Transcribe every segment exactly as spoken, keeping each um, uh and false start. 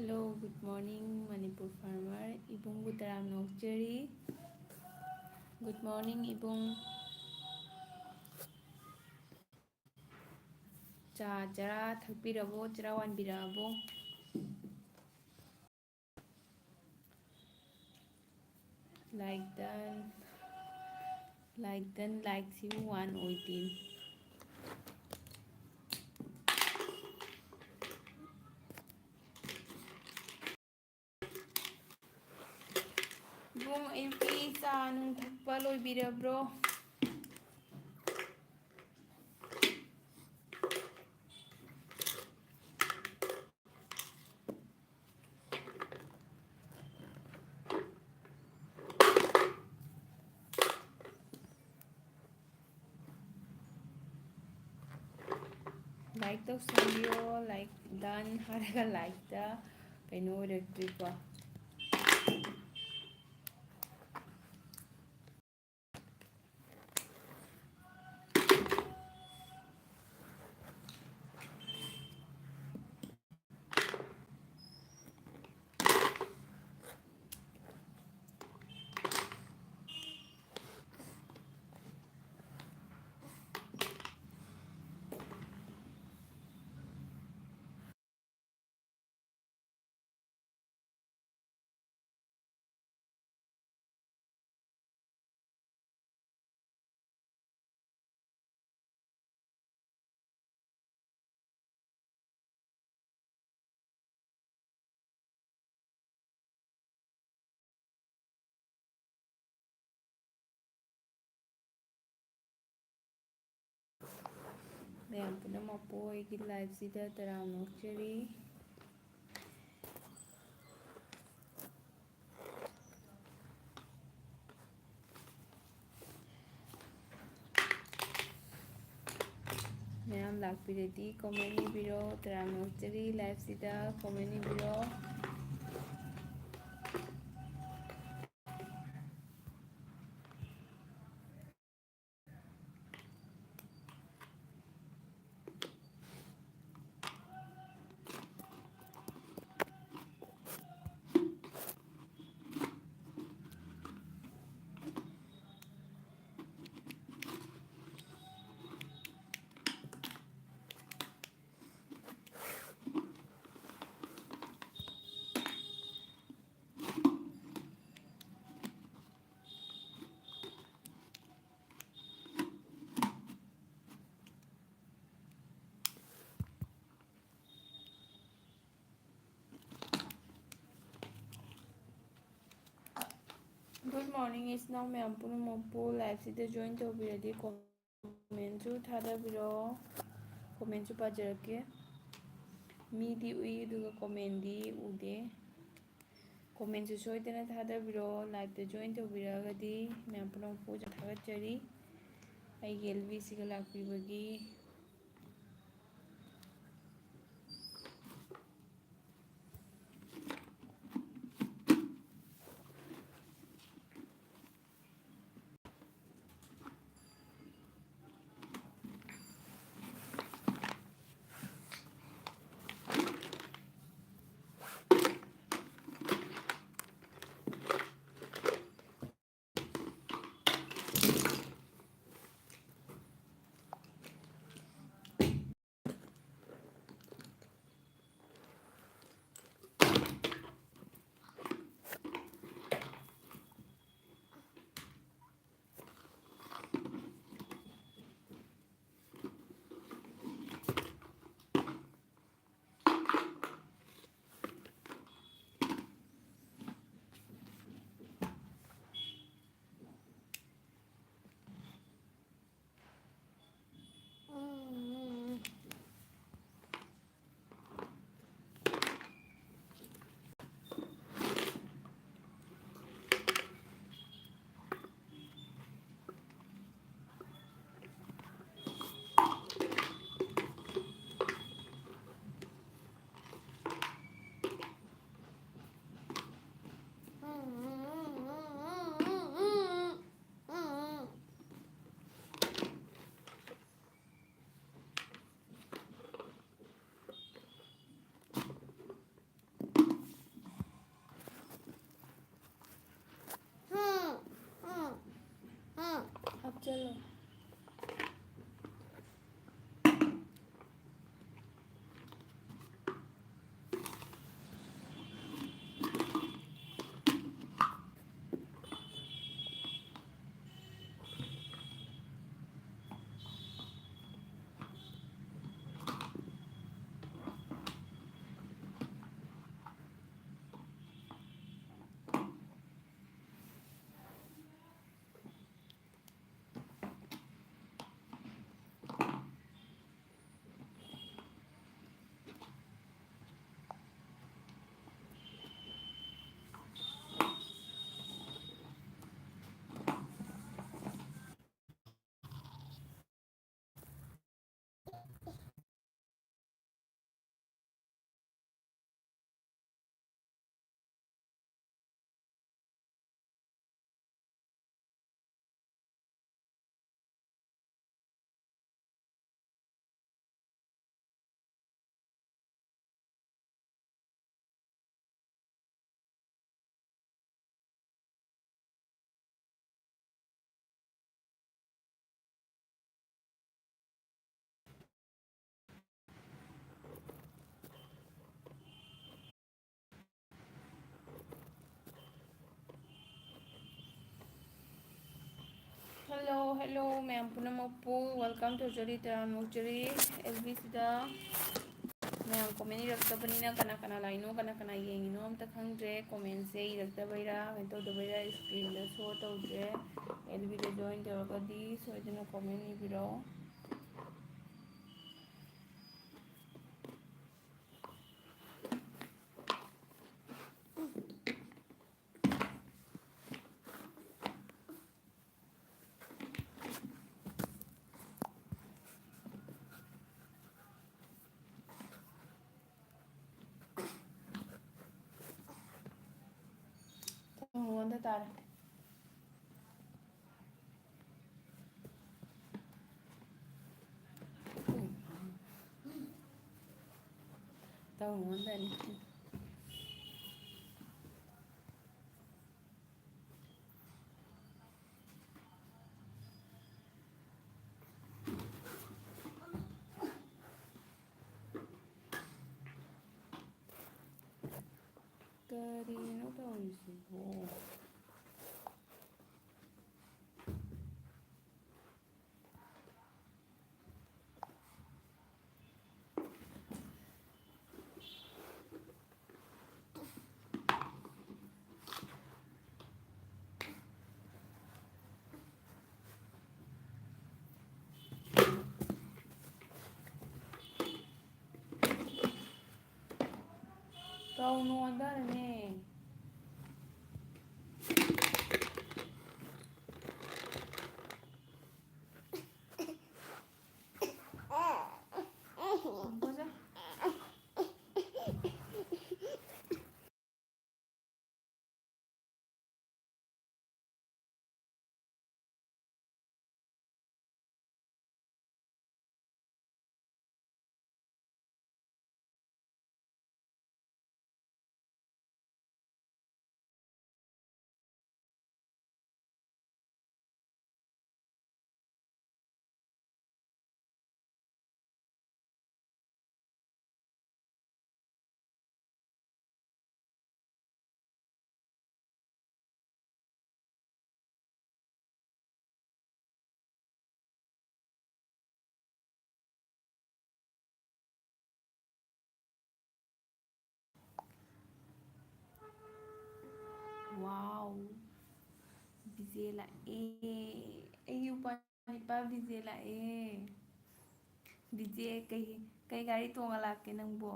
Hello, good morning, Manipur farmer. ꯏꯕꯨꯡꯕꯨ ꯇꯔꯥꯝꯅ ꯑꯣꯛꯆꯔꯤ꯫ Good morning, ꯏꯕꯨꯡ꯫ ꯆꯥ ꯆꯔꯥ ꯊꯛꯄꯤꯔꯕꯣ? ꯆꯔꯥ ꯋꯥꯟꯕꯤꯔꯛꯑꯕꯣ? Like done, like done, like ꯁꯤꯕꯨ ꯋꯥꯟ ꯑꯣꯏꯗꯦ꯫ ꯏꯕꯨꯡ, ꯑꯌꯨꯛꯀꯤ ꯆꯥ ꯅꯨꯡ ꯊꯛꯄ ꯂꯣꯏꯕꯤꯔꯕ꯭ꯔꯣ? Like ꯇꯧꯁꯟꯕꯤꯌꯣ, like done ꯍꯥꯏꯔꯒ like ꯇ ꯀꯩꯅꯣ ꯑꯣꯏꯔꯛꯇ꯭ꯔꯤꯀꯣ꯫ ꯃꯌꯥꯝ ꯄꯨꯝꯅꯃꯛꯄꯨ ꯑꯩꯒꯤ live ꯁꯤꯗ ꯇꯔꯥꯝꯅ ꯑꯣꯛꯆꯔꯤ꯫ ꯃꯌꯥꯝ ꯂꯥꯛꯄꯤꯔꯗꯤ comment ꯏꯕꯤꯔꯣ꯫ ꯇꯔꯥꯝꯅ ꯑꯣꯛꯆꯔꯤ꯫ Live ꯁꯤꯗ comment ꯏꯕꯤꯔꯣ꯫ ꯃꯣꯔꯅꯤꯡ, ꯏꯆꯤꯟ ꯏꯅꯥꯎ ꯃꯌꯥꯝ ꯄꯨꯝꯅꯃꯛꯄꯨ ꯂꯥꯏꯐꯁꯤꯗ ꯖꯣꯏꯟ ꯇꯧꯕꯤꯔꯗꯤ ꯀꯣꯃꯦꯟꯁꯨ ꯊꯥꯗꯕꯤꯔꯛꯑꯣ꯫ ꯀꯣꯃꯦꯟꯁꯨ ꯄꯥꯖꯔꯛꯀꯦ꯫ ꯃꯤꯗꯤ ꯎꯏ ꯑꯗꯨꯒ ꯀꯣꯃꯦꯟꯗꯤ ꯎꯗꯦ꯫ ꯀꯣꯃꯦꯟꯁꯨ ꯁꯣꯏꯗꯅ ꯊꯥꯗꯕꯤꯔꯛꯑꯣ꯫ ꯂꯥꯏꯐꯇ ꯖꯣꯏꯟ ꯇꯧꯕꯤꯔꯛꯑꯒꯗꯤ ꯃꯌꯥꯝ ꯄꯨꯝꯅꯃꯛꯄꯨ ꯊꯥꯒꯠꯆꯔꯤ꯫ ꯑꯩꯒꯤ ꯑꯦꯜ ꯕꯤꯁꯤꯒ ꯂꯥꯛꯄꯤꯕꯒꯤ꯫ Hello ꯃꯌꯥꯝ ꯄꯨꯝꯅꯃꯛꯄꯨ, welcome to Jolly Taran Mukjari. ꯑꯦꯜ ꯕꯤꯁꯤꯗ ꯃꯌꯥꯝ comment ꯏꯔꯛꯇꯕꯅꯤꯅ ꯀꯅꯥ ꯀꯅꯥ ꯂꯥꯛꯏꯅꯣ, ꯀꯅꯥ ꯀꯅꯥ ꯌꯦꯡꯉꯤꯅꯣ ꯑꯝꯇ ꯈꯪꯗ꯭ꯔꯦ꯫ Commentꯁꯦ ꯏꯔꯛꯇꯕꯩꯔꯥ ꯀꯩꯅꯣ ꯇꯧꯗꯕꯩꯔꯥ screenꯗ show ꯇꯧꯗ꯭ꯔꯦ꯫ ꯑꯦꯜ ꯕꯤꯗ join ꯇꯧꯔꯒꯗꯤ ꯁꯣꯏꯗꯅ comment ꯏꯕꯤꯔꯛꯑꯣ꯫ ꯇꯥꯃꯣꯉꯣꯟꯗ ꯇꯥꯔꯦ꯫ ꯇꯥꯃꯣꯉꯣꯟꯗꯅꯤ꯫ ꯀꯔꯤꯅꯣ ꯇꯧꯔꯤꯁꯤꯕꯣ? ꯇꯧꯅꯨ ꯑꯣꯟꯊꯔꯅꯦ꯫ ꯂꯥꯛꯑꯦ꯫ ꯑꯩꯒꯤ ꯎꯄꯥ ꯅꯨꯄꯥ ꯕꯤꯖꯦ ꯂꯥꯛꯑꯦ꯫ ꯕꯤꯖꯦ, ꯀꯩ, ꯀꯩ ꯒꯥꯔꯤ ꯇꯣꯡꯉ ꯂꯥꯛꯀꯦ ꯅꯪꯕꯣ?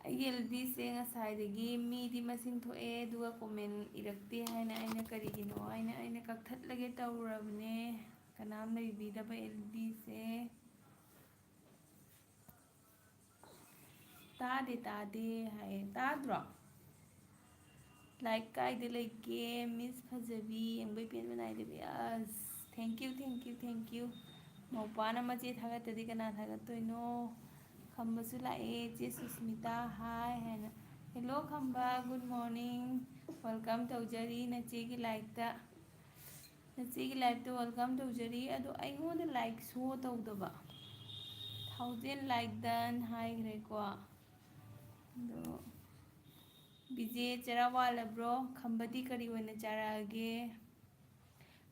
ꯑꯩꯒꯤ ꯑꯦꯜ ꯕꯤꯁꯦ ꯉꯁꯥꯏꯗꯒꯤ ꯃꯤꯗꯤ ꯃꯁꯤꯡ ꯊꯣꯛꯑꯦ, ꯑꯗꯨꯒ comment ꯏꯔꯛꯇꯦ ꯍꯥꯏꯅ ꯑꯩꯅ ꯀꯔꯤꯒꯤꯅꯣ ꯍꯥꯏꯅ ꯑꯩꯅ ꯀꯛꯊꯠꯂꯒꯦ ꯇꯧꯔꯨꯔꯕꯅꯦ꯫ ꯀꯅꯥꯝ ꯂꯩꯕꯤꯗꯕ ꯑꯦꯜ ꯕꯤꯁꯦ꯫ ꯇꯥꯗꯦ, ꯇꯥꯗꯦ ꯍꯥꯏꯌꯦ꯫ ꯇꯥꯗ꯭ꯔꯣ? Like ꯀꯥꯏꯗ ꯂꯩꯒꯦ? Miss ꯐꯖꯕꯤ, ꯌꯦꯡꯕꯩ ꯄꯦꯟꯕ ꯅꯥꯏꯗꯕꯤ꯫ ꯑꯁ, thank you, thank you, thank you꯫ ꯃꯧꯄꯥꯅ ꯃꯆꯦ ꯊꯥꯒꯠꯇꯗꯤ ꯀꯅꯥ ꯊꯥꯒꯠꯇꯣꯏꯅꯣ? ꯈꯝꯕꯁꯨ ꯂꯥꯛꯑꯦ, ꯆꯦ ꯁꯨꯁꯃꯤꯇꯥ, hi ꯍꯥꯏꯅ꯫ Hello ꯈꯝꯕ, good morning꯫ Welcome ꯇꯧꯖꯔꯤ ꯅꯆꯦꯒꯤ liveꯇ꯫ ꯅꯆꯦꯒꯤ liveꯇ welcome ꯇꯧꯖꯔꯤ꯫ ꯑꯗꯣ ꯑꯩꯉꯣꯟꯗ like show ꯇꯧꯗꯕ꯫ Thousand like done ꯍꯥꯏꯈ꯭ꯔꯦꯀꯣ꯫ ꯑꯗꯣ ꯕꯤꯖꯦ ꯆꯔꯥ ꯋꯥꯜꯂꯕ꯭ꯔꯣ? ꯈꯝꯕꯗꯤ ꯀꯔꯤ ꯑꯣꯏꯅ ꯆꯥꯔꯛꯑꯒꯦ?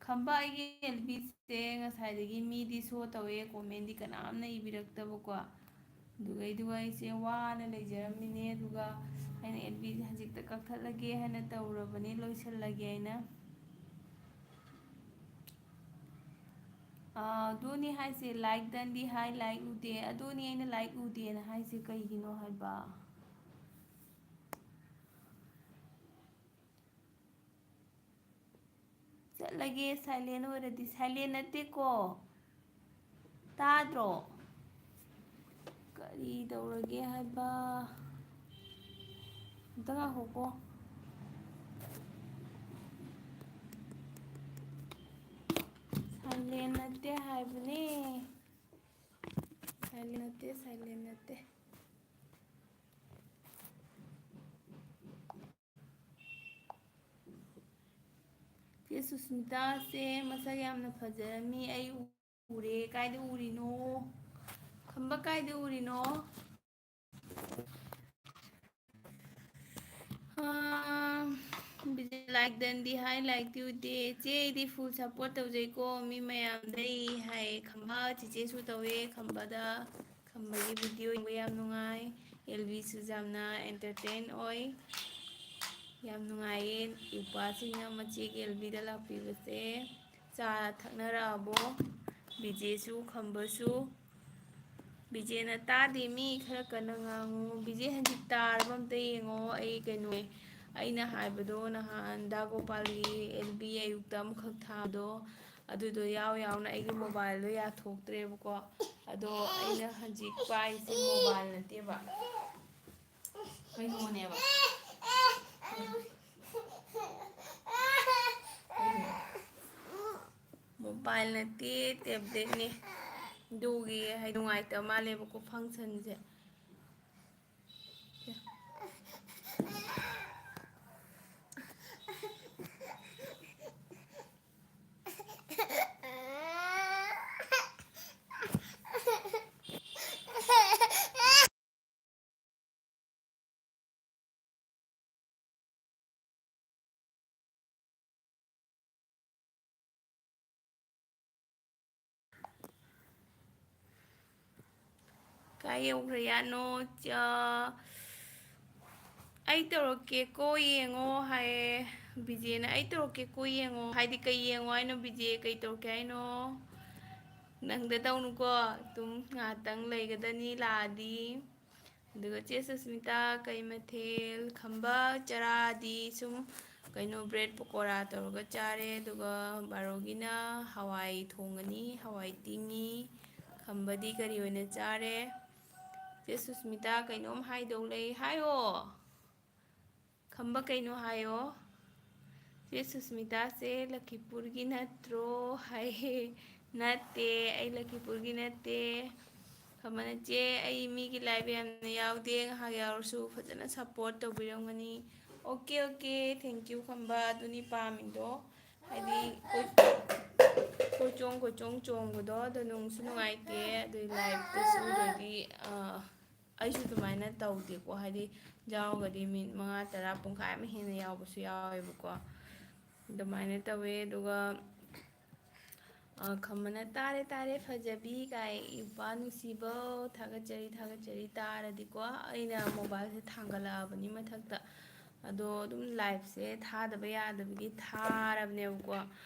ꯈꯝꯕ, ꯑꯩꯒꯤ ꯑꯦꯜ ꯕꯤꯁꯦ ꯉꯁꯥꯏꯗꯒꯤ ꯃꯤꯗꯤ show ꯇꯧꯋꯦ, commentꯗꯤ ꯀꯅꯥꯝꯅ ꯏꯕꯤꯔꯛꯇꯕꯀꯣ꯫ ꯑꯗꯨꯒꯩꯗꯨꯒ ꯑꯩꯁꯦ ꯋꯥꯅ ꯂꯩꯖꯔꯝꯃꯤꯅꯦ, ꯑꯗꯨꯒ ꯑꯩꯅ ꯑꯦꯜ ꯕꯤꯁꯦ ꯍꯧꯖꯤꯛꯇ ꯀꯛꯊꯠꯂꯒꯦ ꯍꯥꯏꯅ ꯇꯧꯔꯕꯅꯤ, ꯂꯣꯏꯁꯤꯜꯂꯒꯦ ꯍꯥꯏꯅ꯫ ꯑꯥ, ꯑꯗꯨꯅꯤ ꯍꯥꯏꯁꯦ, like doneꯗꯤ ꯍꯥꯏ, like ꯎꯗꯦ꯫ ꯑꯗꯨꯅꯤ ꯑꯩꯅ like ꯎꯗꯦꯅ ꯍꯥꯏꯁꯦ ꯀꯩꯒꯤꯅꯣ ꯍꯥꯏꯕ? ꯆꯠꯂꯒꯦ, silent ꯑꯣꯏꯔꯗꯤ꯫ Silent ꯅꯠꯇꯦꯀꯣ꯫ ꯇꯥꯗ꯭ꯔꯣ? ꯀꯔꯤ ꯇꯧꯔꯒꯦ ꯍꯥꯏꯕ? ꯑꯝꯇ ꯉꯥꯏꯈꯣꯀꯣ꯫ Silent ꯅꯠꯇꯦ ꯍꯥꯏꯕꯅꯦ꯫ Silent ꯅꯠꯇꯦ, silent ꯅꯠꯇꯦ꯫ ꯆꯦ ꯁꯨꯁꯃꯤꯇꯥꯁꯦ ꯃꯁꯛ ꯌꯥꯝꯅ ꯐꯖꯔꯝꯃꯤ꯫ ꯑꯩ ꯎꯔꯦ꯫ ꯀꯥꯏꯗ ꯎꯔꯤꯅꯣ? ꯈꯝꯕ, ꯀꯥꯏꯗ ꯎꯔꯤꯅꯣ? ꯑꯥ, ꯕꯤꯖꯦ like doneꯗꯤ ꯍꯥꯏ, likeꯇꯤ ꯎꯗꯦ꯫ ꯆꯦ, ꯑꯩꯗꯤ full support ꯇꯧꯖꯩꯀꯣ, ꯃꯤ ꯃꯌꯥꯝꯗꯩ ꯍꯥꯏ꯫ ꯈꯝꯕ, ꯆꯤꯆꯦꯁꯨ ꯇꯧꯋꯦ ꯈꯝꯕꯗ꯫ ꯈꯝꯕꯒꯤ video ꯌꯦꯡꯕ ꯌꯥꯝ ꯅꯨꯡꯉꯥꯏ꯫ ꯑꯦꯜ ꯕꯤꯁꯨ ꯌꯥꯝꯅ entertain ꯑꯣꯏ꯫ ꯌꯥꯝ ꯅꯨꯡꯉꯥꯏꯌꯦ ꯏꯄꯥꯁꯤꯡꯅ ꯃꯆꯦꯒꯤ ꯑꯦꯜꯕꯤꯗ ꯂꯥꯛꯄꯤꯕꯁꯦ꯫ ꯆꯥ ꯊꯛꯅꯔꯛꯑꯕꯣ? ꯕꯤꯖꯦꯁꯨ, ꯈꯝꯕꯁꯨ꯫ ꯕꯤꯖꯦꯅ ꯇꯥꯗꯦ, ꯃꯤ ꯈꯔ ꯀꯟꯅ ꯉꯥꯡꯉꯨ꯫ ꯕꯤꯖꯦ ꯍꯧꯖꯤꯛ ꯇꯥꯔꯕ ꯑꯝꯇ ꯌꯦꯡꯉꯣ꯫ ꯑꯩ ꯀꯩꯅꯣ, ꯑꯩꯅ ꯍꯥꯏꯕꯗꯣ ꯅꯍꯥꯟ ꯗꯥ ꯒꯣꯄꯥꯜꯒꯤ ꯑꯦꯜꯕꯤ ꯑꯌꯨꯛꯇ ꯑꯃꯈꯛ ꯊꯥꯕꯗꯣ, ꯑꯗꯨꯗꯣ ꯌꯥꯎ ꯌꯥꯎꯅ ꯑꯩꯒꯤ ꯃꯣꯕꯥꯏꯜꯗꯣ ꯌꯥꯊꯣꯛꯇ꯭ꯔꯦꯕꯀꯣ꯫ ꯑꯗꯣ ꯑꯩꯅ ꯍꯧꯖꯤꯛ ꯄꯥꯏꯁꯦ ꯃꯣꯕꯥꯏꯜ ꯅꯠꯇꯦꯕ, ꯀꯩꯅꯣꯅꯦꯕ꯫ ꯃꯣꯕꯥꯏꯜ ꯅꯠꯇꯦ, ꯇꯦꯕ꯭ꯂꯦꯠꯅꯦ꯫ ꯑꯗꯨꯒꯤ ꯍꯥꯏꯗꯤ ꯅꯨꯡꯉꯥꯏꯇꯕ ꯃꯥꯜꯂꯦꯕꯀꯣ ꯐꯪꯁꯟꯁꯦ꯫ ꯀꯥꯏ ꯌꯧꯈ꯭ꯔꯦ ꯌꯥꯠꯅꯣ? ꯆ-, "ꯑꯩ ꯇꯧꯔꯛꯀꯦꯀꯣ, ꯌꯦꯡꯉꯣ" ꯍꯥꯏꯌꯦ ꯕꯤꯖꯦꯅ꯫ "ꯑꯩ ꯇꯧꯔꯛꯀꯦꯀꯣ, ꯌꯦꯡꯉꯣ" ꯍꯥꯏꯗꯤ ꯀꯩ ꯌꯦꯡꯉꯣ ꯍꯥꯏꯅꯣ ꯕꯤꯖꯦ? ꯀꯩ ꯇꯧꯔꯛꯀꯦ ꯍꯥꯏꯅꯣ? ꯅꯪꯗ ꯇꯧꯅꯨꯀꯣ, ꯑꯗꯨꯝ ꯉꯥꯏꯍꯥꯛꯇꯪ ꯂꯩꯒꯗꯅꯤ ꯂꯥꯛꯑꯗꯤ꯫ ꯑꯗꯨꯒ ꯆꯦ ꯁꯨꯁꯃꯤꯇꯥ, ꯀꯩ ꯃꯊꯦꯜ? ꯈꯝꯕ ꯆꯔꯥꯗꯤ ꯁꯨꯝ ꯀꯩꯅꯣ, ꯕ꯭ꯔꯦꯗ ꯄꯀꯣꯔꯥ ꯇꯧꯔꯒ ꯆꯥꯔꯦ꯫ ꯑꯗꯨꯒ ꯕꯥꯔꯣꯒꯤꯅ ꯍꯋꯥꯏ ꯊꯣꯡꯒꯅꯤ, ꯍꯋꯥꯏ ꯇꯤꯡꯉꯤ꯫ ꯈꯝꯕꯗꯤ ꯀꯔꯤ ꯑꯣꯏꯅ ꯆꯥꯔꯦ? ꯆꯦ ꯁꯨꯁꯃꯤꯇꯥ, ꯀꯩꯅꯣꯝ ꯍꯥꯏꯗꯧ ꯂꯩ, ꯍꯥꯏꯌꯣ꯫ ꯈꯝꯕ ꯀꯩꯅꯣ ꯍꯥꯏꯌꯣ꯫ ꯆꯦ ꯁꯨꯁꯃꯤꯇꯥꯁꯦ ꯂꯈꯤꯄꯨꯔꯒꯤ ꯅꯠꯇ꯭ꯔꯣ ꯍꯥꯏꯌꯦ꯫ "ꯅꯠꯇꯦ, ꯑꯩ ꯂꯈꯤꯄꯨꯔꯒꯤ ꯅꯠꯇꯦ"꯫ ꯈꯝꯕꯅ, "ꯆꯦ, ꯑꯩ ꯃꯤꯒꯤ ꯂꯥꯏꯚ ꯌꯥꯝꯅ ꯌꯥꯎꯗꯦ, ꯉꯥꯏꯍꯥꯛ ꯌꯥꯎꯔꯁꯨ ꯐꯖꯅ ꯁꯞꯄꯣꯔꯠ ꯇꯧꯕꯤꯔꯝꯒꯅꯤ"꯫ Okay, okay, thank you Khamba, ꯑꯗꯨꯅꯤ ꯄꯥꯝꯃꯤꯗꯣ꯫ ꯍꯥꯏꯗꯤ ꯀꯣꯏ-, ꯀꯣꯏꯆꯣꯡ ꯀꯣꯏꯆꯣꯡ ꯆꯣꯡꯕꯗꯣ ꯑꯗꯣ ꯅꯨꯡꯁꯨ ꯅꯨꯡꯉꯥꯏꯇꯦ꯫ ꯑꯗꯨꯏ ꯂꯥꯏꯚꯇꯁꯨ ꯑꯗꯩꯗꯤ, ꯑ, ꯑꯩꯁꯨ ꯑꯗꯨꯃꯥꯏꯅ ꯇꯧꯗꯦꯀꯣ꯫ ꯍꯥꯏꯗꯤ ꯌꯥꯎꯔꯒꯗꯤ ꯃꯤꯅꯤꯠ ꯃꯉꯥ, ꯇꯔꯥ, ꯄꯨꯡꯈꯥꯏ ꯑꯃ ꯍꯦꯟꯅ ꯌꯥꯎꯕꯁꯨ ꯌꯥꯎꯋꯦꯕꯀꯣ꯫ ꯑꯗꯨꯃꯥꯏꯅ ꯇꯧꯋꯦ꯫ ꯑꯗꯨꯒ, ꯑ, ꯈꯝꯕꯅ, "ꯇꯥꯔꯦ, ꯇꯥꯔꯦ, ꯐꯖꯕꯤ" ꯀꯥꯏ꯫ ꯏꯄꯥ ꯅꯨꯡꯁꯤꯕꯧ, ꯊꯥꯒꯠꯆꯔꯤ, ꯊꯥꯒꯠꯆꯔꯤ꯫ ꯇꯥꯔꯗꯤꯀꯣ, ꯑꯩꯅ ꯃꯣꯕꯥꯏꯜꯁꯦ ꯊꯥꯡꯒꯠꯂꯛꯑꯕꯅꯤ ꯃꯊꯛꯇ꯫ ꯑꯗꯣ ꯑꯗꯨꯝ ꯂꯥꯏꯐꯁꯦ ꯊꯥꯗꯕ ꯌꯥꯗꯕꯒꯤ ꯊꯥꯔꯕꯅꯦꯕꯀꯣ꯫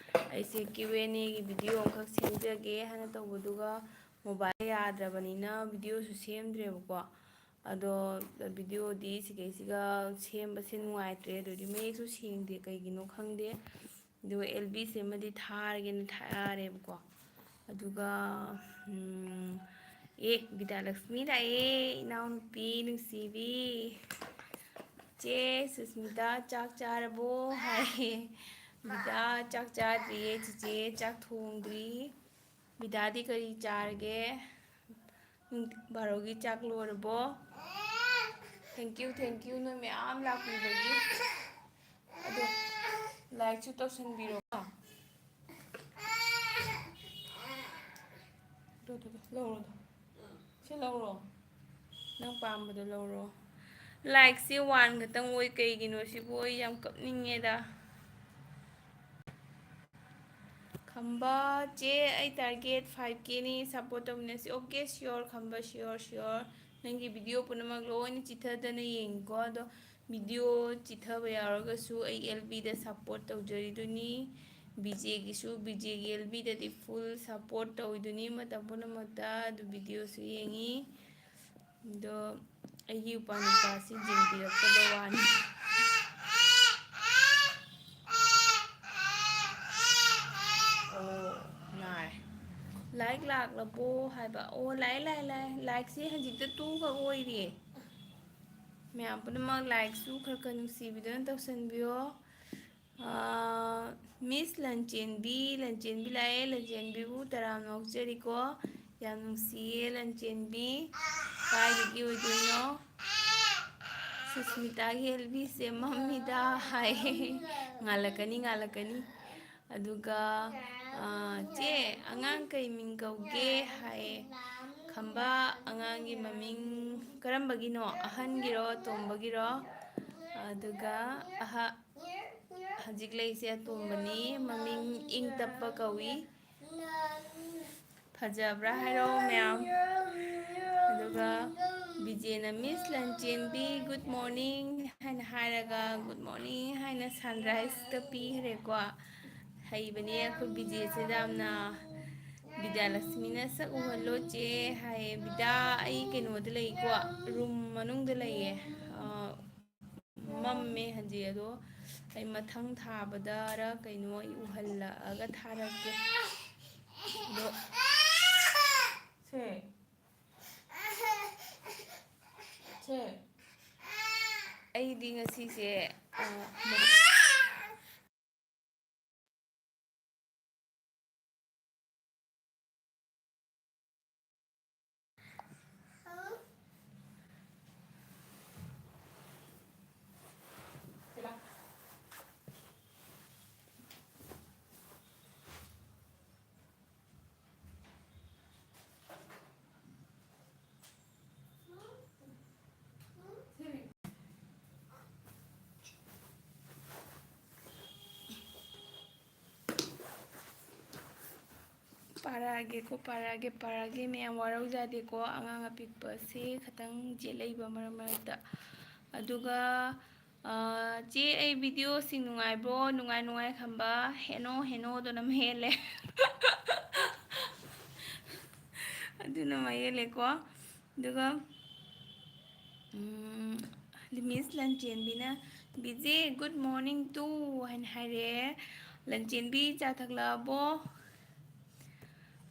ꯑꯩꯁꯦ ꯀ꯭ꯌꯨ ꯑꯦꯟ ꯑꯦꯒꯤ ꯚꯤꯗꯤꯑꯣ ꯑꯃꯈꯛ ꯁꯦꯝꯖꯒꯦ ꯍꯥꯏꯅ ꯇꯧꯕꯗꯨꯒ ꯃꯣꯕꯥꯏꯜ ꯌꯥꯗ꯭ꯔꯕꯅꯤꯅ ꯚꯤꯗꯤꯑꯣꯁꯨ ꯁꯦꯝꯗ꯭ꯔꯦꯕꯀꯣ꯫ ꯑꯗꯣ ꯚꯤꯗꯤꯑꯣꯗꯤ ꯁꯤꯈꯩꯁꯤꯒ ꯁꯦꯝꯕꯁꯦ ꯅꯨꯡꯉꯥꯏꯇ꯭ꯔꯦ, ꯑꯗꯨꯗꯤ ꯃꯌꯦꯛꯁꯨ ꯁꯦꯡꯗꯦ, ꯀꯩꯒꯤꯅꯣ ꯈꯪꯗꯦ꯫ ꯑꯗꯨꯒ ꯑꯦꯜ ꯕꯤꯁꯤꯃꯗꯤ ꯊꯥꯔꯒꯦꯅ ꯊꯥꯔꯦꯕꯀꯣ꯫ ꯑꯗꯨꯒ, ꯎꯝ, ꯑꯦ, ꯕꯤꯗ꯭ꯌꯥꯂꯛꯁꯃꯤ ꯂꯥꯛꯑꯦ, ꯏꯅꯥꯎꯅꯨꯄꯤ ꯅꯨꯡꯁꯤꯕꯤ꯫ ꯆꯦ ꯁꯨꯁꯃꯤꯇꯥ ꯆꯥꯛ ꯆꯥꯔꯕꯣ ꯍꯥꯏꯌꯦ꯫ ꯕꯤꯗ꯭ꯌꯥ ꯆꯥꯛ ꯆꯥꯗ꯭ꯔꯤꯌꯦ ꯆꯤꯆꯦ, ꯆꯥꯛ ꯊꯣꯡꯗ꯭ꯔꯤ꯫ ꯕꯤꯗ꯭ꯌꯥꯗꯤ ꯀꯔꯤ ꯆꯥꯔꯒꯦ? ꯎꯝ, ꯕꯥꯔꯣꯒꯤ ꯆꯥꯛ ꯂꯣꯏꯔꯕꯣ? Thank you, thank you, ꯅꯣꯏ ꯃꯌꯥꯝ ꯂꯥꯛꯄꯤꯕꯒꯤ꯫ ꯑꯗꯣ ꯂꯥꯏꯛꯁꯨ ꯇꯧꯁꯟꯕꯤꯔꯣ꯫ ꯑꯗꯣ, ꯑꯗꯣ, ꯑꯗꯣ, ꯂꯧꯔꯣ ꯑꯗꯣ꯫ ꯁꯤ ꯂꯧꯔꯣ꯫ ꯅꯪ ꯄꯥꯝꯕꯗꯣ ꯂꯧꯔꯣ꯫ ꯂꯥꯏꯛꯁꯦ ꯋꯥꯟ ꯈꯛꯇꯪ ꯑꯣꯏ, ꯀꯩꯒꯤꯅꯣ ꯁꯤꯕꯨ? ꯑꯩ ꯌꯥꯝ ꯀꯞꯅꯤꯡꯉꯦꯗ꯫ ꯈꯝꯕ, ꯆꯦ, ꯑꯩ ꯇꯥꯔꯒꯦꯠ ꯐꯥꯏꯚ ꯀꯦꯅꯤ, ꯁꯞꯄꯣꯔꯠ ꯇꯧꯃꯤꯟꯅꯁꯤ꯫ Okay, sure Khamba, sure, sure. ꯅꯪꯒꯤ ꯚꯤꯗꯤꯑꯣ ꯄꯨꯝꯅꯃꯛ ꯂꯣꯏꯅ ꯆꯤꯊꯗꯅ ꯌꯦꯡꯉꯤꯀꯣ꯫ ꯑꯗꯣ ꯚꯤꯗꯤꯑꯣ ꯆꯤꯊꯕ ꯌꯥꯎꯔꯒꯁꯨ ꯑꯩ ꯑꯦꯜ ꯕꯤꯗ ꯁꯞꯄꯣꯔꯠ ꯇꯧꯖꯔꯤꯗꯨꯅꯤ꯫ ꯕꯤ ꯖꯦꯒꯤꯁꯨ, ꯕꯤ ꯖꯦꯒꯤ ꯑꯦꯜ ꯕꯤꯗꯗꯤ ꯐꯨꯜ ꯁꯞꯄꯣꯔꯠ ꯇꯧꯋꯤꯗꯨꯅꯤ ꯃꯇꯝ ꯄꯨꯝꯅꯃꯛꯇ꯫ ꯑꯗꯨ ꯚꯤꯗꯤꯑꯣꯁꯨ ꯌꯦꯡꯉꯤ꯫ ꯑꯗꯣ ꯑꯩꯒꯤ ꯎꯄꯥ ꯅꯨꯄꯥꯁꯤ ꯌꯦꯡꯕꯤꯔꯛꯇꯕ ꯋꯥꯅꯤ꯫ ꯑꯣ, ꯅꯥꯔꯦ꯫ ꯂꯥꯏꯛ ꯂꯥꯛꯂꯕꯣ ꯍꯥꯏꯕ꯫ ꯑꯣ, ꯂꯥꯛꯑꯦ, ꯂꯥꯛꯑꯦ, ꯂꯥꯛꯑꯦ꯫ ꯂꯥꯏꯛꯁꯤ ꯍꯧꯖꯤꯛꯇ ꯇꯨ ꯈꯛ ꯑꯣꯏꯔꯤꯌꯦ꯫ ꯃꯌꯥꯝ ꯄꯨꯝꯅꯃꯛ ꯂꯥꯏꯛꯁꯨ ꯈꯔ ꯈꯔ ꯅꯨꯡꯁꯤꯕꯤꯗꯨꯅ ꯇꯧꯁꯟꯕꯤꯌꯣ꯫ ꯑꯥ, ꯃꯤꯁ ꯂꯟꯆꯦꯟꯕꯤ, ꯂꯟꯆꯦꯟꯕꯤ ꯂꯥꯛꯑꯦ, ꯂꯟꯆꯦꯟꯕꯤꯕꯨ ꯇꯔꯥꯝꯅ ꯑꯣꯛꯆꯔꯤꯀꯣ꯫ ꯌꯥꯝ ꯅꯨꯡꯁꯤꯌꯦ ꯂꯟꯆꯦꯟꯕꯤ꯫ ꯀꯥꯏꯗꯒꯤ ꯑꯣꯏꯗꯣꯏꯅꯣ? ꯁꯨꯁꯃꯤꯇꯥꯒꯤ ꯑꯦꯜ ꯕꯤꯁꯦ ꯃꯝꯃꯤꯗ ꯍꯥꯏ꯫ ꯉꯥꯜꯂꯛꯀꯅꯤ, ꯉꯥꯜꯂꯛꯀꯅꯤ꯫ ꯑꯗꯨꯒ, ꯑꯥ, "ꯆꯦ, ꯑꯉꯥꯡ ꯀꯩ ꯃꯤꯡ ꯀꯧꯒꯦ?" ꯍꯥꯏꯌꯦ꯫ ꯈꯝꯕ, ꯑꯉꯥꯡꯒꯤ ꯃꯃꯤꯡ ꯀꯔꯝꯕꯒꯤꯅꯣ? ꯑꯍꯟꯒꯤꯔꯣ, ꯑꯇꯣꯝꯕꯒꯤꯔꯣ? ꯑꯗꯨꯒ ꯑꯍ-, ꯍꯧꯖꯤꯛ ꯂꯩꯁꯦ ꯑꯇꯣꯝꯕꯅꯤ, ꯃꯃꯤꯡ ꯏꯪ ꯇꯞꯄ ꯀꯧꯏ꯫ ꯐꯖꯕ꯭ꯔꯥ ꯍꯥꯏꯔꯛꯑꯣ ꯃꯌꯥꯝ꯫ ꯑꯗꯨꯒ ꯕꯤꯖꯦꯅ, "Miss ꯂꯟꯆꯦꯟꯕꯤ, good morning" ꯍꯥꯏꯅ ꯍꯥꯏꯔꯒ, "Good morning" ꯍꯥꯏꯅ sunrise ꯀ ꯄꯤꯈ꯭ꯔꯦꯀꯣ꯫ ꯍꯩꯕꯅꯦ ꯑꯩꯈꯣꯏ ꯕꯤꯖꯦꯁꯦ ꯌꯥꯝꯅ꯫ ꯕꯤꯗ꯭ꯌꯥꯂꯛꯁꯃꯤꯅ "ꯁꯛ ꯎꯍꯜꯂꯣ ꯆꯦ" ꯍꯥꯏꯌꯦ꯫ "ꯕꯤꯗ꯭ꯌꯥ, ꯑꯩ ꯀꯩꯅꯣꯗ ꯂꯩꯀꯣ, room ꯃꯅꯨꯡꯗ ꯂꯩꯌꯦ꯫ ꯑ, ꯃꯝꯃꯦ ꯍꯧꯖꯤꯛ, ꯑꯗꯣ ꯑꯩ ꯃꯊꯪ ꯊꯥꯕꯗꯔ ꯀꯩꯅꯣ ꯑꯩ ꯎꯍꯜꯂꯛꯑꯒ ꯊꯥꯔꯛꯀꯦ"꯫ ꯑꯗꯣ ꯁꯦ, ꯁꯦ, ꯑꯩꯗꯤ ꯉꯁꯤꯁꯦ, ꯑ, ꯄꯥꯔꯛꯑꯒꯦꯀꯣ, ꯄꯥꯔꯛꯑꯒꯦ, ꯄꯥꯔꯛꯑꯒꯦ꯫ ꯃꯌꯥꯝ ꯋꯥꯔꯧꯖꯗꯦꯀꯣ, ꯑꯉꯥꯡ ꯑꯄꯤꯛꯄꯁꯦ ꯈꯇꯪ ꯆꯦꯜꯂꯛꯏꯕ ꯃꯔꯛ ꯃꯔꯛꯇ꯫ ꯑꯗꯨꯒ, ꯑ, "ꯆꯦ, ꯑꯩ video ꯁꯤꯡ ꯅꯨꯡꯉꯥꯏꯕ꯭ꯔꯣ?" ꯅꯨꯡꯉꯥꯏ, ꯅꯨꯡꯉꯥꯏ ꯈꯝꯕ꯫ ꯍꯦꯅꯣ, ꯍꯦꯅꯣꯗꯨꯅ ꯃꯍꯦꯜꯂꯦ꯫ ꯑꯗꯨꯅ ꯃꯍꯦꯜꯂꯦꯀꯣ꯫ ꯑꯗꯨꯒ, ꯎꯝ, Miss ꯂꯟꯆꯦꯟꯕꯤꯅ, "Bijay, good morning too" ꯍꯥꯏꯅ ꯍꯥꯏꯔꯛꯑꯦ꯫ "ꯂꯟꯆꯦꯟꯕꯤ, ꯆꯥ ꯊꯛꯂꯛꯑꯕꯣ?"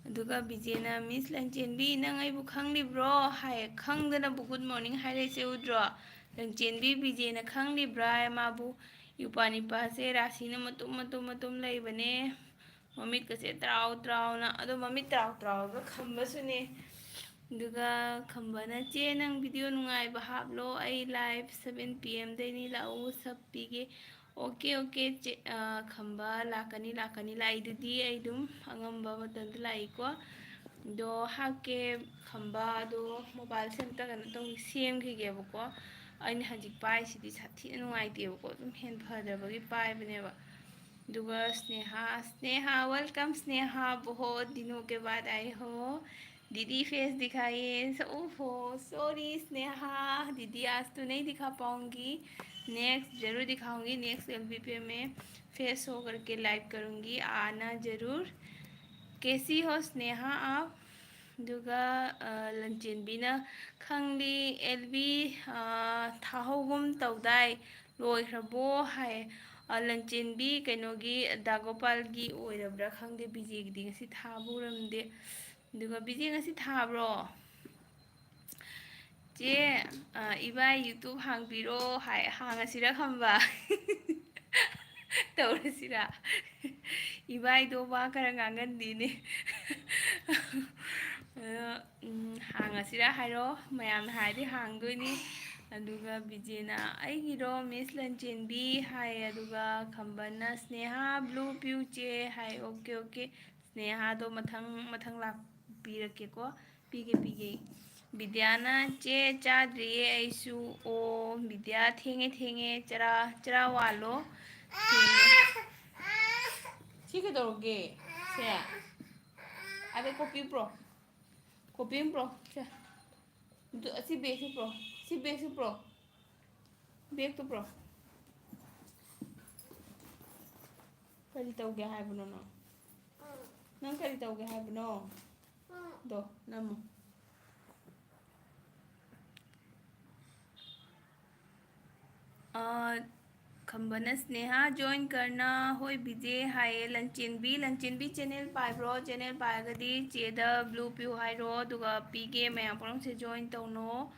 ꯑꯗꯨꯒ ꯕꯤꯖꯦꯅ, "Miss ꯂꯟꯆꯦꯟꯕꯤ, ꯅꯪ ꯑꯩꯕꯨ ꯈꯪꯂꯤꯕ꯭ꯔꯣ?" ꯍꯥꯏꯌꯦ꯫ ꯈꯪꯗꯅꯕꯨ good morning ꯍꯥꯏꯔꯛꯏꯁꯦ ꯎꯗ꯭ꯔꯣ? ꯂꯟꯆꯦꯟꯕꯤ ꯕꯤꯖꯦꯅ ꯈꯪꯂꯤꯕ꯭ꯔꯥ ꯍꯥꯏ ꯃꯥꯕꯨ꯫ ꯌꯨꯄꯥ ꯅꯤꯄꯥꯁꯦ ꯔꯥꯁꯤꯅ ꯃꯇꯨꯝ ꯃꯇꯨꯝ ꯃꯇꯨꯝ ꯂꯩꯕꯅꯦ꯫ ꯃꯃꯤꯠꯀꯁꯦ ꯇ꯭ꯔꯥꯎ ꯇ꯭ꯔꯥꯎꯅ, ꯑꯗꯣ ꯃꯃꯤꯠ ꯇ꯭ꯔꯥꯎ ꯇ꯭ꯔꯥꯎꯒ ꯈꯝꯕꯁꯨꯅꯦ꯫ ꯑꯗꯨꯒ ꯈꯝꯕꯅ, "ꯆꯦ, ꯅꯪ video ꯅꯨꯡꯉꯥꯏꯕ ꯍꯥꯞꯂꯣ, ꯑꯩ live seven P M ꯗꯩꯅꯤ, ꯂꯥꯛꯎ, ꯁꯛ ꯄꯤꯒꯦ"꯫ "Okay, okay, ꯆꯦ, ꯑ, ꯈꯝꯕ, ꯂꯥꯛꯀꯅꯤ, ꯂꯥꯛꯀꯅꯤ, ꯂꯥꯛꯏꯗꯨꯗꯤ, ꯑꯩ ꯑꯗꯨꯝ ꯑꯉꯝꯕ ꯃꯇꯝꯗ ꯂꯥꯛꯏꯀꯣ꯫ ꯑꯗꯣ ꯍꯥꯞꯀꯦ ꯈꯝꯕ, ꯑꯗꯣ mobileꯁꯦ ꯑꯝꯇ ꯀꯩꯅꯣ ꯇꯧ, ꯁꯦꯝꯈꯤꯒꯦꯕꯀꯣ꯫ ꯑꯩꯅ ꯍꯧꯖꯤꯛ ꯄꯥꯏꯁꯤꯗꯤ ꯁꯥꯊꯤꯅ ꯅꯨꯡꯉꯥꯏꯇꯦꯕꯀꯣ, ꯑꯗꯨꯝ ꯍꯦꯟ ꯐꯗꯕꯒꯤ ꯄꯥꯏꯕꯅꯦꯕ"꯫ ꯑꯗꯨꯒ ꯁ꯭ꯅꯦꯍꯥ, "ꯁ꯭ꯅꯦꯍꯥ, welcome ꯁ꯭ꯅꯦꯍꯥ, ꯕꯍꯨꯠ ꯗꯤꯅꯣ ꯀꯦ ꯕꯥꯗ ꯑꯥꯏ ꯍꯣ"꯫ दीदी फेस दिखाइए। ओहो, सॉरी स्नेहा, दीदी आज तो नहीं दिखा पाऊँगी, नेक्स्ट ज़रूर दिखाऊँगी। नेक्स्ट एलबी पे मैं फेस शो करके लाइव करूँगी, आना ज़रूर। कैसी हो स्नेहा आप? ꯑꯗꯨꯒ, ꯑ, ꯂꯟꯆꯦꯟꯕꯤꯅ, "ꯈꯪꯂꯤ ꯑꯦꯜꯕꯤ, ꯑ, ꯊꯥꯍꯧꯒꯨꯝ ꯇꯧꯗꯥꯏ, ꯂꯣꯏꯈ꯭ꯔꯕꯣ?" ꯍꯥꯏ꯫ ꯑ, ꯂꯟꯆꯦꯟꯕꯤ ꯀꯩꯅꯣꯒꯤ, ꯗꯥ ꯒꯣꯄꯥꯜꯒꯤ ꯑꯣꯏꯔꯕ꯭ꯔꯥ ꯈꯪꯗꯦ, ꯕꯤꯖꯦꯒꯤꯗꯤ ꯉꯁꯤ ꯊꯥꯕ ꯎꯔꯝꯗꯦ꯫ ꯑꯗꯨꯒ ꯕꯤꯖꯦ ꯉꯁꯤ ꯊꯥꯕ꯭ꯔꯣ? ꯆꯦ, ꯑ, ꯏꯕꯥꯏ YouTube ꯍꯥꯡꯕꯤꯔꯣ ꯍꯥꯏ, ꯍꯥꯡꯉꯁꯤꯔ ꯈꯝꯕ? ꯇꯧꯔꯁꯤꯔ? ꯏꯕꯥꯏꯗꯣ ꯋꯥ ꯈꯔ ꯉꯥꯡꯒꯟꯗꯦꯅꯦ꯫ ꯑꯗꯣ, ꯎꯝ, ꯍꯥꯡꯉꯁꯤꯔ ꯍꯥꯏꯔꯣ? ꯃꯌꯥꯝꯅ ꯍꯥꯏꯔꯗꯤ ꯍꯥꯡꯗꯣꯏꯅꯤ꯫ ꯑꯗꯨꯒ ꯕꯤꯖꯦꯅ, "ꯑꯩꯒꯤꯔꯣ, ꯃꯤꯁ ꯂꯟꯆꯦꯟꯕꯤ?" ꯍꯥꯏ꯫ ꯑꯗꯨꯒ ꯈꯝꯕꯅ, "ꯁ꯭ꯅꯦꯍꯥ, blue ꯄꯤꯌꯨ ꯆꯦ" ꯍꯥꯏ꯫ Okay, okay. ꯁ꯭ꯅꯦꯍꯥꯗꯣ ꯃꯊꯪ, ꯃꯊꯪ ꯂꯥꯛꯄꯤꯔꯛꯀꯦꯀꯣ꯫ ꯄꯤꯒꯦ, ꯄꯤꯒꯦ꯫ ꯕꯤꯗ꯭ꯌꯥꯅ, "ꯆꯦ, ꯆꯥꯗ꯭ꯔꯤꯌꯦ ꯑꯩꯁꯨ"꯫ ꯑꯣ, ꯕꯤꯗ꯭ꯌꯥ, ꯊꯦꯡꯉꯦ, ꯊꯦꯡꯉꯦ꯫ ꯆꯔꯥ, ꯆꯔꯥ ꯋꯥꯜꯂꯣ꯫ ꯊꯦꯡꯉꯦ꯫ ꯁꯤ ꯀꯩꯗꯧꯔꯒꯦ? ꯁꯦ꯫ ꯑꯗꯩ ꯀꯣꯐꯤ ꯄꯨꯔꯛꯑꯣ꯫ ꯀꯣꯐꯤ ꯑꯃ ꯄꯨꯔꯛꯑꯣ꯫ ꯁꯦ꯫ ꯑꯗꯨ, ꯑꯁꯤ ꯕꯦꯒꯁꯤ ꯄꯨꯔꯛꯑꯣ꯫ ꯁꯤ ꯕꯦꯒꯁꯤ ꯄꯨꯔꯛꯑꯣ꯫ ꯕꯦꯒꯇꯨ ꯄꯨꯔꯛꯑꯣ꯫ ꯀꯔꯤ ꯇꯧꯒꯦ ꯍꯥꯏꯕꯅꯣ ꯅꯪ? ꯅꯪ ꯀꯔꯤ ꯇꯧꯒꯦ ꯍꯥꯏꯕꯅꯣ? ꯗꯣ, ꯅꯝꯃꯣ꯫ ꯑ, ꯈꯝꯕꯅ, "ꯁ꯭ꯅꯦꯍꯥ join ꯀꯔꯅ"꯫ ꯍꯣꯏ ꯕꯤꯖꯦ ꯍꯥꯏꯌꯦ꯫ ꯂꯟꯆꯦꯟꯕꯤ, ꯂꯟꯆꯦꯟꯕꯤ channel ꯄꯥꯏꯕ꯭ꯔꯣ? Channel ꯄꯥꯏꯔꯒꯗꯤ ꯆꯦꯗ blue ꯄꯤꯌꯨ ꯍꯥꯏꯔꯣ, ꯑꯗꯨꯒ ꯄꯤꯒꯦ꯫ ꯃꯌꯥꯝ ꯄꯨꯝꯅꯃꯛꯁꯦ join ꯇꯧꯅꯣ꯫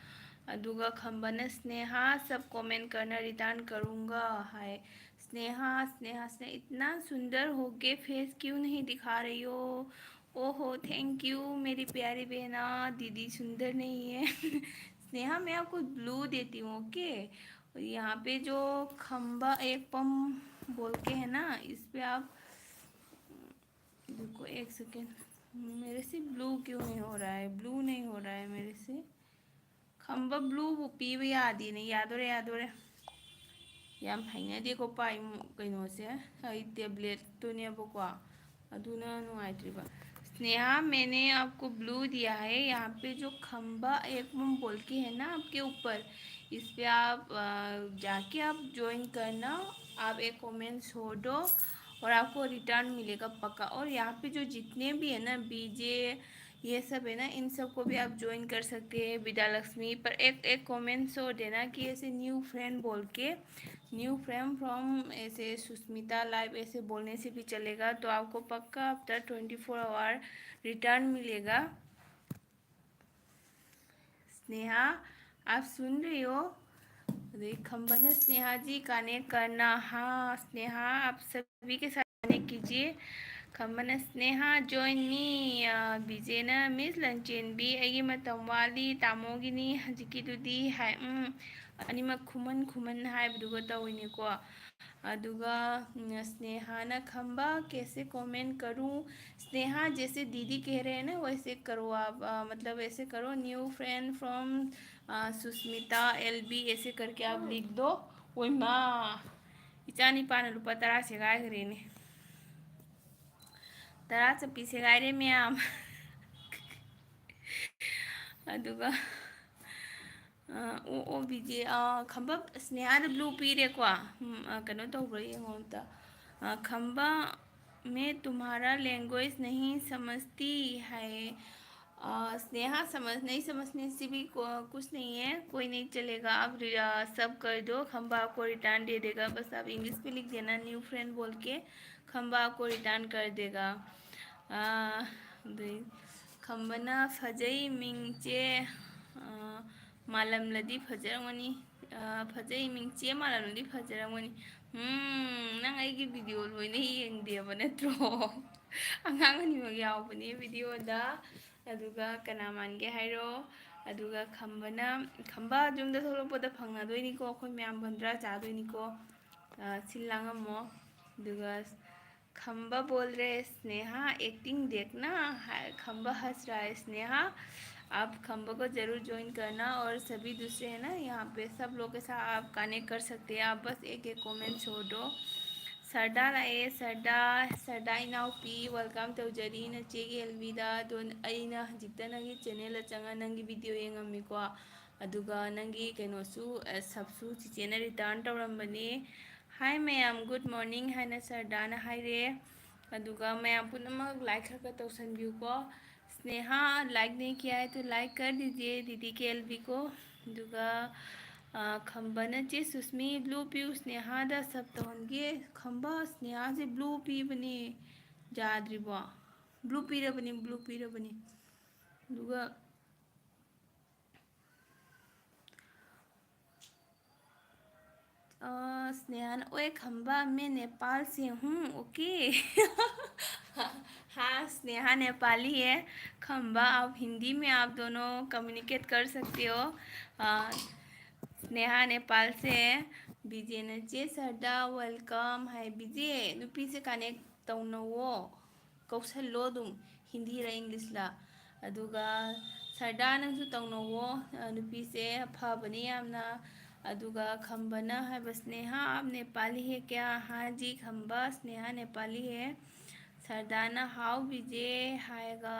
ꯑꯗꯨꯒ ꯈꯝꯕꯅ, "ꯁ꯭ꯅꯦꯍꯥ, सब comment करना, return करूँगा" ꯍꯥꯏ꯫ स्नेहा, स्नेहा, स्नेहा, इतना सुंदर होके फेस क्यों नहीं दिखा रही हो? ओहो, thank you मेरी प्यारी बहना। दीदी सुंदर नहीं है। स्नेहा, मैं आपको ब्लू देती हूँ, ओके? और यहाँ पे जो खम्बा एक पम बोल के है ना, इस पे आप, रुको एक सेकेंड, मेरे से ब्लू क्यों नहीं हो रहा है? ब्लू नहीं हो रहा है मेरे से। ꯈꯝꯕ ꯕ꯭ꯂꯨꯕꯨ ꯄꯤꯕ ꯌꯥꯗꯦꯅꯦ꯫ ꯌꯥꯗꯣꯔꯦ, ꯌꯥꯗꯣꯔꯦ꯫ ꯌꯥꯝ ꯍꯩꯅꯗꯦꯀꯣ ꯄꯥꯏ ꯀꯩꯅꯣꯁꯦ꯫ ꯑꯩ ꯇꯦꯕ꯭ꯂꯦꯠꯇꯨꯅꯦꯕꯀꯣ꯫ ꯑꯗꯨꯅ ꯅꯨꯡꯉꯥꯏꯇ꯭ꯔꯤꯕ꯫ स्नेहा, मैंने आपको ब्लू दिया है, यहाँ पे जो खम्बा एक बोल के है ना आपके ऊपर, इस पे आप, अ, जाके आप ज्वाइन करना। आप एक कमेंट छोड़ दो और आपको रिटर्न मिलेगा पक्का। और यहाँ पे जो जितने भी है ना बीजे, ये सब है ना, इन सबको भी आप ज्वाइन कर सकते हैं। विद्या लक्ष्मी पर एक एक कमेंट छोड़ देना कि ऐसे न्यू फ्रेंड बोल के, न्यू फ्रेंड फ्रॉम ऐसे सुष्मिता लाइव ऐसे बोलने से भी चलेगा। तो आपको पक्का after twenty four hour return मिलेगा। स्नेहा, आप सुन रही हो? अरे खम्बा ना, स्नेहा जी कनेक्ट करना। हाँ स्नेहा, आप सभी के साथ कनेक्ट कीजिए। खम्बा ना, स्नेहा, join me, ꯕꯤꯖꯦꯅ, ꯃꯤꯁ ꯂꯟꯆꯦꯟꯕꯤ, ꯑꯩꯒꯤ ꯃꯇꯝ ꯋꯥꯠꯂꯤ, ꯇꯥꯃꯣꯒꯤꯅꯤ ꯍꯧꯖꯤꯛꯀꯤꯗꯨꯗꯤ ꯍꯥꯏ꯫ ꯎꯝ, ꯑꯅꯤꯃꯛ ꯈꯨꯃꯟ ꯈꯨꯃꯟ ꯍꯥꯏꯕꯗꯨꯒ ꯇꯧꯋꯤꯅꯦꯀꯣ꯫ ꯑꯗꯨꯒ ꯎꯝ, स्नेहा ना, खम्बा कैसे कमेंट करूँ? स्नेहा, जैसे दीदी कह रहे हैं ना, वैसे करो आप, अ, मतलब ऐसे करो, new friend from Sushmita L B, ऐसे करके आप लिख दो। ओइमा, ꯏꯆꯥ ꯅꯤꯄꯥꯅ ꯂꯨꯄꯥ ꯇꯔꯥ ꯁꯦꯒꯥꯏꯈ꯭ꯔꯦꯅꯦ꯫ ꯇꯔꯥ ꯆꯠꯄꯤ ꯁꯦꯒꯥꯏꯔꯦ ꯃꯌꯥꯝ꯫ ꯑꯗꯨꯒ ꯑ, ꯑꯣ ꯑꯣ ꯕꯤꯖꯦ, ꯑ, ꯈꯝꯕ, ꯁ꯭ꯅꯦꯍꯥꯗ ꯕ꯭ꯂꯨ ꯄꯤꯔꯦꯀꯣ꯫ ꯎꯝ, ꯑ, ꯀꯩꯅꯣ ꯇꯧꯕ꯭ꯔꯥ ꯌꯦꯡꯉꯣ ꯑꯝꯇ꯫ ꯑ, खम्बा, मैं तुम्हारा लैंग्वेज नहीं समझती है। अ, स्नेहा, समझ नहीं समझने से भी को-, कुछ नहीं है, कोई नहीं चलेगा। आप रि-, अ, सब कर दो, खम्बा आपको रिटर्न दे देगा। बस आप इंग्लिश में लिख देना न्यू फ्रेंड बोल के, खम्बा आपको रिटर्न कर देगा। ꯑ, ꯑꯗꯩ ꯈꯝꯕꯅ ꯐꯖꯩ ꯃꯤꯡꯁꯦ, ꯑ, ꯃꯥꯂꯝꯂꯗꯤ ꯐꯖꯔꯝꯒꯅꯤ꯫ ꯑ, ꯐꯖꯩ ꯃꯤꯡꯁꯦ ꯃꯥꯂꯝꯂꯗꯤ ꯐꯖꯔꯝꯒꯅꯤ꯫ ꯎꯝ, ꯅꯪ ꯑꯩꯒꯤ ꯚꯤꯗꯤꯑꯣ ꯂꯣꯏꯅ ꯌꯦꯡꯗꯦꯕ ꯅꯠꯇ꯭ꯔꯣ? ꯑꯉꯥꯡ ꯑꯅꯤꯃꯛ ꯌꯥꯎꯕꯅꯦ ꯚꯤꯗꯤꯑꯣꯗ꯫ ꯑꯗꯨꯒ ꯀꯅꯥ ꯃꯥꯟꯒꯦ ꯍꯥꯏꯔꯣ? ꯑꯗꯨꯒ ꯈꯝꯕꯅ, ꯈꯝꯕ ꯌꯨꯝꯗ ꯊꯣꯛꯂꯛꯄꯗ ꯐꯪꯅꯗꯣꯏꯅꯤꯀꯣ, ꯑꯩꯈꯣꯏ ꯃꯌꯥꯝ ꯕꯟꯗ꯭ꯔꯥ ꯆꯥꯗꯣꯏꯅꯤꯀꯣ꯫ ꯑ, ꯁꯤꯜ ꯂꯥꯡꯉꯝꯃꯣ꯫ ꯑꯗꯨꯒ खम्बा बोल रहे हैं, स्नेहा एक्टिंग देखना, हाय, खम्बा हंस रहा है। स्नेहा, आप खम्बा को ज़रूर ज्वाइन करना और सभी दूसरे हैं ना, यहाँ पे सब लोग के साथ आप कनेक्ट कर सकते हैं। आप बस एक एक कमेंट छोड़ दो। ꯁꯔꯗꯥ ꯂꯥꯛꯑꯦ, ꯁꯔꯗꯥ, ꯁꯔꯗꯥ ꯏꯅꯥꯎꯄꯤ, welcome ꯇꯧꯖꯔꯤ ꯅꯆꯦꯒꯤ ꯑꯦꯜꯕꯤꯗ꯫ ꯑꯗꯣ ꯑꯩꯅ ꯍꯧꯖꯤꯛꯇ ꯅꯪꯒꯤ ꯆꯦꯅꯦꯜꯗ ꯆꯪꯉ ꯅꯪꯒꯤ ꯚꯤꯗꯤꯑꯣ ꯌꯦꯡꯉꯝꯃꯤꯀꯣ, ꯑꯗꯨꯒ ꯅꯪꯒꯤ ꯀꯩꯅꯣꯁꯨ, ꯑ, ꯁꯕꯁꯨ ꯆꯤꯆꯦꯅ ꯔꯤꯇꯔꯟ ꯇꯧꯔꯝꯕꯅꯦ꯫ "Hi ꯃꯌꯥꯝ, good morning" ꯍꯥꯏꯅ ꯁꯔꯗꯥꯅ ꯍꯥꯏꯔꯦ꯫ ꯑꯗꯨꯒ ꯃꯌꯥꯝ ꯄꯨꯝꯅꯃꯛ ꯂꯥꯏꯛ ꯈꯔ ꯈꯔ ꯇꯧꯁꯟꯕꯤꯌꯨꯀꯣ꯫ "स्नेहा लाइक नहीं किया है तो लाइक कर दीजिए दीदी के एलबी को"꯫ ꯑꯗꯨꯒ, ꯑ, ꯈꯝꯕꯅ "ꯆꯦ ꯁꯨꯁꯃꯤ, ꯕ꯭ꯂꯨ ꯄꯤꯌꯨ, ꯁ꯭ꯅꯦꯍꯥꯗ ꯁꯕ ꯇꯧꯍꯟꯒꯦ"꯫ ꯈꯝꯕ, ꯁ꯭ꯅꯦꯍꯥꯁꯦ ꯕ꯭ꯂꯨ ꯄꯤꯕꯅꯦ, ꯌꯥꯗ꯭ꯔꯤꯕꯣ? Blue ꯄꯤꯔꯕꯅꯤ, blue ꯄꯤꯔꯕꯅꯤ꯫ ꯑꯗꯨꯒ अ, स्नेहा ने, "ओए खंबा, मैं नेपाल से हूँ, ओके?" हाँ, स्नेहा नेपाली है। खंबा, आप हिंदी में आप दोनो कम्युनिकेट कर सकते हो। अ, स्नेहा नेपाल से है। ꯕꯤꯖꯦꯅ "ꯆꯦ ꯁꯔꯗꯥ, welcome" ꯍꯥꯏ꯫ ꯕꯤꯖꯦ, ꯅꯨꯄꯤꯁꯦ ꯀꯅꯦꯛ ꯇꯧꯅꯧꯋꯣ, ꯀꯧꯁꯜꯂꯣ ꯑꯗꯨꯝ, ꯍꯤꯟꯗꯤꯔ ꯏꯪꯂꯤꯁꯂ꯫ ꯑꯗꯨꯒ ꯁꯔꯗꯥ, ꯅꯪꯁꯨ ꯇꯧꯅꯧꯋꯣ, ꯑ, ꯅꯨꯄꯤꯁꯦ ꯐꯕꯅꯤ ꯌꯥꯝꯅ꯫ ꯑꯗꯨꯒ ꯈꯝꯕꯅ ꯍꯥꯏꯕ, "स्नेहा, आप नेपाली है क्या?" "हाँ जी खंबा, स्नेहा नेपाली है।" ꯁꯔꯗꯥꯅ "ꯍꯥꯎ ꯕꯤꯖꯦ" ꯍꯥꯏꯔꯒ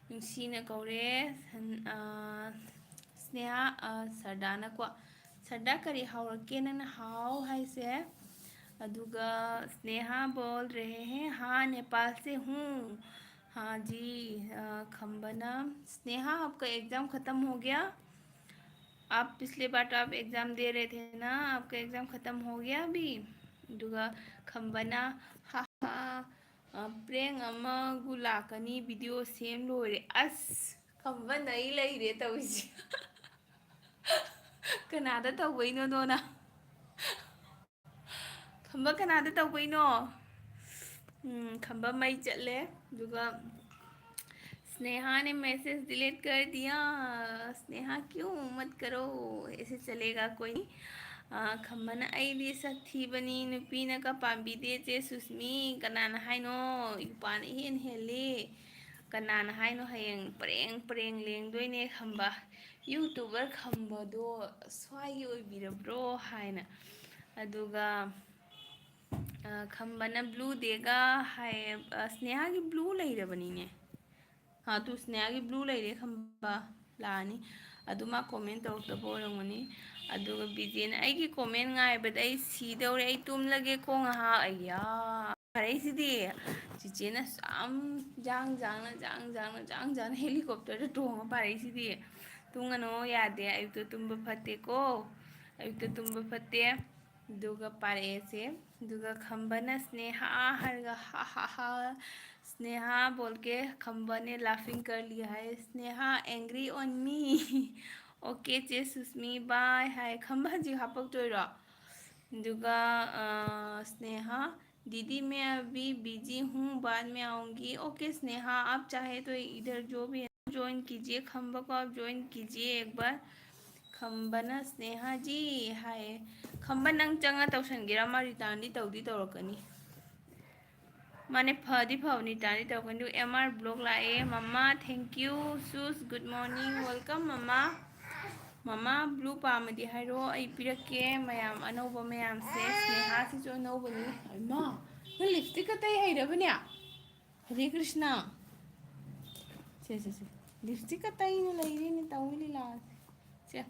ꯅꯨꯡꯁꯤꯅ ꯀꯧꯔꯦ꯫ ꯁꯟ-, ꯑ, ꯁ꯭ꯅꯦꯍꯥ, ꯑ, ꯁꯔꯗꯥꯅꯀꯣ꯫ ꯁꯔꯗꯥ, ꯀꯔꯤ ꯍꯥꯎꯔꯛꯀꯦ ꯅꯪꯅ ꯍꯥꯎ ꯍꯥꯏꯁꯦ? ꯑꯗꯨꯒ स्नेहा बोल रहे हैं, "हाँ, नेपाल से हूँ।" हाँ जी, अ, खंबना, "स्नेहा, आपका एग्जाम खत्म हो गया? आप पिछले बार तो आप एग्जाम दे रहे थे ना, आपका एग्जाम खत्म हो गया अभी?" ꯑꯗꯨꯒ ꯈꯝꯕꯅ, "ꯍꯥ ꯍꯥ, ꯑ, prank ꯑꯃꯒꯨ ꯂꯥꯛꯀꯅꯤ, video ꯁꯦꯝ ꯂꯣꯏꯔꯦ꯫" ꯑꯁ, ꯈꯝꯕ ꯅꯩ ꯂꯩꯔꯦ ꯇꯧꯔꯤꯁꯦ꯫ ꯀꯅꯥꯗ ꯇꯧꯕꯩꯅꯣ ꯗꯣꯅ? ꯈꯝꯕ ꯀꯅꯥꯗ ꯇꯧꯕꯩꯅꯣ? ꯎꯝ, ꯈꯝꯕ ꯃꯩ ꯆꯠꯂꯦ꯫ ꯑꯗꯨꯒ "स्नेहा ने मैसेज डिलीट कर दिया, स्नेहा क्यों, मत करो, ऐसे चलेगा कोई नहीं?" ꯑ, ꯈꯝꯕꯅ, "ꯑꯩꯗꯤ ꯁꯛ ꯊꯤꯕꯅꯤ, ꯅꯨꯄꯤꯅꯒ ꯄꯥꯝꯕꯤꯗꯦ ꯆꯦ ꯁꯨꯁꯃꯤ꯫ ꯀꯅꯥꯅ ꯍꯥꯏꯅꯣ? ꯅꯨꯄꯥꯅ ꯏꯍꯦꯟ ꯍꯦꯜꯂꯤ꯫ ꯀꯅꯥꯅ ꯍꯥꯏꯅꯣ? ꯍꯌꯦꯡ ꯄꯔꯦꯡ ꯄꯔꯦꯡ ꯂꯦꯡꯗꯣꯏꯅꯦ ꯈꯝꯕ꯫ ꯌꯨꯇꯨꯕꯔ ꯈꯝꯕꯗꯣ ꯁ꯭ꯋꯥꯏꯒꯤ ꯑꯣꯏꯕꯤꯔꯕ꯭ꯔꯣ?" ꯍꯥꯏꯅ꯫ ꯑꯗꯨꯒ ꯑ, ꯈꯝꯕꯅ blue ꯗꯦꯒ ꯍꯥꯏꯌꯦ꯫ ꯑ, ꯁ꯭ꯅꯦꯍꯥꯒꯤ blue ꯂꯩꯔꯕꯅꯤꯅꯦ꯫ ꯑ, ꯇꯨ ꯁ꯭ꯅꯦꯍꯥꯒꯤ blue ꯂꯩꯔꯦ, ꯈꯝꯕ ꯂꯥꯛꯑꯅꯤ꯫ ꯑꯗꯨ ꯃꯥ comment ꯇꯧꯔꯛꯇꯕ ꯑꯣꯏꯔꯝꯒꯅꯤ꯫ ꯑꯗꯨꯒ ꯕꯤꯖꯦꯅ, "ꯑꯩꯒꯤ comment ꯉꯥꯏꯕꯗ ꯑꯩ ꯁꯤꯗꯧꯔꯦ, ꯑꯩ ꯇꯨꯝꯂꯒꯦꯀꯣ ꯉꯥꯏꯍꯥꯛ꯫" ꯑꯩꯌꯥ! ꯐꯔꯛꯏꯁꯤꯗꯤ꯫ ꯆꯤꯆꯦꯅ ꯌꯥꯝ ꯖꯥꯡ ꯖꯥꯡꯅ, ꯖꯥꯡ ꯖꯥꯡꯅ, ꯖꯥꯡ ꯖꯥꯡꯅ helicopterꯗ ꯇꯣꯡꯉ ꯄꯥꯔꯛꯏꯁꯤꯗꯤ꯫ ꯇꯨꯝꯒꯅꯣ ꯌꯥꯗꯦ, ꯑꯌꯨꯛꯇ ꯇꯨꯝꯕ ꯐꯠꯇꯦꯀꯣ꯫ ꯑꯌꯨꯛꯇ ꯇꯨꯝꯕ ꯐꯠꯇꯦ꯫ ꯑꯗꯨꯒ ꯄꯥꯔꯛꯑꯦꯁꯦ꯫ ꯑꯗꯨꯒ ꯈꯝꯕꯅ ꯁ꯭ꯅꯦꯍꯥ ꯍꯥꯏꯔꯒ ꯍꯥ ꯍꯥ ꯍꯥ꯫ ꯁ꯭ꯅꯦꯍꯥ ꯕꯣꯜꯀꯦ ꯈꯝꯕꯅꯦ ꯂꯥꯐꯤꯡ ꯀꯔ ꯂꯤꯌꯥ ꯍꯥꯏ꯫ Sneha angry on me꯫ Okay ꯆꯦ ꯁꯨꯁꯃꯤ, bye ꯍꯥꯏ꯫ ꯈꯝꯕ ꯍꯧꯖꯤꯛ ꯍꯥꯄꯛꯇꯣꯏꯔꯣ? ꯑꯗꯨꯒ, ꯑ, ꯁ꯭ꯅꯦꯍꯥ, "दीदी मैं अभी बिजी हूँ, बाद में आऊँगी।" ओके स्नेहा, आप चाहे तो इधर जो भी है ज्वाइन कीजिए, खम्बा को आप ज्वाइन कीजिए एक बार। ꯈꯝꯕꯅ ꯁ꯭ꯅꯦꯍꯥꯖꯤ ꯍꯥꯏꯌꯦ꯫ ꯈꯝꯕ ꯅꯪ ꯆꯪꯉ ꯇꯧꯁꯟꯒꯦꯔꯥ? ꯃꯥ ꯔꯤꯇꯥꯔꯟꯗꯤ ꯇꯧꯗꯤ ꯇꯧꯔꯛꯀꯅꯤ꯫ ꯃꯥꯅꯦ, ꯐꯗꯤ ꯐꯕꯅꯤ, ꯔꯤꯇꯥꯔꯟꯗꯤ ꯇꯧꯔꯛꯀꯅꯤ꯫ ꯑꯗꯨ ꯑꯦꯝ ꯑꯥꯔ ꯕ꯭ꯂꯣꯛ ꯂꯥꯛꯑꯦ꯫ ꯃꯃꯥ, thank you꯫ Shoes, good morning, welcome ꯃꯃꯥ꯫ ꯃꯃꯥ, blue ꯄꯥꯝꯃꯗꯤ ꯍꯥꯏꯔꯣ, ꯑꯩ ꯄꯤꯔꯛꯀꯦ꯫ ꯃꯌꯥꯝ ꯑꯅꯧꯕ ꯃꯌꯥꯝꯁꯦ, ꯁ꯭ꯅꯦꯍꯥꯁꯤꯁꯨ ꯑꯅꯧꯕꯅꯤ꯫ ꯍꯩꯃꯥ, ꯅꯪ lipstickꯀ ꯇꯩ ꯍꯩꯔꯕꯅꯦ? ꯍꯔꯦ ꯀ꯭ꯔꯤꯁꯅ꯫ ꯁꯦ, ꯁꯦ, ꯁꯦ꯫ Lipstickꯀ ꯇꯩꯅ ꯂꯩꯔꯤꯅꯦ ꯇꯧꯔꯤ ꯂꯤꯂꯥꯁꯦ꯫ ꯁꯦ꯫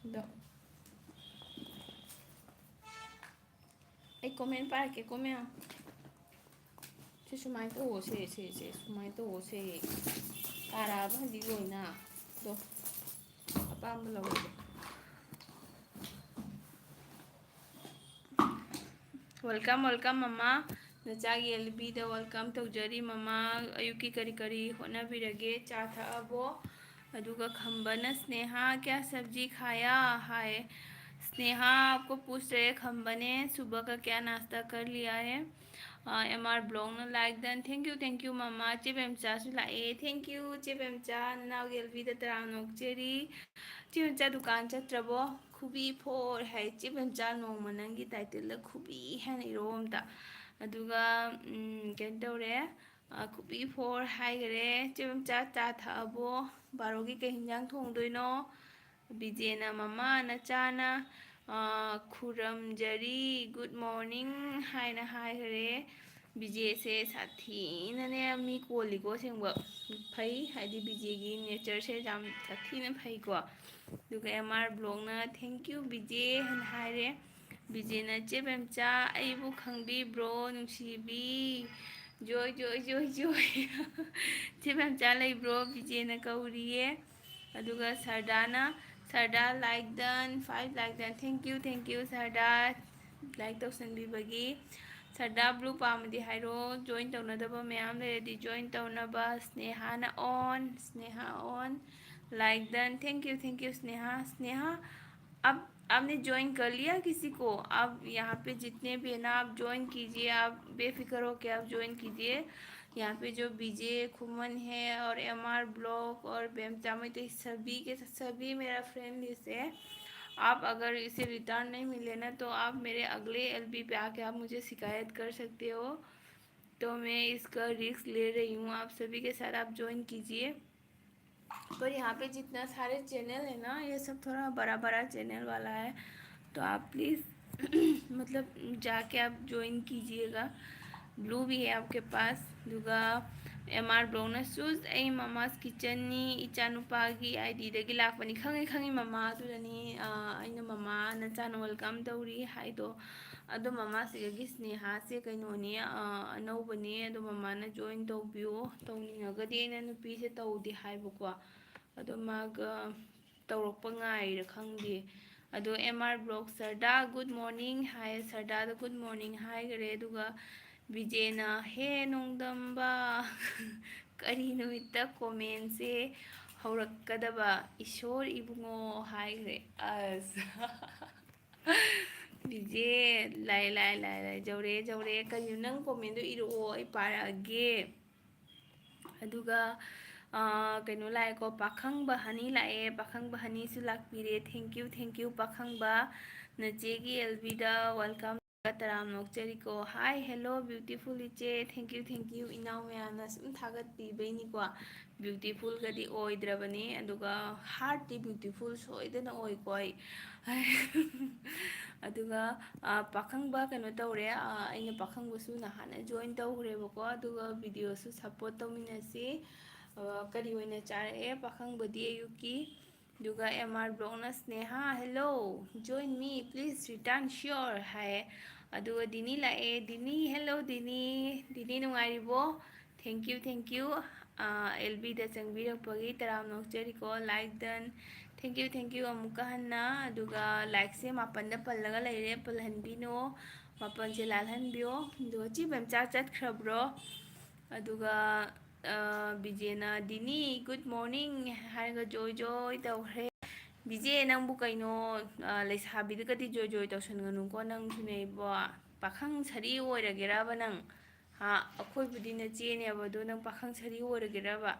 ꯑꯗꯣ꯫ ꯑꯩ comment ꯄꯥꯔꯛꯀꯦꯀꯣ ꯃꯌꯥꯝ꯫ ꯁꯤ ꯁꯨꯃꯥꯏꯅ ꯇꯧꯋꯣ, ꯁꯦ, ꯁꯦ, ꯁꯦ, ꯁꯨꯃꯥꯏꯅ ꯇꯧꯋꯣ, ꯁꯦ꯫ ꯄꯥꯔꯛꯑꯕ ꯍꯧꯖꯤꯛ ꯂꯣꯏꯅ? ꯑꯗꯣ꯫ ꯑꯄꯥꯝꯕ ꯂꯧꯔꯣ꯫ Welcome, welcome ꯃꯃꯥ꯫ ꯅꯆꯥꯒꯤ ꯑꯦꯜꯕꯤꯗ welcome ꯇꯧꯖꯔꯤ ꯃꯃꯥ꯫ ꯑꯌꯨꯛꯀꯤ ꯀꯔꯤ ꯀꯔꯤ ꯍꯣꯠꯅꯕꯤꯔꯒꯦ? ꯆꯥ ꯊꯛꯑꯕꯣ? ꯑꯗꯨꯒ ꯈꯝꯕꯅ, "स्नेहा क्या सब्जी खाया?" ꯍꯥꯏ꯫ "स्नेहा आपको पूछ रहे हैं, खम्बा ने सुबह का क्या नाश्ता कर लिया है?" ꯑ, ꯑꯦꯝ ꯑꯥꯔ ꯕ꯭ꯂꯣꯛꯅ like done꯫ Thank you, thank you ꯃꯃꯥ꯫ ꯆꯦ ꯕꯦꯝꯆꯥꯁꯨ ꯂꯥꯛꯑꯦ꯫ Thank you ꯆꯦ ꯕꯦꯝꯆꯥ꯫ ꯅꯅꯥꯎꯒꯤ ꯑꯦꯜꯕꯤꯗ ꯇꯔꯥꯝꯅ ꯑꯣꯛꯆꯔꯤ꯫ ꯆꯦ ꯕꯦꯝꯆꯥ ꯗꯨꯀꯥꯟ ꯆꯠꯇ꯭ꯔꯕꯣ? ꯈꯨꯕꯤ ꯐꯣꯔ ꯍꯥꯏ꯫ ꯆꯦ ꯕꯦꯝꯆꯥ ꯅꯣꯡꯃ ꯅꯪꯒꯤ ꯇꯥꯏꯇꯜꯗ ꯈꯨꯕꯤ ꯍꯥꯏꯅ ꯏꯔꯣ ꯑꯝꯇ꯫ ꯑꯗꯨꯒ, ꯎꯝ, ꯀꯩꯅꯣ ꯇꯧꯔꯦ꯫ ꯑ, ꯈꯨꯕꯤ ꯐꯣꯔ ꯍꯥꯏꯈꯔꯦ꯫ ꯆꯦ ꯕꯦꯝꯆꯥ ꯆꯥ ꯊꯛꯑꯕꯣ? ꯕꯥꯔꯣꯒꯤ ꯀꯩ ꯍꯤꯟꯖꯥꯡ ꯊꯣꯡꯗꯣꯏꯅꯣ? ꯕꯤꯖꯦꯅ, "ꯃꯃꯥ, ꯅꯆꯥꯅ, ꯑꯥ, ꯈꯨꯔꯝꯖꯔꯤ, good morning ꯍꯥꯏꯅ ꯍꯥꯏꯈ꯭ꯔꯦ꯫ ꯕꯤꯖꯦꯁꯦ ꯁꯥꯊꯤꯅꯅꯦ ꯃꯤ ꯀꯣꯜꯂꯤꯀꯣ ꯑꯁꯦꯡꯕ꯫ ꯐꯩ, ꯍꯥꯏꯗꯤ ꯕꯤꯖꯦꯒꯤ ꯅꯦꯆꯔꯁꯦ ꯌꯥꯝ ꯁꯥꯊꯤꯅ ꯐꯩꯀꯣ꯫ ꯑꯗꯨꯒ ꯑꯦꯝ ꯑꯥꯔ ꯕ꯭ꯂꯣꯛꯅ "Thank you ꯕꯤꯖꯦ" ꯍꯥꯏꯅ ꯍꯥꯏꯔꯦ꯫ ꯕꯤꯖꯦꯅ "ꯆꯦ ꯕꯦꯝꯆꯥ, ꯑꯩꯕꯨ ꯈꯪꯕꯤꯕ꯭ꯔꯣ ꯅꯨꯡꯁꯤꯕꯤ?" ꯖꯣꯏ, ꯖꯣꯏ, ꯖꯣꯏ, ꯖꯣꯏ꯫ "ꯆꯦ ꯕꯦꯝꯆꯥ ꯂꯩꯕ꯭ꯔꯣ?" ꯕꯤꯖꯦꯅ ꯀꯧꯔꯤꯌꯦ꯫ ꯑꯗꯨꯒ ꯁꯔꯗꯥꯅ, Sharda like done, five like done꯫ Thank you, thank you Sharda, like ꯇꯧꯁꯟꯕꯤꯕꯒꯤ꯫ ꯁꯔꯗꯥ ꯕ꯭ꯂꯨ ꯄꯥꯝꯃꯗꯤ ꯍꯥꯏꯔꯣ, ꯖꯣꯏꯟ ꯇꯧꯅꯗꯕ ꯃꯌꯥꯝ ꯂꯩꯔꯗꯤ ꯖꯣꯏꯟ ꯇꯧꯅꯕ꯫ ꯁ꯭ꯅꯦꯍꯥꯅ on, Sneha on, like done। Thank you, thank you Sneha. Sneha, अब आपने ज्वाइन कर लिया किसी को? आप यहाँ पे जितने भी है ना, आप ज्वाइन कीजिए, आप बेफिक्र होके आप ज्वाइन कीजिए। यहाँ पे जो बीजे खुमन है और एम आर ब्लॉक और बेमचा मैत्री, सभी के सभी मेरा फ्रेंड लिस्ट है। आप अगर इसे रिटर्न नहीं मिले ना, तो आप मेरे अगले एल बी पे आके आप मुझे शिकायत कर सकते हो। तो मैं इसका रिस्क ले रही हूँ, आप सभी के साथ आप ज्वाइन कीजिए। पर यहाँ पे जितना सारे चैनल है ना, ये सब थोड़ा बड़ा बड़ा चैनल वाला है, तो आप प्लीज़ मतलब जाके आप ज्वाइन कीजिएगा। ब्लू भी है आपके पास꯫ ꯑꯗꯨꯒ ꯑꯦꯝ ꯑꯥꯔ ꯕ꯭ꯂꯣꯛꯅ "ꯁꯨꯁ, ꯑꯩ ꯃꯃꯥꯁ ꯀꯤꯆꯟꯅꯤ, ꯏꯆꯥꯅꯨꯄꯥꯒꯤ ꯑꯥꯏ ꯗꯤꯗꯒꯤ ꯂꯥꯛꯄꯅꯤ"꯫ ꯈꯪꯉꯤ, ꯈꯪꯉꯤ ꯃꯃꯥ, ꯑꯗꯨꯅꯅꯤ, ꯑ, ꯑꯩꯅ ꯃꯃꯥ, ꯅꯆꯥꯅ ꯋꯦꯜꯀꯝ ꯇꯧꯔꯤ ꯍꯥꯏꯗꯣ꯫ ꯑꯗꯣ ꯃꯃꯥꯁꯤꯒꯤ ꯁ꯭ꯅꯦꯍꯥꯁꯦ ꯀꯩꯅꯣꯅꯦ, ꯑ, ꯑꯅꯧꯕꯅꯦ, ꯑꯗꯣ ꯃꯃꯥꯅ ꯖꯣꯏꯟ ꯇꯧꯕꯤꯌꯣ, ꯇꯧꯅꯤꯡꯉꯒꯗꯤ꯫ ꯑꯩꯅ ꯅꯨꯄꯤꯁꯦ ꯇꯧꯗꯦ ꯍꯥꯏꯕꯀꯣ, ꯑꯗꯣ ꯃꯥꯒ ꯇꯧꯔꯛꯄ ꯉꯥꯏꯔꯤꯔꯥ ꯈꯪꯗꯦ꯫ ꯑꯗꯣ M R block "Sharda, good morning" ꯍꯥꯏ, ꯁꯔꯗꯥꯗ good morning ꯍꯥꯏꯈ꯭ꯔꯦ꯫ ꯑꯗꯨꯒ ꯕꯤꯖꯦꯅ "ꯍꯦ ꯅꯣꯡꯗꯝꯕ, ꯀꯔꯤ ꯅꯨꯃꯤꯠꯇ ꯀꯣꯃꯦꯟꯁꯦ ꯍꯧꯔꯛꯀꯗꯕ, ꯏꯁꯣꯔ ꯏꯕꯨꯡꯉꯣ" ꯍꯥꯏꯈ꯭ꯔꯦ꯫ ꯑꯁ꯫ ꯕꯤꯖꯦ, ꯂꯥꯏ, ꯂꯥꯏ, ꯂꯥꯏ, ꯂꯥꯏ, ꯌꯧꯔꯦ, ꯌꯧꯔꯦ꯫ ꯀꯔꯤꯅꯣ, ꯅꯪ ꯀꯣꯃꯦꯟꯗꯣ ꯏꯔꯛꯑꯣ, ꯑꯩ ꯄꯥꯔꯛꯑꯒꯦ꯫ ꯑꯗꯨꯒ, ꯑꯥ, ꯀꯩꯅꯣ ꯂꯥꯛꯑꯦꯀꯣ, ꯄꯥꯈꯪꯕ ꯍꯅꯤ ꯂꯥꯛꯑꯦ, ꯄꯥꯈꯪꯕ ꯍꯅꯤꯁꯨ ꯂꯥꯛꯄꯤꯔꯦ꯫ Thank you, thank you ꯄꯥꯈꯪꯕ, ꯅꯆꯦꯒꯤ ꯑꯦꯜ ꯕꯤꯗ welcome꯫ ꯇꯔꯥꯝꯅ ꯑꯣꯛꯆꯔꯤꯀꯣ꯫ Hi, hello, beautiful ꯏꯆꯦ꯫ Thank you, thank you꯫ ꯏꯅꯥꯎ ꯃꯌꯥꯝꯅ ꯁꯨꯝ ꯊꯥꯒꯠꯄꯤꯕꯩꯅꯤꯀꯣ꯫ Beautifulꯒꯗꯤ ꯑꯣꯏꯗ꯭ꯔꯕꯅꯤ, ꯑꯗꯨꯒ heartꯇꯤ beautiful ꯁꯣꯏꯗꯅ ꯑꯣꯏꯀꯣ ꯑꯩ꯫ ꯑꯗꯨꯒ, ꯑ, ꯄꯥꯈꯪꯕ ꯀꯩꯅꯣ ꯇꯧꯔꯦ, ꯑ, ꯑꯩꯅ ꯄꯥꯈꯪꯕꯁꯨ ꯅꯍꯥꯟꯅ join ꯇꯧꯈ꯭ꯔꯦꯕꯀꯣ, ꯑꯗꯨꯒ videoꯁꯨ support ꯇꯧꯃꯤꯟꯅꯁꯤ꯫ ꯑ, ꯀꯔꯤ ꯑꯣꯏꯅ ꯆꯥꯔꯛꯑꯦ ꯄꯥꯈꯪꯕꯗꯤ ꯑꯌꯨꯛꯀꯤ? ꯑꯗꯨꯒ M R Vlogꯅ Sneha, hello, join me, please return sure ꯍꯥꯏꯌꯦ꯫ ꯑꯗꯨꯒ ꯗꯤꯅꯤ ꯂꯥꯛꯑꯦ꯫ ꯗꯤꯅꯤ, hello ꯗꯤꯅꯤ꯫ ꯗꯤꯅꯤ ꯅꯨꯡꯉꯥꯏꯔꯤꯕꯣ? Thank you, thank you꯫ Ah, L Bꯗ ꯆꯪꯕꯤꯔꯛꯄꯒꯤ ꯇꯔꯥꯝꯅ ꯑꯣꯛꯆꯔꯤꯀꯣ꯫ Like done꯫ Thank you, thank you ꯑꯃꯨꯛꯀ ꯍꯟꯅ꯫ ꯑꯗꯨꯒ likeꯁꯦ ꯃꯥꯄꯟꯗ ꯄꯜꯂꯒ ꯂꯩꯔꯦ, ꯄꯜꯍꯟꯕꯤꯅꯣ꯫ ꯃꯥꯄꯟꯁꯦ ꯂꯥꯜꯍꯟꯕꯤꯌꯣ꯫ ꯑꯗꯨꯒ ꯆꯦ ꯃꯦꯝꯆꯥ ꯆꯠꯈ꯭ꯔꯕ꯭ꯔꯣ? ꯑꯗꯨꯒ, ꯑ, ꯕꯤꯖꯦꯅ, "ꯗꯤꯅꯤ, good morning" ꯍꯥꯏꯔꯒ ꯖꯣꯏ ꯖꯣꯏ ꯇꯧꯈ꯭ꯔꯦ꯫ ꯕꯤꯖꯦ, ꯅꯪꯕꯨ ꯀꯩꯅꯣ, ꯑ, ꯂꯩꯁꯥꯕꯤꯗꯒꯗꯤ ꯖꯣꯏ ꯖꯣꯏ ꯇꯧꯁꯟꯒꯅꯨꯀꯣ, ꯅꯪꯁꯨꯅꯦ ꯏꯕꯣ꯫ ꯄꯥꯈꯪ ꯁꯥꯔꯤ ꯑꯣꯏꯔꯒꯦꯔꯕ ꯅꯪ? ꯍꯥ? ꯑꯩꯈꯣꯏꯕꯨꯗꯤ ꯅꯆꯦꯅꯦꯕ, ꯑꯗꯣ ꯅꯪ ꯄꯥꯈꯪ ꯁꯥꯔꯤ ꯑꯣꯏꯔꯒꯦꯔꯕ?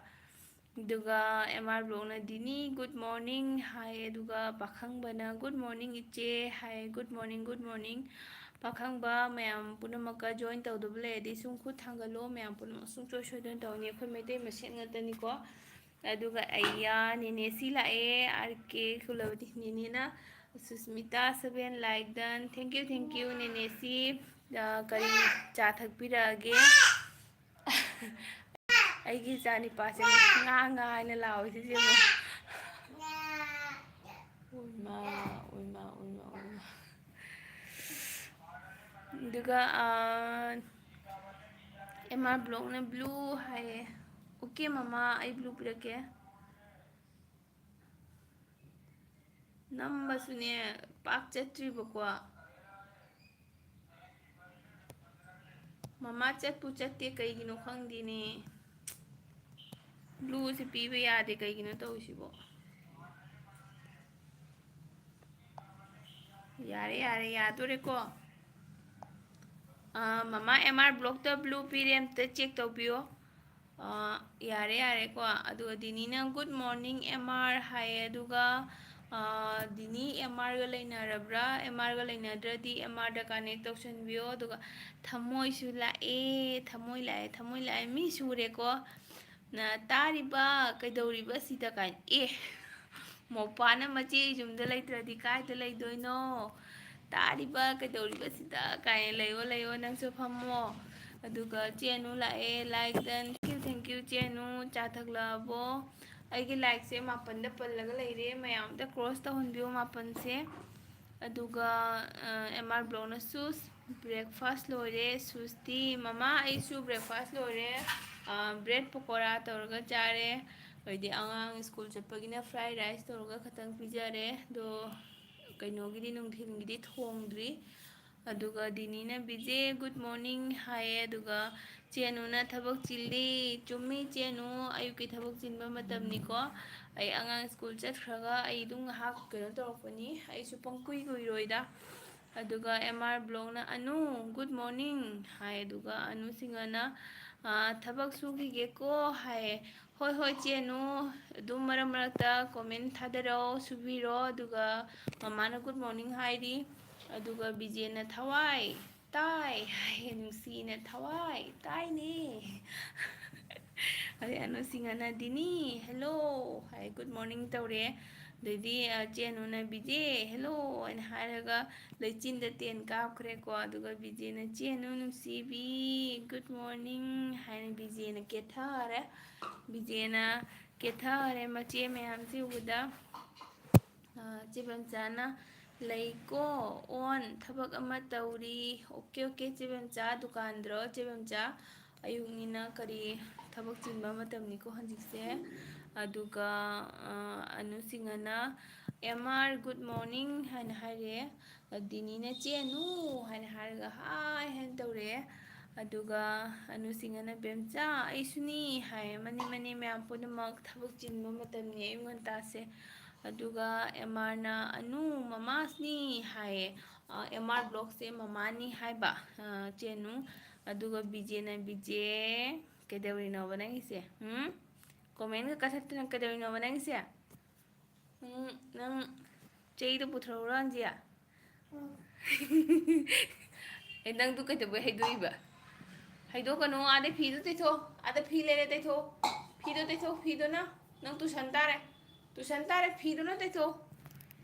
ꯑꯗꯨꯒ M R Vlogꯅ, "ꯗꯤꯅꯤ, good morning" ꯍꯥꯏ, ꯑꯗꯨꯒ ꯄꯥꯈꯪꯕꯅ, "Good morning ꯏꯆꯦ" ꯍꯥꯏ꯫ Good morning, good morning꯫ ꯄꯥꯈꯪꯕ ꯃꯌꯥꯝ ꯄꯨꯝꯅꯃꯛꯀ join ꯇꯧꯗꯕ ꯂꯩꯔꯗꯤ ꯁꯨꯝ ꯈꯨꯠ ꯊꯥꯡꯒꯠꯂꯣ, ꯃꯌꯥꯝ ꯄꯨꯝꯅꯃꯛ ꯁꯨꯡꯁꯣꯏ ꯁꯣꯏꯗꯅ ꯇꯧꯅꯤ, ꯑꯩꯈꯣꯏ ꯃꯩꯇꯩ ꯃꯁꯦꯟ ꯉꯥꯛꯇꯅꯤꯀꯣ꯫ ꯑꯗꯨꯒ ꯑꯩꯌꯥ, ꯅꯦꯅꯦꯁꯤ ꯂꯥꯛꯑꯦ, R K ꯀꯨꯂꯕꯗꯤ ꯅꯦꯅꯦꯅ꯫ Susmita seven, like done꯫ Thank you, thank you ꯅꯦꯅꯦꯁꯤ꯫ ꯑ, ꯀꯔꯤ ꯆꯥ ꯊꯛꯄꯤꯔꯛꯑꯒꯦ? ꯑꯩꯒꯤ ꯏꯆꯥ ꯅꯤꯄꯥꯁꯦ ꯉꯥ ꯉꯥ ꯍꯥꯏꯅ ꯂꯥꯎꯔꯤꯁꯤꯁꯦ ꯌꯦꯡꯉꯣ꯫ ꯎꯏꯃꯥ, ꯎꯏꯃꯥ, ꯎꯏꯃꯥ, ꯎꯏꯃꯥ꯫ ꯑꯗꯨꯒ, ꯑ, M R Vlogꯅ blue ꯍꯥꯏꯌꯦ꯫ Okay ꯃꯃꯥ, ꯑꯩ blue ꯄꯤꯔꯛꯀꯦ꯫ ꯅꯝꯕꯁꯨꯅꯦ ꯄꯥꯛ ꯆꯠꯇ꯭ꯔꯤꯕꯀꯣ꯫ ꯃꯃꯥ ꯆꯠꯄꯨ ꯆꯠꯇꯦ, ꯀꯩꯒꯤꯅꯣ ꯈꯪꯗꯦꯅꯦ꯫ Blueꯁꯦ ꯄꯤꯕ ꯌꯥꯗꯦ, ꯀꯩꯒꯤꯅꯣ ꯇꯧꯔꯤꯁꯤꯕꯣ? ꯌꯥꯔꯦ, ꯌꯥꯔꯦ, ꯌꯥꯗꯣꯔꯦꯀꯣ꯫ ꯑꯥ, ꯃꯃꯥ M R Vlogꯇ blue ꯄꯤꯔꯦ, ꯑꯝꯇ check ꯇꯧꯕꯤꯌꯣ꯫ ꯑꯥ, ꯌꯥꯔꯦ, ꯌꯥꯔꯦꯀꯣ꯫ ꯑꯗꯨꯒ ꯗꯤꯅꯤꯅ good morning M R ꯍꯥꯏꯌꯦ, ꯑꯗꯨꯒ ꯑꯥ, ꯗꯤꯅꯤ ꯑꯦꯝ ꯑꯥꯔꯒ ꯂꯩꯅꯔꯕ꯭ꯔꯥ? ꯑꯦꯝ ꯑꯥꯔꯒ ꯂꯩꯅꯗ꯭ꯔꯗꯤ ꯑꯦꯝ ꯑꯥꯔꯗ ꯀꯅꯦꯛ ꯇꯧꯁꯟꯕꯤꯌꯣ꯫ ꯑꯗꯨꯒ ꯊꯃꯣꯏꯁꯨ ꯂꯥꯛꯑꯦ, ꯊꯃꯣꯏ ꯂꯥꯛꯑꯦ, ꯊꯃꯣꯏ ꯂꯥꯛꯑꯦ꯫ ꯃꯤ ꯁꯨꯔꯦꯀꯣ꯫ ꯅ ꯇꯥꯔꯤꯕ, ꯀꯩꯗꯧꯔꯤꯕ ꯁꯤꯗ ꯀꯥꯏꯅ꯫ ꯑꯦ, ꯃꯧꯄꯥꯅ ꯃꯆꯦ ꯌꯨꯝꯗ ꯂꯩꯇ꯭ꯔꯗꯤ ꯀꯥꯏꯗ ꯂꯩꯗꯣꯏꯅꯣ? ꯇꯥꯔꯤꯕ, ꯀꯩꯗꯧꯔꯤꯕ ꯁꯤꯗ ꯀꯥꯏꯅ꯫ ꯂꯩꯌꯣ, ꯂꯩꯌꯣ, ꯅꯪꯁꯨ ꯐꯝꯃꯣ꯫ ꯑꯗꯨꯒ ꯆꯦ ꯑꯅꯨ ꯂꯥꯛꯑꯦ, like done꯫ Thank you, thank you, ꯆꯦ ꯑꯅꯨ꯫ ꯆꯥ ꯊꯛꯂꯛꯑꯕꯣ? ꯑꯩꯒꯤ ꯂꯥꯏꯛꯁꯦ ꯃꯥꯄꯟꯗ ꯄꯜꯂꯒ ꯂꯩꯔꯦ, ꯃꯌꯥꯝ ꯑꯝꯇ ꯀ꯭ꯔꯣꯁ ꯇꯧꯍꯟꯕꯤꯌꯣ ꯃꯥꯄꯟꯁꯦ꯫ ꯑꯗꯨꯒ ꯑꯦꯝ ꯑꯥꯔ ꯕ꯭ꯂꯣꯛꯅ ꯁꯨꯁ ꯕ꯭ꯔꯦꯛꯐꯥꯁ ꯂꯣꯏꯔꯦ꯫ ꯁꯨꯁꯇꯤ, "ꯃꯃꯥ, ꯑꯩꯁꯨ ꯕ꯭ꯔꯦꯛꯐꯥꯁ ꯂꯣꯏꯔꯦ, ꯕ꯭ꯔꯦꯗ ꯄꯀꯣꯔꯥ ꯇꯧꯔꯒ ꯆꯥꯔꯦ꯫ ꯑꯗꯩꯗꯤ ꯑꯉꯥꯡ ꯁ꯭ꯀꯨꯜ ꯆꯠꯄꯒꯤꯅ ꯐ꯭ꯔꯥꯏ ꯔꯥꯏꯁ ꯇꯧꯔꯒ ꯈꯇꯪ ꯄꯤꯖꯔꯦ꯫ ꯑꯗꯣ ꯀꯩꯅꯣꯒꯤꯗꯤ, ꯅꯨꯡꯊꯤꯜꯒꯤꯗꯤ ꯊꯣꯡꯗ꯭ꯔꯤ꯫" ꯑꯗꯨꯒ ꯗꯤꯅꯤꯅ, "ꯕꯤꯖꯦ, ꯒꯨꯗ ꯃꯣꯔꯅꯤꯡ" ꯍꯥꯏꯌꯦ꯫ ꯑꯗꯨꯒ ꯆꯦ ꯑꯅꯨꯅ, "ꯊꯕꯛ ꯆꯤꯜꯂꯤ꯫" ꯆꯨꯝꯃꯤ, ꯆꯦ ꯑꯅꯨ, ꯑꯌꯨꯛꯀꯤ ꯊꯕꯛ ꯆꯤꯟꯕ ꯃꯇꯝꯅꯤꯀꯣ꯫ ꯑꯩ ꯑꯉꯥꯡ ꯁ꯭ꯀꯨꯜ ꯆꯠꯈ꯭ꯔꯒ ꯑꯩ ꯑꯗꯨꯝ ꯉꯥꯏꯍꯥꯛ ꯀꯩꯅꯣ ꯇꯧꯔꯛꯄꯅꯤ꯫ ꯑꯩꯁꯨ ꯄꯪꯀꯨꯏ ꯀꯨꯏꯔꯣꯏꯗ꯫ ꯑꯗꯨꯒ ꯑꯦꯝ ꯑꯥꯔ ꯕ꯭ꯂꯣꯛꯅ, "ꯑꯅꯨ, ꯒꯨꯗ ꯃꯣꯔꯅꯤꯡ" ꯍꯥꯏ꯫ ꯑꯗꯨꯒ ꯑꯅꯨ ꯁꯤꯡꯍꯅ, "ꯑꯥ, ꯊꯕꯛ ꯁꯨꯈꯤꯒꯦꯀꯣ" ꯍꯥꯏꯌꯦ꯫ "ꯍꯣꯏ, ꯍꯣꯏ, ꯆꯦ ꯑꯅꯨ, ꯑꯗꯨꯝ ꯃꯔꯛ ꯃꯔꯛꯇ ꯀꯣꯃꯦꯟ ꯊꯥꯗꯔꯛꯑꯣ, ꯁꯨꯕꯤꯔꯣ꯫" ꯑꯗꯨꯒ ꯃꯃꯥꯅ ꯒꯨꯗ ꯃꯣꯔꯅꯤꯡ ꯍꯥꯏꯔꯤ꯫ ꯑꯗꯨꯒ ꯕꯤꯖꯦꯅ, "ꯊꯋꯥꯏ, ꯇꯥꯏ" ꯍꯥꯏꯌꯦ꯫ ꯅꯨꯡꯁꯤꯅ, "ꯊꯋꯥꯏ, ꯇꯥꯏꯅꯦ" ꯑꯗꯩ ꯑꯅꯨ ꯁꯤꯡꯍꯅ, "ꯗꯤꯅꯤ, ꯍꯦꯜꯂꯣ" ꯍꯥꯏ, ꯒꯨꯗ ꯃꯣꯔꯅꯤꯡ ꯇꯧꯔꯦ꯫ ꯑꯗꯩꯗꯤ, ꯑ, ꯆꯦ ꯑꯅꯨꯅ, "ꯕꯤꯖꯦ, ꯍꯦꯜꯂꯣ" ꯍꯥꯏꯅ ꯍꯥꯏꯔꯒ ꯂꯩꯆꯤꯟꯗ ꯇꯦꯟ ꯀꯥꯞꯈ꯭ꯔꯦꯀꯣ꯫ ꯑꯗꯨꯒ ꯕꯤꯖꯦꯅ, "ꯆꯦ ꯑꯅꯨ ꯅꯨꯡꯁꯤꯕꯤ, ꯒꯨꯗ ꯃꯣꯔꯅꯤꯡ" ꯍꯥꯏꯅ ꯕꯤꯖꯦꯅ ꯀꯦꯊꯔꯦ꯫ ꯕꯤꯖꯦꯅ ꯀꯦꯊꯔꯦ ꯃꯆꯦ ꯃꯌꯥꯝꯁꯤ ꯎꯕꯗ꯫ ꯑ, ꯆꯦꯕꯦꯝꯆꯥꯅ, "ꯂꯩꯀꯣ, ꯑꯣꯟ, ꯊꯕꯛ ꯑꯃ ꯇꯧꯔꯤ꯫" "Okay, okay, ꯆꯦꯕꯦꯝꯆꯥ, ꯗꯨꯀꯥꯟꯗ꯭ꯔꯣ ꯆꯦꯕꯦꯝꯆꯥ?" ꯑꯌꯨꯛꯅꯤꯅ ꯀꯔꯤ ꯊꯕꯛ ꯆꯤꯟꯕ ꯃꯇꯝꯅꯤꯀꯣ ꯍꯧꯖꯤꯛꯁꯦ꯫ ꯑꯗꯨꯒ, ꯑ, ꯑꯅꯨ ꯁꯤꯡꯍꯅ, "ꯑꯦꯝ ꯑꯥꯔ, ꯒꯨꯗ ꯃꯣꯔꯅꯤꯡ" ꯍꯥꯏꯅ ꯍꯥꯏꯔꯦ꯫ ꯗꯤꯅꯤꯅ, "ꯆꯦ ꯑꯅꯨ" ꯍꯥꯏꯅ ꯍꯥꯏꯔꯒ, "ꯍꯥꯏ" ꯍꯥꯏꯅ ꯇꯧꯔꯛꯑꯦ꯫ ꯑꯗꯨꯒ ꯑꯅꯨ ꯁꯤꯡꯍꯅ, "ꯕꯦꯝꯆꯥ, ꯑꯩꯁꯨꯅꯤ" ꯍꯥꯏ꯫ ꯃꯅꯤ, ꯃꯅꯤ, ꯃꯌꯥꯝ ꯄꯨꯝꯅꯃꯛ ꯊꯕꯛ ꯆꯤꯟꯕ ꯃꯇꯝꯅꯤ ꯑꯌꯨꯛ ꯉꯟꯇꯥꯁꯦ꯫ ꯑꯗꯨꯒ ꯑꯦꯝ ꯑꯥꯔꯅ, "ꯑꯅꯨ, ꯃꯃꯥꯁꯅꯤ" ꯍꯥꯏꯌꯦ꯫ ꯑ, ꯑꯦꯝ ꯑꯥꯔ ꯕ꯭ꯂꯣꯛꯁꯦ ꯃꯃꯥꯅꯤ ꯍꯥꯏꯕ, ꯑ, ꯆꯦ ꯑꯅꯨ꯫ ꯑꯗꯨꯒ ꯕꯤꯖꯦꯅ, "ꯕꯤꯖꯦ, ꯀꯩꯗꯧꯔꯤꯅꯣꯕ ꯅꯪꯒꯤꯁꯦ? ꯎꯝ? ꯀꯣꯃꯦꯟꯒ ꯀꯛꯊꯠꯇꯅ ꯀꯩꯗꯧꯔꯤꯅꯣꯕ ꯅꯪꯒꯤꯁꯦ?" ꯎꯝ, ꯅꯪ ꯆꯩꯗꯣ ꯄꯨꯊꯣꯔꯛꯎꯔꯣ, ꯑꯟꯖꯤꯌꯥ? ꯑꯦ, ꯅꯪꯗꯨ ꯀꯩꯗꯧꯕꯩ ꯍꯩꯗꯣꯛꯏꯕ? ꯍꯩꯗꯣꯛꯀꯅꯨ, ꯑꯥꯗ ꯐꯤꯗꯨ ꯇꯩꯊꯣꯛ, ꯑꯥꯗ ꯐꯤ ꯂꯩꯔꯦ, ꯇꯩꯊꯣꯛ꯫ ꯐꯤꯗꯣ ꯇꯩꯊꯣꯛ, ꯐꯤꯗꯨꯅ꯫ ꯅꯪ ꯇꯨꯁꯟ ꯇꯥꯔꯦ, ꯇꯨꯁꯟ ꯇꯥꯔꯦ, ꯐꯤꯗꯨꯅ ꯇꯩꯊꯣꯛ꯫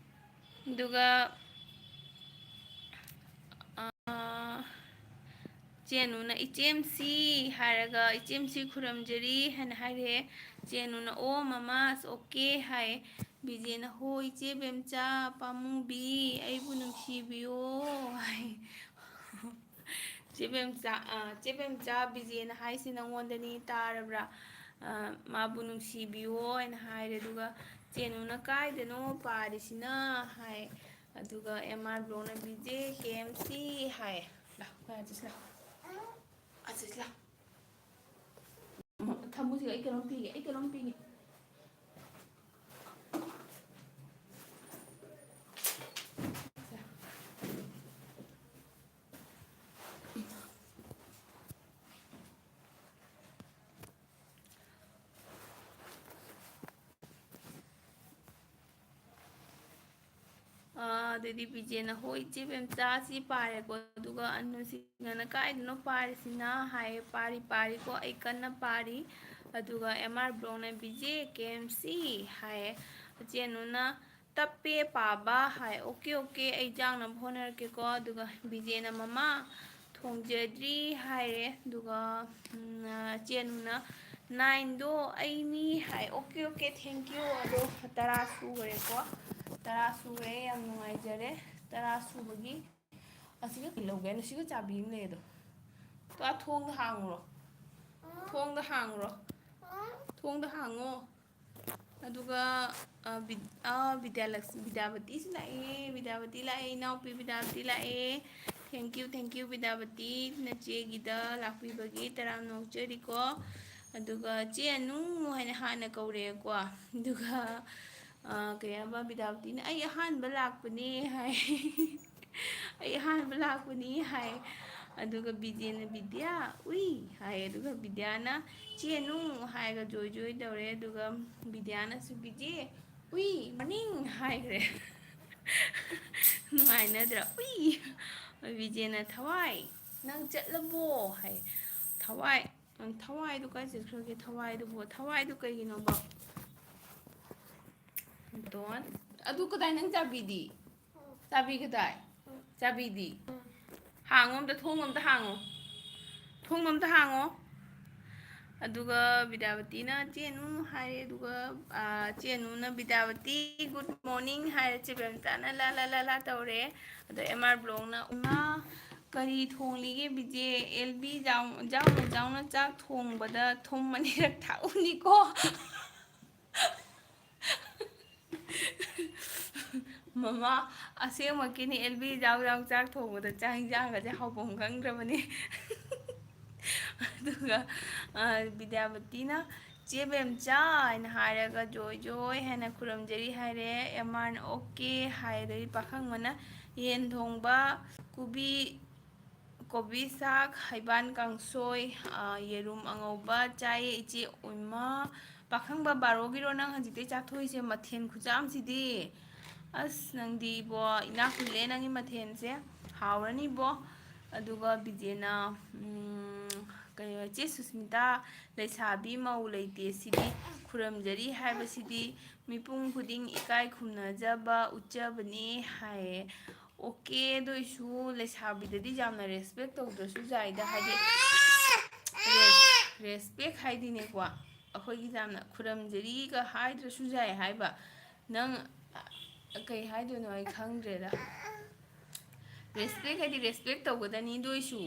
ꯑꯗꯨꯒ, ꯑꯥ, ꯆꯦꯅꯨꯅ "ꯏꯆꯦꯝꯁꯤ" ꯍꯥꯏꯔꯒ, "ꯏꯆꯦꯝꯁꯤ ꯈꯨꯔꯨꯝꯖꯔꯤ" ꯍꯥꯏꯅ ꯍꯥꯏꯔꯦ꯫ ꯆꯦꯅꯨꯅ "ꯑꯣ ꯃꯃꯥ, ꯑꯣꯀꯦ" ꯍꯥꯏ꯫ ꯕꯤꯖꯦꯅ "ꯍꯣ ꯏꯆꯦ ꯕꯦꯝꯆꯥ ꯄꯥꯝꯃꯨꯕꯤ, ꯑꯩꯕꯨ ꯅꯨꯡꯁꯤꯕꯤꯌꯣ" ꯍꯥꯏ꯫ "ꯆꯦ ꯕꯦꯝꯆꯥ, ꯑ, ꯆꯦ ꯕꯦꯝꯆꯥ, ꯕꯤꯖꯦꯅ ꯍꯥꯏꯁꯤ ꯅꯪꯉꯣꯟꯗꯅꯤ, ꯇꯥꯔꯕ꯭ꯔꯥ? ꯑ, ꯃꯥꯕꯨ ꯅꯨꯡꯁꯤꯕꯤꯌꯣ" ꯍꯥꯏꯅ ꯍꯥꯏꯔꯦ꯫ ꯑꯗꯨꯒ ꯆꯦꯅꯨꯅ "ꯀꯥꯏꯗꯅꯣ ꯄꯥꯔꯤꯁꯤꯅ?" ꯍꯥꯏ꯫ ꯑꯗꯨꯒ ꯑꯦꯝ ꯑꯥꯔ ꯕ꯭ꯂꯣꯛꯅ "ꯕꯤꯖꯦ ꯀꯦ ꯑꯦꯝ ꯁꯤ" ꯍꯥꯏ꯫ ꯂꯥꯎ, ꯑꯩꯈꯣꯏ ꯑꯥ ꯆꯠꯁꯤ ꯂꯥꯎ꯫ ꯑꯥ ꯆꯠꯁꯤ ꯂꯥꯎ꯫ ꯊꯝꯃꯨꯁꯤ, ꯑꯩ ꯀꯩꯅꯣꯝ ꯄꯤꯒꯦ, ꯑꯩ ꯀꯩꯅꯣꯝ ꯄꯤꯒꯦ꯫ ꯑꯥ, ꯑꯗꯩꯗꯤ ꯕꯤꯖꯦꯅ "ꯍꯣꯏ ꯏꯆꯦ ꯕꯦꯝꯆꯥ" ꯁꯤ ꯄꯥꯔꯦꯀꯣ꯫ ꯑꯗꯨꯒ ꯑꯅꯨꯁꯤꯡꯅ "ꯀꯥꯏꯗꯅꯣ ꯄꯥꯔꯤꯁꯤꯅ?" ꯍꯥꯏꯌꯦ꯫ "ꯄꯥꯔꯤ, ꯄꯥꯔꯤꯀꯣ, ꯑꯩ ꯀꯟꯅ ꯄꯥꯔꯤ"꯫ ꯑꯗꯨꯒ ꯑꯦꯝ ꯑꯥꯔ ꯕ꯭ꯂꯣꯛꯅ "ꯕꯤꯖꯦ ꯀꯦ ꯑꯦꯝ ꯁꯤ" ꯍꯥꯏꯌꯦ꯫ ꯆꯦꯅꯨꯅ "ꯇꯞꯄꯦ ꯄꯥꯕ" ꯍꯥꯏ꯫ "ꯑꯣꯀꯦ, ꯑꯣꯀꯦ, ꯑꯩ ꯆꯥꯅꯕ ꯍꯣꯠꯅꯔꯛꯀꯦꯀꯣ"꯫ ꯑꯗꯨꯒ ꯕꯤꯖꯦꯅ "ꯃꯃꯥ, ꯊꯣꯡꯖꯗ꯭ꯔꯤ" ꯍꯥꯏꯔꯦ꯫ ꯑꯗꯨꯒ, ꯎꯝ, ꯆꯦꯅꯨꯅ "ꯅꯥꯏꯟꯗꯣ ꯑꯩꯅꯤ" ꯍꯥꯏ꯫ "Okay, okay, thank you"꯫ ꯑꯗꯣ ꯇꯔꯥ ꯁꯨꯈ꯭ꯔꯦꯀꯣ꯫ ꯇꯔꯥ ꯁꯨꯈ꯭ꯔꯦ, ꯌꯥꯝ ꯅꯨꯡꯉꯥꯏꯖꯔꯦ꯫ ꯇꯔꯥ ꯁꯨꯕꯒꯤ ꯑꯁꯤꯒ ꯀꯩ ꯂꯧꯒꯦ ꯍꯥꯏꯅꯣ? ꯁꯤꯒ ꯆꯥꯕꯤ ꯑꯃ ꯂꯩ ꯑꯗꯣ꯫ ꯇꯣ, ꯑꯥ, ꯊꯣꯡꯗ ꯍꯥꯡꯉꯨꯔꯣ꯫ ꯊꯣꯡꯗ ꯍꯥꯡꯉꯨꯔꯣ꯫ ꯊꯣꯡꯗ ꯍꯥꯡꯉꯣ꯫ ꯑꯗꯨꯒ, ꯑ, ꯕꯤꯗ-, ꯑ, ꯕꯤꯗ꯭ꯌꯥꯂꯛꯁ-, ꯕꯤꯗ꯭ꯌꯥꯄꯇꯤꯁꯨ ꯂꯥꯛꯑꯦ꯫ ꯕꯤꯗ꯭ꯌꯥꯄꯇꯤ ꯂꯥꯛꯑꯦ꯫ ꯏꯅꯥꯎꯄꯤ ꯕꯤꯗ꯭ꯌꯥꯄꯇꯤ ꯂꯥꯛꯑꯦ꯫ Thank you, thank you, Bidyapati. ꯅꯆꯦꯒꯤꯗ ꯂꯥꯛꯄꯤꯕꯒꯤ ꯇꯔꯥꯝꯅ ꯑꯣꯛꯆꯔꯤꯀꯣ꯫ ꯑꯗꯨꯒ "ꯆꯦ ꯑꯅꯨ" ꯍꯥꯏꯅ ꯍꯥꯟꯅ ꯀꯧꯔꯛꯑꯦꯀꯣ꯫ ꯑꯗꯨꯒ, ꯑ, ꯀꯩ ꯍꯥꯏꯕ, ꯕꯤꯗ꯭ꯌꯥꯄꯇꯤꯅ "ꯑꯩ ꯑꯍꯥꯟꯕ ꯂꯥꯛꯄꯅꯦ" ꯍꯥꯏ꯫ "ꯑꯩ ꯑꯍꯥꯟꯕ ꯂꯥꯛꯄꯅꯤ" ꯍꯥꯏ꯫ ꯑꯗꯨꯒ ꯕꯤꯖꯦꯅ "ꯕꯤꯗ꯭ꯌꯥ, ꯎꯏ" ꯍꯥꯏ꯫ ꯑꯗꯨꯒ ꯕꯤꯗ꯭ꯌꯥꯅ "ꯆꯦꯅꯨ" ꯍꯥꯏꯔꯒ ꯖꯣꯏ ꯖꯣꯏ ꯇꯧꯔꯦ꯫ ꯑꯗꯨꯒ ꯕꯤꯗ꯭ꯌꯥꯅꯁꯨ "ꯕꯤꯖꯦ, "ꯎꯏ, ꯃꯅꯤꯡ!" ꯍꯥꯏꯈ꯭ꯔꯦ꯫ ꯅꯨꯡꯉꯥꯏꯅꯗ꯭ꯔꯥ? "ꯎꯏ!" ꯕꯤꯖꯦꯅ, "ꯊꯋꯥꯏ, ꯅꯪ ꯆꯠꯂꯕꯣ?" ꯍꯥꯏ꯫ "ꯊꯋꯥꯏ, ꯊꯋꯥꯏꯗꯨ ꯀꯥꯏ ꯆꯠꯈ꯭ꯔꯒꯦ? ꯊꯋꯥꯏꯗꯨꯕꯨ, ꯊꯋꯥꯏꯗꯨ ꯀꯩꯒꯤꯅꯣꯕ?" ꯗꯣꯟ, ꯑꯗꯨ ꯀꯗꯥꯏ ꯅꯪ ꯆꯥꯕꯤꯗꯤ? ꯆꯥꯕꯤ ꯀꯗꯥꯏ? ꯆꯥꯕꯤꯗꯤ? ꯍꯥꯡꯉꯣ ꯑꯝꯇ, ꯊꯣꯡ ꯑꯝꯇ ꯍꯥꯡꯉꯣ꯫ ꯊꯣꯡ ꯑꯝꯇ ꯍꯥꯡꯉꯣ꯫ ꯑꯗꯨꯒ ꯕꯤꯗ꯭ꯌꯥꯄꯇꯤꯅ "ꯆꯦꯟꯅꯨ" ꯍꯥꯏꯔꯦ꯫ ꯑꯗꯨꯒ, ꯑꯥ, ꯆꯦꯟꯅꯨꯅ ꯕꯤꯗ꯭ꯌꯥꯄꯇꯤ "Good morning" ꯍꯥꯏꯔꯦ꯫ ꯆꯦ ꯄ꯭ꯔꯦꯝꯆꯥꯅ "ꯂꯥ ꯂꯥ ꯂꯥ ꯂꯥ" ꯇꯧꯔꯦ꯫ ꯑꯗꯣ ꯑꯦꯝ ꯑꯥꯔ ꯕ꯭ꯂꯣꯛꯅ, "ꯏꯃꯥ, ꯀꯔꯤ ꯊꯣꯡꯂꯤꯒꯦ ꯕꯤꯖꯦ? ꯑꯦꯜ ꯕꯤ ꯖꯥꯎ-, ꯖꯥꯎꯅ ꯖꯥꯎꯅ ꯆꯥꯛ ꯊꯣꯡꯕꯗ ꯊꯨꯝ ꯑꯅꯤꯔꯛ ꯊꯥꯛꯎꯅꯤꯀꯣ"꯫ ꯃꯃꯥ, ꯑꯁꯦꯡꯃꯛꯀꯤꯅꯤ, ꯑꯦꯜ ꯕꯤ ꯌꯥꯎ ꯌꯥꯎ ꯆꯥꯛ ꯊꯣꯡꯕꯗ ꯆꯥꯛ ꯍꯤꯟꯖꯥꯡꯒꯁꯦ ꯍꯥꯎꯐꯝ ꯈꯪꯗ꯭ꯔꯕꯅꯤ꯫ ꯑꯗꯨꯒ, ꯑ, ꯕꯤꯗ꯭ꯌꯥꯄꯇꯤꯅ "ꯆꯦ ꯕꯦꯝꯆꯥ" ꯍꯥꯏꯅ ꯍꯥꯏꯔꯒ "ꯖꯣꯏ ꯖꯣꯏ" ꯍꯥꯏꯅ ꯈꯨꯔꯨꯝꯖꯔꯤ ꯍꯥꯏꯔꯦ꯫ ꯑꯦꯝ ꯑꯥꯔꯅ "ꯑꯣꯀꯦ" ꯍꯥꯏ꯫ ꯑꯗꯩ ꯄꯥꯈꯪꯕꯅ "ꯌꯦꯟ ꯊꯣꯡꯕ, ꯀꯣꯕꯤ, ꯀꯣꯕꯤ ꯁꯥꯛ, ꯍꯩꯕꯥꯟ ꯀꯥꯡꯁꯣꯏ, ꯑ, ꯌꯦꯔꯨꯝ ꯑꯉꯧꯕ ꯆꯥꯏꯌꯦ ꯏꯆꯦ"꯫ ꯎꯏꯃꯥ, ꯄꯥꯈꯪꯕ, ꯕꯥꯔꯣꯒꯤꯔꯣ ꯅꯪ ꯍꯧꯖꯤꯛꯇꯩ ꯆꯥꯊꯣꯛꯏꯁꯦ? ꯃꯊꯦꯜ ꯈꯨꯌꯥꯝꯁꯤꯗꯤ! ꯑꯁ, ꯅꯪꯗꯤ ꯏꯕꯣ, ꯏꯅꯥꯛ ꯈꯨꯜꯂꯦ ꯅꯪꯒꯤ ꯃꯊꯦꯜꯁꯦ꯫ ꯍꯥꯎꯔꯅꯤꯕꯣ꯫ ꯑꯗꯨꯒ ꯕꯤꯖꯦꯅ, ꯎꯝ, ꯀꯩ, "ꯆꯦ ꯁꯨꯁꯃꯤꯇꯥ, ꯂꯩꯁꯥꯕꯤ ꯃꯧ ꯂꯩꯇꯦ ꯁꯤꯗꯤ, ꯈꯨꯔꯝꯖꯔꯤ ꯍꯥꯏꯕꯁꯤꯗꯤ ꯃꯤꯄꯨꯝ ꯈꯨꯗꯤꯡ ꯏꯀꯥꯏ ꯈꯨꯝꯅꯖꯕ ꯎꯠꯆꯕꯅꯤ" ꯍꯥꯏꯌꯦ꯫ ꯑꯣꯀꯦ, ꯑꯗꯨ ꯑꯣꯏꯁꯨ ꯂꯩꯁꯥꯕꯤꯗꯗꯤ ꯌꯥꯝꯅ ꯔꯦꯁꯄꯦꯛ ꯇꯧꯗ꯭ꯔꯁꯨ ꯌꯥꯏꯗ, ꯍꯥꯏꯗꯤ, ꯔꯦꯁ-, ꯔꯦꯁꯄꯦꯛ ꯍꯥꯏꯗꯤꯅꯦꯀꯣ, ꯑꯩꯈꯣꯏꯒꯤ ꯌꯥꯝꯅ "ꯈꯨꯔꯝꯖꯔꯤꯒ" ꯍꯥꯏꯗ꯭ꯔꯁꯨ ꯌꯥꯏ ꯍꯥꯏꯕ꯫ ꯅꯪ, ꯑ, ꯀꯩ ꯍꯥꯏꯗꯣꯏꯅꯣ ꯑꯩ ꯈꯪꯗ꯭ꯔꯦꯗ꯫ ꯔꯦꯁꯄꯦꯛ ꯍꯥꯏꯗꯤ ꯔꯦꯁꯄꯦꯛ ꯇꯧꯒꯗꯅꯤ, ꯑꯗꯨ ꯑꯣꯏꯁꯨ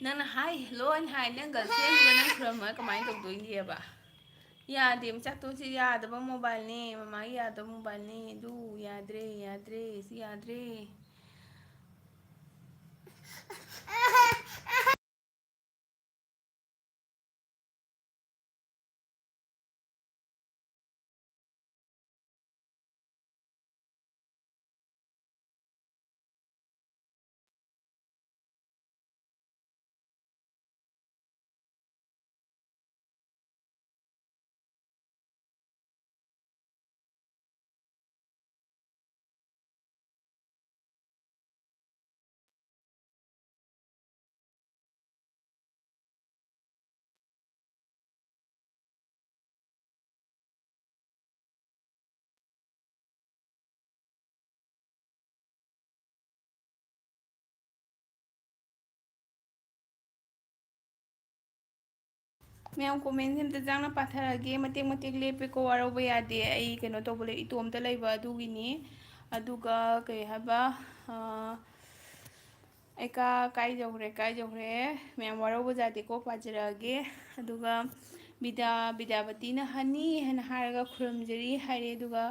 ꯅꯪꯅ "ꯍꯥꯏ, ꯍꯦꯜꯂꯣ" ꯍꯥꯏꯅ ꯍꯥꯏ, ꯅꯪ ꯒꯔꯜꯐ꯭ꯔꯦꯟꯗꯨꯒ ꯅꯪ ꯈꯨꯔꯝꯃꯒ ꯀꯃꯥꯏꯅ ꯇꯧꯗꯣꯏꯅꯦꯕ? ꯌꯥꯗꯦ, ꯃꯆꯥꯇꯣꯟꯁꯦ ꯌꯥꯗꯕ ꯃꯣꯕꯥꯏꯜꯅꯦ, ꯃꯃꯥꯒꯤ ꯌꯥꯗꯕ ꯃꯣꯕꯥꯏꯜꯅꯦ, ꯑꯗꯨ ꯌꯥꯗ꯭ꯔꯦ, ꯌꯥꯗ꯭ꯔꯦ, ꯁꯤ ꯌꯥꯗ꯭ꯔꯦ꯫ ꯃꯌꯥꯝ comment ꯁꯦ ꯑꯝꯇ ꯆꯪꯅ ꯄꯥꯊꯔꯛꯑꯒꯦ꯫ ꯃꯇꯦꯛ ꯃꯇꯦꯛ ꯂꯦꯞꯄꯦꯀꯣ, ꯋꯥꯔꯧꯕ ꯌꯥꯗꯦ꯫ ꯑꯩ ꯀꯩꯅꯣ ꯇꯧꯕ ꯂꯩ, ꯏꯇꯣꯝꯇ ꯂꯩꯕ ꯑꯗꯨꯒꯤꯅꯤ꯫ ꯑꯗꯨꯒ ꯀꯩ ꯍꯥꯏꯕ, ꯑ, ꯑꯩ ꯀꯥ-, ꯀꯥꯏꯖꯧꯈ꯭ꯔꯦ, ꯀꯥꯏꯖꯧꯈ꯭ꯔꯦ꯫ ꯃꯌꯥꯝ ꯋꯥꯔꯧꯕ ꯌꯥꯗꯦꯀꯣ, ꯄꯥꯖꯔꯛꯑꯒꯦ꯫ ꯑꯗꯨꯒ ꯕꯤꯗ꯭ꯌꯥ-, ꯕꯤꯗ꯭ꯌꯥꯄꯇꯤꯅ "ꯍꯅꯤ" ꯍꯥꯏꯅ ꯍꯥꯏꯔꯒ ꯈꯨꯔꯨꯝꯖꯔꯤ ꯍꯥꯏꯔꯦ꯫ ꯑꯗꯨꯒ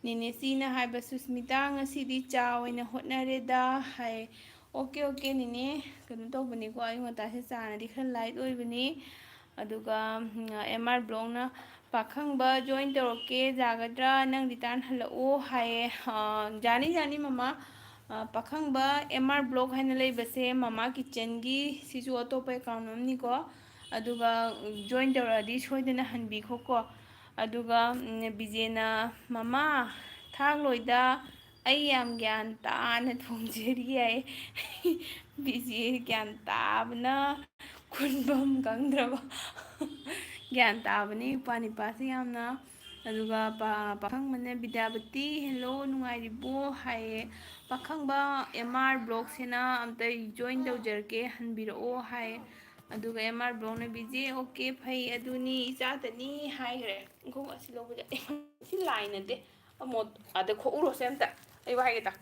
ꯅꯦꯅꯦꯁꯤꯅ ꯍꯥꯏꯕ, "ꯁꯨꯁꯃꯤꯇꯥ, ꯉꯁꯤꯗꯤ ꯆꯥ ꯑꯣꯏꯅ ꯍꯣꯠꯅꯔꯦꯗ" ꯍꯥꯏ꯫ "ꯑꯣꯀꯦ, ꯑꯣꯀꯦ, ꯅꯦꯅꯦ, ꯀꯩꯅꯣ ꯇꯧꯕꯅꯤꯀꯣ, ꯑꯌꯨꯛ ꯉꯟꯇꯥꯁꯦ ꯆꯥꯅꯗꯤ ꯈꯔ light ꯑꯣꯏꯕꯅꯤ"꯫ ꯑꯗꯨꯒ, ꯎꯝ, M R Vlog ꯅ, "ꯄꯥꯈꯪꯕ join ꯇꯧꯔꯛꯀꯦ, ꯌꯥꯒꯗ꯭ꯔꯥ? ꯅꯪ return ꯍꯜꯂꯛꯑꯣ" ꯍꯥꯏꯌꯦ꯫ ꯑ, ꯌꯥꯅꯤ, ꯌꯥꯅꯤ, ꯃꯃꯥ꯫ ꯑ, ꯄꯥꯈꯪꯕ M R Vlog ꯍꯥꯏꯅ ꯂꯩꯕꯁꯦ ꯃꯃꯥ kitchen ꯒꯤ, ꯁꯤꯁꯨ ꯑꯇꯣꯞꯄ account ꯑꯃꯅꯤꯀꯣ꯫ ꯑꯗꯨꯒ join ꯇꯧꯔꯛꯑꯗꯤ ꯁꯣꯏꯗꯅ ꯍꯟꯕꯤꯈꯣꯀꯣ꯫ ꯑꯗꯨꯒ, ꯎꯝ, ꯕꯤꯖꯦꯅ, "ꯃꯃꯥ, ꯊꯥꯛꯂꯣꯏꯗ, ꯑꯩ ꯌꯥꯝ ꯒ꯭ꯌꯥꯟ ꯇꯥꯅ ꯊꯣꯡꯖꯔꯤ" ꯍꯥꯏ꯫ ꯕꯤꯖꯦ ꯒ꯭ꯌꯥꯟ ꯇꯥꯕꯅ ꯈꯨꯟꯐꯝ ꯈꯪꯗ꯭ꯔꯕ꯫ ꯒ꯭ꯌꯥꯟ ꯇꯥꯕꯅꯤ ꯏꯄ꯭ꯋꯥ ꯅꯤꯄꯥꯁꯤ ꯌꯥꯝꯅ꯫ ꯑꯗꯨꯒ ꯄꯥ-, ꯄꯥꯈꯪꯕꯅ, "ꯕꯤꯗ꯭ꯌꯥꯄꯇꯤ, hello, ꯅꯨꯡꯉꯥꯏꯔꯤꯕꯣ?" ꯍꯥꯏꯌꯦ꯫ "ꯄꯥꯈꯪꯕ, M R Vlog ꯁꯤꯅ ꯑꯝꯇ join ꯇꯧꯖꯔꯛꯀꯦ, ꯍꯟꯕꯤꯔꯛꯑꯣ" ꯍꯥꯏꯌꯦ꯫ ꯑꯗꯨꯒ M R Vlog ꯅ, "ꯕꯤꯖꯦ, ꯑꯣꯀꯦ, ꯐꯩ, ꯑꯗꯨꯅꯤ, ꯏꯆꯥꯇꯅꯤ" ꯍꯥꯏꯈ꯭ꯔꯦ꯫ ꯈꯣꯡꯎꯞ ꯑꯁꯤ ꯂꯧꯕꯗ, ꯁꯤ line ꯅꯠꯇꯦ, ꯑꯃꯣꯠ-, ꯑꯗ ꯈꯣꯛꯎꯔꯣꯁꯦ ꯑꯝꯇ꯫ ꯑꯩ ꯋꯥ ꯍꯥꯏꯒꯦ ꯇꯥꯎ꯫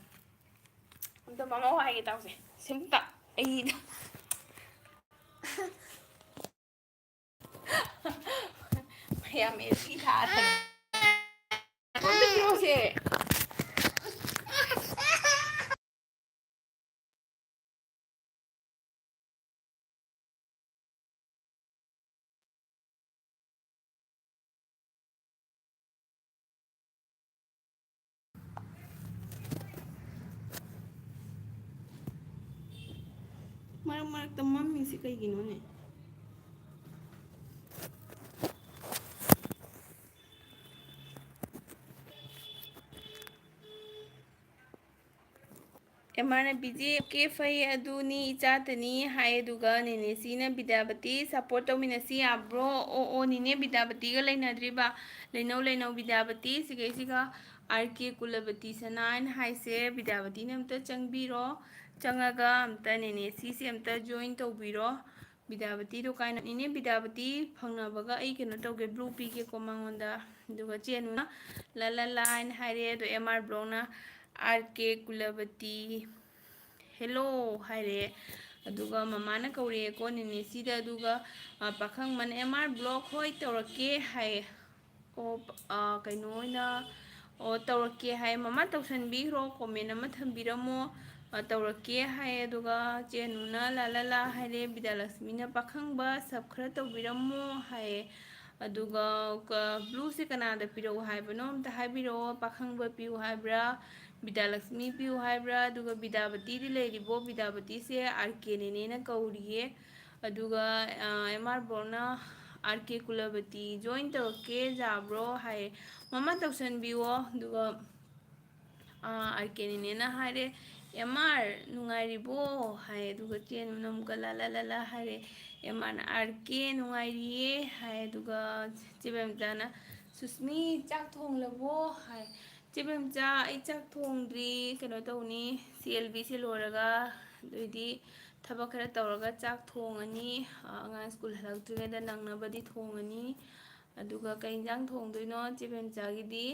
ꯑꯝꯇ ꯃꯃꯥ ꯋꯥ ꯍꯥꯏꯒꯦ ꯇꯥꯎꯁꯦ꯫ ꯁꯤ ꯑꯝꯇ꯫ ꯑꯩ ꯃꯌꯥꯝ ꯑꯦꯁꯤ ꯊꯥꯔꯦ꯫ ꯑꯝꯇ ꯄꯤꯔꯛꯑꯣꯁꯦ꯫ ꯃꯔꯛ ꯃꯔꯛꯇ ꯃꯝꯃꯤꯁꯤ ꯀꯩꯒꯤꯅꯣꯅꯦ? ꯑꯦꯝ ꯑꯥꯔꯅ ꯕꯤꯖꯦ ꯑꯣꯀꯦ ꯐꯩ ꯑꯗꯨꯅꯤ ꯏꯆꯥꯇꯅꯤ ꯍꯥꯏ, ꯑꯗꯨꯒ ꯅꯦꯅꯦꯁꯤꯅ ꯕꯤꯗ꯭ꯌꯥꯄꯇꯤ ꯁꯞꯄꯣꯔꯠ ꯇꯧꯃꯤꯟꯅꯁꯤ ꯌꯥꯕ꯭ꯔꯣ? ꯑꯣ, ꯑꯣ, ꯅꯦꯅꯦ ꯕꯤꯗ꯭ꯌꯥꯄꯇꯤꯒ ꯂꯩꯅꯗ꯭ꯔꯤꯕ? ꯂꯩꯅꯧ, ꯂꯩꯅꯧ ꯕꯤꯗ꯭ꯌꯥꯄꯇꯤ꯫ ꯁꯤꯈꯩꯁꯤꯒ ꯑꯥꯔ ꯀꯦ ꯀꯨꯂꯕꯇꯤ ꯁꯅꯥ ꯍꯥꯏꯅ ꯍꯥꯏꯁꯦ, ꯕꯤꯗ꯭ꯌꯥꯄꯇꯤꯅ ꯑꯝꯇ ꯆꯪꯕꯤꯔꯣ, ꯆꯪꯉꯒ ꯑꯝꯇ ꯅꯦꯅꯦꯁꯤꯁꯦ ꯑꯝꯇ ꯖꯣꯏꯟ ꯇꯧꯕꯤꯔꯣ꯫ ꯕꯤꯗ꯭ꯌꯥꯄꯇꯤꯗꯣ ꯀꯥꯏꯅ꯫ ꯏꯅꯦ ꯕꯤꯗ꯭ꯌꯥꯄꯇꯤ ꯐꯪꯅꯕꯒ ꯑꯩ ꯀꯩꯅꯣ ꯇꯧꯒꯦ, blue ꯄꯤꯒꯦꯀꯣ ꯃꯉꯣꯟꯗ꯫ ꯑꯗꯨꯒ ꯆꯦ ꯑꯅꯨꯅ "ꯂꯥ ꯂꯥ ꯂꯥ" ꯍꯥꯏꯅ ꯍꯥꯏꯔꯦ꯫ ꯑꯗꯣ ꯑꯦꯝ ꯑꯥꯔ ꯕ꯭ꯂꯣꯛꯅ "ꯑꯥꯔ ꯀꯦ ꯀꯨꯂꯕꯇꯤ, hello" ꯍꯥꯏꯔꯦ꯫ ꯑꯗꯨꯒ ꯃꯃꯥꯅ ꯀꯧꯔꯛꯑꯦꯀꯣ ꯅꯦꯅꯦꯁꯤꯗ꯫ ꯑꯗꯨꯒ, ꯑ, ꯄꯥꯈꯪꯕꯅ "ꯑꯦꯝ ꯑꯥꯔ ꯕ꯭ꯂꯣꯛ ꯍꯣꯏ, ꯇꯧꯔꯛꯀꯦ" ꯍꯥꯏꯌꯦ꯫ ꯑꯣ, ꯑ, ꯀꯩꯅꯣ ꯑꯣꯏꯅ, ꯑꯣ, "ꯇꯧꯔꯛꯀꯦ" ꯍꯥꯏ꯫ "ꯃꯃꯥ ꯇꯧꯁꯟꯕꯤꯈ꯭ꯔꯣ, comment ꯑꯃ ꯊꯝꯕꯤꯔꯝꯃꯣ, ꯑ, ꯇꯧꯔꯛꯀꯦ" ꯍꯥꯏ꯫ ꯑꯗꯨꯒ ꯆꯦ ꯑꯅꯨꯅ "ꯂꯥ ꯂꯥ ꯂꯥ" ꯍꯥꯏꯔꯦ꯫ ꯕꯤꯗ꯭ꯌꯥꯂꯛꯁꯃꯤꯅ "ꯄꯥꯈꯪꯕ, sub ꯈꯔ ꯇꯧꯕꯤꯔꯝꯃꯣ" ꯍꯥꯏꯌꯦ꯫ ꯑꯗꯨꯒ, ꯀ-, blue ꯁꯦ ꯀꯅꯥꯗ ꯄꯤꯔꯛꯎ ꯍꯥꯏꯕꯅꯣ ꯑꯝꯇ ꯍꯥꯏꯕꯤꯔꯛꯑꯣ꯫ ꯄꯥꯈꯪꯕ ꯄꯤꯌꯨ ꯍꯥꯏꯕ꯭ꯔꯥ, ꯕꯤꯗ꯭ꯌꯥꯂꯛꯁꯃꯤ ꯄꯤꯌꯨ ꯍꯥꯏꯕ꯭ꯔꯥ? ꯑꯗꯨꯒ ꯕꯤꯗ꯭ꯌꯥꯄꯇꯤꯗꯤ ꯂꯩꯔꯤꯕꯣ? ꯕꯤꯗ꯭ꯌꯥꯄꯇꯤꯁꯦ ꯑꯥꯔ ꯀꯦ ꯅꯦꯅꯦꯅ ꯀꯧꯔꯤꯌꯦ꯫ ꯑꯗꯨꯒ, ꯑ, ꯑꯦꯝ ꯑꯥꯔ ꯕ꯭ꯂꯣꯛꯅ "ꯑꯥꯔ ꯀꯦ ꯀꯨꯂꯕꯇꯤ join ꯇꯧꯔꯛꯀꯦ, ꯌꯥꯕ꯭ꯔꯣ?" ꯍꯥꯏꯌꯦ꯫ "ꯃꯃꯥ ꯇꯧꯁꯟꯕꯤꯌꯣ"꯫ ꯑꯗꯨꯒ, ꯑ, ꯑꯥꯔ ꯀꯦ ꯅꯦꯅꯦꯅ ꯍꯥꯏꯔꯦ, "ꯑꯦꯝ ꯑꯥꯔ ꯅꯨꯡꯉꯥꯏꯔꯤꯕꯣ?" ꯍꯥꯏꯌꯦ꯫ ꯑꯗꯨꯒ ꯆꯦ ꯑꯅꯨꯅ ꯑꯃꯨꯛꯀ "ꯂꯥ ꯂꯥ ꯂꯥ ꯂꯥ" ꯍꯥꯏꯔꯦ꯫ ꯑꯦꯝ ꯑꯥꯔꯅ "ꯑꯥꯔ ꯀꯦ ꯅꯨꯡꯉꯥꯏꯔꯤꯌꯦ" ꯍꯥꯏ꯫ ꯑꯗꯨꯒ ꯆꯦ ꯕꯦꯝꯆꯥꯅ "ꯁꯨꯁꯃꯤ, ꯆꯥꯛ ꯊꯣꯡꯂꯕꯣ?" ꯍꯥꯏ꯫ "ꯆꯦ ꯕꯦꯝꯆꯥ, ꯑꯩ ꯆꯥꯛ ꯊꯣꯡꯗ꯭ꯔꯤ, ꯀꯩꯅꯣ ꯇꯧꯅꯤ, ꯁꯤ ꯑꯦꯜ ꯕꯤꯁꯦ ꯂꯣꯏꯔꯒ ꯑꯗꯨꯏꯗꯤ ꯊꯕꯛ ꯈꯔ ꯇꯧꯔꯒ ꯆꯥꯛ ꯊꯣꯡꯉꯅꯤ, ꯑꯉꯥꯡ ꯁ꯭ꯀꯨꯜ ꯍꯜꯂꯛꯇ꯭ꯔꯤꯉꯩꯗ ꯅꯪꯅꯕꯗꯤ ꯊꯣꯡꯉꯅꯤ꯫ ꯑꯗꯨꯒ ꯀꯩ ꯏꯟꯖꯥꯡ ꯊꯣꯡꯗꯣꯏꯅꯣ ꯆꯦ ꯕꯦꯝꯆꯥꯒꯤꯗꯤ?"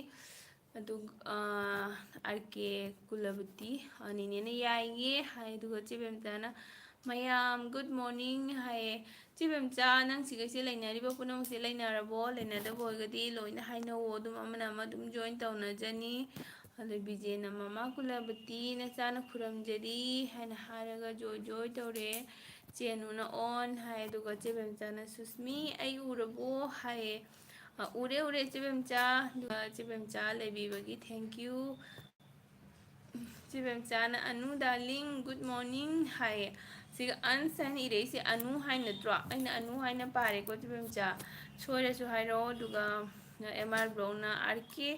ꯑꯗꯨ, ꯑꯥ, "ꯑꯥꯔ ꯀꯦ ꯀꯨꯂꯕꯇꯤ", ꯑꯥ, ꯅꯦꯅꯦꯅ "ꯌꯥꯏꯌꯦ" ꯍꯥꯏ꯫ ꯑꯗꯨꯒ ꯆꯦ ꯕꯦꯝꯆꯥꯅ, "ꯃꯌꯥꯝ good morning" ꯍꯥꯏꯌꯦ꯫ "ꯆꯦ ꯕꯦꯝꯆꯥ, ꯅꯪ ꯁꯤꯒꯩꯁꯦ ꯂꯩꯅꯔꯤꯕ ꯄꯨꯝꯅꯃꯛꯁꯦ ꯂꯩꯅꯔꯕꯣ? ꯂꯩꯅꯗꯕ ꯑꯣꯏꯔꯒꯗꯤ ꯂꯣꯏꯅ ꯍꯥꯏꯅꯧꯋꯣ, ꯑꯗꯨꯝ ꯑꯃꯅ ꯑꯃ ꯑꯗꯨꯝ join ꯇꯧꯅꯖꯅꯤ"꯫ ꯑꯗꯨ ꯕꯤꯖꯦꯅ, "ꯃꯃꯥ ꯀꯨꯂꯕꯇꯤ, ꯅꯆꯥꯅ ꯈꯨꯔꯨꯝꯖꯔꯤ" ꯍꯥꯏꯅ ꯍꯥꯏꯔꯒ joy joy ꯇꯧꯔꯦ꯫ ꯆꯦ ꯑꯅꯨꯅ "on" ꯍꯥꯏ꯫ ꯑꯗꯨꯒ ꯆꯦ ꯕꯦꯝꯆꯥꯅ, "ꯁꯨꯁꯃꯤ, ꯑꯩ ꯎꯔꯕꯣ?" ꯍꯥꯏꯌꯦ꯫ ꯑ, "ꯎꯔꯦ, ꯎꯔꯦ, ꯆꯦ ꯕꯦꯝꯆꯥ"꯫ ꯑꯗꯨꯒ ꯆꯦ ꯕꯦꯝꯆꯥ ꯂꯩꯕꯤꯕꯒꯤ thank you꯫ ꯆꯦ ꯕꯦꯝꯆꯥꯅ, "ꯑꯅꯨ darling, good morning" ꯍꯥꯏꯌꯦ꯫ ꯁꯤꯒ ꯑꯟꯁ ꯍꯥꯏꯅ ꯏꯔꯛꯏꯁꯦ ꯑꯅꯨ ꯍꯥꯏ ꯅꯠꯇ꯭ꯔꯣ? ꯑꯩꯅ ꯑꯅꯨ ꯍꯥꯏꯅ ꯄꯥꯔꯦꯀꯣ ꯆꯦ ꯕꯦꯝꯆꯥ꯫ ꯁꯣꯏꯔꯁꯨ ꯍꯥꯏꯔꯛꯑꯣ꯫ ꯑꯗꯨꯒ ꯑꯦꯝ ꯑꯥꯔ ꯕ꯭ꯂꯣꯛꯅ, "ꯑꯥꯔ ꯀꯦ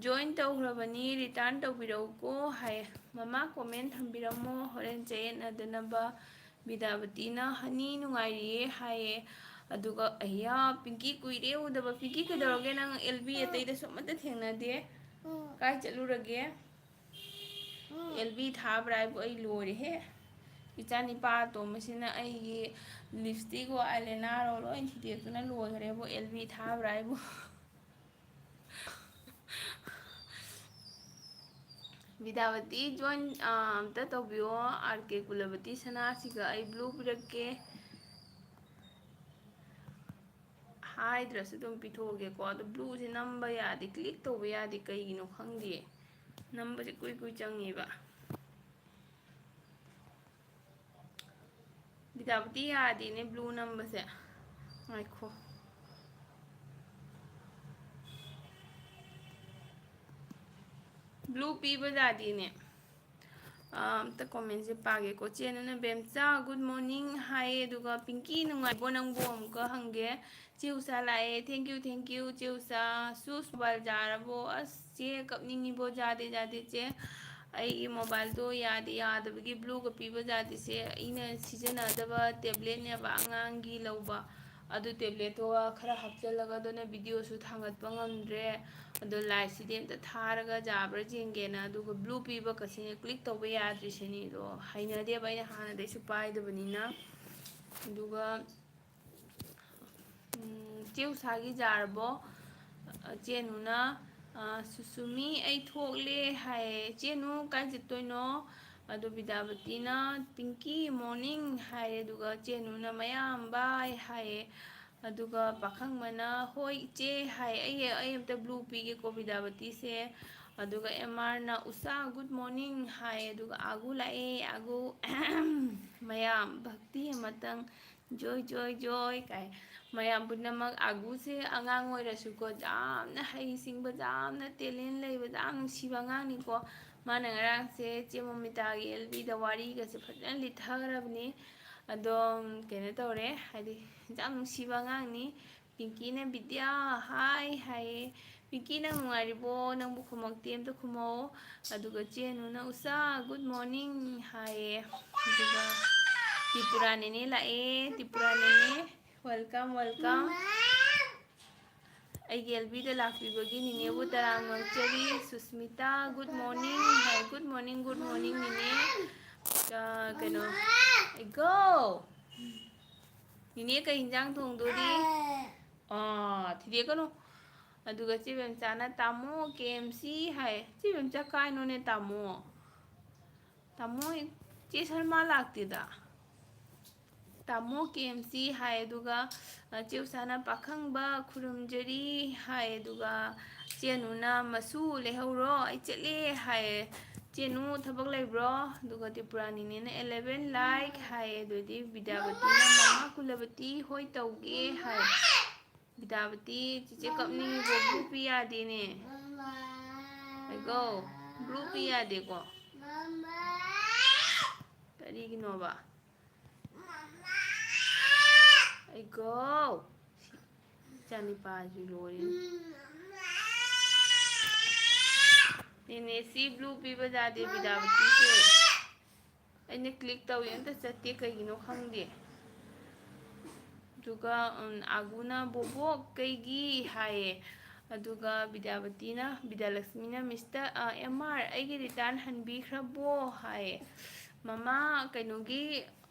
join ꯇꯧꯈ꯭ꯔꯕꯅꯤ, return ꯇꯧꯕꯤꯔꯛꯎꯀꯣ" ꯍꯥꯏꯌꯦ꯫ "ꯃꯃꯥ comment ꯊꯝꯕꯤꯔꯝꯃꯣ, ꯍꯣꯔꯦꯟ ꯆꯌꯦꯠꯅꯗꯅꯕ"꯫ ꯕꯤꯗ꯭ꯌꯥꯄꯇꯤꯅ "ꯍꯅꯤ ꯅꯨꯡꯉꯥꯏꯔꯤꯌꯦ" ꯍꯥꯏꯌꯦ꯫ ꯑꯗꯨꯒ, "ꯑꯌꯥ, ꯄꯤꯡꯀꯤ ꯀꯨꯏꯔꯦ ꯎꯗꯕ꯫ ꯄꯤꯡꯀꯤ, ꯀꯩꯗꯧꯔꯒꯦ? ꯅꯪ ꯑꯦꯜ ꯕꯤ ꯑꯇꯩꯗꯁꯨ ꯑꯃꯠꯇ ꯊꯦꯡꯅꯗꯦ꯫ ꯀꯥꯏ ꯆꯠꯂꯨꯔꯒꯦ?" ꯑꯦꯜ ꯕꯤ ꯊꯥꯕ꯭ꯔꯥ ꯍꯥꯏꯕꯨ ꯑꯩ ꯂꯣꯏꯔꯦꯍꯦ꯫ ꯏꯆꯥ ꯅꯤꯄꯥ ꯑꯇꯣꯝꯕꯁꯤꯅ ꯑꯩꯒꯤ ꯂꯤꯞꯁꯇꯤꯛꯋꯣ ꯑꯥꯏꯂꯥꯏꯅꯔꯋꯣ ꯂꯣꯏ ꯊꯨꯗꯦꯛꯇꯅ ꯂꯣꯏꯈ꯭ꯔꯦꯕꯨ꯫ ꯑꯦꯜ ꯕꯤ ꯊꯥꯕ꯭ꯔꯥ ꯑꯩꯕꯨ? ꯕꯤꯗ꯭ꯌꯥꯄꯇꯤ join, ꯑꯥ, ꯑꯝꯇ ꯇꯧꯕꯤꯌꯣ꯫ ꯑꯥꯔ ꯀꯦ ꯀꯨꯂꯄꯇꯤ ꯁꯅꯥꯁꯤꯒ ꯑꯩ blue ꯄꯤꯔꯛꯀꯦ꯫ ꯍꯥꯏꯗ꯭ꯔꯁꯨ ꯑꯗꯨꯝ ꯄꯤꯊꯣꯛꯑꯒꯦꯀꯣ꯫ ꯑꯗꯣ blueꯁꯦ ꯅꯝꯕ ꯌꯥꯗꯦ, click ꯇꯧꯕ ꯌꯥꯗꯦ, ꯀꯩꯒꯤꯅꯣ ꯈꯪꯗꯦ꯫ ꯅꯝꯕꯁꯦ ꯀꯨꯏ ꯀꯨꯏ ꯆꯪꯉꯦꯕ꯫ ꯕꯤꯗ꯭ꯌꯥꯄꯇꯤ ꯌꯥꯗꯦꯅꯦ blue ꯅꯝꯕꯁꯦ꯫ ꯉꯥꯏꯈꯣ꯫ Blue ꯄꯤꯕ ꯌꯥꯗꯦꯅꯦ꯫ ꯑꯥ, ꯑꯝꯇ commentꯁꯦ ꯄꯥꯒꯦꯀꯣ꯫ ꯆꯦ ꯅꯨꯅ ꯕꯦꯝꯆꯥ, good morning ꯍꯥꯏꯌꯦ꯫ ꯑꯗꯨꯒ ꯄꯤꯡꯀꯤ, ꯅꯨꯡꯉꯥꯏꯕꯣ ꯅꯪꯕꯨ? ꯑꯃꯨꯛꯀ ꯍꯪꯒꯦ꯫ ꯆꯦ ꯎꯁꯥ ꯂꯥꯛꯑꯦ꯫ Thank you, thank you, ꯆꯦ ꯎꯁꯥ꯫ ꯁꯨꯁ mobile ꯌꯥꯔꯕꯣ? ꯑꯁ, ꯆꯦ ꯀꯞꯅꯤꯡꯉꯤꯕꯣ? ꯌꯥꯗꯦ, ꯌꯥꯗꯦ, ꯆꯦ꯫ ꯑꯩꯒꯤ mobileꯗꯣ ꯌꯥꯗꯦ, ꯌꯥꯗꯕꯒꯤ blueꯒ ꯄꯤꯕ ꯌꯥꯗ꯭ꯔꯤꯁꯦ ꯑꯩꯅ ꯁꯤꯖꯤꯟꯅꯗꯕ tabletꯅꯦꯕ, ꯑꯉꯥꯡꯒꯤ ꯂꯧꯕ꯫ ꯑꯗꯨ tabletꯇꯣ ꯈꯔ ꯍꯥꯞꯆꯤꯜꯂꯒ ꯑꯗꯨꯅ videoꯁꯨ ꯊꯥꯡꯒꯠꯄ ꯉꯝꯗ꯭ꯔꯦ꯫ ꯑꯗꯣ lightꯁꯤꯗꯤ ꯑꯝꯇ ꯊꯥꯔꯒ ꯌꯥꯕ꯭ꯔꯥ ꯌꯦꯡꯒꯦꯅ꯫ ꯑꯗꯨꯒ blue ꯄꯤꯕ ꯀꯁꯤꯅ click ꯇꯧꯕ ꯌꯥꯗ꯭ꯔꯤꯁꯤꯅꯤ꯫ ꯑꯗꯣ ꯍꯩꯅꯗꯦꯕ, ꯑꯩꯅ ꯍꯥꯟꯅꯗꯩꯁꯨ ꯄꯥꯏꯗꯕꯅꯤꯅ꯫ ꯑꯗꯨꯒ ꯎꯝ, ꯆꯦ ꯎꯁꯥꯒꯤ ꯌꯥꯔꯕꯣ? ꯑ, ꯆꯦ ꯅꯨꯅ, ꯑ, "ꯁꯨꯁꯨꯃꯤ, ꯑꯩ ꯊꯣꯛꯂꯦ" ꯍꯥꯏꯌꯦ꯫ ꯆꯦ ꯅꯨ, ꯀꯥꯏ ꯆꯠꯇꯣꯏꯅꯣ? ꯑꯗꯨ ꯕꯤꯗ꯭ꯌꯥꯄꯇꯤꯅ, "ꯄꯤꯡꯀꯤ, morning" ꯍꯥꯏꯔꯦ꯫ ꯑꯗꯨꯒ ꯆꯦ ꯅꯨꯅ, "ꯃꯌꯥꯝ bye" ꯍꯥꯏꯌꯦ꯫ ꯑꯗꯨꯒ ꯄꯥꯈꯪꯕꯅ, "ꯍꯣꯏ ꯏꯆꯦ" ꯍꯥꯏ꯫ "ꯑꯩ, ꯑꯩ ꯑꯝꯇ blue ꯄꯤꯒꯦꯀꯣ ꯕꯤꯗ꯭ꯌꯥꯄꯇꯤꯁꯦ"꯫ ꯑꯗꯨꯒ ꯑꯦꯝ ꯑꯥꯔꯅ, "ꯎꯁꯥ, good morning" ꯍꯥꯏ꯫ ꯑꯗꯨꯒ ꯑꯥꯒꯨ ꯂꯥꯛꯑꯦ, ꯑꯥꯒꯨ꯫ "ꯃꯌꯥꯝ ꯚꯛꯇꯤ ꯑꯃꯇꯪ, ꯖꯣꯏ, ꯖꯣꯏ, ꯖꯣꯏ" ꯀꯥꯏ꯫ ꯃꯌꯥꯝ ꯄꯨꯝꯅꯃꯛ, ꯑꯥꯒꯨꯁꯦ ꯑꯉꯥꯡ ꯑꯣꯏꯔꯁꯨꯀꯣ, ꯌꯥꯝꯅ ꯍꯩꯁꯤꯡꯕ, ꯌꯥꯝꯅ talent ꯂꯩꯕ, ꯌꯥꯝ ꯅꯨꯡꯁꯤꯕ ꯑꯉꯥꯡꯅꯤꯀꯣ꯫ ꯃꯥꯅ ꯉꯔꯥꯡꯁꯦ ꯆꯦ ꯃꯣꯃꯤꯇꯥꯒꯤ ꯑꯦꯜ ꯕꯤꯗ ꯋꯥꯔꯤꯒꯁꯦ ꯐꯖꯅ ꯂꯤꯊꯈ꯭ꯔꯕꯅꯤ꯫ ꯑꯗꯣ, ꯀꯩꯅꯣ ꯇꯧꯔꯦ, ꯍꯥꯏꯗꯤ, ꯌꯥꯝ ꯅꯨꯡꯁꯤꯕ ꯑꯉꯥꯡꯅꯤ꯫ ꯄꯤꯡꯀꯤꯅ, "ꯕꯤꯗ꯭ꯌꯥ, hi" ꯍꯥꯏꯌꯦ꯫ "ꯄꯤꯡꯀꯤ, ꯅꯪ ꯅꯨꯡꯉꯥꯏꯔꯤꯕꯣ? ꯅꯪꯕꯨ ꯈꯨꯝꯃꯛꯇꯦ, ꯑꯝꯇ ꯈꯨꯝꯃꯛꯑꯣ"꯫ ꯑꯗꯨꯒ ꯆꯦ ꯅꯨꯅ, "ꯎꯁꯥ, good morning" ꯍꯥꯏꯌꯦ꯫ ꯑꯗꯨꯒ ꯇ꯭ꯔꯤꯄꯨꯔꯥ ꯅꯦꯅꯦ ꯂꯥꯛꯑꯦ꯫ ꯇ꯭ꯔꯤꯄꯨꯔꯥ ꯅꯦꯅꯦ, welcome, welcome꯫ ꯑꯩꯒꯤ ꯑꯦꯜ ꯕꯤꯗ ꯂꯥꯛꯄꯤꯕꯒꯤ ꯅꯦꯅꯦꯕꯨ ꯇꯔꯥꯝꯅ ꯑꯣꯛꯆꯔꯤ꯫ ꯁꯨꯁꯃꯤꯇꯥ, good morning ꯍꯥꯏ꯫ Good morning, good morning ꯅꯦꯅꯦ꯫ ꯑ, ꯀꯩꯅꯣ, ꯑꯩꯒꯣ, ꯅꯤꯅꯦ ꯀꯩ ꯍꯤꯟꯖꯥꯡ ꯊꯣꯡꯗꯣꯔꯤ? ꯑꯥ, ꯊꯤꯗꯦꯛꯀꯅꯨ꯫ ꯑꯗꯨꯒ ꯆꯦ ꯕꯦꯝꯆꯥꯅ, "ꯇꯥꯃꯣ, ꯀꯦ ꯑꯦꯝ ꯁꯤ" ꯍꯥꯏ꯫ ꯆꯦ ꯕꯦꯝꯆꯥ, ꯀꯥꯏꯅꯣꯅꯦ ꯇꯥꯃꯣ? ꯇꯥꯃꯣ, ꯆꯦ ꯁꯜꯃꯥ ꯂꯥꯛꯇꯦꯗ꯫ ꯇꯥꯃꯣ, ꯀꯦ ꯑꯦꯝ ꯁꯤ ꯍꯥꯏ, ꯑꯗꯨꯒ, ꯑ, ꯆꯦ ꯎꯁꯥꯅ, "ꯄꯥꯈꯪꯕ ꯈꯨꯔꯨꯝꯖꯔꯤ" ꯍꯥꯏ, ꯑꯗꯨꯒ ꯆꯦ ꯑꯅꯨꯅ, "ꯃꯁꯨ ꯂꯩꯍꯧꯔꯣ, ꯑꯩ ꯆꯠꯂꯦ" ꯍꯥꯏ꯫ ꯆꯦ ꯑꯅꯨ, ꯊꯕꯛ ꯂꯩꯕ꯭ꯔꯣ? ꯑꯗꯨꯒ ꯇ꯭ꯔꯤꯄꯨꯔꯥ ꯅꯤꯅꯦꯅ, "ꯑꯦꯂꯦꯚꯦꯟ ꯂꯥꯏꯛ" ꯍꯥꯏ, ꯑꯗꯨꯗꯤ ꯕꯤꯗ꯭ꯌꯥꯄꯇꯤꯅ, "ꯃꯃꯥ ꯀꯨꯂꯕꯇꯤ ꯍꯣꯏ ꯇꯧꯒꯦ" ꯍꯥꯏ꯫ ꯕꯤꯗ꯭ꯌꯥꯄꯇꯤ, "ꯆꯤꯆꯦ ꯀꯞꯅꯤꯡꯉꯤꯕꯣ? ꯕ꯭ꯂꯨ ꯄꯤ ꯌꯥꯗꯦꯅꯦ"꯫ ꯑꯩꯒꯣ, ꯕ꯭ꯂꯨ ꯄꯤ ꯌꯥꯗꯦꯀꯣ? ꯀꯔꯤꯒꯤꯅꯣꯕ? ꯑꯩꯒꯣ, ꯁꯤ ꯏꯆꯥꯅꯤꯄꯥꯁꯤ ꯂꯣꯏꯔꯦ꯫ ꯅꯦꯅꯦ, ꯁꯤ ꯕ꯭ꯂꯨ ꯄꯤꯕ ꯌꯥꯗꯦ, ꯕꯤꯗ꯭ꯌꯥꯄꯇꯤꯁꯦ꯫ ꯑꯩꯅ ꯀ꯭ꯂꯤꯛ ꯇꯧꯏ, ꯑꯝꯇ ꯆꯠꯇꯦ, ꯀꯩꯒꯤꯅꯣ ꯈꯪꯗꯦ꯫ ꯑꯗꯨꯒ, ꯎꯝ, ꯑꯥꯒꯨꯅ, "ꯕꯣꯕꯣꯛ, ꯀꯩꯒꯤ?" ꯍꯥꯏꯌꯦ꯫ ꯑꯗꯨꯒ ꯕꯤꯗ꯭ꯌꯥꯄꯇꯤꯅ, ꯕꯤꯗ꯭ꯌꯥꯂꯛꯁꯃꯤꯅ, "ꯃꯤꯁꯇꯔ, ꯑ, ꯑꯦꯝ ꯑꯥꯔ, ꯑꯩꯒꯤ ꯔꯤꯇꯔꯟ ꯍꯟꯕꯤꯈ꯭ꯔꯕꯣ?" ꯍꯥꯏꯌꯦ꯫ "ꯃꯃꯥ, ꯀꯩꯅꯣꯒꯤ,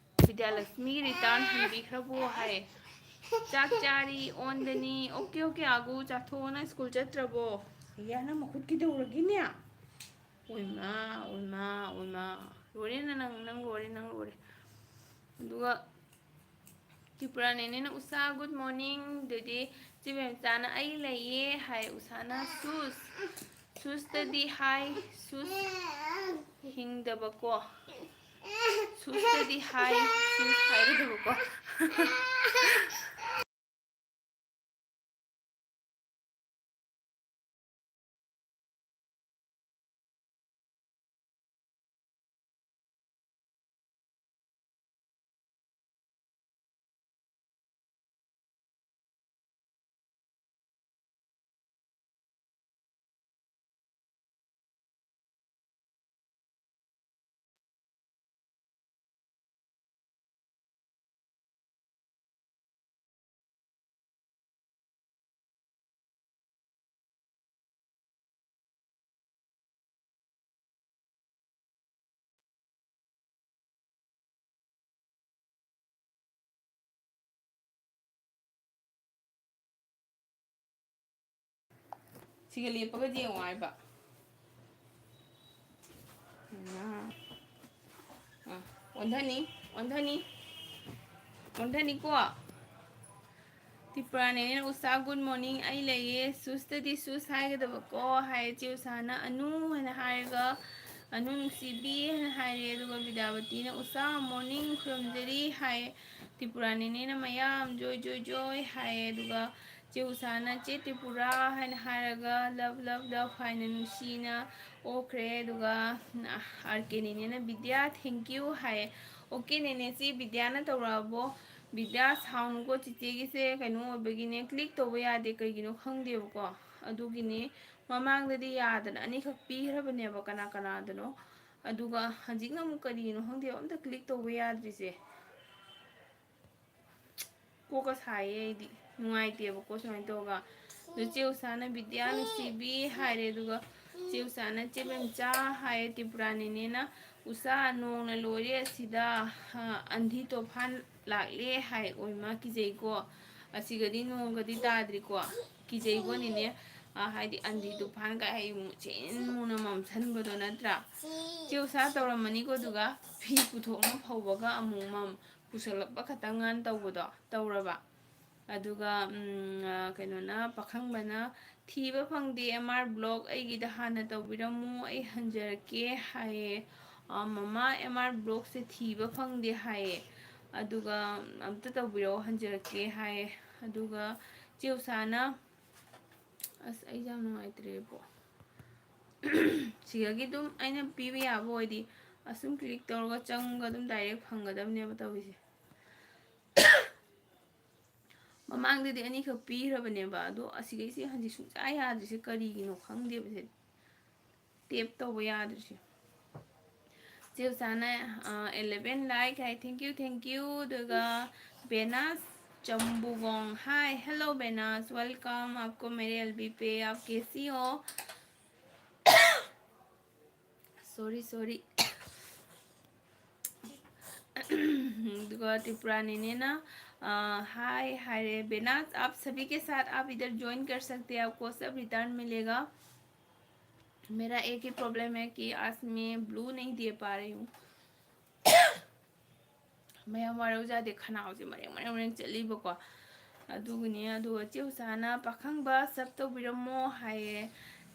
ꯕꯤꯗ꯭ꯌꯥꯂꯛꯁꯃꯤꯒꯤ ꯔꯤꯇꯔꯟ ꯍꯟꯕꯤꯈ꯭ꯔꯕꯣ?" ꯍꯥꯏꯌꯦ꯫ "ꯆꯥꯛ ꯆꯥꯔꯤ ꯑꯣꯟꯗꯅꯤ"꯫ "ꯑꯣꯀꯦ, ꯑꯣꯀꯦ, ꯑꯥꯒꯨ, ꯆꯥꯊꯣꯛꯑꯣ, ꯅꯪ ꯁ꯭ꯀꯨꯜ ꯆꯠꯇ꯭ꯔꯕꯣ?" ꯏꯌꯥ, ꯅꯪ ꯃꯈꯨꯠ ꯀꯩꯗꯧꯔꯒꯦꯅꯦ? ꯑꯣꯏꯃꯥ, ꯑꯣꯏꯃꯥ, ꯑꯣꯏꯃꯥ꯫ ꯂꯣꯏꯔꯦꯅ ꯅꯪ, ꯅꯪ ꯂꯣꯏꯔꯦ, ꯅꯪ ꯂꯣꯏꯔꯦ꯫ ꯑꯗꯨꯒ ꯇ꯭ꯔꯤꯄꯨꯔꯥ ꯅꯦꯅꯦꯅ, "ꯎꯁꯥ, ꯒꯨꯗ ꯃꯣꯔꯅꯤꯡ"꯫ ꯑꯗꯨꯗꯤ ꯆꯦ ꯕꯦꯝꯆꯥꯅ, "ꯑꯩ ꯂꯩꯌꯦ" ꯍꯥꯏ꯫ ꯎꯁꯥꯅ, "ꯁꯨꯁ, ꯁꯨꯁꯇꯗꯤ ꯍꯥꯏ, ꯁꯨꯁ ꯍꯤꯡꯗꯕꯀꯣ꯫ ꯁꯨꯁꯇꯗꯤ ꯍꯥꯏ, ꯁꯨꯁ ꯍꯥꯏꯒꯗꯕꯀꯣ"꯫ ꯁꯤꯒ ꯂꯦꯞꯄꯒꯗꯤ ꯌꯦꯡꯉꯣ ꯍꯥꯏꯕ꯫ ꯑꯥ, ꯑꯣꯟꯊꯅꯤ, ꯑꯣꯟꯊꯅꯤ, ꯑꯣꯟꯊꯅꯤꯀꯣ꯫ ꯇ꯭ꯔꯤꯄꯨꯔꯥꯅꯦꯅꯦꯅ, "ꯎꯁꯥ, good morning, ꯑꯩ ꯂꯩꯌꯦ, ꯁꯨꯁꯇꯗꯤ ꯁꯨꯁ ꯍꯥꯏꯒꯗꯕꯀꯣ" ꯍꯥꯏ꯫ ꯆꯦ ꯎꯁꯥꯅ "ꯑꯅꯨ" ꯍꯥꯏꯅ ꯍꯥꯏꯔꯒ "ꯑꯅꯨ ꯅꯨꯡꯁꯤꯕꯤ" ꯍꯥꯏꯅ ꯍꯥꯏꯔꯦ꯫ ꯑꯗꯨꯒ ꯕꯤꯗ꯭ꯌꯥꯕꯇꯤꯅ "ꯎꯁꯥ, morning ꯈꯨꯔꯨꯝꯖꯔꯤ" ꯍꯥꯏ꯫ ꯇ꯭ꯔꯤꯄꯨꯔꯥꯅꯦꯅꯦꯅ "ꯃꯌꯥꯝ ꯖꯣꯏ ꯖꯣꯏ ꯖꯣꯏ" ꯍꯥꯏ꯫ ꯑꯗꯨꯒ ꯆꯦ ꯎꯁꯥꯅ "ꯆꯦ ꯇ꯭ꯔꯤꯄꯨꯔꯥ" ꯍꯥꯏꯅ ꯍꯥꯏꯔꯒ "love love love" ꯍꯥꯏꯅ ꯅꯨꯡꯁꯤꯅ ꯑꯣꯛꯈ꯭ꯔꯦ꯫ ꯑꯗꯨꯒ ꯑꯥꯔ ꯀꯦ ꯅꯦꯅꯦꯅ "ꯕꯤꯗ꯭ꯌꯥ, thank you" ꯍꯥꯏꯌꯦ꯫ ꯑꯣꯀꯦ ꯅꯦꯅꯦ, ꯆꯦ ꯕꯤꯗ꯭ꯌꯥꯅ ꯇꯧꯔꯛꯑꯕꯣ? ꯕꯤꯗ꯭ꯌꯥ, ꯁꯥꯎꯅꯨꯀꯣ, ꯆꯤꯆꯦꯒꯤꯁꯦ ꯀꯩꯅꯣ ꯑꯣꯏꯕꯒꯤꯅꯦ, ꯀ꯭ꯂꯤꯛ ꯇꯧꯕ ꯌꯥꯗꯦ, ꯀꯩꯒꯤꯅꯣ ꯈꯪꯗꯦꯕꯀꯣ꯫ ꯑꯗꯨꯒꯤꯅꯦ, ꯃꯃꯥꯡꯗꯗꯤ ꯌꯥꯗꯅ ꯑꯅꯤꯈꯛ ꯄꯤꯈ꯭ꯔꯕꯅꯦꯕ ꯀꯅꯥ ꯀꯅꯥꯗꯅꯣ꯫ ꯑꯗꯨꯒ ꯍꯧꯖꯤꯛꯅ ꯑꯃꯨꯛ ꯀꯔꯤꯒꯤꯅꯣ ꯈꯪꯗꯦꯕ, ꯑꯝꯇ ꯀ꯭ꯂꯤꯛ ꯇꯧꯕ ꯌꯥꯗ꯭ꯔꯤꯁꯦ꯫ ꯀꯣꯛꯀ ꯁꯥꯏꯌꯦ ꯑꯩꯗꯤ, ꯅꯨꯡꯉꯥꯏꯇꯦꯕꯀꯣ ꯁꯨꯃꯥꯏꯅ ꯇꯧꯔꯒ꯫ ꯑꯗꯨ ꯆꯦ ꯎꯁꯥꯅ "ꯕꯤꯗ꯭ꯌꯥ ꯅꯨꯡꯁꯤꯕꯤ" ꯍꯥꯏꯔꯦ, ꯑꯗꯨꯒ ꯆꯦ ꯎꯁꯥꯅ "ꯆꯦ ꯕꯦꯝꯆꯥ" ꯍꯥꯏꯌꯦ, ꯇ꯭ꯔꯤꯄꯨꯔꯥ ꯅꯦꯅꯦꯅ "ꯎꯁꯥ, ꯅꯣꯡꯅ ꯂꯣꯏꯔꯦ ꯑꯁꯤꯗ, ꯑ, ꯑꯟꯙꯤ ꯇꯣꯐꯥꯟ ꯂꯥꯛꯂꯦ" ꯍꯥꯏ꯫ ꯑꯣꯏꯃ, ꯀꯤꯖꯩꯀꯣ꯫ ꯑꯁꯤꯒꯗꯤ ꯅꯣꯡꯒꯗꯤ ꯇꯥꯗ꯭ꯔꯤꯀꯣ꯫ ꯀꯤꯖꯩꯀꯣ ꯅꯦꯅꯦ꯫ ꯑ, ꯍꯥꯏꯗꯤ ꯑꯟꯙꯤ ꯇꯣꯐꯥꯟꯒ ꯍꯥꯏ ꯃꯨꯁꯤꯟ ꯃꯨꯅ ꯃꯝꯁꯟꯕꯗꯣ ꯅꯠꯇ꯭ꯔꯥ? ꯆꯦ ꯎꯁꯥ ꯇꯧꯔꯝꯃꯅꯤꯀꯣ꯫ ꯑꯗꯨꯒ ꯐꯤ ꯄꯨꯊꯣꯛꯅ ꯐꯧꯕꯒ ꯑꯃꯨꯛ ꯃꯝ ꯄꯨꯁꯜꯂꯛꯄ ꯈꯛꯇꯪ ꯉꯥꯟ ꯇꯧꯕꯗꯣ ꯇꯧꯔꯕ꯫ ꯑꯗꯨꯒ, ꯎꯝ, ꯑ, ꯀꯩꯅꯣꯅ, ꯄꯥꯈꯪꯕꯅ "ꯊꯤꯕ ꯐꯪꯗꯦ ꯑꯦꯝ ꯑꯥꯔ ꯕ꯭ꯂꯣꯛ, ꯑꯩꯒꯤꯗ ꯍꯥꯟꯅ ꯇꯧꯕꯤꯔꯝꯃꯨ, ꯑꯩ ꯍꯟꯖꯔꯛꯀꯦ" ꯍꯥꯏꯌꯦ꯫ ꯑ, "ꯃꯃꯥ, ꯑꯦꯝ ꯑꯥꯔ ꯕ꯭ꯂꯣꯛꯁꯦ ꯊꯤꯕ ꯐꯪꯗꯦ" ꯍꯥꯏꯌꯦ꯫ ꯑꯗꯨꯒ "ꯑꯝꯇ ꯇꯧꯕꯤꯔꯛꯑꯣ, ꯍꯟꯖꯔꯛꯀꯦ" ꯍꯥꯏꯌꯦ꯫ ꯑꯗꯨꯒ ꯆꯦ ꯎꯁꯥꯅ, ꯑꯁ, ꯑꯩꯁꯦ ꯌꯥꯝ ꯅꯨꯡꯉꯥꯏꯇ꯭ꯔꯦꯕꯣ꯫ ꯁꯤꯗꯒꯤ ꯑꯗꯨꯝ ꯑꯩꯅ ꯄꯤꯕ ꯌꯥꯕ ꯑꯣꯏꯗꯤ ꯑꯁꯨꯝ ꯀ꯭ꯂꯤꯛ ꯇꯧꯔꯒ ꯆꯪꯉꯒ ꯑꯗꯨꯝ ꯗꯥꯏꯔꯦꯛ ꯐꯪꯒꯗꯕꯅꯦꯕ ꯇꯧꯔꯤꯁꯦ꯫ ꯃꯃꯥꯡꯗꯗꯤ ꯑꯅꯤꯈꯛ ꯄꯤꯈ꯭ꯔꯕꯅꯦꯕ, ꯑꯗꯣ ꯑꯁꯤꯒꯩꯁꯦ ꯍꯧꯖꯤꯛ ꯁꯨꯡꯌꯥ ꯌꯥꯗ꯭ꯔꯤꯁꯦ ꯀꯔꯤꯒꯤꯅꯣ ꯈꯪꯗꯦꯕ ꯁꯦ, ꯇꯦꯞ ꯇꯧꯕ ꯌꯥꯗ꯭ꯔꯤꯁꯦ꯫ ꯆꯦ ꯎꯁꯥꯅ, ꯑ, eleven like high, thank you, thank you꯫ ꯑꯗꯨꯒ ꯕꯦꯅꯥꯁ ꯆꯝꯕꯨꯒꯣꯡ, hi, hello ꯕꯦꯅꯥꯁ, welcome, आपको मेरे एलबी पे, आप कैसी हो? Sorry, sorry. ꯑꯗꯨꯒ ꯇ꯭ꯔꯤꯄꯨꯔꯥ ꯅꯦꯅꯦꯅ, हाय, हाय रे बेनाज, आप सभी के साथ आप इधर ज्वाइन कर सकते हैं, आपको सब रिटर्न मिलेगा। मेरा एक ही प्रॉब्लम है कि आज मैं ब्लू नहीं दे पा रही हूँ। ꯃꯌꯥꯝ ꯋꯥꯔꯧꯖꯥꯗꯦ, ꯈꯅꯥꯎꯁꯦ ꯃꯔꯦꯡ ꯃꯔꯦꯡ ꯃꯔꯦꯡ ꯆꯠꯂꯤꯕꯀꯣ꯫ ꯑꯗꯨꯒꯤꯅꯦ꯫ ꯑꯗꯨꯒ ꯆꯦ ꯎꯁꯥꯅ, "ꯄꯥꯈꯪꯕ ꯁꯞ ꯇꯧꯕꯤꯔꯝꯃꯣ" ꯍꯥꯏꯌꯦ꯫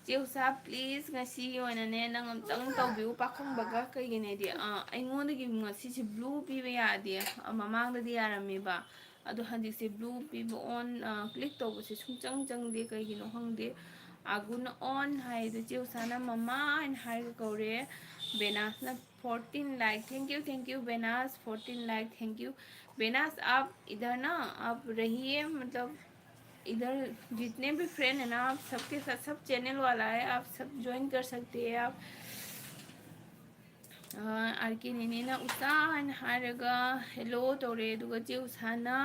"ꯆꯦ ꯎꯁꯥ, ꯄ꯭ꯂꯤꯁ, ꯉꯁꯤꯒꯤ ꯑꯣꯏꯅꯅꯦ ꯅꯪ ꯑꯝꯇꯪ ꯇꯧꯕꯤꯌꯨ ꯄꯥꯈꯪꯕꯒ꯫ ꯀꯩꯒꯤꯅꯣꯗꯤ, ꯑ, ꯑꯩꯉꯣꯟꯗꯒꯤ ꯉꯁꯤꯁꯦ ꯕ꯭ꯂꯨ ꯄꯤꯕ ꯌꯥꯗꯦ꯫ ꯑ, ꯃꯃꯥꯡꯗꯗꯤ ꯌꯥꯔꯝꯃꯦꯕ, ꯑꯗꯣ ꯍꯧꯖꯤꯛꯁꯦ ꯕ꯭ꯂꯨ ꯄꯤꯕ ꯑꯣꯟ, ꯑ, ꯀ꯭ꯂꯤꯛ ꯇꯧꯕꯁꯦ ꯁꯨꯡꯆꯪ ꯆꯪꯗꯦ, ꯀꯩꯒꯤꯅꯣ ꯈꯪꯗꯦ"꯫ ꯑꯒꯨꯅ ꯑꯣꯟ ꯍꯥꯏꯗꯣ ꯆꯦ ꯎꯁꯥꯅ "ꯃꯃꯥ" ꯍꯥꯏꯅ ꯍꯥꯏꯔꯒ ꯀꯧꯔꯦ꯫ ꯕꯦꯅꯥꯁꯅ fourteen like, thank you, thank you, बेनास, fourteen like, thank you। बेनास, आप इधर ना, आप रहिए, मतलब, इधर जितने भी फ्रेंड है ना, आप सबके साथ, सब चैनल वाला है, आप सब ज्वाइन कर सकते हैं आप। ꯑꯥꯔ ꯀꯦ ꯅꯦꯅꯦꯅ "ꯎꯁꯥ" ꯍꯥꯏꯅ ꯍꯥꯏꯔꯒ ꯍꯦꯜꯂꯣ ꯇꯧꯔꯦ, ꯑꯗꯨꯒ ꯆꯦ ꯎꯁꯥꯅ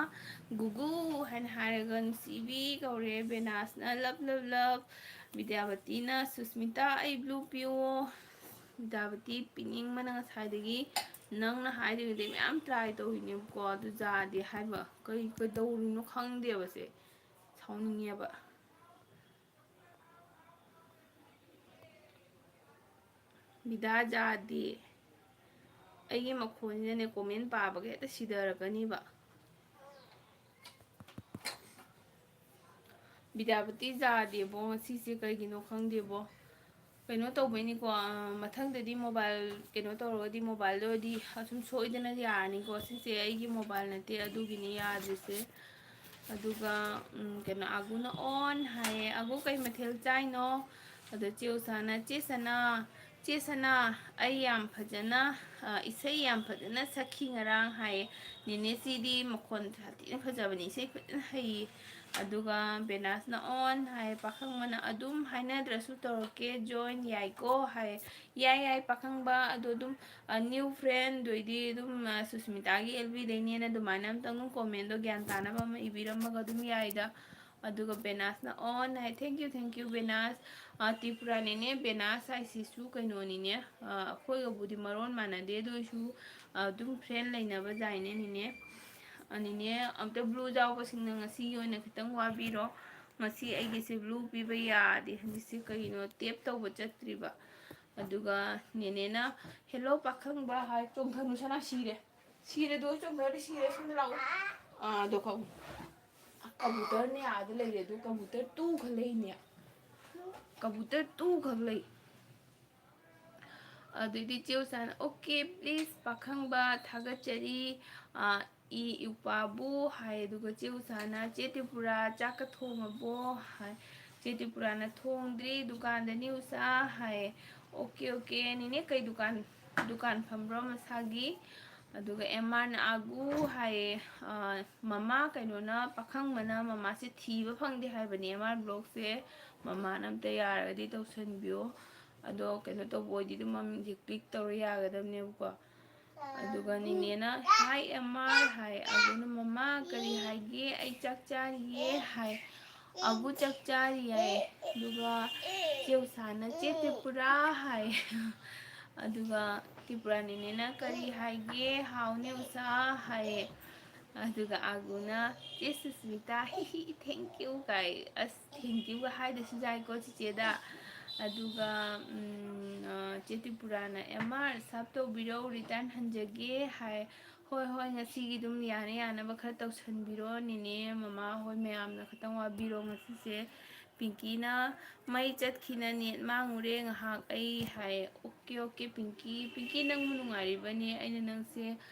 "ꯒꯨꯒꯨ" ꯍꯥꯏꯅ ꯍꯥꯏꯔꯒ ꯅꯨꯡꯁꯤꯕꯤ ꯀꯧꯔꯦ, ꯕꯦꯅꯥꯁꯅ "ꯂꯞ ꯂꯞ ꯂꯞ", ꯕꯤꯗ꯭ꯌꯥꯕꯇꯤꯅ "ꯁꯨꯁꯃꯤꯇꯥ, ꯑꯩ ꯕ꯭ꯂꯨ ꯄꯤꯌꯣ", ꯕꯤꯗ꯭ꯌꯥꯕꯇꯤ ꯄꯤꯅꯤꯡꯕꯅ ꯉꯁꯥꯏꯗꯒꯤ ꯅꯪꯅ ꯍꯥꯏꯗ꯭ꯔꯤꯉꯩꯗꯩ ꯃꯌꯥꯝ ꯇ꯭ꯔꯥꯏ ꯇꯧꯔꯤꯅꯦꯕꯀꯣ, ꯑꯗꯨ ꯌꯥꯗꯦ ꯍꯥꯏꯕ꯫ ꯀꯩ, ꯀꯩꯗꯧꯔꯤꯅꯣ ꯈꯪꯗꯦꯕꯁꯦ, ꯁꯥꯎꯅꯤꯡꯉꯦꯕ꯫ ꯕꯤꯗꯥ ꯌꯥꯗꯦ꯫ ꯑꯩꯒꯤ ꯃꯈꯣꯟꯁꯤꯅꯅꯦ ꯀꯣꯃꯦꯟ ꯄꯥꯕꯒ ꯍꯦꯛꯇ ꯁꯤꯊꯔꯛꯀꯅꯤꯕ꯫ ꯕꯤꯗ꯭ꯌꯥꯄꯇꯤ ꯌꯥꯗꯦꯕꯣ ꯉꯁꯤꯁꯦ, ꯀꯩꯒꯤꯅꯣ ꯈꯪꯗꯦꯕꯣ꯫ ꯀꯩꯅꯣ ꯇꯧꯕꯩꯅꯤꯀꯣ, ꯑ, ꯃꯊꯪꯗꯗꯤ ꯃꯣꯕꯥꯏꯜ ꯀꯩꯅꯣ ꯇꯧꯔꯒꯗꯤ, ꯃꯣꯕꯥꯏꯜꯗ ꯑꯣꯏꯔꯗꯤ ꯑꯁꯨꯝ ꯁꯣꯏꯗꯅ ꯌꯥꯔꯅꯤꯀꯣ꯫ ꯁꯤꯁꯦ ꯑꯩꯒꯤ ꯃꯣꯕꯥꯏꯜ ꯅꯠꯇꯦ, ꯑꯗꯨꯒꯤꯅꯤ ꯌꯥꯗ꯭ꯔꯤꯁꯦ꯫ ꯑꯗꯨꯒ, ꯎꯝ, ꯀꯩꯅꯣ, ꯑꯒꯨꯅ ꯑꯣꯟ ꯍꯥꯏꯌꯦ꯫ "ꯑꯒꯨ, ꯀꯩ ꯃꯊꯦꯜ ꯆꯥꯏꯅꯣ?" ꯑꯗ ꯆꯦ ꯎꯁꯥꯅ, "ꯆꯦ ꯁꯅꯥ, ꯆꯦ ꯁꯅꯥ, ꯑꯩ ꯌꯥꯝ ꯐꯖꯅ, ꯑ, ꯏꯁꯩ ꯌꯥꯝ ꯐꯖꯅ ꯁꯛꯈꯤ ꯉꯔꯥꯡ" ꯍꯥꯏꯌꯦ꯫ ꯅꯦꯅꯦ ꯁꯤꯗꯤ ꯃꯈꯣꯟ ꯁꯥꯊꯤꯅ ꯐꯖꯕꯅꯤ, ꯏꯁꯩ ꯐꯖꯅ ꯍꯩꯌꯦ꯫ ꯑꯗꯨꯒ ꯕꯦꯅꯥꯁꯅ ꯑꯣꯟ ꯍꯥꯏꯌꯦ, "ꯄꯥꯈꯪꯕꯅ ꯑꯗꯨꯝ ꯍꯥꯏꯅꯗ꯭ꯔꯁꯨ ꯇꯧꯔꯛꯀꯦ, ꯖꯣꯏꯟ ꯌꯥꯏꯀꯣ" ꯍꯥꯏꯌꯦ꯫ "ꯌꯥꯏ, ꯌꯥꯏ, ꯄꯥꯈꯪꯕ, ꯑꯗꯣ ꯑꯗꯨꯝ, ꯑ, ꯅ꯭ꯌꯨ ꯐ꯭ꯔꯦꯟ ꯑꯣꯏꯗꯤ ꯑꯗꯨꯝ, ꯑ, ꯁꯨꯁꯃꯤꯇꯥꯒꯤ ꯑꯦꯜ ꯕꯤꯗꯩꯅꯦꯅ ꯑꯗꯨꯃꯥꯏꯅ ꯑꯝꯇꯪ ꯑꯗꯨꯝ ꯀꯣꯃꯦꯟꯗꯣ ꯒ꯭ꯌꯥꯟ ꯇꯥꯅꯕ ꯑꯃ ꯏꯕꯤꯔꯝꯃꯒ ꯑꯗꯨꯝ ꯌꯥꯏꯗ"꯫ ꯑꯗꯨꯒ ꯕꯦꯅꯥꯁꯅ ꯑꯣꯟ ꯍꯥꯏ, "Thank you, thank you, ꯕꯦꯅꯥꯁ"꯫ ꯑ, ꯇ꯭ꯔꯤꯄꯨꯔꯥꯅꯤꯅꯦ, ꯕꯦꯅꯥꯁ ꯍꯥꯏꯁꯤꯁꯨ ꯀꯩꯅꯣꯅꯤꯅꯦ, ꯑ, ꯑꯩꯈꯣꯏꯒꯕꯨꯗꯤ ꯃꯔꯣꯟ ꯃꯥꯟꯅꯗꯦ, ꯑꯗꯨ ꯑꯣꯏꯁꯨ, ꯑ, ꯑꯗꯨꯝ ꯐ꯭ꯔꯦꯟ ꯂꯩꯅꯕ ꯖꯥꯏꯅꯦ ꯅꯤꯅꯦ꯫ ꯑꯅꯤꯅꯦ, ꯑꯝꯇ ꯕ꯭ꯂꯨ ꯌꯥꯎꯕꯁꯤꯡꯅ ꯉꯁꯤꯒꯤ ꯑꯣꯏꯅ ꯈꯤꯇꯪ ꯋꯥꯕꯤꯔꯣ꯫ ꯉꯁꯤ ꯑꯩꯒꯤꯁꯦ ꯕ꯭ꯂꯨ ꯄꯤꯕ ꯌꯥꯗꯦ꯫ ꯍꯧꯖꯤꯛꯁꯦ ꯀꯩꯅꯣ, ꯇꯦꯞ ꯇꯧꯕ ꯆꯠꯇ꯭ꯔꯤꯕ꯫ ꯑꯗꯨꯒ ꯅꯦꯅꯦꯅ, "ꯍꯦꯜꯂꯣ ꯄꯥꯈꯪꯕ" ꯍꯥꯏ꯫ ꯆꯣꯡꯊꯅꯨ ꯁꯅꯥ, ꯁꯤꯔꯦ꯫ ꯁꯤꯔꯦ, ꯑꯗꯨ ꯆꯣꯡꯊꯔꯗꯤ ꯁꯤꯔꯦ꯫ ꯁꯣꯝꯗ ꯂꯥꯛꯑꯣ꯫ ꯑꯥ, ꯑꯗꯣ ꯀꯕꯨ-, ꯀꯕꯨꯇꯔꯅꯦ ꯑꯥꯗ ꯂꯩꯔꯦ꯫ ꯑꯗꯨ ꯀꯕꯨꯇꯔ ꯇꯨ ꯈꯛ ꯂꯩꯅꯦ꯫ ꯀꯕꯨꯇꯔ ꯇꯨ ꯈꯛ ꯂꯩ꯫ ꯑꯗꯨꯗꯤ ꯆꯦ ꯎꯁꯥꯅ, "ꯑꯣꯀꯦ, ꯄ꯭ꯂꯤꯖ ꯄꯥꯈꯪꯕ, ꯊꯥꯒꯠꯆꯔꯤ꯫ ꯑꯥ, ꯏ ꯏꯎꯄꯥꯕꯨ" ꯍꯥꯏ꯫ ꯑꯗꯨꯒ ꯆꯦ ꯎꯁꯥꯅ, "ꯆꯦ ꯇ꯭ꯔꯤꯄꯨꯔꯥ, ꯆꯥꯛꯀ ꯊꯣꯡꯉꯕꯣ?" ꯍꯥꯏ꯫ ꯆꯦ ꯇ꯭ꯔꯤꯄꯨꯔꯥꯅ, "ꯊꯣꯡꯗ꯭ꯔꯤ, ꯗꯨꯀꯥꯟꯗꯅꯤ ꯎꯁꯥ" ꯍꯥꯏ꯫ "ꯑꯣꯀꯦ, ꯑꯣꯀꯦ, ꯅꯦꯅꯦ ꯀꯩ ꯗꯨꯀꯥꯟ, ꯗꯨꯀꯥꯟ ꯐꯝꯕ꯭ꯔꯣ ꯃꯁꯥꯒꯤ?" ꯑꯗꯨꯒ ꯑꯦꯝ ꯑꯥꯔꯅ, "ꯑꯥꯒꯨ" ꯍꯥꯏꯌꯦ꯫ ꯑꯥ, ꯃꯃꯥ ꯀꯩꯅꯣꯅ, ꯄꯥꯈꯪꯕꯅ ꯃꯃꯥꯁꯦ ꯊꯤꯕ ꯐꯪꯗꯦ ꯍꯥꯏꯕꯅꯦ ꯑꯦꯝ ꯑꯥꯔ ꯕ꯭ꯂꯣꯛꯁꯦ꯫ ꯃꯃꯥꯅ ꯑꯝꯇ ꯌꯥꯔꯒꯗꯤ ꯇꯧꯁꯟꯕꯤꯌꯣ꯫ ꯑꯗꯣ ꯀꯩꯅꯣ ꯇꯧꯕ ꯑꯣꯏꯗꯤ ꯑꯗꯨꯝ ꯃꯃꯤꯡꯁꯦ ꯀ꯭ꯂꯤꯛ ꯇꯧꯔ ꯌꯥꯒꯗꯕꯅꯦꯕꯀꯣ꯫ ꯑꯗꯨꯒ ꯅꯤꯅꯦꯅ, "ꯍꯥꯏ ꯑꯦꯝ ꯑꯥꯔ" ꯍꯥꯏ꯫ ꯑꯗꯨꯅ, "ꯃꯃꯥ ꯀꯔꯤ ꯍꯥꯏꯒꯦ? ꯑꯩ ꯆꯥꯛ ꯆꯥꯔꯤꯌꯦ" ꯍꯥꯏ꯫ "ꯑꯕꯨ ꯆꯥꯛ ꯆꯥꯔꯤ" ꯍꯥꯏ꯫ ꯑꯗꯨꯒ ꯆꯦ ꯎꯁꯥꯅ, "ꯆꯦ ꯇ꯭ꯔꯤꯄꯨꯔꯥ" ꯍꯥꯏ꯫ ꯑꯗꯨꯒ ꯇ꯭ꯔꯤꯄꯨꯔꯥ ꯅꯤꯅꯦꯅ, "ꯀꯔꯤ ꯍꯥꯏꯒꯦ? ꯍꯥꯎꯅꯦ ꯎꯁꯥ" ꯍꯥꯏꯌꯦ꯫ ꯑꯗꯨꯒ ꯑꯥꯒꯨꯅ, "ꯆꯦ ꯁꯨꯁꯃꯤꯇꯥ, ꯍꯤ ꯍꯤ, thank you" ꯀꯥꯏ꯫ ꯑꯁ, thank youꯒ ꯍꯥꯏꯗꯁꯨ ꯌꯥꯏꯀꯣ ꯆꯤꯆꯦꯗ꯫ ꯑꯗꯨꯒ, ꯎꯝ, ꯑ, ꯆꯦ ꯇ꯭ꯔꯤꯄꯨꯔꯥꯅ, "ꯑꯦꯝ ꯑꯥꯔ, ꯁꯞ ꯇꯧꯕꯤꯔꯣ, ꯔꯤꯇꯔꯟ ꯍꯟꯖꯒꯦ" ꯍꯥꯏ꯫ "ꯍꯣꯏ, ꯍꯣꯏ, ꯉꯁꯤꯒꯤ ꯑꯗꯨꯝ ꯌꯥꯅ ꯌꯥꯅꯕ ꯈꯔ ꯇꯧꯁꯟꯕꯤꯔꯣ ꯅꯦꯅꯦ, ꯃꯃꯥ ꯍꯣꯏ ꯃꯌꯥꯝꯅ ꯈꯤꯇꯪ ꯋꯥꯕꯤꯔꯣ ꯉꯁꯤꯁꯦ꯫ ꯄꯤꯡꯀꯤꯅ, 'ꯃꯩ ꯆꯠꯈꯤꯅ ꯅꯦꯠ ꯃꯥꯡꯉꯨꯔꯦ ꯉꯥꯏꯍꯥꯛ ꯑꯩ' ꯍꯥꯏ꯫ "ꯑꯣꯀꯦ, ꯑꯣꯀꯦ, ꯄꯤꯡꯀꯤ, ꯄꯤꯡꯀꯤ ꯅꯪꯕꯨ ꯅꯨꯡꯉꯥꯏꯔꯤꯕꯅꯦ? ꯑꯩꯅ ꯅꯪꯁꯦ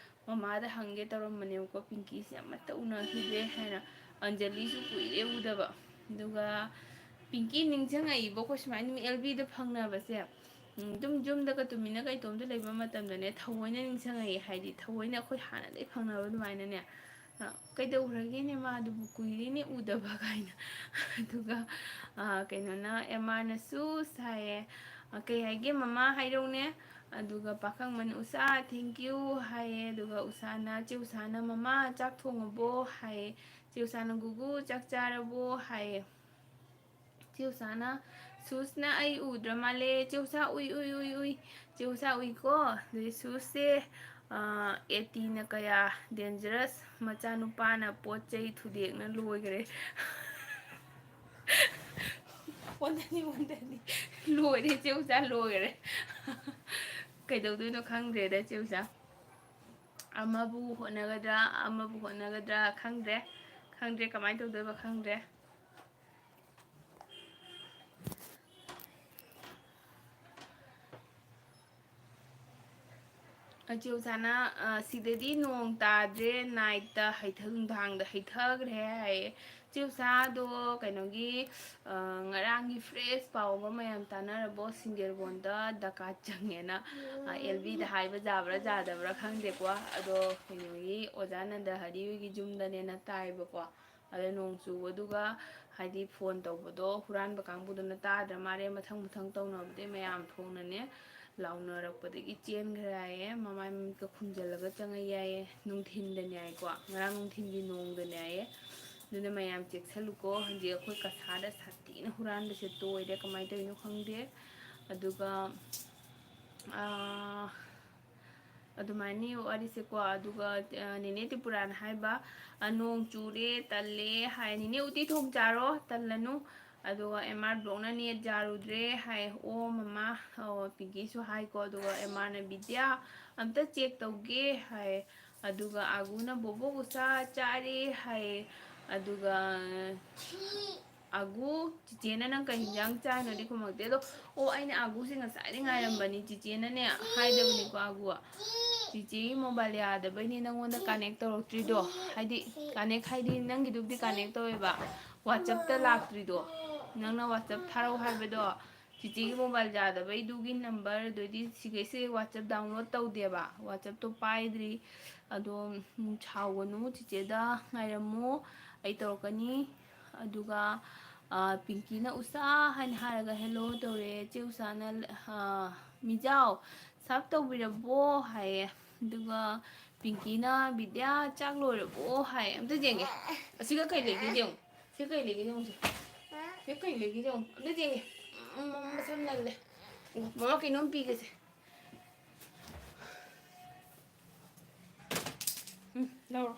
ꯃꯃꯥꯗ ꯍꯪꯒꯦ ꯇꯧꯔꯝꯕꯅꯦꯕꯀꯣ, ꯄꯤꯡꯀꯤꯁꯦ ꯑꯃꯠꯇ ꯎꯅꯈꯤꯗ꯭ꯔꯦ" ꯍꯥꯏꯅ꯫ ꯑꯟꯖꯂꯤꯁꯨ ꯀꯨꯏꯔꯦ ꯎꯗꯕ꯫ ꯑꯗꯨꯒ ꯄꯤꯡꯀꯤ ꯅꯤꯡꯁꯤꯡꯉꯛꯏꯕꯀꯣ, ꯁꯨꯃꯥꯏꯅ ꯑꯦꯜ ꯕꯤꯗ ꯐꯪꯅꯕꯁꯦ꯫ ꯎꯝ, ꯑꯗꯨꯝ ꯌꯨꯝꯗꯒ ꯇꯨꯃꯤꯟꯅ ꯀꯩꯇꯣꯝꯗ ꯂꯩꯕ ꯃꯇꯝꯗꯅꯦ, ꯊꯑꯣꯏꯅ ꯅꯤꯡꯁꯤꯡꯉꯛꯏ꯫ ꯍꯥꯏꯗꯤ ꯊꯑꯣꯏꯅ ꯑꯩꯈꯣꯏ ꯍꯥꯟꯅꯗꯒꯤ ꯐꯪꯅꯕ ꯑꯗꯨꯃꯥꯏꯅꯅꯦ꯫ ꯑ, "ꯀꯩꯗꯧꯈ꯭ꯔꯒꯦꯅꯦ ꯃꯥꯗꯨꯕꯨ, ꯀꯨꯏꯔꯦꯅꯦ ꯎꯗꯕ" ꯀꯥꯏꯅ꯫ ꯑꯗꯨꯒ, ꯑ, ꯀꯩꯅꯣꯅ, ꯑꯦꯝ ꯑꯥꯔꯅꯁꯨ ꯁꯥꯏꯌꯦ꯫ ꯑ, ꯀꯩ ꯍꯥꯏꯒꯦ, "ꯃꯃꯥ ꯍꯥꯏꯔꯧꯅꯦ"꯫ ꯑꯗꯨꯒ ꯄꯥꯈꯪꯕꯅ, "ꯎꯁꯥ, thank you" ꯍꯥꯏꯌꯦ꯫ ꯑꯗꯨꯒ ꯎꯁꯥꯅ, ꯆꯦ ꯎꯁꯥꯅ, "ꯃꯃꯥ, ꯆꯥꯛ ꯊꯣꯡꯉꯕꯣ?" ꯍꯥꯏꯌꯦ꯫ ꯆꯦ ꯎꯁꯥꯅ, "ꯒꯨꯒꯨ, ꯆꯥꯛ ꯆꯥꯔꯕꯣ?" ꯍꯥꯏꯌꯦ꯫ ꯆꯦ ꯎꯁꯥꯅ, ꯁꯨꯁꯅ ꯑꯩ ꯎꯗ꯭ꯔ ꯃꯥꯜꯂꯦ꯫ ꯆꯦ ꯎꯁꯥ ꯎꯏ, ꯎꯏ, ꯎꯏ, ꯎꯏ꯫ ꯆꯦ ꯎꯁꯥ ꯎꯏꯀꯣ꯫ ꯑꯗꯨꯗꯤ ꯁꯨꯁꯁꯦ, ꯑꯦꯇꯤꯅ ꯀꯌꯥ ꯗꯦꯟꯖꯔꯁ, ꯃꯆꯥꯅꯨꯄꯥꯅ ꯄꯣꯠ ꯆꯩ ꯊꯨꯗꯦꯛꯅ ꯂꯣꯏꯈ꯭ꯔꯦ꯫ ꯑꯣꯟꯊꯅꯤ, ꯑꯣꯟꯊꯅꯤ꯫ ꯂꯣꯏꯔꯦ ꯏꯆꯦ ꯎꯆꯥ, ꯂꯣꯏꯔꯦ꯫ ꯀꯩꯗꯧꯗꯣꯏꯅꯣ ꯈꯪꯗ꯭ꯔꯦꯗ ꯏꯆꯦ ꯎꯆꯥ꯫ ꯑꯃꯕꯨ ꯍꯣꯠꯅꯒꯗ꯭ꯔꯥ, ꯑꯃꯕꯨ ꯍꯣꯠꯅꯒꯗ꯭ꯔꯥ ꯈꯪꯗ꯭ꯔꯦ꯫ ꯈꯪꯗ꯭ꯔꯦ, ꯀꯃꯥꯏꯅ ꯇꯧꯗꯣꯏꯕ ꯈꯪꯗ꯭ꯔꯦ꯫ ꯑꯆꯧꯁꯥꯅ, "ꯑ, ꯁꯤꯗꯗꯤ ꯅꯣꯡ ꯇꯥꯗ꯭ꯔꯦ, ꯅꯥꯏꯠꯇ ꯍꯩꯊ-, ꯅꯨꯡꯗꯥꯡꯗ ꯍꯩꯊꯈ꯭ꯔꯦ" ꯍꯥꯏꯌꯦ꯫ ꯆꯦ ꯎꯁꯥꯗꯣ ꯀꯩꯅꯣꯒꯤ, ꯑ, ꯉꯔꯥꯡꯒꯤ ꯐ꯭ꯔꯦꯁ ꯄꯥꯎ ꯑꯃ ꯃꯌꯥꯝ ꯇꯥꯟꯅꯔꯕꯣ? ꯁꯤꯡꯖꯦꯜꯕꯣꯟꯗ ꯗꯀꯥ ꯆꯪꯉꯦꯅ, ꯑ, ꯑꯦꯜ ꯕꯤꯗ ꯍꯥꯏꯕ ꯌꯥꯕ꯭ꯔꯥ ꯌꯥꯗꯕ꯭ꯔꯥ ꯈꯪꯗꯦꯀꯣ꯫ ꯑꯗꯣ ꯀꯩꯅꯣꯒꯤ ꯑꯣꯖꯥ ꯅꯟꯗꯍꯔꯤ ꯍꯣꯏꯒꯤ ꯌꯨꯝꯗꯅꯦꯅ ꯇꯥꯏꯕꯀꯣ꯫ ꯑꯗ ꯅꯣꯡ ꯆꯨꯕꯗꯨꯒ ꯍꯥꯏꯗꯤ ꯐꯣꯟ ꯇꯧꯕꯗꯣ ꯍꯨꯔꯥꯟꯕ ꯀꯥꯡꯕꯨꯗꯨꯅ ꯇꯥꯗ꯭ꯔ ꯃꯥꯜꯂꯦ, ꯃꯊꯪ ꯃꯊꯪ ꯇꯧꯅꯕꯗꯩ ꯃꯌꯥꯝ ꯊꯣꯛꯅꯅꯦ ꯂꯥꯎꯅꯔꯛꯄꯗꯒꯤ ꯆꯦꯟꯈ꯭ꯔꯦ ꯍꯥꯏꯌꯦ꯫ ꯃꯃꯥꯏ ꯃꯃꯤꯠꯀ ꯈꯨꯝꯖꯤꯜꯂꯒ ꯆꯪꯉꯛꯏ ꯍꯥꯏꯌꯦ꯫ ꯅꯨꯡꯊꯤꯟꯗꯅꯦ ꯍꯥꯏꯀꯣ, ꯉꯔꯥꯡ ꯅꯨꯡꯊꯤꯟꯒꯤ ꯅꯣꯡꯗꯅꯦ ꯍꯥꯏꯌꯦ꯫ ꯑꯗꯨꯅ ꯃꯌꯥꯝ ꯆꯦꯛꯁꯤꯜꯂꯨꯀꯣ꯫ ꯍꯧꯖꯤꯛ ꯑꯩꯈꯣꯏ ꯀꯁꯥꯗ ꯁꯥꯊꯤꯅ ꯍꯨꯔꯥꯟꯕꯁꯦ ꯇꯣꯏꯔꯦ, ꯀꯃꯥꯏꯅ ꯇꯧꯔꯤꯅꯣ ꯈꯪꯗꯦ꯫ ꯑꯗꯨꯒ, ꯑꯥ, ꯑꯗꯨꯃꯥꯏꯅ ꯋꯥꯔꯤꯁꯦꯀꯣ꯫ ꯑꯗꯨꯒ, ꯑ, ꯅꯦꯅꯦ ꯇ꯭ꯔꯤꯄꯨꯔꯥꯅ ꯍꯥꯏꯕ, ꯑ, "ꯅꯣꯡ ꯆꯨꯔꯦ, ꯇꯜꯂꯦ" ꯍꯥꯏ꯫ "ꯅꯦꯅꯦ ꯎꯇꯤ ꯊꯣꯡ ꯆꯥꯔꯣ, ꯇꯜꯂꯅꯨ"꯫ ꯑꯗꯨꯒ ꯑꯦꯝ ꯑꯥꯔ ꯕ꯭ꯂꯣꯛꯅ "ꯅꯦꯠ ꯌꯥꯔꯨꯗ꯭ꯔꯦ" ꯍꯥꯏ꯫ "ꯑꯣ ꯃꯃꯥ", ꯑꯣ, ꯄꯤꯡꯀꯤꯁꯨ ꯍꯥꯏꯀꯣ꯫ ꯑꯗꯨꯒ ꯑꯦꯝ ꯑꯥꯔꯅ "ꯕꯤꯗ꯭ꯌꯥ, ꯑꯝꯇ ꯆꯦꯛ ꯇꯧꯒꯦ" ꯍꯥꯏ꯫ ꯑꯗꯨꯒ ꯑꯥꯒꯨꯅ "ꯕꯣꯕꯣꯛ ꯎꯁꯥ ꯆꯥꯔꯦ" ꯍꯥꯏ꯫ ꯑꯗꯨꯒ ꯑꯥꯒꯨ, ꯆꯤꯆꯦꯅ "ꯅꯪ ꯀꯩ ꯍꯤꯟꯖꯥꯡ ꯆꯥꯏꯅꯣꯗꯤ?" ꯈꯨꯝꯃꯛꯇꯦ꯫ ꯑꯗꯣ, ꯑꯣ, ꯑꯩꯅ ꯑꯥꯒꯨꯁꯦ ꯉꯁꯥꯏꯗꯩ ꯉꯥꯏꯔꯝꯕꯅꯤ, ꯆꯤꯆꯦꯅꯅꯦ ꯍꯥꯏꯗꯕꯅꯤꯀꯣ ꯑꯥꯒꯨ꯫ ꯆꯤꯆꯦꯒꯤ ꯃꯣꯕꯥꯏꯜ ꯌꯥꯗꯕꯩꯅꯦ ꯅꯪꯉꯣꯟꯗ ꯀꯅꯦꯛ ꯇꯧꯔꯛꯇ꯭ꯔꯤꯗꯣ꯫ ꯍꯥꯏꯗꯤ, ꯀꯅꯦꯛ ꯍꯥꯏꯗꯤ ꯅꯪꯒꯤꯗꯨꯕꯨꯗꯤ ꯀꯅꯦꯛ ꯇꯧꯋꯦꯕ, ꯋꯥꯆꯞꯇ ꯂꯥꯛꯇ꯭ꯔꯤꯗꯣ꯫ ꯅꯪꯅ ꯋꯥꯆꯞ ꯊꯥꯔꯛꯑꯣ ꯍꯥꯏꯕꯗꯣ, ꯆꯤꯆꯦꯒꯤ ꯃꯣꯕꯥꯏꯜ ꯌꯥꯗꯕꯩꯗꯨꯒꯤ ꯅꯝꯕꯔ, ꯑꯗꯨꯗꯤ ꯁꯤꯈꯩꯁꯦ ꯋꯥꯆꯞ ꯗꯥꯎꯟꯂꯣꯗ ꯇꯧꯗꯦꯕ, ꯋꯥꯆꯞꯇꯣ ꯄꯥꯏꯗ꯭ꯔꯤ꯫ ꯑꯗꯣ, ꯎꯝ, ꯁꯥꯎꯒꯅꯨ, ꯆꯤꯆꯦꯗ ꯉꯥꯏꯔꯝꯃꯨ, ꯑꯩ ꯇꯧꯔꯛꯀꯅꯤ꯫ ꯑꯗꯨꯒ, ꯑ, ꯄꯤꯡꯀꯤꯅ "ꯎꯁꯥ" ꯍꯥꯏꯅ ꯍꯥꯏꯔꯒ "ꯍꯦꯜꯂꯣ" ꯇꯧꯔꯦ꯫ ꯆꯦ ꯎꯁꯥꯅ, ꯑ, "ꯃꯤꯖꯥꯎ, ꯁꯥꯔꯞ ꯇꯧꯕꯤꯔꯕꯣ?" ꯍꯥꯏꯌꯦ꯫ ꯑꯗꯨꯒ ꯄꯤꯡꯀꯤꯅ "ꯕꯤꯗ꯭ꯌꯥ, ꯆꯥꯛ ꯂꯣꯏꯔꯕꯣ?" ꯍꯥꯏ꯫ ꯑꯝꯇ ꯌꯦꯡꯒꯦ꯫ ꯑꯁꯤꯒ ꯀꯩ ꯂꯩꯒꯦ ꯌꯦꯡꯉꯨ꯫ ꯁꯤ ꯀꯩ ꯂꯩꯒꯦ ꯌꯦꯡꯉꯨꯁꯦ꯫ ꯁꯤ ꯀꯩ ꯂꯩꯒꯦ ꯌꯦꯡꯉꯨ꯫ ꯑꯝꯇ ꯌꯦꯡꯒꯦ꯫ ꯎꯝ, ꯃꯁꯝ ꯅꯜꯂꯦ꯫ ꯃꯃꯥ ꯀꯩꯅꯣꯝ ꯄꯤꯒꯦꯁꯦ꯫ ꯂꯧꯔꯣ꯫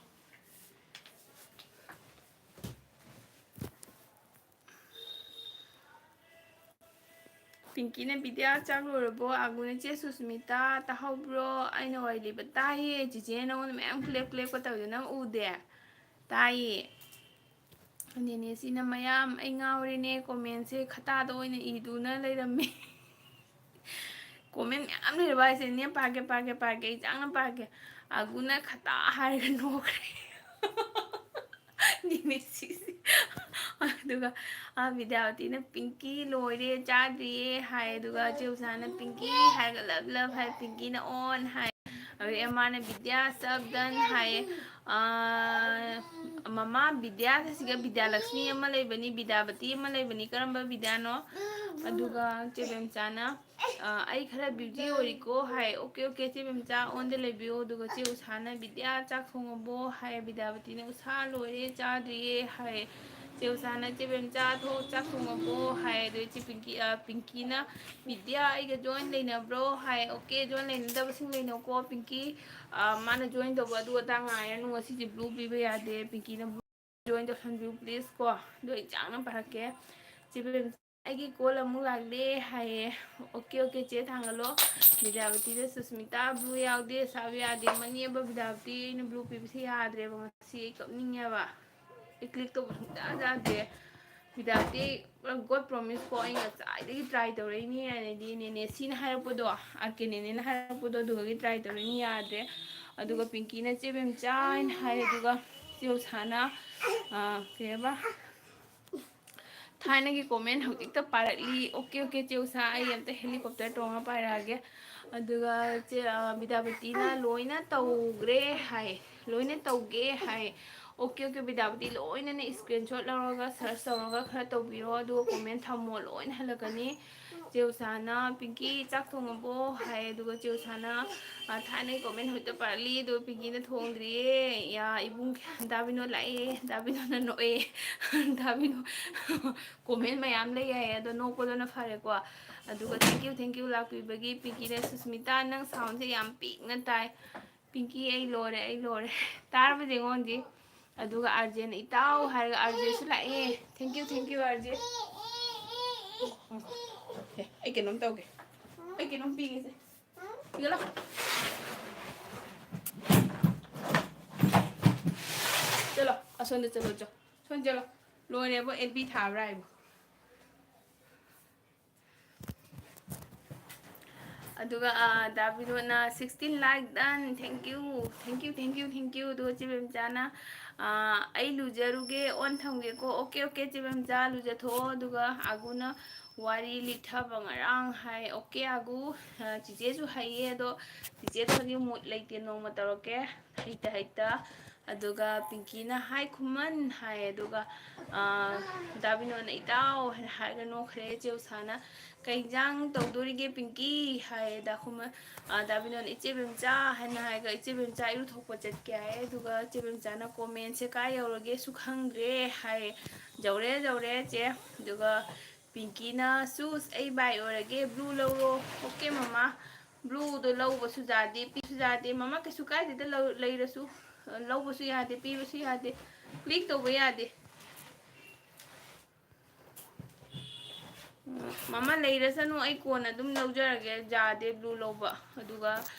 ꯄꯤꯡꯀꯤꯅ, "ꯕꯤꯗ꯭ꯌꯥ, ꯆꯥꯛ ꯂꯣꯏꯔꯕꯣ?" ꯑꯒꯨꯅ, "ꯆꯦ ꯁꯨꯁꯃꯤꯇꯥ, ꯇꯥꯍꯧꯕ꯭ꯔꯣ? ꯑꯩꯅ ꯋꯥꯔꯤ ꯂꯤꯕ ꯇꯥꯏꯌꯦ꯫ ꯆꯤꯆꯦꯅ ꯅꯉꯣꯟꯗ ꯃꯌꯥꯝ ꯀ꯭ꯂꯦꯞ ꯀ꯭ꯂꯦꯞꯀ ꯇꯧꯔꯤꯗꯣ ꯅꯪ ꯎꯗꯦ?" "ꯇꯥꯏꯌꯦ꯫ ꯅꯦꯅꯦꯁꯤꯅ ꯃꯌꯥꯝ ꯑꯩ ꯉꯥꯎꯔꯦꯅꯦ, ꯀꯣꯃꯦꯟꯁꯦ ꯈꯇꯥꯗ ꯑꯣꯏꯅ ꯏꯗꯨꯅ ꯂꯩꯔꯝꯃꯦ꯫" ꯀꯣꯃꯦꯟ ꯃꯌꯥꯝ ꯂꯩꯔꯕ ꯍꯥꯏꯁꯦ, "ꯅꯦ, ꯄꯥꯒꯦ, ꯄꯥꯒꯦ, ꯄꯥꯒꯦ, ꯑꯩ ꯆꯥꯡꯅ ꯄꯥꯒꯦ꯫" ꯑꯒꯨꯅ ꯈꯇꯥ ꯍꯥꯏꯔꯒ ꯅꯣꯛꯈ꯭ꯔꯦ꯫ ꯅꯦꯅꯦꯁꯤꯁꯦ꯫ ꯑꯗꯨꯒ, ꯑ, ꯕꯤꯗ꯭ꯌꯥꯄꯇꯤꯅ, "ꯄꯤꯡꯀꯤ ꯂꯣꯏꯔꯦ, ꯆꯥꯗ꯭ꯔꯤꯌꯦ" ꯍꯥꯏ꯫ ꯑꯗꯨꯒ ꯆꯦ ꯎꯁꯥꯅ, "ꯄꯤꯡꯀꯤ" ꯍꯥꯏꯔꯒ ꯂꯞ ꯂꯞ ꯍꯥꯏ, ꯄꯤꯡꯀꯤꯅ "ꯑꯣꯟ" ꯍꯥꯏ꯫ ꯑꯗꯨꯗꯩ ꯑꯃꯅ, "ꯕꯤꯗ꯭ꯌꯥ, ꯆꯞ ꯗꯟ" ꯍꯥꯏꯌꯦ꯫ ꯑ, ꯃꯃꯥ ꯕꯤꯗ꯭ꯌꯥ, ꯁꯤꯒ ꯕꯤꯗ꯭ꯌꯥꯂꯛꯁꯃꯤ ꯑꯃ ꯂꯩꯕꯅꯤ, ꯕꯤꯗ꯭ꯌꯥꯄꯇꯤ ꯑꯃ ꯂꯩꯕꯅꯤ, ꯀꯔꯝꯕ ꯕꯤꯗ꯭ꯌꯥꯅꯣ? ꯑꯗꯨꯒ ꯆꯦ ꯕꯦꯝꯆꯥꯅ, ꯑ, "ꯑꯩ ꯈꯔ ꯕ꯭ꯌꯨꯖꯤ ꯑꯣꯏꯔꯤꯀꯣ" ꯍꯥꯏ꯫ "ꯑꯣꯀꯦ, ꯑꯣꯀꯦ, ꯆꯦ ꯕꯦꯝꯆꯥ, ꯑꯣꯟꯗ ꯂꯩꯕꯤꯌꯣ꯫" ꯑꯗꯨꯒ ꯆꯦ ꯎꯁꯥꯅ, "ꯕꯤꯗ꯭ꯌꯥ, ꯆꯥꯛ ꯊꯣꯡꯉꯕꯣ?" ꯍꯥꯏ꯫ ꯕꯤꯗ꯭ꯌꯥꯄꯇꯤꯅ, "ꯎꯁꯥ, ꯂꯣꯏꯔꯦ, ꯆꯥꯗ꯭ꯔꯤꯌꯦ" ꯍꯥꯏ꯫ ꯆꯦ ꯎꯁꯥꯅ, "ꯆꯦ ꯕꯦꯝꯆꯥ, ꯊꯣ-, ꯆꯥꯛ ꯊꯣꯡꯉꯕꯣ?" ꯍꯥꯏ꯫ ꯑꯗꯨ ꯆꯦ ꯄꯤꯡꯀꯤ, ꯑ, ꯄꯤꯡꯀꯤꯅ, "ꯕꯤꯗ꯭ꯌꯥ, ꯑꯩꯒ ꯖꯣꯏꯟ ꯂꯩꯅꯕ꯭ꯔꯣ?" ꯍꯥꯏ꯫ "ꯑꯣꯀꯦ, ꯖꯣꯏꯟ ꯂꯩꯅꯗꯕꯁꯤꯡ ꯂꯩꯅꯧꯀꯣ, ꯄꯤꯡꯀꯤ, ꯑ, ꯃꯥꯅ ꯖꯣꯏꯟ ꯇꯧꯕ ꯑꯗꯨ ꯑꯗꯥ ꯉꯥꯏꯔꯅꯨ, ꯉꯁꯤꯁꯦ ꯕ꯭ꯂꯨ ꯄꯤꯕ ꯌꯥꯗꯦ, ꯄꯤꯡꯀꯤꯅ ꯕ꯭ꯂꯨ ꯖꯣꯏꯟ ꯇꯧꯁꯟꯕꯤꯌꯨ, ꯄ꯭ꯂꯤꯖ ꯀꯣ꯫" ꯑꯗꯣ ꯑꯩ ꯆꯥꯡꯅ ꯄꯥꯔꯛꯀꯦ꯫ "ꯆꯦ ꯕꯦꯝꯆꯥ, ꯑꯩꯒꯤ ꯀꯣꯜ ꯑꯃꯨꯛ ꯂꯥꯛꯂꯦ" ꯍꯥꯏꯌꯦ꯫ "ꯑꯣꯀꯦ, ꯑꯣꯀꯦ, ꯆꯦ ꯊꯥꯡꯒꯠꯂꯣ꯫" ꯕꯤꯗ꯭ꯌꯥꯄꯇꯤꯗ, "ꯁꯨꯁꯃꯤꯇꯥ, ꯕ꯭ꯂꯨ ꯌꯥꯎꯗꯦ, ꯁꯥꯕ ꯌꯥꯗꯦ, ꯃꯅꯤ ꯑꯕ ꯕꯤꯗ꯭ꯌꯥꯄꯇꯤ, ꯑꯩꯅ ꯕ꯭ꯂꯨ ꯄꯤꯕꯁꯦ ꯌꯥꯗ꯭ꯔꯦꯕ, ꯉꯁꯤ ꯑꯩ ꯀꯞꯅꯤꯡꯉꯦꯕ꯫ ꯑꯩ ꯀ꯭ꯂꯤꯛ ꯇꯧꯕ ꯁꯨꯡꯌꯥ ꯌꯥꯗꯦ꯫ ꯕꯤꯗ꯭ꯌꯥꯄꯇꯤ, ꯄꯨꯔꯥ God promise ꯀꯣ, ꯑꯩ ꯉꯁꯥꯏꯗꯒꯤ ꯇ꯭ꯔꯥꯏ ꯇꯧꯔꯛꯏꯅꯤ" ꯍꯥꯏꯅꯗꯤ ꯅꯦꯅꯦ ꯁꯤꯅ ꯍꯥꯏꯔꯛꯄꯗꯣ, ꯑꯥꯔ ꯀꯦ ꯅꯦꯅꯦꯅ ꯍꯥꯏꯔꯛꯄꯗꯣ, ꯑꯗꯨꯒꯗꯤ ꯇ꯭ꯔꯥꯏ ꯇꯧꯔꯛꯏꯅꯤ, ꯌꯥꯗ꯭ꯔꯦ꯫ ꯑꯗꯨꯒ ꯄꯤꯡꯀꯤꯅ "ꯆꯦ ꯕꯦꯝꯆꯥ" ꯍꯥꯏꯅ ꯍꯥꯏ, ꯑꯗꯨꯒ ꯆꯦ ꯎꯁꯥꯅ, ꯑ, ꯀꯩ ꯍꯥꯏꯕ, ꯊꯥꯏꯅꯒꯤ ꯀꯣꯃꯦꯟ ꯍꯧꯖꯤꯛꯇ ꯄꯥꯔꯛꯂꯤ꯫ "ꯑꯣꯀꯦ, ꯑꯣꯀꯦ, ꯆꯦ ꯎꯁꯥ, ꯑꯩ ꯑꯝꯇ ꯍꯦꯂꯤꯀꯣꯞꯇꯔ ꯇꯣꯡꯉ ꯄꯥꯏꯔꯛꯑꯒꯦ꯫" ꯑꯗꯨꯒ ꯆꯦ, ꯑ, ꯕꯤꯗ꯭ꯌꯥꯄꯇꯤꯅ "ꯂꯣꯏꯅ ꯇꯧꯈ꯭ꯔꯦ" ꯍꯥꯏ, "ꯂꯣꯏꯅ ꯇꯧꯒꯦ" ꯍꯥꯏ꯫ "ꯑꯣꯀꯦ, ꯑꯣꯀꯦ, ꯕꯤꯗ꯭ꯌꯥꯄꯇꯤ, ꯂꯣꯏꯅꯅꯦ ꯁ꯭ꯀ꯭ꯔꯤꯟꯁꯣꯠ ꯂꯧꯔꯒ ꯁꯔꯆ ꯇꯧꯔꯒ ꯈꯔ ꯇꯧꯕꯤꯔꯣ, ꯑꯗꯨꯒ ꯀꯣꯃꯦꯟ ꯊꯝꯃꯣ, ꯂꯣꯏꯅ ꯍꯜꯂꯛꯀꯅꯤ꯫" ꯆꯦ ꯎꯁꯥꯅ, "ꯄꯤꯡꯀꯤ, ꯆꯥꯛ ꯊꯣꯡꯉꯕꯣ?" ꯍꯥꯏ꯫ ꯑꯗꯨꯒ ꯆꯦ ꯎꯁꯥꯅ, ꯑ, ꯊꯥꯏꯅꯒꯤ ꯀꯣꯃꯦꯟ ꯍꯧꯖꯤꯛꯇ ꯄꯥꯔꯛꯂꯤ, ꯑꯗꯨꯒ ꯄꯤꯡꯀꯤꯅ "ꯊꯣꯡꯗ꯭ꯔꯤꯌꯦ, ꯌꯥ, ꯏꯕꯨꯡ ꯗꯥ ꯕꯤꯅꯣ ꯂꯥꯛꯑꯦ, ꯗꯥ ꯕꯤꯅꯣꯅ ꯅꯣꯛꯑꯦ, ꯗꯥ ꯕꯤꯅꯣ ꯀꯣꯃꯦꯟ ꯃꯌꯥꯝ ꯂꯩ" ꯍꯥꯏꯌꯦ, ꯑꯗꯣ ꯅꯣꯛꯄꯗꯨꯅ ꯐꯔꯦꯀꯣ꯫ ꯑꯗꯨꯒ "Thank you, thank you ꯂꯥꯛꯄꯤꯕꯒꯤ꯫" ꯄꯤꯡꯀꯤꯅ, "Susmita, ꯅꯪ ꯁꯥꯎꯟꯁꯦ ꯌꯥꯝ ꯄꯤꯛꯅ ꯇꯥꯏ꯫" ꯄꯤꯡꯀꯤ, ꯑꯩ ꯂꯣꯏꯔꯦ, ꯑꯩ ꯂꯣꯏꯔꯦ꯫ ꯇꯥꯔꯕ ꯌꯦꯡꯉꯣ ꯍꯧꯖꯤꯛ꯫ ꯑꯗꯨꯒ ꯑꯥꯔꯖꯦꯅ ꯏꯇꯥꯎ ꯍꯥꯏꯔꯒ ꯑꯥꯔꯖꯦꯁꯨ ꯂꯥꯛꯑꯦ꯫ Thank you, thank you, ꯑꯥꯔꯖꯦ꯫ ꯑꯦ, ꯑꯩ ꯀꯩꯅꯣꯝ ꯇꯧꯒꯦ꯫ ꯑꯩ ꯀꯩꯅꯣꯝ ꯄꯤꯒꯦꯁꯦ꯫ ꯁꯤꯗ ꯂꯥꯎ꯫ ꯆꯠꯂꯣ, ꯑꯁꯣꯝꯗ ꯆꯠꯂꯣ, ꯆꯣ꯫ ꯁꯣꯝ ꯆꯠꯂꯣ꯫ ꯂꯣꯏꯔꯦꯕꯣ, ꯑꯦꯜ ꯕꯤ ꯊꯥꯕ꯭ꯔꯥ ꯍꯥꯏꯕꯣ꯫ ꯑꯗꯨꯒ, ꯑ, ꯗꯥ ꯕꯤꯅꯣꯗꯅ sixteen like done꯫ Thank you, thank you, thank you, thank you꯫ ꯑꯗꯨꯒ ꯆꯦ ꯕꯦꯝꯆꯥꯅ, ꯑ, "ꯑꯩ ꯂꯨꯖꯔꯨꯒꯦ, ꯑꯣꯟ ꯊꯝꯒꯦꯀꯣ꯫" "Okay, okay, ꯆꯦ ꯕꯦꯝꯆꯥ, ꯂꯨꯖꯊꯣꯛꯑꯣ꯫" ꯑꯗꯨꯒ ꯑꯥꯒꯨꯅ ꯋꯥꯔꯤ ꯂꯤꯊꯕ ꯉꯔꯥꯡ ꯍꯥꯏ꯫ Okay, ꯑꯥꯒꯨ, ꯑ, ꯆꯤꯆꯦꯁꯨ ꯍꯩꯌꯦ, ꯑꯗꯣ ꯆꯤꯆꯦꯗꯣ ꯍꯧꯖꯤꯛ mood ꯂꯩꯇꯦ, ꯅꯣꯡꯃ ꯇꯧꯔꯛꯀꯦ꯫ ꯍꯩꯇ ꯍꯩꯇ꯫ ꯑꯗꯨꯒ ꯄꯤꯡꯀꯤꯅ "Hi ꯈꯨꯃꯟ" ꯍꯥꯏ꯫ ꯑꯗꯨꯒ, ꯑ, ꯗꯥ ꯕꯤꯅꯣꯗꯅ "ꯏꯇꯥꯎ" ꯍꯥꯏꯅ ꯍꯥꯏꯔꯒ ꯅꯣꯛꯈ꯭ꯔꯦ꯫ ꯆꯦ ꯎꯁꯥꯅ "ꯀꯩ ꯏꯟꯖꯥꯡ ꯇꯧꯗꯣꯔꯤꯒꯦ ꯄꯤꯡꯀꯤ?" ꯍꯥꯏꯌꯦ꯫ ꯗꯥ ꯈꯨꯃꯟ, ꯑ, ꯗꯥ ꯕꯤꯅꯣꯗꯅ "ꯏꯆꯦ ꯕꯦꯝꯆꯥ" ꯍꯥꯏꯅ ꯍꯥꯏꯔꯒ "ꯏꯆꯦ ꯕꯦꯝꯆꯥ ꯏꯔꯨꯊꯣꯛꯄ ꯆꯠꯀꯦ" ꯍꯥꯏꯌꯦ꯫ ꯑꯗꯨꯒ ꯆꯦ ꯕꯦꯝꯆꯥꯅ "Commentꯁꯦ ꯀꯥꯏ ꯌꯧꯔꯒꯦꯁꯨ ꯈꯪꯗ꯭ꯔꯦ" ꯍꯥꯏꯌꯦ꯫ "ꯌꯧꯔꯦ, ꯌꯧꯔꯦ ꯆꯦ꯫" ꯑꯗꯨꯒ ꯄꯤꯡꯀꯤꯅ "ꯆꯨꯁ, ꯑꯩ ꯕꯥꯏ ꯑꯣꯏꯔꯒꯦ, blue ꯂꯧꯔꯣ꯫" "Okay ꯃꯃꯥ꯫" Blueꯗꯣ ꯂꯧꯕꯁꯨ ꯌꯥꯗꯦ, ꯄꯤꯕꯁꯨ ꯌꯥꯗꯦ꯫ ꯃꯃꯥ ꯀꯩꯁꯨ ꯀꯥꯏꯗꯦꯗ, ꯂꯧ-, ꯂꯩꯔꯁꯨ꯫ ꯂꯧꯕꯁꯨ ꯌꯥꯗꯦ, ꯄꯤꯕꯁꯨ ꯌꯥꯗꯦ, click ꯇꯧꯕ ꯌꯥꯗꯦ꯫ ꯃꯃꯥ ꯂꯩꯔꯁꯅꯨ, ꯑꯩ ꯀꯣꯟꯅ ꯑꯗꯨꯝ ꯂꯧꯖꯔꯒꯦ꯫ ꯌꯥꯗꯦ blue ꯂꯧꯕ꯫ ꯑꯗꯨꯒ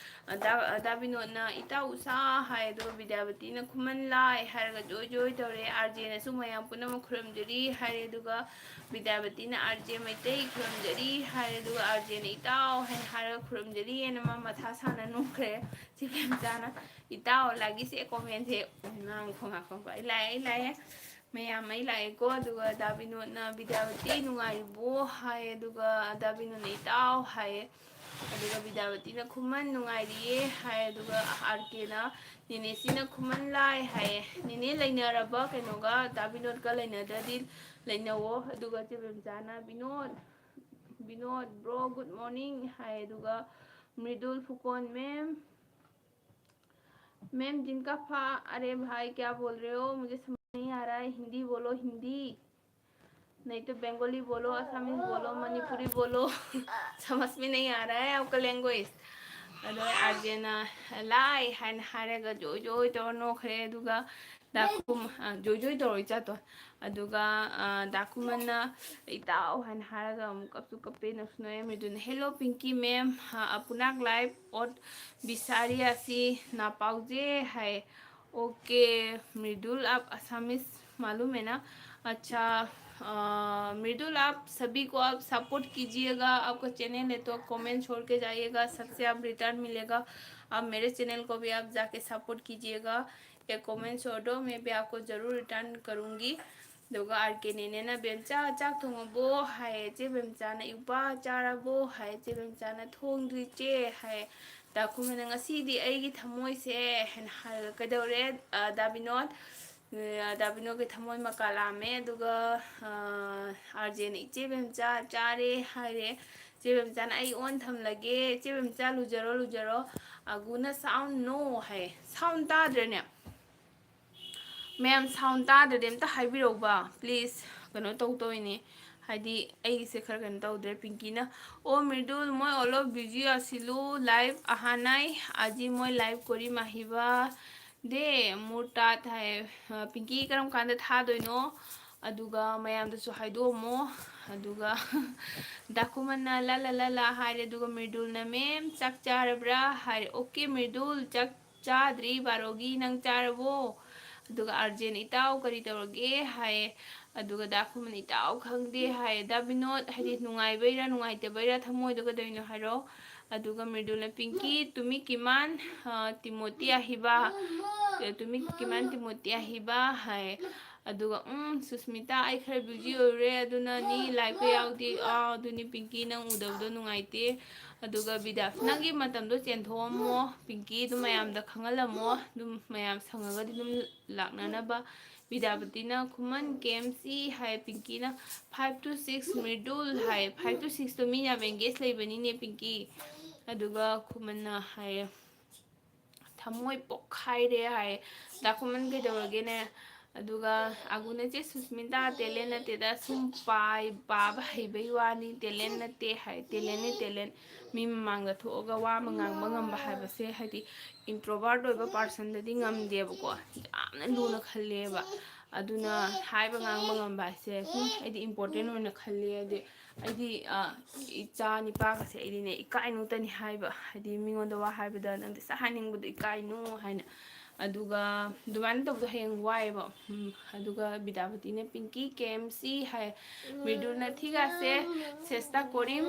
ꯑꯗꯥ, ꯑꯗꯥ ꯕꯤꯅꯣꯗꯅ "ꯏꯇꯥꯎ ꯎꯁꯥ" ꯍꯥꯏ, ꯑꯗꯨꯒ ꯕꯤꯗ꯭ꯌꯥꯄꯇꯤꯅ "ꯈꯨꯃꯟ ꯂꯥꯏ" ꯍꯥꯏꯔꯒ ꯖꯣꯏ ꯖꯣꯏ ꯇꯧꯔꯦ꯫ ꯑꯥꯔꯖꯦꯅꯁꯨ "ꯃꯌꯥꯝ ꯄꯨꯝꯅꯃꯛ ꯈꯨꯔꯨꯝꯖꯔꯤ" ꯍꯥꯏꯔꯦ, ꯑꯗꯨꯒ ꯕꯤꯗ꯭ꯌꯥꯄꯇꯤꯅ "ꯑꯥꯔꯖꯦ ꯃꯩꯇꯩ ꯈꯨꯔꯨꯝꯖꯔꯤ" ꯍꯥꯏꯔꯦ, ꯑꯗꯨꯒ ꯑꯥꯔꯖꯦꯅ "ꯏꯇꯥꯎ" ꯍꯥꯏꯅ ꯍꯥꯏꯔꯒ "ꯈꯨꯔꯨꯝꯖꯔꯤ" ꯍꯥꯏꯅ ꯃꯥ ꯃꯊꯥ ꯁꯥꯅ ꯅꯣꯛꯈ꯭ꯔꯦ꯫ ꯆꯦ ꯕꯦꯝꯆꯥꯅ "ꯏꯇꯥꯎ ꯂꯥꯒꯤꯁꯦ comment ꯁꯦ", ꯉꯥꯡꯈꯣ ꯉꯥꯡꯈꯣ ꯉꯥꯡꯈꯣ꯫ "ꯑꯩ ꯂꯥꯛꯑꯦ, ꯑꯩ ꯂꯥꯛꯑꯦ꯫ ꯃꯌꯥꯝ ꯑꯩ ꯂꯥꯛꯑꯦꯀꯣ꯫" ꯑꯗꯨꯒ ꯗꯥ ꯕꯤꯅꯣꯗꯅ "ꯕꯤꯗ꯭ꯌꯥꯄꯇꯤ ꯅꯨꯡꯉꯥꯏꯔꯤꯕꯣ?" ꯍꯥꯏꯌꯦ, ꯑꯗꯨꯒ ꯗꯥ ꯕꯤꯅꯣꯗꯅ "ꯏꯇꯥꯎ" ꯍꯥꯏꯌꯦ꯫ ꯑꯗꯨꯒ ꯕꯤꯗ꯭ꯌꯥꯄꯇꯤꯅ "ꯈꯨꯃꯟ ꯅꯨꯡꯉꯥꯏꯔꯤꯌꯦ" ꯍꯥꯏ꯫ ꯑꯗꯨꯒ ꯑꯥꯔ ꯀꯦꯅ "ꯅꯦꯅꯦꯁꯤꯅ ꯈꯨꯃꯟ ꯂꯥꯏ" ꯍꯥꯏꯌꯦ꯫ "ꯅꯦꯅꯦ ꯂꯩꯅꯔꯕ ꯀꯩꯅꯣꯒ, ꯗꯥ ꯕꯤꯅꯣꯗꯀ ꯂꯩꯅꯗ꯭ꯔꯗꯤ ꯂꯩꯅꯧꯋꯣ꯫" ꯑꯗꯨꯒ ꯆꯦ ꯕꯦꯝꯆꯥꯅ "Vinod, Vinod bro, good morning" ꯍꯥꯏ꯫ ꯑꯗꯨꯒ ꯃ꯭ꯔꯤꯗꯨꯜ ꯐꯨꯀꯣꯟ "Ma'am, ma'am दिन का फा, अरे भाई क्या बोल रहे हो, मुझे समझ नहीं आ रहा है, हिंदी बोलो हिंदी, नहीं तो बंगाली बोलो, असमीज बोलो, मणिपुरी बोलो, समझ में नहीं आ रहा है आपका language।" ꯑꯗꯣ ꯑꯥꯔꯖꯦꯅ ꯂꯥꯏ ꯍꯥꯏꯅ ꯍꯥꯏꯔꯒ ꯖꯣꯏ ꯖꯣꯏ ꯇꯧꯔ ꯅꯣꯛꯈ꯭ꯔꯦ꯫ ꯑꯗꯨꯒ ꯗꯥꯀꯨꯝ-, ꯑ, ꯖꯣꯏ ꯖꯣꯏ ꯇꯧꯔꯣꯏ ꯆꯥꯇꯣ꯫ ꯑꯗꯨꯒ, ꯑ, ꯗꯥꯀꯨꯃꯟꯅ ꯏꯇꯥꯎ ꯍꯥꯏꯅ ꯍꯥꯏꯔꯒ ꯑꯃꯨꯛ ꯀꯞꯁꯨ ꯀꯞꯄꯦ, ꯅꯣꯛꯁꯨ ꯅꯣꯛꯑꯦ꯫ ꯃ꯭ꯔꯤꯗꯨꯜꯅ, "Hello ꯄꯤꯡꯀꯤ ꯃꯦꯝ, ꯑ, ꯑꯄꯨꯅꯥꯛ ꯂꯥꯏꯐ ꯑꯣꯠ ꯕꯤꯁꯥꯔꯤ ꯑꯁꯤ ꯅꯥꯄꯥꯎꯖꯦ" ꯍꯥꯏ꯫ ꯑꯣꯀꯦ, मृदुल, आप असामीज मालूम है ना? अच्छा, अ, मृदुल, आप सभी को आप सपोर्ट कीजिएगा, आपका चैनल है तो कमेंट छोड़ के जाइएगा, सबसे आप रिटर्न मिलेगा। आप मेरे चैनल को भी आप जाके सपोर्ट कीजिएगा, एक कमेंट छोड़ दो, मैं भी आपको ज़रूर रिटर्न करूँगी꯫ ꯑꯗꯨꯒ ꯑꯥꯔ ꯀꯦ ꯅꯦꯅꯦꯅ, "ꯕꯦꯝꯆꯥ, ꯆꯥꯛ ꯊꯣꯡꯉꯕꯣ?" ꯍꯥꯏꯌꯦ꯫ ꯆꯦ ꯕꯦꯝꯆꯥꯅ, "ꯏꯄꯥ, ꯆꯥꯔꯕꯣ?" ꯍꯥꯏꯌꯦ꯫ ꯆꯦ ꯕꯦꯝꯆꯥꯅ, "ꯊꯣꯡꯗ꯭ꯔꯤ, ꯆꯦ" ꯍꯥꯏꯌꯦ꯫ ꯗꯥꯀꯨꯃꯟꯅ, "ꯉꯁꯤꯗꯤ ꯑꯩꯒꯤ ꯊꯃꯣꯏꯁꯦ" ꯍꯥꯏꯅ ꯍꯥꯏꯔꯒ, "ꯀꯩꯗꯧꯔꯦ, ꯑ, ꯗꯥ ꯕꯤꯅꯣꯗ?" ꯑ, ꯗꯥ ꯕꯤꯅꯣꯗꯀꯤ ꯊꯃꯣꯏ ꯃꯀꯥ ꯂꯥꯝꯃꯦ꯫ ꯑꯗꯨꯒ, ꯑ, ꯑꯥꯔ ꯖꯦꯅ, "ꯏꯆꯦ ꯕꯦꯝꯆꯥ, ꯆꯥꯔꯦ" ꯍꯥꯏꯔꯦ꯫ ꯆꯦ ꯕꯦꯝꯆꯥꯅ, "ꯑꯩ ꯑꯣꯟ ꯊꯝꯂꯒꯦ, ꯆꯦ ꯕꯦꯝꯆꯥ, ꯂꯨꯖꯔꯣ, ꯂꯨꯖꯔꯣ"꯫ ꯑꯒꯨꯅ, "Sound no" ꯍꯥꯏꯌꯦ꯫ Sound ꯇꯥꯗ꯭ꯔꯦꯅꯦ꯫ ꯃꯌꯥꯝ, sound ꯇꯥꯗ꯭ꯔꯗꯤ ꯑꯝꯇ ꯍꯥꯏꯕꯤꯔꯛꯎꯕ, please꯫ ꯀꯩꯅꯣ ꯇꯧ ꯇꯧꯔꯤꯅꯦ, ꯍꯥꯏꯗꯤ ꯑꯩꯒꯤꯁꯦ ꯈꯔ ꯀꯩꯅꯣ ꯇꯧꯗ꯭ꯔꯦ꯫ ꯄꯤꯡꯀꯤꯅ, "অ মৃদুল, মই অলপ বিজি আছিলোঁ, লাইভ অহা নাই, আজি মই লাইভ কৰিম, আহিবা দে, মোৰ তাত" ꯍꯥꯏ꯫ ꯑ, ꯄꯤꯡꯀꯤ ꯀꯔꯝ ꯀꯥꯟꯗ ꯊꯥꯗꯣꯏꯅꯣ? ꯑꯗꯨꯒ ꯃꯌꯥꯝꯗꯁꯨ ꯍꯥꯏꯗꯣꯛꯑꯝꯃꯣ꯫ ꯑꯗꯨꯒ ꯗꯥꯀꯨꯃꯟꯅ "ꯂꯥ ꯂꯥ ꯂꯥ ꯂꯥ" ꯍꯥꯏꯔꯦ꯫ ꯑꯗꯨꯒ ꯃ꯭ꯔꯤꯗꯨꯜꯅ, "ꯃꯦꯝ, ꯆꯥꯛ ꯆꯥꯔꯕ꯭ꯔꯥ?" ꯍꯥꯏꯔꯦ꯫ "ꯑꯣꯀꯦ ꯃ꯭ꯔꯤꯗꯨꯜ, ꯆꯥꯛ ꯆꯥꯗ꯭ꯔꯤ, ꯕꯥꯔꯣꯒꯤ, ꯅꯪ ꯆꯥꯔꯕꯣ?" ꯑꯗꯨꯒ ꯑꯥꯔ ꯖꯦꯅ, "ꯏꯇꯥꯎ, ꯀꯔꯤ ꯇꯧꯔꯒꯦ?" ꯍꯥꯏꯌꯦ꯫ ꯑꯗꯨꯒ ꯗꯥꯀꯨꯃꯟꯅ, "ꯏꯇꯥꯎ, ꯈꯪꯗꯦ" ꯍꯥꯏꯌꯦ꯫ ꯗꯥ ꯕꯤꯅꯣꯗ, ꯍꯥꯏꯗꯤ ꯅꯨꯡꯉꯥꯏꯕꯩꯔꯥ ꯅꯨꯡꯉꯥꯏꯇꯕꯩꯔꯥ ꯊꯃꯣꯏꯗꯣ ꯀꯩꯗꯧꯔꯤꯅꯣ ꯍꯥꯏꯔꯣ꯫ ꯑꯗꯨꯒ ꯃ꯭ꯔꯤꯗꯨꯜꯅ, "ꯄꯤꯡꯀꯤ, ꯇꯨꯃꯤ ꯀꯤꯃꯥꯟ, ꯑ, ꯇꯤꯃꯣꯇꯤ ꯑꯍꯤꯕ, ꯇꯨꯃꯤ ꯀꯤꯃꯥꯟ ꯇꯤꯃꯣꯇꯤ ꯑꯍꯤꯕ" ꯍꯥꯏꯌꯦ꯫ ꯑꯗꯨꯒ, "ꯎꯝ, ꯁꯨꯁꯃꯤꯇꯥ, ꯑꯩ ꯈꯔ ꯕꯤꯖꯤ ꯑꯣꯏꯔꯨꯔꯦ, ꯑꯗꯨꯅ ꯅꯤ ꯂꯥꯏꯛꯇ ꯌꯥꯎꯗꯦ꯫ ꯑꯥ, ꯑꯗꯨꯅꯤ ꯄꯤꯡꯀꯤ, ꯅꯪ ꯎꯗꯕꯗꯣ ꯅꯨꯡꯉꯥꯏꯇꯦ"꯫ ꯑꯗꯨꯒ ꯕꯤꯗꯥ, "ꯅꯪꯒꯤ ꯃꯇꯝꯗꯣ ꯆꯦꯟꯊꯣꯛꯑꯝꯃꯣ ꯄꯤꯡꯀꯤ, ꯑꯗꯨꯝ ꯃꯌꯥꯝꯗ ꯈꯪꯍꯜꯂꯝꯃꯣ, ꯑꯗꯨꯝ ꯃꯌꯥꯝ ꯁꯪꯉꯒꯗꯤ ꯑꯗꯨꯝ ꯂꯥꯛꯅꯅꯕ"꯫ ꯕꯤꯗ꯭ꯌꯥꯄꯇꯤꯅ, "ꯈꯨꯃꯟ ꯀꯦ M C" high. ꯄꯤꯡꯀꯤꯅ, "Five to six ꯃ꯭ꯔꯤꯗꯨꯜ" high. Five to sixꯇꯣ ꯃꯤ ꯌꯥꯝ ꯑꯦꯡꯒꯦꯖ ꯂꯩꯕꯅꯤꯅꯦ ꯄꯤꯡꯀꯤ꯫ ꯑꯗꯨꯒ ꯈꯨꯃꯟꯅ ꯍꯥꯏꯌꯦ, "ꯊꯃꯣꯏ ꯄꯣꯛꯈꯥꯏꯔꯦ" ꯍꯥꯏ꯫ ꯗꯥ ꯈꯨꯃꯟ ꯀꯩꯗꯧꯔꯒꯦꯅꯦ? ꯑꯗꯨꯒ ꯑꯒꯨꯅ, "ꯆꯦ ꯁꯨꯁꯃꯤꯇꯥ, ꯇꯦꯂꯦꯟ ꯅꯠꯇꯦꯗ, ꯁꯨꯝ ꯄꯥꯏ ꯄꯥꯕ ꯍꯩꯕꯩ ꯋꯥꯅꯤ, ꯇꯦꯂꯦꯟ ꯅꯠꯇꯦ" ꯍꯥꯏ꯫ ꯇꯦꯂꯦꯟꯅꯤ ꯇꯦꯂꯦꯟ꯫ ꯃꯤ ꯃꯃꯥꯡꯗ ꯊꯣꯛꯑꯒ ꯋꯥ ꯑꯃ ꯉꯥꯡꯕ ꯉꯝꯕ ꯍꯥꯏꯕꯁꯦ, ꯍꯥꯏꯗꯤ introvert ꯑꯣꯏꯕ personꯗꯗꯤ ꯉꯝꯗꯦꯕꯀꯣ, ꯌꯥꯝꯅ ꯂꯨꯅ ꯈꯜꯂꯦꯕ꯫ ꯑꯗꯨꯅ ꯍꯥꯏꯕ ꯉꯥꯡꯕ ꯉꯝꯕ ꯍꯥꯏꯁꯦ ꯁꯨꯝ ꯑꯩꯗꯤ important ꯑꯣꯏꯅ ꯈꯜꯂꯦ꯫ ꯍꯥꯏꯗꯤ ꯑꯩꯗꯤ, ꯑ, ꯏꯆꯥ ꯅꯤꯄꯥꯒꯁꯦ ꯑꯩꯗꯤꯅꯦ ꯏꯀꯥꯏꯅꯨꯇꯅꯤ ꯍꯥꯏꯕ, ꯍꯥꯏꯗꯤ ꯃꯤꯉꯣꯟꯗ ꯋꯥ ꯍꯥꯏꯕꯗ ꯅꯪꯗꯤ ꯁꯠ ꯍꯥꯏꯅꯤꯡꯕꯗꯣ ꯏꯀꯥꯏꯅꯨ ꯍꯥꯏꯅ꯫ ꯑꯗꯨꯒ ꯑꯗꯨꯃꯥꯏꯅ ꯇꯧꯕꯗꯣ ꯍꯌꯦꯡ ꯋꯥꯏꯑꯦꯕ꯫ ꯎꯝ, ꯑꯗꯨꯒ ꯕꯤꯗ꯭ꯌꯥꯄꯇꯤꯅ, "ꯄꯤꯡꯀꯤ, ꯀꯦ ꯑꯦꯝ ꯁꯤ" ꯍꯥꯏ, "ꯃ꯭ꯔꯤꯗꯨꯅ ꯊꯤꯒꯥꯁꯦ, ꯁꯦꯁꯇꯥ ꯀꯣꯔꯤꯝ,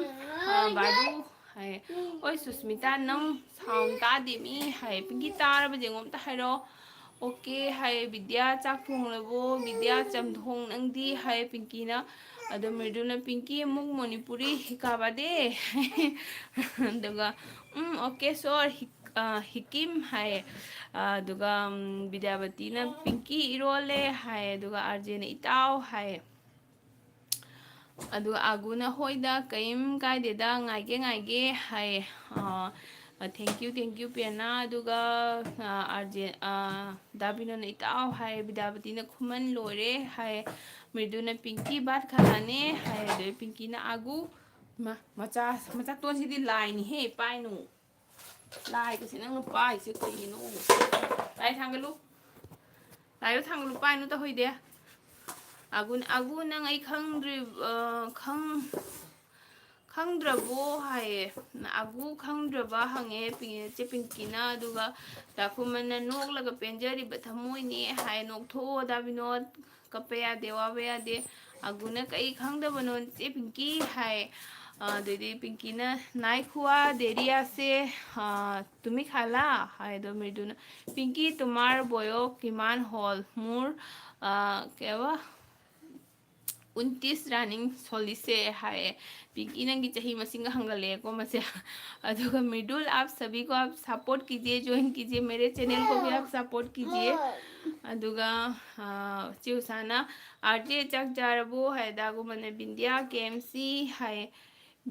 ꯑ, ꯕꯥꯗꯨ" ꯍꯥꯏ꯫ "ꯑꯣꯏ ꯁꯨꯁꯃꯤꯇꯥ, ꯅꯪ sound ꯇꯥꯗꯦ ꯃꯤ" ꯍꯥꯏ꯫ "ꯄꯤꯡꯀꯤ, ꯇꯥꯔꯕ ꯌꯦꯡꯉꯣ, ꯑꯝꯇ ꯍꯥꯏꯔꯛꯑꯣ"꯫ "ꯑꯣꯀꯦ" ꯍꯥꯏ꯫ "ꯕꯤꯗ꯭ꯌꯥ, ꯆꯥꯛ ꯊꯣꯡꯂꯕꯣ? ꯕꯤꯗ꯭ꯌꯥ, ꯆꯝꯊꯣꯡ ꯅꯪꯗꯤ?" ꯍꯥꯏ ꯄꯤꯡꯀꯤꯅ꯫ ꯑꯗꯣ ꯃ꯭ꯔꯤꯗꯨꯅ, "ꯄꯤꯡꯀꯤ, ꯑꯃꯨꯛ ꯃꯅꯤꯄꯨꯔꯤ ꯍꯤꯀꯥꯕꯗꯦ?" ꯑꯗꯨꯒ, "ꯎꯝ, ꯑꯣꯀꯦ, ꯁꯣꯔ ꯍꯤꯛ-, ꯑ, ꯍꯤꯀꯤꯝ" ꯍꯥꯏꯌꯦ꯫ ꯑꯗꯨꯒ, ꯎꯝ, ꯕꯤꯗ꯭ꯌꯥꯄꯇꯤꯅ, "ꯄꯤꯡꯀꯤ, ꯏꯔꯣꯜꯂꯦ" ꯍꯥꯏꯌꯦ꯫ ꯑꯗꯨꯒ ꯑꯥꯔꯖꯦꯅ, "ꯏꯇꯥꯎ" ꯍꯥꯏꯌꯦ꯫ ꯑꯗꯨꯒ ꯑꯥꯒꯨꯅ, "ꯍꯣꯏꯗ, ꯀꯩꯝ ꯀꯥꯏꯗꯦꯗ, ꯉꯥꯏꯒꯦ, ꯉꯥꯏꯒꯦ" ꯍꯥꯏꯌꯦ꯫ ꯑ, "Thank you, thank you, ꯄꯦꯅꯥ"꯫ ꯑꯗꯨꯒ, ꯑ, ꯑꯥꯔꯖꯦ-, ꯑ, ꯗꯥ ꯕꯤꯅꯣꯅ, "ꯏꯇꯥꯎ" ꯍꯥꯏꯌꯦ꯫ ꯕꯤꯗ꯭ꯌꯥꯄꯇꯤꯅ, "ꯈꯨꯃꯟ ꯂꯣꯏꯔꯦ" ꯍꯥꯏꯌꯦ꯫ ꯃ꯭ꯔꯤꯗꯨꯅ, "ꯄꯤꯡꯀꯤ, ꯕꯥꯠ ꯈꯇꯥꯅꯦ" ꯍꯥꯏꯌꯦ꯫ ꯑꯗꯩ ꯄꯤꯡꯀꯤꯅ, "ꯑꯥꯒꯨ"꯫ ꯃ-, ꯃꯆꯥ, ꯃꯆꯥꯇꯣꯟꯁꯤꯗꯤ ꯂꯥꯏꯅꯤꯍꯦ, ꯄꯥꯏꯅꯨ꯫ ꯂꯥꯏꯒꯁꯦ ꯅꯪꯅ ꯄꯥꯏꯁꯦ ꯀꯩꯒꯤꯅꯣ? ꯂꯥꯏ ꯊꯥꯡꯒꯠꯂꯨ꯫ ꯂꯥꯏꯗꯣ ꯊꯥꯡꯒꯠꯂꯨ, ꯄꯥꯏꯅꯨ ꯇꯧꯍꯩꯗꯦ꯫ ꯑꯥꯒꯨꯅ, "ꯑꯥꯒꯨ, ꯅꯪ ꯑꯩ ꯈꯪꯗ꯭ꯔꯤ-, ꯑ, ꯈꯪ-, ꯈꯪꯗ꯭ꯔꯕꯣ?" ꯍꯥꯏꯌꯦ꯫ "ꯑꯥꯒꯨ ꯈꯪꯗ꯭ꯔꯕ?" ꯍꯪꯉꯦ ꯄꯤ-, ꯆꯦ ꯄꯤꯡꯀꯤꯅ꯫ ꯑꯗꯨꯒ ꯗꯥ ꯈꯨꯃꯟꯅ, "ꯅꯣꯛꯂꯒ ꯄꯦꯟꯖꯔꯤꯕ ꯊꯃꯣꯏꯅꯦ" ꯍꯥꯏ꯫ "ꯅꯣꯛꯊꯣꯛꯑꯣ ꯗꯥ ꯕꯤꯅꯣꯗ, ꯀꯞꯄ ꯌꯥꯗꯦ, ꯋꯥꯕ ꯌꯥꯗꯦ"꯫ ꯑꯥꯒꯨꯅ, "ꯀꯩ ꯈꯪꯗꯕꯅꯣ ꯆꯦ ꯄꯤꯡꯀꯤ?" ꯍꯥꯏ꯫ ꯑ, ꯑꯗꯩꯗꯤ ꯄꯤꯡꯀꯤꯅ, "ꯅꯥꯏ ꯈꯨꯋꯥ ꯗꯦꯔꯤꯌꯥꯁꯦ, ꯑ, ꯇꯨꯃꯤ ꯈꯥꯂꯥ?" ꯍꯥꯏ꯫ ꯑꯗꯣ ꯃ꯭ꯔꯤꯗꯨꯅ, "ꯄꯤꯡꯀꯤ, ꯇꯨꯃꯥꯔ ꯕꯣꯌꯣ ꯀꯤꯃꯥꯟ ꯍꯣꯜ ꯃꯨꯔ, ꯑ, ꯀꯩꯕ, ꯎꯟꯇꯤꯁ ꯔꯥꯅꯤꯡ ꯁꯣꯂꯤꯁꯦ" ꯍꯥꯏꯌꯦ꯫ ꯄꯤꯡꯀꯤ, ꯅꯪꯒꯤ ꯆꯍꯤ ꯃꯁꯤꯡꯒ ꯍꯪꯒꯠꯂꯛꯑꯦꯀꯣ ꯃꯁꯦ꯫ ꯑꯗꯨꯒ ꯃ꯭ꯔꯤꯗꯨꯜ, "ꯑꯥꯞ ꯁꯕꯤ ꯀꯣ ꯑꯥꯞ ꯁꯄꯣꯔꯠ ꯀꯤꯖꯤꯌꯦ, ꯖꯣꯏꯟ ꯀꯤꯖꯤꯌꯦ, ꯃꯦꯔꯦ ꯆꯦꯅꯦꯜ ꯀꯣ ꯚꯤ ꯑꯥꯞ ꯁꯄꯣꯔꯠ ꯀꯤꯖꯤꯌꯦ"꯫ ꯑꯗꯨꯒ, ꯑ, ꯆꯦ ꯎꯁꯥꯅ, "ꯑꯥꯔꯖꯦ ꯆꯥꯛ ꯆꯥꯔꯕꯣ?" ꯍꯥꯏ꯫ ꯗꯥꯒꯨꯃꯟꯅ, "ꯕꯤꯟꯗꯤꯌꯥ, ꯀꯦ ꯑꯦꯝ ꯁꯤ" ꯍꯥꯏꯌꯦ꯫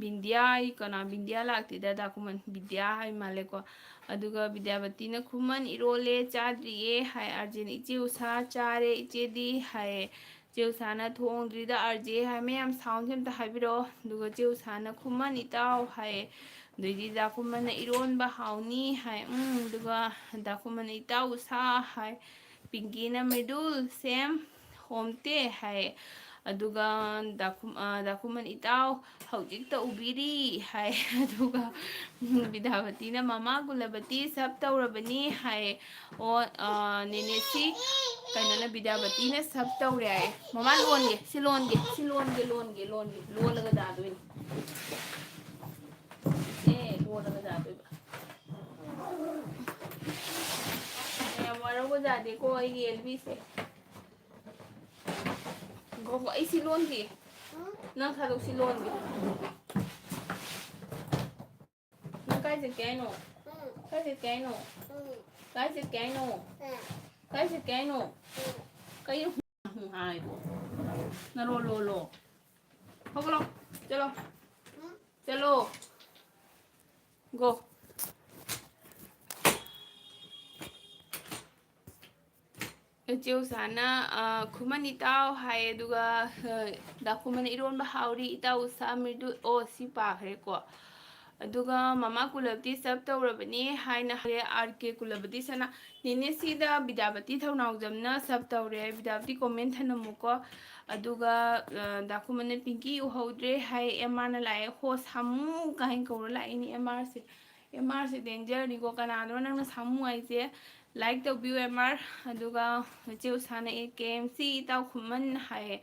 ꯕꯤꯟꯗꯤꯌꯥ, ꯑꯩ ꯀꯅꯥ ꯕꯤꯟꯗꯤꯌꯥ ꯂꯥꯛꯇꯦꯗ, ꯗꯥ ꯈꯨꯃꯟ, ꯕꯤꯗ꯭ꯌꯥ ꯍꯥꯏ ꯃꯥꯜꯂꯦꯀꯣ꯫ ꯑꯗꯨꯒ ꯕꯤꯗ꯭ꯌꯥꯄꯇꯤꯅ "ꯈꯨꯃꯟ ꯏꯔꯣꯜꯂꯦ ꯆꯥꯗ꯭ꯔꯤꯌꯦ" ꯍꯥꯏ꯫ ꯑꯥꯔꯖꯦꯟ "ꯏꯆꯦ ꯎꯁꯥ ꯆꯥꯔꯦ ꯏꯆꯦꯗꯤ" ꯍꯥꯏ꯫ ꯆꯦ ꯎꯁꯥꯅ "ꯊꯣꯡꯗ꯭ꯔꯤꯗ ꯑꯥꯔꯖꯦ" ꯍꯥꯏ꯫ ꯃꯌꯥꯝ sound ꯑꯝꯇ ꯍꯥꯏꯕꯤꯔꯛꯑꯣ꯫ ꯑꯗꯨꯒ ꯆꯦ ꯎꯁꯥꯅ "ꯈꯨꯃꯟ ꯏꯇꯥꯎ" ꯍꯥꯏ꯫ ꯑꯗꯩꯗꯤ ꯗꯥ ꯈꯨꯃꯟꯅ "ꯏꯔꯣꯟꯕ ꯍꯥꯎꯅꯤ" ꯍꯥꯏ꯫ ꯎꯝ, ꯑꯗꯨꯒ ꯗꯥ ꯈꯨꯃꯟꯅ "ꯏꯇꯥꯎ ꯎꯁꯥ" ꯍꯥꯏ꯫ ꯄꯤꯡꯀꯤꯅ "ꯃ꯭ꯔꯤꯗꯨꯜ ꯁꯦꯝ ꯍꯣꯝꯇꯦ" ꯍꯥꯏ꯫ ꯑꯗꯨꯒ ꯗꯥ ꯈꯨꯝ-, ꯑ, ꯗꯥ ꯈꯨꯃꯟ "ꯏꯇꯥꯎ ꯍꯧꯖꯤꯛꯇ ꯎꯕꯤꯔꯤ" ꯍꯥꯏ꯫ ꯑꯗꯨꯒ, ꯎꯝ, ꯕꯤꯗ꯭ꯌꯥꯄꯇꯤꯅ "ꯃꯃꯥ ꯀꯨꯂꯕꯇꯤ sub ꯇꯧꯔꯕꯅꯤ" ꯍꯥꯏ꯫ ꯑꯣ, ꯑ, ꯅꯦꯅꯦꯁꯤ, ꯀꯩꯅꯣꯅ, ꯕꯤꯗ꯭ꯌꯥꯄꯇꯤꯅ sub ꯇꯧꯔꯦ ꯍꯥꯏ꯫ ꯃꯃꯥ ꯂꯣꯟꯒꯦ, ꯁꯤ ꯂꯣꯟꯒꯦ, ꯁꯤ ꯂꯣꯟꯒꯦ, ꯂꯣꯟꯒꯦ, ꯂꯣꯟꯒꯦ, ꯂꯣꯜꯂꯒ ꯆꯥꯗꯣꯏꯅꯤ꯫ ꯑꯦ, ꯂꯣꯜꯂꯒ ꯆꯥꯗꯣꯏꯕ꯫ ꯌꯥꯝ ꯋꯥꯔꯧꯕ ꯖꯥꯠꯅꯤꯀꯣ ꯑꯩꯒꯤ ꯑꯦꯜꯕꯤꯁꯦ꯫ ꯉꯥꯏꯈꯣ, ꯑꯩ ꯁꯤ ꯂꯣꯟꯒꯦ꯫ ꯅꯪ ꯊꯥꯗꯣꯛ, ꯁꯤ ꯂꯣꯟꯒꯦ꯫ ꯅꯪ ꯀꯥꯏ ꯆꯠꯀꯦ ꯍꯥꯏꯅꯣ? ꯀꯥꯏ ꯆꯠꯀꯦ ꯍꯥꯏꯅꯣ? ꯀꯥꯏ ꯆꯠꯀꯦ ꯍꯥꯏꯅꯣ? ꯀꯥꯏ ꯆꯠꯀꯦ ꯍꯥꯏꯅꯣ? ꯀꯩꯅꯣ ꯍꯥꯏꯕꯣ? ꯅꯔꯣ ꯂꯣꯂꯣ꯫ ꯍꯧꯒꯠꯂꯣ꯫ ꯆꯠꯂꯣ꯫ ꯆꯠꯂꯣ꯫ Go꯫ ꯏꯆꯦ ꯎꯁꯥꯅ, ꯑ, "ꯈꯨꯃꯟ ꯏꯇꯥꯎ" ꯍꯥꯏ, ꯑꯗꯨꯒ, ꯑ, ꯗꯥ ꯈꯨꯃꯟꯅ "ꯏꯔꯣꯟꯕ ꯍꯥꯎꯔꯤ ꯏꯇꯥꯎ ꯎꯁꯥ ꯃ꯭ꯔꯤꯗꯨ", ꯑꯣ, ꯁꯤ ꯄꯥꯈ꯭ꯔꯦꯀꯣ꯫ ꯑꯗꯨꯒ "ꯃꯃꯥ ꯀꯨꯂꯕꯇꯤ sub ꯇꯧꯔꯕꯅꯤ" ꯍꯥꯏꯅ ꯍꯥꯏꯔꯦ ꯑꯥꯔ ꯀꯦ ꯀꯨꯂꯕꯇꯤꯁꯅ꯫ ꯅꯦꯅꯦꯁꯤꯗ ꯕꯤꯗ꯭ꯌꯥꯄꯇꯤ ꯊꯧꯅꯥꯎꯖꯝꯅ sub ꯇꯧꯔꯦ꯫ ꯕꯤꯗ꯭ꯌꯥꯄꯇꯤ comment ꯊꯅꯝꯃꯨꯀꯣ꯫ ꯑꯗꯨꯒ, ꯑ, ꯗꯥ ꯈꯨꯃꯟꯅ "ꯄꯤꯡꯀꯤ ꯎꯍꯧꯗ꯭ꯔꯦ" ꯍꯥꯏ, ꯑꯦꯝ ꯑꯥꯔꯅ ꯂꯥꯛꯑꯦ꯫ "ꯍꯣ, ꯁꯥꯃꯨ" ꯀꯥꯏꯅ ꯀꯧꯔ ꯂꯥꯛꯏꯅꯦ ꯑꯦꯝ ꯑꯥꯔꯁꯦ꯫ ꯑꯦꯝ ꯑꯥꯔꯁꯦ dangerꯅꯤꯀꯣ꯫ ꯀꯅꯥꯗꯅꯣ ꯅꯪꯅ ꯁꯥꯃꯨ ꯍꯥꯏꯁꯦ? Like ꯇꯧꯕꯤꯌꯨ ꯑꯦꯝ ꯑꯥꯔ꯫ ꯑꯗꯨꯒ ꯏꯆꯦ ꯎꯁꯥꯅ "ꯑꯦ ꯀꯦ ꯑꯦꯝ ꯁꯤ ꯏꯇꯥꯎ ꯈꯨꯃꯟ" ꯍꯥꯏꯌꯦ꯫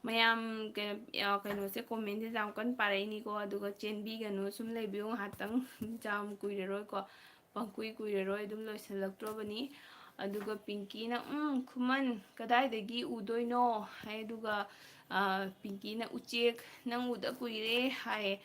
ꯃꯌꯥꯝ ꯀꯩꯅꯣ, ꯑ, ꯀꯩꯅꯣꯁꯦ, commentꯁꯦ ꯌꯥꯝ ꯀꯟꯅ ꯄꯥꯔꯛꯏꯅꯤꯀꯣ꯫ ꯑꯗꯨꯒ ꯆꯦꯟꯕꯤꯒꯅꯨ, ꯁꯨꯝ ꯂꯩꯕꯤꯌꯨ ꯉꯥꯏꯍꯥꯛꯇꯪ, ꯌꯥꯝ ꯀꯨꯏꯔꯔꯣꯏꯀꯣ꯫ ꯄꯪꯀꯨꯏ ꯀꯨꯏꯔꯔꯣꯏ, ꯑꯗꯨꯝ ꯂꯣꯏꯁꯤꯜꯂꯛꯇ꯭ꯔꯣꯕꯅꯤ꯫ ꯑꯗꯨꯒ ꯄꯤꯡꯀꯤꯅ, "ꯎꯝ, ꯈꯨꯃꯟ, ꯀꯗꯥꯏꯗꯒꯤ ꯎꯗꯣꯏꯅꯣ?" ꯍꯥꯏ꯫ ꯑꯗꯨꯒ, ꯑ, ꯄꯤꯡꯀꯤꯅ, "ꯎꯆꯦꯛ, ꯅꯪ ꯎꯗ ꯀꯨꯏꯔꯦ" ꯍꯥꯏꯌꯦ꯫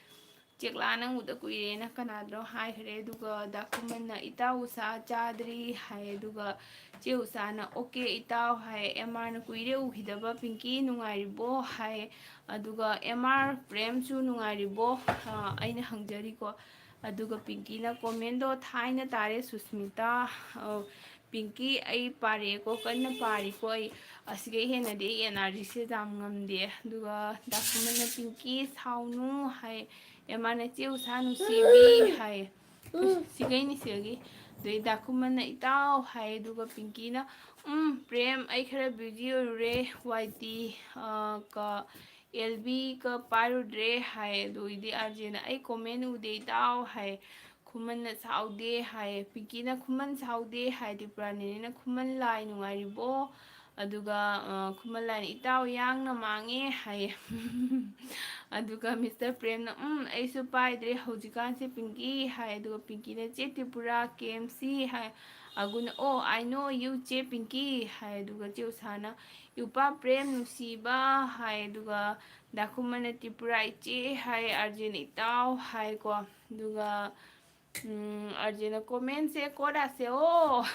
ꯆꯦꯛꯂꯥ ꯅꯪ ꯎꯗ ꯀꯨꯏꯔꯦꯅ ꯀꯅꯥꯗꯅꯣ ꯍꯥꯏꯈ꯭ꯔꯦ꯫ ꯑꯗꯨꯒ ꯗꯥ ꯈꯨꯃꯟꯅ "ꯏꯇꯥꯎ ꯎꯁꯥ ꯆꯥꯗ꯭ꯔꯤ" ꯍꯥꯏ꯫ ꯑꯗꯨꯒ ꯆꯦ ꯎꯁꯥꯅ "ꯑꯣꯀꯦ ꯏꯇꯥꯎ" ꯍꯥꯏ꯫ ꯑꯦꯝ ꯑꯥꯔꯅ "ꯀꯨꯏꯔꯦ ꯎꯈꯤꯗꯕ ꯄꯤꯡꯀꯤ, ꯅꯨꯡꯉꯥꯏꯔꯤꯕꯣ?" ꯍꯥꯏ꯫ ꯑꯗꯨꯒ ꯑꯦꯝ ꯑꯥꯔ ꯄ꯭ꯔꯦꯝꯁꯨ "ꯅꯨꯡꯉꯥꯏꯔꯤꯕꯣ?" ꯑ, ꯑꯩꯅ ꯍꯪꯖꯔꯤꯀꯣ꯫ ꯑꯗꯨꯒ ꯄꯤꯡꯀꯤꯅ "ꯀꯣꯃꯦꯟꯗꯣ ꯊꯥꯏꯅ ꯇꯥꯔꯦ ꯁꯨꯁꯃꯤꯇꯥ꯫ ꯑ, ꯄꯤꯡꯀꯤ, ꯑꯩ ꯄꯥꯔꯛꯑꯦꯀꯣ, ꯀꯟꯅ ꯄꯥꯔꯤꯀꯣ ꯑꯩ꯫ ꯑꯁꯤꯗꯩ ꯍꯦꯟꯅꯗꯤ ꯑꯩ ꯑꯦꯅꯔꯖꯤꯁꯦ ꯌꯥꯝ ꯉꯝꯗꯦ꯫ ꯑꯗꯨꯒ ꯗꯥ ꯈꯨꯃꯟꯅ "ꯄꯤꯡꯀꯤ ꯁꯥꯎꯅꯨ" ꯍꯥꯏ꯫ ꯑꯦꯝ ꯑꯥꯔꯅ "ꯆꯦ ꯎꯁꯥ ꯅꯨꯡꯁꯤꯕꯤ" ꯍꯥꯏ꯫ ꯁꯤꯈꯩꯅꯤ ꯁꯤꯗꯒꯤ꯫ ꯑꯗꯩ ꯗꯥ ꯈꯨꯃꯟꯅ "ꯏꯇꯥꯎ" ꯍꯥꯏ꯫ ꯑꯗꯨꯒ ꯄꯤꯡꯀꯤꯅ "ꯎꯝ ꯄ꯭ꯔꯦꯝ, ꯑꯩ ꯈꯔ ꯕꯤꯖꯤ ꯑꯣꯏꯔꯨꯔꯦ ꯋꯥꯏ ꯇꯤ, ꯑ, ꯀ ꯑꯦꯜ ꯕꯤꯒ ꯄꯥꯏꯔꯨꯗ꯭ꯔꯦ" ꯍꯥꯏ꯫ ꯑꯗꯨꯒꯤꯗꯤ ꯑꯥꯔ ꯖꯦꯅ "ꯑꯩ ꯀꯣꯃꯦꯟ ꯎꯗꯦ ꯏꯇꯥꯎ" ꯍꯥꯏ꯫ ꯈꯨꯃꯟꯅ "ꯁꯥꯎꯗꯦ" ꯍꯥꯏ꯫ ꯄꯤꯡꯀꯤꯅ "ꯈꯨꯃꯟ ꯁꯥꯎꯗꯦ" ꯍꯥꯏ꯫ ꯇ꯭ꯔꯤꯄꯨꯔꯥ ꯅꯦꯅꯦꯅ "ꯈꯨꯃꯟ ꯂꯥꯏ ꯅꯨꯡꯉꯥꯏꯔꯤꯕꯣ?" ꯑꯗꯨꯒ, ꯑ, ꯈꯨꯃꯟ ꯂꯥꯏꯅ "ꯏꯇꯥꯎ ꯌꯥꯡꯅ ꯃꯥꯡꯉꯦ" ꯍꯥꯏꯌꯦ꯫ ꯑꯗꯨꯒ ꯃꯤꯁꯇꯔ ꯄ꯭ꯔꯦꯝꯅ "ꯎꯝ, ꯑꯩꯁꯨ ꯄꯥꯏꯗ꯭ꯔꯦ ꯍꯧꯖꯤꯛꯀꯥꯟꯁꯦ ꯄꯤꯡꯀꯤ" ꯍꯥꯏ꯫ ꯑꯗꯨꯒ ꯄꯤꯡꯀꯤꯅ "ꯆꯦ ꯇ꯭ꯔꯤꯄꯨꯔꯥ, ꯀꯦ ꯑꯦꯝ ꯁꯤ" ꯍꯥꯏ꯫ ꯑꯒꯨꯅ "ꯑꯣ, ꯑꯥꯏ ꯅꯣ ꯌꯨ, ꯆꯦ ꯄꯤꯡꯀꯤ" ꯍꯥꯏ꯫ ꯑꯗꯨꯒ ꯆꯦ ꯎꯁꯥꯅ "ꯏꯄꯥ ꯄ꯭ꯔꯦꯝ ꯅꯨꯡꯁꯤꯕ" ꯍꯥꯏ꯫ ꯑꯗꯨꯒ ꯗꯥ ꯈꯨꯃꯟꯅ "ꯇ꯭ꯔꯤꯄꯨꯔꯥ ꯏꯆꯦ" ꯍꯥꯏ, ꯑꯥꯔ ꯖꯦꯅ "ꯏꯇꯥꯎ" ꯍꯥꯏꯀꯣ꯫ ꯑꯗꯨꯒ, ꯎꯝ, ꯑꯥꯔ ꯖꯦꯅ "ꯀꯣꯃꯦꯟꯁꯦ ꯀꯣꯔꯥꯁꯦ ꯑꯣ"꯫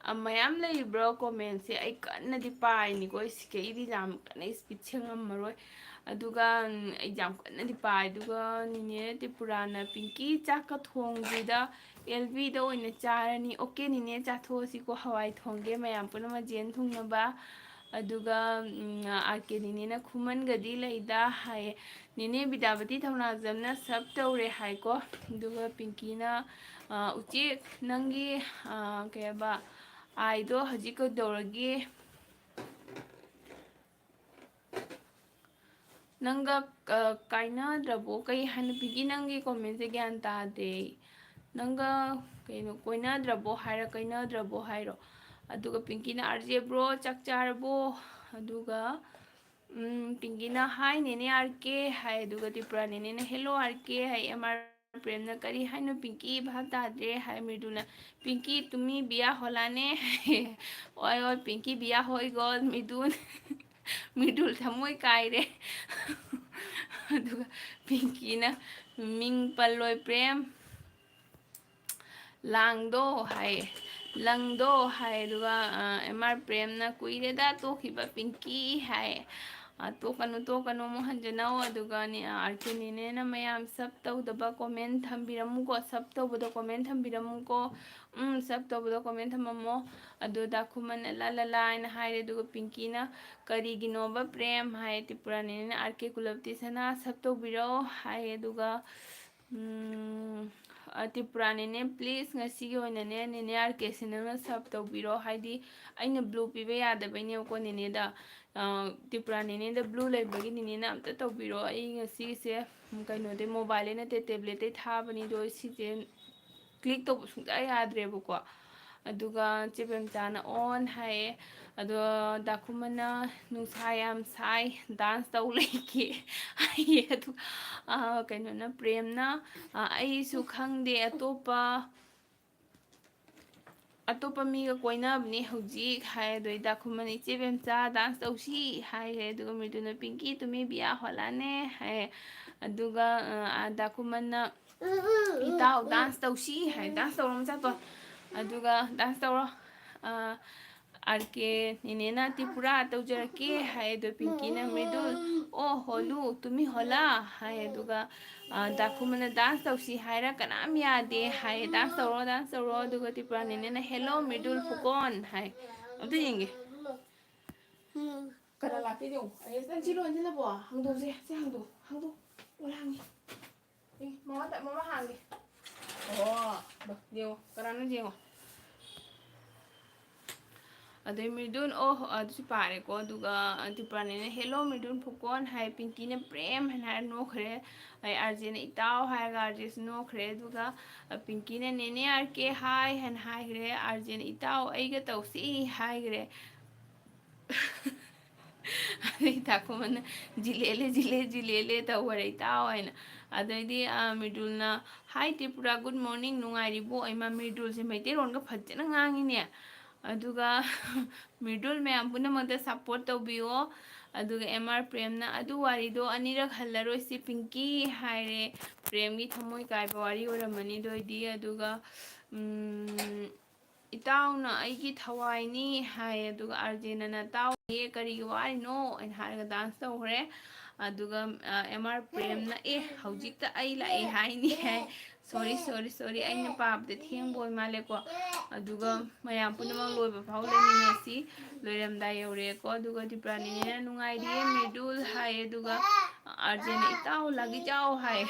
ꯑ, ꯃꯌꯥꯝ ꯂꯩꯕ꯭ꯔꯣ ꯀꯣꯃꯦꯟꯁꯦ? ꯑꯩ ꯀꯟꯅꯗꯤ ꯄꯥꯏꯅꯤꯀꯣ, ꯑꯩ ꯁꯤꯈꯩꯗꯤ ꯌꯥꯝ ꯀꯟꯅ ꯏꯁꯄꯤꯠꯁꯦ ꯉꯝꯃꯔꯣꯏ꯫ ꯑꯗꯨꯒ, ꯎꯝ, ꯑꯩ ꯌꯥꯝ ꯀꯟꯅꯗꯤ ꯄꯥꯏ꯫ ꯑꯗꯨꯒ ꯅꯤꯅꯦ ꯇ꯭ꯔꯤꯄꯨꯔꯥꯅ "ꯄꯤꯡꯀꯤ ꯆꯥꯛꯀ ꯊꯣꯡꯗ꯭ꯔꯤꯗ, ꯑꯦꯜ ꯕꯤꯗ ꯑꯣꯏꯅ ꯆꯥꯔꯅꯤ"꯫ "ꯑꯣꯀꯦ ꯅꯤꯅꯦ, ꯆꯥꯊꯣꯛꯑꯁꯤꯀꯣ, ꯍꯋꯥꯏ ꯊꯣꯡꯒꯦ ꯃꯌꯥꯝ ꯄꯨꯝꯅꯃꯛ ꯖꯦꯟ ꯊꯨꯡꯅꯕ"꯫ ꯑꯗꯨꯒ, ꯎꯝ, ꯑꯥꯔ ꯀꯦ ꯅꯤꯅꯦꯅ "ꯈꯨꯃꯟꯒꯗꯤ ꯂꯩꯗ" ꯍꯥꯏꯌꯦ꯫ ꯅꯦꯅꯦ ꯕꯤꯗ꯭ꯌꯥꯄꯇꯤ ꯊꯧꯅꯥꯖꯝꯅ "ꯁꯕ ꯇꯧꯔꯦ" ꯍꯥꯏꯀꯣ꯫ ꯑꯗꯨꯒ ꯄꯤꯡꯀꯤꯅ, ꯑ, "ꯎꯆꯦꯛ, ꯅꯪꯒꯤ, ꯑ, ꯀꯩ ꯍꯥꯏꯕ, ꯑꯥꯏꯗꯣ ꯍꯧꯖꯤꯛ ꯀꯩꯗꯧꯔꯒꯦ? ꯅꯪꯒ, ꯑ, ꯀꯥꯏꯅꯗ꯭ꯔꯕꯣ?" ꯀꯩ ꯍꯥꯏꯅ, ꯄꯤꯡꯀꯤ, ꯅꯪꯒꯤ ꯀꯣꯃꯦꯟꯁꯦ ꯒ꯭ꯌꯥꯟ ꯇꯥꯗꯦ꯫ ꯅꯪꯒ ꯀꯩꯅꯣ, ꯀꯣꯏꯅꯗ꯭ꯔꯕꯣ ꯍꯥꯏꯔ ꯀꯩꯅꯗ꯭ꯔꯕꯣ ꯍꯥꯏꯔꯣ? ꯑꯗꯨꯒ ꯄꯤꯡꯀꯤꯅ "ꯑꯥꯔ ꯖꯦ ꯕ꯭ꯔꯣ, ꯆꯥꯛ ꯆꯥꯔꯕꯣ?" ꯑꯗꯨꯒ, ꯎꯝ, ꯄꯤꯡꯀꯤꯅ "ꯍꯥꯏ ꯅꯦꯅꯦ ꯑꯥꯔ ꯀꯦ" ꯍꯥꯏ꯫ ꯑꯗꯨꯒ ꯇ꯭ꯔꯤꯄꯨꯔꯥ ꯅꯦꯅꯦꯅ "ꯍꯦꯜꯂꯣ ꯑꯥꯔ ꯀꯦ" ꯍꯥꯏ꯫ ꯑꯦꯝ ꯑꯥꯔ ꯄ꯭ꯔꯦꯝꯅ "ꯀꯔꯤ ꯍꯥꯏꯅꯣ ꯄꯤꯡꯀꯤ? ꯚꯥꯞ ꯇꯥꯗ꯭ꯔꯦ" ꯍꯥꯏ꯫ ꯃ꯭ꯔꯤꯗꯨꯜꯅ "ꯄꯤꯡꯀꯤ ꯇꯨꯃꯤ ꯕꯤꯌꯥ ꯍꯣꯂꯥꯅꯦ" ꯍꯥꯏ꯫ "ꯑꯣꯏ, ꯑꯣꯏ, ꯄꯤꯡꯀꯤ ꯕꯤꯌꯥ ꯍꯣꯏꯒꯣ", ꯃ꯭ꯔꯤꯗꯨꯜ꯫ ꯃ꯭ꯔꯤꯗꯨꯜ ꯊꯃꯣꯏ ꯀꯥꯏꯔꯦ꯫ ꯑꯗꯨꯒ ꯄꯤꯡꯀꯤꯅ "ꯃꯤꯡ ꯄꯜꯂꯣꯏ ꯄ꯭ꯔꯦꯝ, ꯂꯥꯡꯗꯣ" ꯍꯥꯏꯌꯦ, "ꯂꯪꯗꯣ" ꯍꯥꯏ꯫ ꯑꯗꯨꯒ ꯑꯦꯝ ꯑꯥꯔ ꯄ꯭ꯔꯦꯝꯅ "ꯀꯨꯏꯔꯦꯗ ꯇꯣꯛꯈꯤꯕ ꯄꯤꯡꯀꯤ" ꯍꯥꯏ꯫ "ꯇꯣꯛꯀꯅꯨ, ꯇꯣꯛꯀꯅꯨ, ꯑꯃꯨꯛ ꯍꯟꯖꯅꯧ"꯫ ꯑꯗꯨꯒ ꯑꯥꯔ ꯀꯦ ꯅꯦꯅꯦꯅ "ꯃꯌꯥꯝ ꯁꯞ ꯇꯧꯗꯕ ꯀꯣꯃꯦꯟ ꯊꯝꯕꯤꯔꯝꯃꯨꯀꯣ, ꯁꯞ ꯇꯧꯕꯗ ꯀꯣꯃꯦꯟ ꯊꯝꯕꯤꯔꯝꯃꯨꯀꯣ, ꯎꯝ, ꯁꯞ ꯇꯧꯕꯗ ꯀꯣꯃꯦꯟ ꯊꯝꯃꯝꯃꯣ"꯫ ꯑꯗꯨ ꯗꯥꯈꯨꯃꯟꯅ "ꯂꯥ ꯂꯥ ꯂꯥ" ꯍꯥꯏꯅ ꯍꯥꯏꯔꯦ꯫ ꯑꯗꯨꯒ ꯄꯤꯡꯀꯤꯅ "ꯀꯔꯤꯒꯤꯅꯣꯕ ꯄ꯭ꯔꯦꯝ" ꯍꯥꯏ꯫ "ꯇ꯭ꯔꯤꯄꯨꯔꯥ ꯅꯦꯅꯦꯅ ꯑꯥꯔ ꯀꯦ ꯀꯨꯂꯞꯇꯤ ꯁꯅꯥ ꯁꯞ ꯇꯧꯕꯤꯔꯣ" ꯍꯥꯏ꯫ ꯑꯗꯨꯒ ꯎꯝ, ꯑ, "ꯇ꯭ꯔꯤꯄꯨꯔꯥ ꯅꯦꯅꯦ, please, ꯉꯁꯤꯒꯤ ꯑꯣꯏꯅꯅꯦ, ꯅꯦꯅꯦ ꯑꯥꯔ ꯀꯦꯁꯦ ꯅꯪꯅ ꯁꯞ ꯇꯧꯕꯤꯔꯣ, ꯍꯥꯏꯗꯤ ꯑꯩꯅ ꯕ꯭ꯂꯨ ꯄꯤꯕ ꯌꯥꯗꯕꯩꯅꯦꯕꯀꯣ ꯅꯦꯅꯦꯗ꯫ ꯑ, ꯇ꯭ꯔꯤꯄꯨꯔꯥ ꯅꯦꯅꯦꯗ ꯕ꯭ꯂꯨ ꯂꯩꯕꯒꯤ ꯅꯦꯅꯦꯅ ꯑꯝꯇ ꯇꯧꯕꯤꯔꯣ꯫ ꯑꯩ ꯉꯁꯤꯒꯤꯁꯦ, ꯎꯝ, ꯀꯩꯅꯣꯗꯩ, ꯃꯣꯕꯥꯏꯜꯗꯩ ꯅꯠꯇꯦ, ꯇꯦꯕ꯭ꯂꯦꯠꯇꯩ ꯊꯥꯕꯅꯤ, ꯑꯗꯣ ꯁꯤꯁꯦ ꯀ꯭ꯂꯤꯛ ꯇꯧꯕ ꯁꯨꯡꯌꯥ ꯌꯥꯗ꯭ꯔꯦꯕꯀꯣ"꯫ ꯑꯗꯨꯒ ꯆꯦ ꯄꯦꯝꯆꯥꯅ "ꯑꯣꯟ" ꯍꯥꯏꯌꯦ꯫ ꯑꯗꯣ ꯗꯥꯈꯨꯃꯟꯅ "ꯅꯨꯡꯁꯥ ꯌꯥꯝ ꯁꯥꯏ, ꯗꯥꯟꯁ ꯇꯧ ꯂꯩꯒꯦ" ꯍꯥꯏꯌꯦ꯫ ꯑꯗꯨ, ꯑ, ꯀꯩꯅꯣꯅ, ꯄ꯭ꯔꯦꯝꯅ, "ꯑ, ꯑꯩꯁꯨ ꯈꯪꯗꯦ, ꯑꯇꯣꯞꯄ, ꯑꯇꯣꯞꯄ ꯃꯤꯒ ꯀꯣꯏꯅꯕꯅꯦ ꯍꯧꯖꯤꯛ" ꯍꯥꯏ꯫ ꯑꯗꯨ ꯗꯥꯈꯨꯃꯟꯅ "ꯏꯆꯦ ꯕꯦꯝꯆꯥ, ꯗꯥꯟꯁ ꯇꯧꯁꯤ" ꯍꯥꯏꯔꯦ꯫ ꯑꯗꯨꯒ ꯃ꯭ꯔꯤꯗꯨꯅ "ꯄꯤꯡꯀꯤ, ꯇꯨꯃꯤ ꯕꯤꯌꯥ ꯍꯣꯂꯥꯅꯦ" ꯍꯥꯏ꯫ ꯑꯗꯨꯒ, ꯑ, ꯑ, ꯗꯥꯈꯨꯃꯟꯅ "ꯏꯇꯥꯎ, ꯗꯥꯟꯁ ꯇꯧꯁꯤ" ꯍꯥꯏ꯫ "ꯗꯥꯟꯁ ꯇꯧꯔꯣ, ꯃꯆꯥꯇꯣꯟ"꯫ ꯑꯗꯨꯒ "ꯗꯥꯟꯁ ꯇꯧꯔꯣ"꯫ ꯑ, ꯑꯥꯔ ꯀꯦ ꯅꯦꯅꯦꯅ "ꯇ꯭ꯔꯤꯄꯨꯔꯥ ꯇꯧꯖꯔꯛꯀꯦ" ꯍꯥꯏ꯫ ꯑꯗꯣ ꯄꯤꯡꯀꯤꯅ "ꯃ꯭ꯔꯤꯗꯨꯜ, ꯑꯣ ꯍꯣꯂꯨ, ꯇꯨꯃꯤ ꯍꯣꯂꯥ" ꯍꯥꯏ꯫ ꯑꯗꯨꯒ, ꯑ, ꯗꯥꯈꯨꯃꯟꯅ "ꯗꯥꯟꯁ ꯇꯧꯁꯤ" ꯍꯥꯏꯔ ꯀꯅꯥꯝ ꯌꯥꯗꯦ ꯍꯥꯏ꯫ "ꯗꯥꯟꯁ ꯇꯧꯔꯣ, ꯗꯥꯟꯁ ꯇꯧꯔꯣ"꯫ ꯑꯗꯨꯒ ꯇ꯭ꯔꯤꯄꯨꯔꯥ ꯅꯦꯅꯦꯅ "ꯍꯦꯜꯂꯣ, ꯃ꯭ꯔꯤꯗꯨꯜ ꯐꯨꯀꯣꯟ" ꯍꯥꯏ꯫ ꯑꯝꯇ ꯌꯦꯡꯒꯦ꯫ ꯀꯅꯥ ꯂꯥꯛꯀꯦ ꯌꯦꯡꯉꯨ꯫ ꯑꯩ ꯅꯪ ꯁꯤ ꯂꯣꯟꯁꯤꯜꯂꯕꯣ? ꯍꯥꯡꯗꯣꯛꯁꯦ꯫ ꯁꯤ ꯍꯥꯡꯗꯣꯛ, ꯍꯥꯡꯗꯣꯛ꯫ ꯂꯣꯏ ꯍꯥꯡꯉꯤ꯫ ꯑꯦ, ꯃꯃꯥ ꯇ-, ꯃꯃꯥ ꯍꯥꯡꯒꯦ꯫ ꯑꯣ, ꯗꯣ, ꯌꯦꯡꯉꯣ꯫ ꯀꯅꯥꯅꯣ ꯌꯦꯡꯉꯣ꯫ ꯑꯗꯩ ꯃ꯭ꯔꯤꯗꯨꯟ, ꯑꯣ, ꯑꯗꯨꯁꯨ ꯄꯥꯔꯦꯀꯣ꯫ ꯑꯗꯨꯒ, ꯑ, ꯇ꯭ꯔꯤꯄꯨꯔꯥꯅꯤꯅ "ꯍꯦꯜꯂꯣ, ꯃ꯭ꯔꯤꯗꯨꯟ ꯐꯨꯀꯣꯟ" ꯍꯥꯏ, ꯄꯤꯡꯀꯤꯅ "ꯄ꯭ꯔꯦꯝ" ꯍꯥꯏꯅ ꯍꯥꯏꯔ ꯅꯣꯛꯈ꯭ꯔꯦ꯫ ꯑꯩ ꯑꯥꯔ ꯖꯦꯅ "ꯏꯇꯥꯎ" ꯍꯥꯏꯔꯒ ꯑꯥꯔ ꯖꯦꯁꯨ ꯅꯣꯛꯈ꯭ꯔꯦ꯫ ꯑꯗꯨꯒ, ꯑ, ꯄꯤꯡꯀꯤꯅ "ꯅꯦꯅꯦ ꯑꯥꯔ ꯀꯦ ꯍꯥꯏ" ꯍꯥꯏꯅ ꯍꯥꯏꯈ꯭ꯔꯦ꯫ ꯑꯥꯔ ꯖꯦꯅ "ꯏꯇꯥꯎ, ꯑꯩꯒ ꯇꯧꯁꯤ" ꯍꯥꯏꯈ꯭ꯔꯦ꯫ ꯑꯗꯩ ꯗꯥꯀꯨꯃꯟꯅ "ꯖꯤꯂꯦꯂꯦ, ꯖꯤꯂꯦ, ꯖꯤꯂꯦꯂꯦ" ꯇꯧꯈꯔꯦ, "ꯏꯇꯥꯎ" ꯍꯥꯏꯅ꯫ ꯑꯗꯩꯗꯤ, ꯑ, ꯃ꯭ꯔꯤꯗꯨꯜꯅ, "Hi ꯇ꯭ꯔꯤꯄꯨꯔꯥ, good morning, ꯅꯨꯡꯉꯥꯏꯔꯤꯕꯣ?" ꯑꯩꯃ, ꯃ꯭ꯔꯤꯗꯨꯜꯁꯦ ꯃꯩꯇꯩꯂꯣꯟꯒ ꯐꯖꯅ ꯉꯥꯡꯉꯤꯅꯦ꯫ ꯑꯗꯨꯒ ꯃ꯭ꯔꯤꯗꯨꯜ ꯃꯌꯥꯝ ꯄꯨꯝꯅꯃꯛꯇ support ꯇꯧꯕꯤꯌꯣ꯫ ꯑꯗꯨꯒ ꯑꯦꯝ ꯑꯥꯔ ꯄ꯭ꯔꯦꯝꯅ, "ꯑꯗꯨ ꯋꯥꯔꯤꯗꯣ ꯑꯅꯤꯔꯛ ꯍꯜꯂꯔꯣꯏꯁꯤ ꯄꯤꯡꯀꯤ" ꯍꯥꯏꯔꯦ꯫ ꯄ꯭ꯔꯦꯝꯒꯤ ꯊꯃꯣꯏ ꯀꯥꯏꯕ ꯋꯥꯔꯤ ꯑꯣꯏꯔꯝꯃꯅꯤ ꯑꯗꯨ ꯑꯣꯏꯗꯤ꯫ ꯑꯗꯨꯒ, ꯎꯝ, "ꯏꯇꯥꯎꯅ ꯑꯩꯒꯤ ꯊꯋꯥꯏꯅꯤ" ꯍꯥꯏ꯫ ꯑꯗꯨꯒ ꯑꯥꯔ ꯖꯦꯅ, "ꯅꯇꯥꯎ ꯀꯔꯤꯒꯤ ꯋꯥꯔꯤꯅꯣ?" ꯍꯥꯏꯅ ꯍꯥꯏꯔꯒ ꯗꯥꯟꯁ ꯇꯧꯈ꯭ꯔꯦ꯫ ꯑꯗꯨꯒ, ꯑ, ꯑꯦꯝ ꯑꯥꯔ ꯄ꯭ꯔꯦꯝꯅ, "ꯑꯦ, ꯍꯧꯖꯤꯛꯇ ꯑꯩ ꯂꯥꯛꯑꯦ ꯍꯥꯏꯅꯤ" ꯍꯥꯏ꯫ ꯁꯣꯔꯤ, ꯁꯣꯔꯤ, ꯁꯣꯔꯤ, ꯑꯩꯅ ꯄꯥꯕꯗ ꯊꯦꯡꯕ ꯑꯣꯏ ꯃꯥꯜꯂꯦꯀꯣ꯫ ꯑꯗꯨꯒ ꯃꯌꯥꯝ ꯄꯨꯝꯅꯃꯛ ꯂꯣꯏꯕ ꯐꯥꯎ ꯂꯩꯃꯤꯟꯅꯁꯤ꯫ ꯂꯣꯏꯔꯝꯗꯥꯏ ꯌꯧꯔꯦꯀꯣ꯫ ꯑꯗꯨꯒ ꯇ꯭ꯔꯤꯄꯨꯔꯥ ꯅꯦꯅꯦꯅ, "ꯅꯨꯡꯉꯥꯏꯔꯤꯌꯦ ꯃꯤꯗꯨꯜ" ꯍꯥꯏ꯫ ꯑꯗꯨꯒ ꯑꯥꯔ ꯖꯦꯅ, "ꯏꯇꯥꯎ ꯂꯥꯛꯏ ꯆꯥꯎ" ꯍꯥꯏ꯫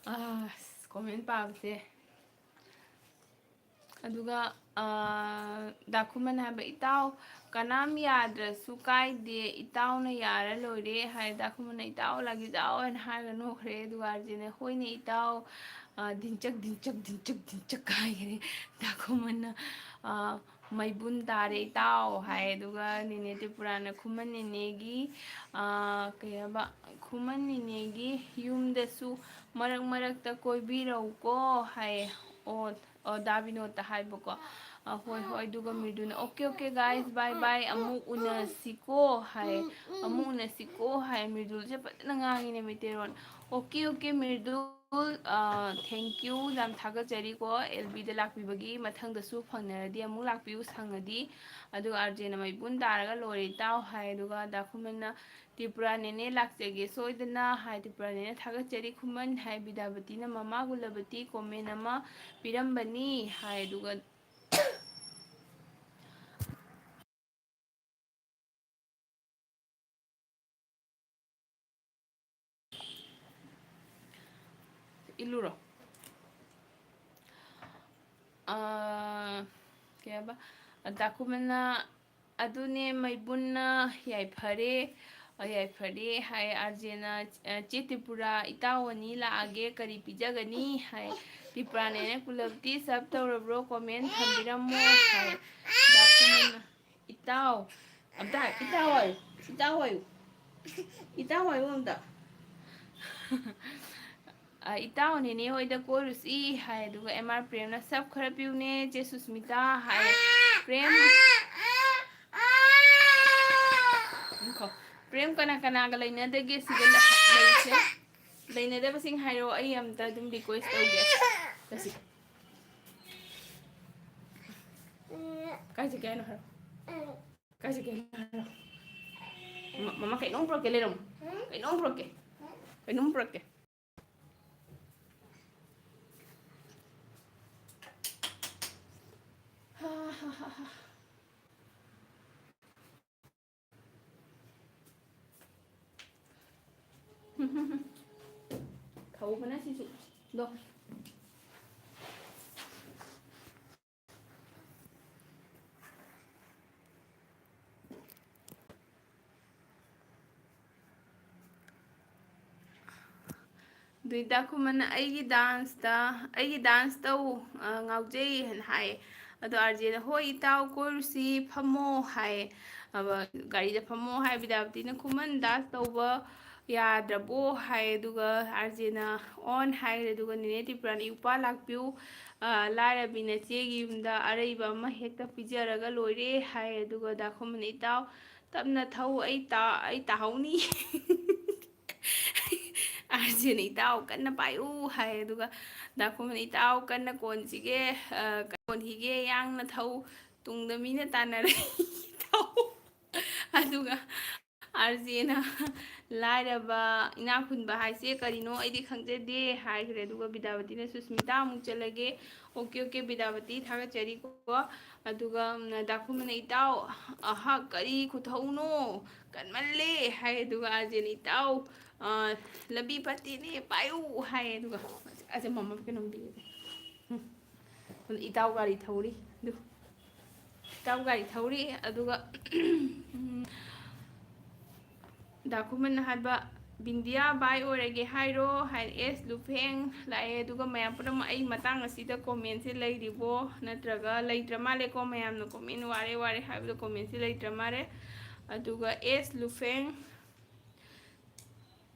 ꯑꯁ, ꯀꯣꯃꯦꯟ ꯄꯥꯕꯁꯦ꯫ ꯑꯗꯨꯒ, ꯑ, ꯗꯥꯈꯨꯃꯟ ꯍꯥꯏꯕ, "ꯏꯇꯥꯎ, ꯀꯅꯥꯝ ꯌꯥꯗ꯭ꯔꯁꯨ ꯀꯥꯏꯗꯦ, ꯏꯇꯥꯎꯅ ꯌꯥꯔ ꯂꯣꯏꯔꯦ" ꯍꯥꯏ꯫ ꯗꯥꯈꯨꯃꯟꯅ, "ꯏꯇꯥꯎ ꯂꯥꯛꯏ ꯆꯥꯎ" ꯍꯥꯏꯅ ꯍꯥꯏꯔꯒ ꯅꯣꯛꯈ꯭ꯔꯦ꯫ ꯑꯗꯨꯒ ꯑꯥꯔ ꯖꯦꯅ, "ꯍꯣꯏꯅꯦ ꯏꯇꯥꯎ, ꯑ, ꯙꯤꯟꯆꯛ, ꯙꯤꯟꯆꯛ, ꯙꯤꯟꯆꯛ, ꯙꯤꯟꯆꯛ" ꯍꯥꯏꯈꯔꯦ꯫ ꯗꯥꯈꯨꯃꯟꯅ, ꯑ, "ꯃꯩꯕꯨꯟ ꯇꯥꯔꯦ ꯏꯇꯥꯎ" ꯍꯥꯏ꯫ ꯑꯗꯨꯒ ꯅꯦꯅꯦ ꯇ꯭ꯔꯤꯄꯨꯔꯥꯅ, "ꯈꯨꯃꯟ ꯅꯦꯅꯦꯒꯤ, ꯑ, ꯀꯩ ꯍꯥꯏꯕ, ꯈꯨꯃꯟ ꯅꯦꯅꯦꯒꯤ ꯌꯨꯝꯗꯁꯨ ꯃꯔꯛ ꯃꯔꯛꯇ ꯀꯣꯏꯕꯤꯔꯧꯀꯣ" ꯍꯥꯏ꯫ ꯑꯣ, ꯑꯣ, ꯗꯥ ꯕꯤꯅꯣꯗꯇ ꯍꯥꯏꯕꯀꯣ꯫ ꯑ, ꯍꯣꯏ, ꯍꯣꯏ꯫ ꯑꯗꯨꯒ ꯃꯤꯗꯨꯅ, "Okay, okay, guys, bye, bye, ꯑꯃꯨꯛ ꯎꯅꯁꯤꯀꯣ" ꯍꯥꯏ꯫ "ꯑꯃꯨꯛ ꯎꯅꯁꯤꯀꯣ" ꯍꯥꯏ꯫ ꯃꯤꯗꯨꯜꯁꯦ ꯐꯖꯅ ꯉꯥꯡꯉꯤꯅꯦ ꯃꯩꯇꯩꯔꯣꯟ꯫ "Okay, okay, ꯃꯤꯗꯨꯜ, ꯑ, thank you, ꯌꯥꯝ ꯊꯥꯒꯠꯆꯔꯤꯀꯣ ꯑꯦꯜ ꯕꯤꯗ ꯂꯥꯛꯄꯤꯕꯒꯤ꯫ ꯃꯊꯪꯗꯁꯨ ꯐꯪꯅꯔꯗꯤ ꯑꯃꯨꯛ ꯂꯥꯛꯄꯤꯌꯨ ꯁꯪꯉꯗꯤ"꯫ ꯑꯗꯨꯒ ꯑꯥꯔ ꯖꯦꯅ, "ꯃꯩꯕꯨꯟ ꯇꯥꯔꯒ ꯂꯣꯏꯔꯦ ꯏꯇꯥꯎ" ꯍꯥꯏ꯫ ꯑꯗꯨꯒ ꯗꯥ ꯈꯨꯃꯟꯅ, "ꯇ꯭ꯔꯤꯄꯨꯔꯥ ꯅꯦꯅꯦ ꯂꯥꯛꯆꯒꯦ ꯁꯣꯏꯗꯅ" ꯍꯥꯏ꯫ "ꯇ꯭ꯔꯤꯄꯨꯔꯥ ꯅꯦꯅꯦ ꯊꯥꯒꯠꯆꯔꯤ ꯈꯨꯃꯟ" ꯍꯥꯏ꯫ ꯕꯤꯗ꯭ꯌꯥꯄꯇꯤꯅ, "ꯃꯃꯥ ꯒꯨꯂꯕꯇꯤ comment ꯑꯃ ꯄꯤꯔꯝꯕꯅꯤ" ꯍꯥꯏ꯫ ꯑꯗꯨꯒ ꯏꯜꯂꯨꯔꯣ꯫ ꯑꯥ, ꯀꯩ ꯍꯥꯏꯕ? ꯗꯥꯀꯨꯃꯦꯟꯅ, "ꯑꯗꯨꯅꯦ ꯃꯩꯕꯨꯟꯅ ꯌꯥꯏꯐꯔꯦ, ꯌꯥꯏꯐꯔꯦ" ꯍꯥꯏ꯫ ꯑꯥꯔꯖꯦꯅ, "ꯆꯦ ꯇ꯭ꯔꯤꯄꯨꯔꯥ, ꯏꯇꯥꯎ ꯑꯅꯤ ꯂꯥꯛꯑꯒꯦ, ꯀꯔꯤ ꯄꯤꯖꯒꯅꯤ?" ꯍꯥꯏ꯫ ꯇ꯭ꯔꯤꯄꯨꯔꯥꯅꯦꯅ, "ꯀꯨꯂꯕꯇꯤ serve ꯇꯧꯔꯕ꯭ꯔꯣ? Comment ꯊꯝꯕꯤꯔꯝꯃꯣ" ꯍꯥꯏ꯫ ꯗꯥꯀꯨꯃꯦꯟꯅ, "ꯏꯇꯥꯎ, ꯑꯝꯇ ꯍꯥꯏ, ꯏꯇꯥꯎ ꯍꯥꯏꯌꯨ, ꯏꯇꯥꯎ ꯍꯥꯏꯌꯨ, ꯏꯇꯥꯎ ꯍꯥꯏꯌꯨ ꯑꯝꯇ"꯫ ꯑ, "ꯏꯇꯥꯎ ꯅꯦꯅꯦ ꯍꯣꯏꯗ ꯀꯣꯏꯔꯨꯁꯤ" ꯍꯥꯏ꯫ ꯑꯗꯨꯒ ꯑꯦꯝ ꯑꯥꯔ ꯄ꯭ꯔꯦꯝꯅ "ꯁꯞ ꯈꯔ ꯄꯤꯌꯨꯅꯦ ꯆꯦ ꯁꯨꯁꯃꯤꯇꯥ" ꯍꯥꯏ꯫ ꯄ꯭ꯔꯦꯝ, ꯉꯥꯏꯈꯣ꯫ ꯄ꯭ꯔꯦꯝ ꯀꯅꯥ ꯀꯅꯥꯒ ꯂꯩꯅꯗꯒꯦ ꯁꯤꯗ ꯂꯩ-, ꯂꯩꯁꯦ? ꯂꯩꯅꯗꯕꯁꯤꯡ ꯍꯥꯏꯔꯛꯑꯣ, ꯑꯩ ꯑꯝꯇ ꯑꯗꯨꯝ ꯔꯤꯀ꯭ꯋꯦꯁ ꯇꯧꯒꯦ꯫ ꯆꯠꯁꯤ꯫ ꯀꯥꯏ ꯆꯠꯀꯦ ꯍꯥꯏꯅꯣ ꯍꯥꯏꯔꯣ꯫ ꯀꯥꯏ ꯆꯠꯀꯦ ꯍꯥꯏꯅꯣ ꯍꯥꯏꯔꯣ꯫ ꯃ-, ꯃꯃꯥ ꯀꯩꯅꯣꯝ ꯄꯨꯔꯛꯀꯦ, ꯂꯩꯔꯝꯃꯨ꯫ ꯀꯩꯅꯣꯝ ꯄꯨꯔꯛꯀꯦ꯫ ꯀꯩꯅꯣꯝ ꯄꯨꯔꯛꯀꯦ꯫ ꯍꯥ, ꯍꯥ, ꯍꯥ, ꯍꯥ꯫ ꯊꯧꯕꯅ ꯁꯤꯁꯨ꯫ ꯗꯣ꯫ ꯑꯗꯨꯏ ꯗꯥ ꯈꯨꯃꯟꯅ "ꯑꯩꯒꯤ ꯗꯥꯟꯁꯇ, ꯑꯩꯒꯤ ꯗꯥꯟꯁ ꯇꯧ, ꯑ, ꯉꯥꯎꯖꯩ" ꯍꯥꯏꯅ ꯍꯥꯏꯌꯦ꯫ ꯑꯗꯣ ꯑꯥꯔ ꯖꯦꯅ "ꯍꯣꯏ ꯏꯇꯥꯎ, ꯀꯣꯏꯔꯨꯁꯤ, ꯐꯝꯃꯣ" ꯍꯥꯏꯌꯦ꯫ ꯑꯕ-, ꯒꯥꯔꯤꯗ ꯐꯝꯃꯣ ꯍꯥꯏ꯫ ꯕꯤꯗ꯭ꯌꯥꯄꯇꯤꯅ "ꯈꯨꯃꯟ, ꯗꯥꯟꯁ ꯇꯧꯕ ꯌꯥꯗ꯭ꯔꯕꯣ?" ꯍꯥꯏ꯫ ꯑꯗꯨꯒ ꯑꯥꯔ ꯖꯦꯅ "ꯑꯣꯟ" ꯍꯥꯏꯈ꯭ꯔꯦ꯫ ꯑꯗꯨꯒ ꯅꯦꯅꯦ ꯇ꯭ꯔꯤꯄꯨꯔꯥꯅ "ꯏꯄ꯭ꯋꯥ ꯂꯥꯛꯄꯤꯌꯨ, ꯑ, ꯂꯥꯏꯔꯕꯤ ꯅꯆꯦꯒꯤ ꯌꯨꯝꯗ ꯑꯔꯩꯕ ꯑꯃ ꯍꯦꯛꯇ ꯄꯤꯖꯔꯒ ꯂꯣꯏꯔꯦ" ꯍꯥꯏ꯫ ꯑꯗꯨꯒ ꯗꯥ ꯈꯨꯃꯟꯅ "ꯏꯇꯥꯎ, ꯇꯞꯅ ꯊꯧ, ꯑꯩ ꯇꯥ-, ꯑꯩ ꯇꯥꯍꯧꯅꯤ" ꯑꯥꯔ ꯖꯦꯅ "ꯏꯇꯥꯎ ꯀꯟꯅ ꯄꯥꯏꯌꯨ" ꯍꯥꯏ꯫ ꯑꯗꯨꯒ ꯗꯥ ꯈꯨꯃꯟꯅ "ꯏꯇꯥꯎ ꯀꯟꯅ ꯀꯣꯟꯁꯤꯒꯦ, ꯑ, ꯀꯣꯟꯈꯤꯒꯦ, ꯌꯥꯡꯅ ꯊꯧ, ꯇꯨꯡꯗ ꯃꯤꯅ ꯇꯥꯟꯅꯔꯦ" ꯊꯧ꯫ ꯑꯗꯨꯒ ꯑꯥꯔ ꯖꯦꯅ "ꯂꯥꯏꯔꯕ, ꯏꯅꯥꯛ ꯈꯨꯟꯕ ꯍꯥꯏꯁꯦ ꯀꯔꯤꯅꯣ? ꯑꯩꯗꯤ ꯈꯪꯖꯗꯦ" ꯍꯥꯏꯈ꯭ꯔꯦ꯫ ꯑꯗꯨꯒ ꯕꯤꯗ꯭ꯌꯥꯄꯇꯤꯅ "ꯁꯨꯁꯃꯤꯇꯥ ꯑꯃꯨꯛ ꯆꯠꯂꯒꯦ"꯫ "ꯑꯣꯀꯦ, ꯑꯣꯀꯦ, ꯕꯤꯗ꯭ꯌꯥꯄꯇꯤ, ꯊꯥꯒꯠꯆꯔꯤꯀꯣ"꯫ ꯑꯗꯨꯒ, ꯎꯝ, ꯗꯥ ꯈꯨꯃꯟꯅ "ꯏꯇꯥꯎ, ꯑꯍꯥ, ꯀꯔꯤ ꯈꯨꯊꯧꯅꯣ? ꯀꯟꯃꯜꯂꯦ" ꯍꯥꯏ꯫ ꯑꯗꯨꯒ ꯑꯥꯔ ꯖꯦꯅ "ꯏꯇꯥꯎ, ꯑ, ꯂꯝꯕꯤ ꯐꯠꯇꯦꯅꯦ, ꯄꯥꯏꯌꯨ" ꯍꯥꯏ꯫ ꯑꯗꯨꯒ ꯑꯁꯦ ꯃꯃꯥ ꯀꯩꯅꯣꯝ ꯄꯤꯔꯦ꯫ ꯎꯝ꯫ ꯏꯇꯥꯎ ꯒꯥꯔꯤ ꯊꯧꯔꯤ꯫ ꯑꯗꯨ ꯏꯇꯥꯎ ꯒꯥꯔꯤ ꯊꯧꯔꯤ꯫ ꯑꯗꯨꯒ, ꯎꯝ, ꯗꯥ ꯈꯨꯃꯟꯅ ꯍꯥꯏꯕ, "ꯕꯤꯟꯗꯤꯌꯥ ꯕꯥꯏ ꯑꯣꯏꯔꯒꯦ ꯍꯥꯏꯔꯣ?" ꯍꯥꯏꯅ ꯑꯦꯁ ꯂꯨꯐꯦꯡ ꯂꯥꯛꯑꯦ꯫ ꯑꯗꯨꯒ ꯃꯌꯥꯝ ꯄꯨꯝꯅꯃꯛ ꯑꯩ ꯃꯇꯥꯡ ꯑꯁꯤꯗ ꯀꯣꯃꯦꯟꯁꯦ ꯂꯩꯔꯤꯕꯣ ꯅꯠꯇ꯭ꯔꯒ ꯂꯩꯇ꯭ꯔ ꯃꯥꯜꯂꯦꯀꯣ? ꯃꯌꯥꯝꯅ ꯀꯣꯃꯦꯟ "ꯋꯥꯔꯦ, ꯋꯥꯔꯦ" ꯍꯥꯏꯕꯗꯣ ꯀꯣꯃꯦꯟꯁꯦ ꯂꯩꯇ꯭ꯔ ꯃꯥꯜꯂꯦ꯫ ꯑꯗꯨꯒ ꯑꯦꯁ ꯂꯨꯐꯦꯡ,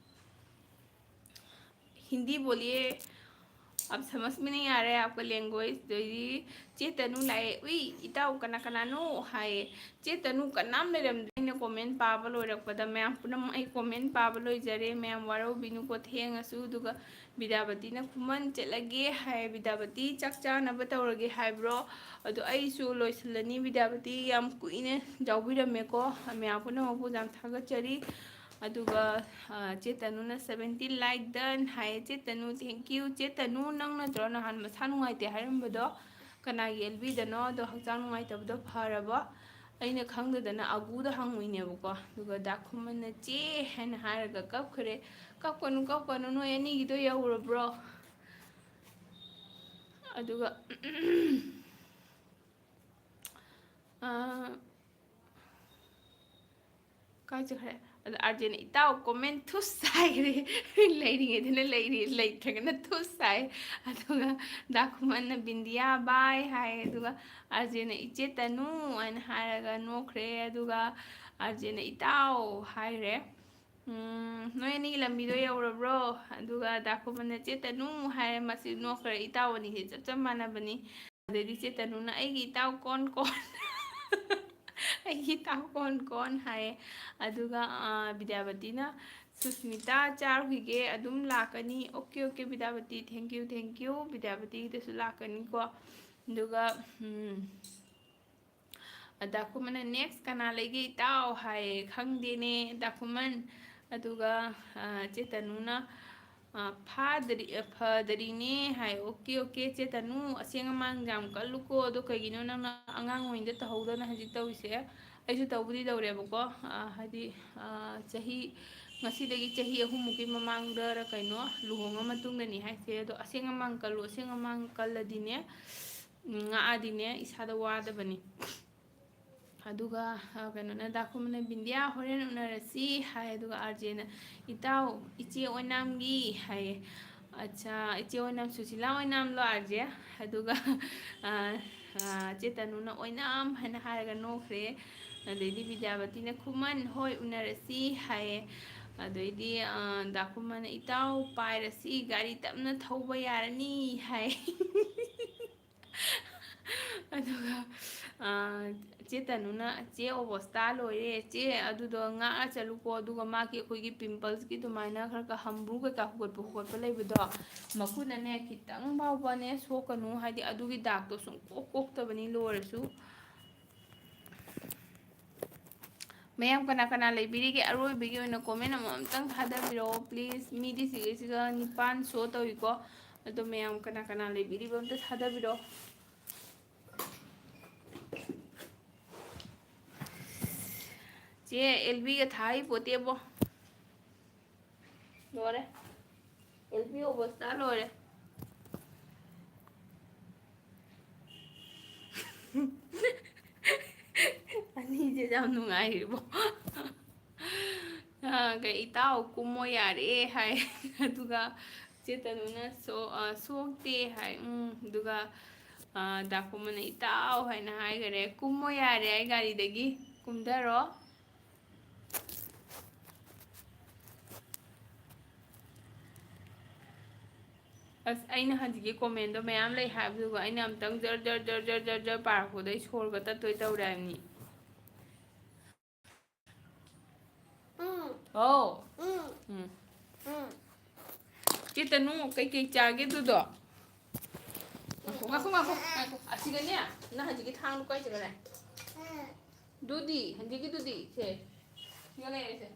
हिंदी बोलिए, अब समझ में नहीं आ रहा है आपका लैंग्वेज। ꯑꯗꯩꯗꯤ ꯆꯦ ꯇꯅꯨ ꯂꯥꯛꯑꯦ꯫ "ꯎꯏ, ꯏꯇꯥꯎ ꯀꯅꯥ ꯀꯅꯥꯅꯣ?" ꯍꯥꯏꯌꯦ꯫ ꯆꯦ ꯇꯅꯨ ꯀꯅꯥꯝ ꯂꯩꯔꯝꯗ꯭ꯔꯦ꯫ ꯑꯩꯅ ꯀꯣꯃꯦꯟ ꯄꯥꯕ ꯂꯣꯏꯔꯛꯄꯗ ꯃꯌꯥꯝ ꯄꯨꯝꯅꯃꯛ ꯑꯩ ꯀꯣꯃꯦꯟ ꯄꯥꯕ ꯂꯣꯏꯖꯔꯦ꯫ ꯃꯌꯥꯝ ꯋꯥꯔꯧꯕꯤꯅꯨꯀꯣ ꯊꯦꯡꯉꯁꯨ꯫ ꯑꯗꯨꯒ ꯕꯤꯗ꯭ꯌꯥꯄꯇꯤꯅ "ꯈꯨꯃꯟ ꯆꯠꯂꯒꯦ" ꯍꯥꯏ꯫ "ꯕꯤꯗ꯭ꯌꯥꯄꯇꯤ ꯆꯥꯛ ꯆꯥꯅꯕ ꯇꯧꯔꯒꯦ ꯍꯥꯏꯕ꯭ꯔꯣ?" ꯑꯗꯣ ꯑꯩꯁꯨ ꯂꯣꯏꯁꯤꯜꯂꯅꯤ꯫ ꯕꯤꯗ꯭ꯌꯥꯄꯇꯤ ꯌꯥꯝ ꯀꯨꯏꯅ ꯌꯥꯎꯕꯤꯔꯝꯃꯦꯀꯣ꯫ ꯃꯌꯥꯝ ꯄꯨꯝꯅꯃꯛꯄꯨ ꯌꯥꯝ ꯊꯥꯒꯠꯆꯔꯤ꯫ ꯑꯗꯨꯒ, ꯑ, ꯆꯦ ꯇꯅꯨꯅ "seventy like done" ꯍꯥꯏꯌꯦ꯫ ꯆꯦ ꯇꯅꯨ, thank you꯫ ꯆꯦ ꯇꯅꯨ, ꯅꯪ ꯅꯠꯇ꯭ꯔꯣ ꯅꯍꯥꯟ ꯃꯁꯥ ꯅꯨꯡꯉꯥꯏꯇꯦ ꯍꯥꯏꯔꯝꯕꯗꯣ? ꯀꯅꯥꯒꯤ ꯑꯦꯜꯕꯤꯗꯅꯣ? ꯑꯗꯣ ꯍꯛꯆꯥꯡ ꯅꯨꯡꯉꯥꯏꯇꯕꯗꯣ ꯐꯔꯕꯣ? ꯑꯩꯅ ꯈꯪꯗꯗꯅ ꯑꯒꯨꯗ ꯍꯪꯉꯨꯏꯅꯦꯕꯀꯣ꯫ ꯑꯗꯨꯒ ꯗꯥ ꯈꯨꯃꯟꯅ "ꯆꯦ" ꯍꯥꯏꯅ ꯍꯥꯏꯔꯒ ꯀꯞꯈ꯭ꯔꯦ꯫ "ꯀꯞꯀꯅꯨ, ꯀꯞꯀꯅꯨ, ꯅꯣꯏ ꯑꯅꯤꯒꯤꯗꯣ ꯌꯧꯔꯕ꯭ꯔꯣ?" ꯑꯗꯨꯒ, ꯑ, ꯀꯥꯏ ꯆꯠꯈ꯭ꯔꯦ? ꯑꯗ ꯑꯥꯔꯖꯦꯅ "ꯏꯇꯥꯎ ꯀꯣꯃꯦꯟ ꯊꯨꯁ" ꯍꯥꯏꯈ꯭ꯔꯦ꯫ ꯂꯩꯔꯤꯉꯩꯗꯅ ꯂꯩꯔꯤ, ꯂꯩꯇ꯭ꯔꯒꯅ ꯊꯨꯁ ꯍꯥꯏ꯫ ꯑꯗꯨꯒ ꯗꯥ ꯈꯨꯃꯟꯅ "ꯕꯤꯟꯗꯤꯌꯥ ꯕꯥꯏ" ꯍꯥꯏ꯫ ꯑꯗꯨꯒ ꯑꯥꯔꯖꯦꯅ "ꯏꯆꯦ ꯇꯅꯨ" ꯍꯥꯏꯅ ꯍꯥꯏꯔꯒ ꯅꯣꯛꯈ꯭ꯔꯦ꯫ ꯑꯗꯨꯒ ꯑꯥꯔꯖꯦꯅ "ꯏꯇꯥꯎ" ꯍꯥꯏꯈ꯭ꯔꯦ꯫ "ꯎꯝ, ꯅꯣꯏ ꯑꯅꯤꯒꯤ ꯂꯝꯕꯤꯗꯣ ꯌꯧꯔꯕ꯭ꯔꯣ?" ꯑꯗꯨꯒ ꯗꯥ ꯈꯨꯃꯟꯅ "ꯆꯦ ꯇꯅꯨ" ꯍꯥꯏꯔꯦ꯫ ꯃꯁꯤ ꯅꯣꯛꯈ꯭ꯔꯦ꯫ ꯏꯇꯥꯎ ꯑꯅꯤꯁꯦ ꯆꯞ ꯆꯞ ꯃꯥꯟꯅꯕꯅꯤ꯫ ꯑꯗꯩꯗꯤ ꯆꯦ ꯇꯅꯨꯅ "ꯑꯩꯒꯤ ꯏꯇꯥꯎ ꯀꯣꯟ ꯀꯣꯟ?" "ꯑꯩꯒꯤ ꯏꯇꯥꯎ ꯀꯣꯟ ꯀꯣꯟ?" ꯍꯥꯏꯌꯦ꯫ ꯑꯗꯨꯒ, ꯑ, ꯕꯤꯗ꯭ꯌꯥꯄꯇꯤꯅ "ꯁꯨꯁꯃꯤꯇꯥ ꯆꯥꯔꯨꯈꯤꯒꯦ, ꯑꯗꯨꯝ ꯂꯥꯛꯀꯅꯤ"꯫ "Okay, okay, Bidyapati, thank you, thank you, ꯕꯤꯗ꯭ꯌꯥꯄꯇꯤꯒꯤꯗꯁꯨ ꯂꯥꯛꯀꯅꯤꯀꯣ"꯫ ꯑꯗꯨꯒ, ꯎꯝ, ꯗꯥ ꯈꯨꯃꯟꯅ "Next ꯀꯅꯥ ꯂꯩꯒꯦ ꯏꯇꯥꯎ?" ꯍꯥꯏꯌꯦ꯫ "ꯈꯪꯗꯦꯅꯦ ꯗꯥ ꯈꯨꯃꯟ"꯫ ꯑꯗꯨꯒ, ꯑ, ꯆꯦ ꯇꯅꯨꯅ, ꯑ, "ꯐꯥꯗꯔꯤ-, ꯑ, ꯐꯗꯔꯤꯅꯦ" ꯍꯥꯏ꯫ "ꯑꯣꯀꯦ, ꯑꯣꯀꯦ, ꯆꯦ ꯇꯅꯨ, ꯑꯁꯦꯡ ꯑꯃꯥꯡ ꯌꯥꯝ ꯀꯜꯂꯨꯀꯣ꯫ ꯑꯗꯣ ꯀꯩꯒꯤꯅꯣ ꯅꯪꯅ ꯑꯉꯥꯡ ꯑꯣꯏꯔꯤꯉꯩꯗ ꯇꯧꯍꯧꯗꯅ ꯍꯧꯖꯤꯛ ꯇꯧꯔꯤꯁꯦ?" ꯑꯩꯁꯨ ꯇꯧꯕꯨꯗꯤ ꯇꯧꯔꯦꯕꯀꯣ꯫ ꯑ, ꯍꯥꯏꯗꯤ, ꯑ, ꯆꯍꯤ, ꯉꯁꯤꯗꯒꯤ ꯆꯍꯤ ꯑꯍꯨꯝꯃꯨꯛꯀꯤ ꯃꯃꯥꯡꯗꯔ ꯀꯩꯅꯣ ꯂꯨꯍꯣꯡꯉ ꯃꯇꯨꯡꯗꯅꯤ ꯍꯥꯏꯁꯦ꯫ ꯑꯗꯣ ꯑꯁꯦꯡ ꯑꯃꯥꯡ ꯀꯜꯂꯨ, ꯑꯁꯦꯡ ꯑꯃꯥꯡ ꯀꯜꯂꯗꯤꯅꯦ, ꯎꯝ, ꯉꯥꯛꯑꯗꯤꯅꯦ, ꯏꯁꯥꯗ ꯋꯥꯗꯕꯅꯤ꯫ ꯑꯗꯨꯒ, ꯑ, ꯀꯩꯅꯣꯅ, ꯗꯥ ꯈꯨꯃꯟꯅ "ꯕꯤꯟꯗꯤꯌꯥ, ꯍꯣꯔꯦꯟ ꯎꯅꯔꯁꯤ" ꯍꯥꯏ꯫ ꯑꯗꯨꯒ ꯑꯥꯔꯖꯦꯅ "ꯏꯇꯥꯎ, ꯏꯆꯦ ꯑꯣꯏꯅꯥꯝꯒꯤ" ꯍꯥꯏꯌꯦ꯫ "ꯑꯠꯆꯥ, ꯏꯆꯦ ꯑꯣꯏꯅꯥꯝ, ꯁꯨꯁꯤꯂꯥ ꯑꯣꯏꯅꯥꯝꯂꯣ ꯑꯥꯔꯖꯦ?" ꯑꯗꯨꯒ, ꯑ, ꯑ, ꯆꯦ ꯇꯅꯨꯅ "ꯑꯣꯏꯅꯥꯝ" ꯍꯥꯏꯅ ꯍꯥꯏꯔꯒ ꯅꯣꯛꯈ꯭ꯔꯦ꯫ ꯑꯗꯩꯗꯤ ꯕꯤꯗ꯭ꯌꯥꯄꯇꯤꯅ "ꯈꯨꯃꯟ, ꯍꯣꯏ, ꯎꯅꯔꯁꯤ" ꯍꯥꯏꯌꯦ꯫ ꯑꯗꯩꯗꯤ, ꯑ, ꯗꯥꯀꯨꯃꯅ, "ꯏꯇꯥꯎ, ꯄꯥꯏꯔꯁꯤ, ꯒꯥꯔꯤ ꯇꯞꯅ ꯊꯧꯕ ꯌꯥꯔꯅꯤ," ꯍꯥꯏ꯫ ꯑꯗꯨꯒ, ꯑ, ꯆꯦ ꯇꯅꯨꯅ, "ꯆꯦ, ꯑꯣꯕꯣꯁꯇꯥ ꯂꯣꯏꯔꯦ꯫ ꯆꯦ, ꯑꯗꯨꯗꯣ ꯉꯥꯛꯑ ꯆꯠꯂꯨꯀꯣ꯫ ꯑꯗꯨꯒ ꯃꯥꯒꯤ ꯑꯩꯈꯣꯏꯒꯤ ꯄꯤꯝꯄꯜꯁꯀꯤ ꯑꯗꯨꯃꯥꯏꯅ ꯈꯔ ꯈꯔ ꯍꯝꯕ꯭ꯔꯨ ꯀꯩꯀꯥ ꯍꯧꯒꯠꯄ ꯈꯣꯠꯄ ꯂꯩꯕꯗꯣ, ꯃꯈꯨꯠꯅꯅꯦ ꯈꯤꯇꯪ ꯐꯥꯎꯕꯅꯦ ꯁꯣꯛꯀꯅꯨ꯫ ꯍꯥꯏꯗꯤ ꯑꯗꯨꯒꯤ ꯗꯥꯛꯇꯣ ꯁꯨꯡꯀꯣꯛ ꯀꯣꯛꯇꯕꯅꯤ ꯂꯣꯏꯔꯁꯨ꯫" ꯃꯌꯥꯝ ꯀꯅꯥ ꯀꯅꯥ ꯂꯩꯕꯤꯔꯤꯒꯦ? ꯑꯔꯣꯏꯕꯒꯤ ꯑꯣꯏꯅ comment ꯑꯃꯃꯝꯇꯪ ꯊꯥꯗꯕꯤꯔꯛꯑꯣ, please꯫ ꯃꯤꯗꯤ ꯁꯤꯒꯩꯁꯤꯒ ꯅꯤꯄꯥꯟ show ꯇꯧꯏꯀꯣ꯫ ꯑꯗꯣ ꯃꯌꯥꯝ ꯀꯅꯥ ꯀꯅꯥ ꯂꯩꯕꯤꯔꯤꯕ ꯑꯝꯇ ꯊꯥꯗꯕꯤꯔꯛꯑꯣ꯫ ꯆꯦ ꯑꯦꯜꯕꯤꯒ ꯊꯥ ꯍꯩꯄꯣꯠꯇꯦꯕꯣ꯫ ꯂꯣꯏꯔꯦ꯫ ꯑꯦꯜꯕꯤ ꯑꯣꯕꯣꯁꯇꯥ ꯂꯣꯏꯔꯦ꯫ ꯑꯅꯤꯁꯦ ꯌꯥꯝ ꯅꯨꯡꯉꯥꯏꯔꯤꯕꯣ꯫ ꯑ, ꯀꯩ, "ꯏꯇꯥꯎ ꯀꯨꯝꯃꯣ ꯌꯥꯔꯦ" ꯍꯥꯏ꯫ ꯑꯗꯨꯒ ꯆꯦ ꯇꯅꯨꯅ "ꯁꯣ-, ꯑ, ꯁꯣꯛꯇꯦ" ꯍꯥꯏ꯫ ꯎꯝ, ꯑꯗꯨꯒ, ꯑ, ꯗꯥꯀꯨꯃꯅ "ꯏꯇꯥꯎ" ꯍꯥꯏꯅ ꯍꯥꯏꯈꯔꯦ꯫ "ꯀꯨꯝꯃꯣ ꯌꯥꯔꯦ ꯑꯩ ꯒꯥꯔꯤꯗꯒꯤ, ꯀꯨꯝꯊꯔꯣ"꯫ ꯑꯁ, ꯑꯩꯅ ꯍꯧꯖꯤꯛꯀꯤ commentꯗꯣ ꯃꯌꯥꯝ ꯂꯩ ꯍꯥꯏꯕꯗꯨꯒ ꯑꯩꯅ ꯑꯝꯇꯪ ꯖꯔ ꯖꯔ ꯖꯔ ꯖꯔ ꯖꯔ ꯖꯔ ꯄꯥꯔꯛꯄꯗ ꯑꯩ ꯁꯣꯔꯒ ꯇꯠꯇꯣꯏ ꯇꯧꯔꯦ ꯍꯥꯏꯕꯅꯤ꯫ ꯎꯝ꯫ ꯍꯥꯎ꯫ ꯎꯝ꯫ ꯎꯝ꯫ ꯎꯝ꯫ ꯆꯦ ꯇꯅꯨ, ꯀꯩꯀꯩ ꯆꯥꯒꯦ ꯑꯗꯨꯗꯣ? ꯉꯥꯏꯈꯣ, ꯉꯥꯏꯈꯣ, ꯉꯥꯏꯈꯣ, ꯉꯥꯏꯈꯣ꯫ ꯑꯁꯤꯒꯅꯦ, ꯅꯪ ꯍꯧꯖꯤꯛꯀꯤ ꯊꯥꯡꯗꯣ ꯀꯥꯏ ꯆꯠꯈ꯭ꯔꯦ? ꯎꯝ꯫ ꯑꯗꯨꯗꯤ, ꯍꯧꯖꯤꯛꯀꯤꯗꯨꯗꯤ, ꯁꯦ, ꯁꯤꯒ ꯂꯩꯔꯦꯁꯦ꯫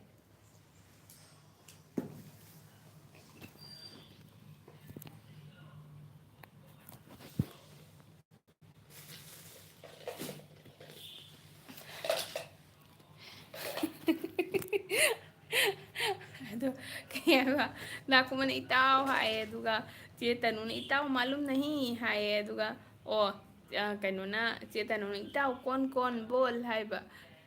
ꯑꯗꯣ ꯀꯩ ꯍꯥꯏꯕ? ꯗꯥꯀꯨꯃꯅ "ꯏꯇꯥꯎ" ꯍꯥꯏꯌꯦ, ꯑꯗꯨꯒ ꯆꯦ ꯇꯅꯨꯅ "ꯏꯇꯥꯎ ꯃꯥꯂꯨꯝ ꯅꯍꯤ" ꯍꯥꯏꯌꯦ, ꯑꯗꯨꯒ, ꯑꯣ, ꯑ, ꯀꯩꯅꯣꯅ, ꯆꯦ ꯇꯅꯨꯅ "ꯏꯇꯥꯎ ꯀꯣꯟ ꯀꯣꯟ ꯕꯣꯜ" ꯍꯥꯏꯕ꯫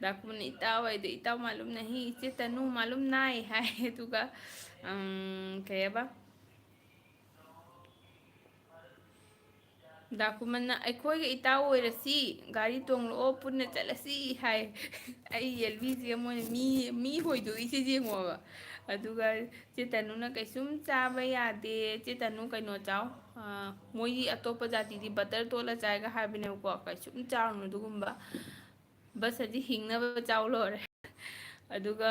ꯗꯥꯀꯨꯃꯅ "ꯏꯇꯥꯎ" ꯍꯥꯏꯗꯣ "ꯏꯇꯥꯎ ꯃꯥꯂꯨꯝ ꯅꯍꯤ", ꯆꯦ ꯇꯅꯨ "ꯃꯥꯂꯨꯝ ꯅꯥꯏ" ꯍꯥꯏ, ꯑꯗꯨꯒ, ꯎꯝ, ꯀꯩ ꯍꯥꯏꯕ? ꯗꯥꯀꯨꯃꯟꯅ "ꯑꯩꯈꯣꯏꯒ ꯏꯇꯥꯎ ꯑꯣꯏꯔꯁꯤ, ꯒꯥꯔꯤ ꯇꯣꯡꯂꯛꯑꯣ, ꯄꯨꯟꯅ ꯆꯠꯂꯁꯤ" ꯍꯥꯏ꯫ ꯑꯩ ꯌꯦꯜꯕꯤꯁꯤꯒ ꯃꯣꯏꯅ ꯃꯤ, ꯃꯤ ꯍꯣꯏꯗꯣꯛꯏꯁꯦ ꯌꯦꯡꯉꯣꯕ꯫ ꯑꯗꯨꯒ ꯆꯦ ꯇꯅꯨꯅ "ꯀꯩꯁꯨꯝ ꯆꯥꯕ ꯌꯥꯗꯦ, ꯆꯦ ꯇꯅꯨ ꯀꯩꯅꯣ ꯆꯥꯎ, ꯑꯥ, ꯃꯣꯏꯒꯤ ꯑꯇꯣꯞꯄ ꯖꯥꯇꯤꯗꯤ ꯕꯇꯔ ꯇꯣꯠꯂ ꯆꯥꯏꯒ ꯍꯥꯏꯕꯅꯦꯕꯀꯣ, ꯀꯩꯁꯨꯝ ꯆꯥꯔꯨꯅꯨ ꯑꯗꯨꯒꯨꯝꯕ, ꯕꯁ ꯑꯁꯤ ꯍꯤꯡꯅꯕ ꯆꯥꯎ ꯂꯣꯏꯔꯦ"꯫ ꯑꯗꯨꯒ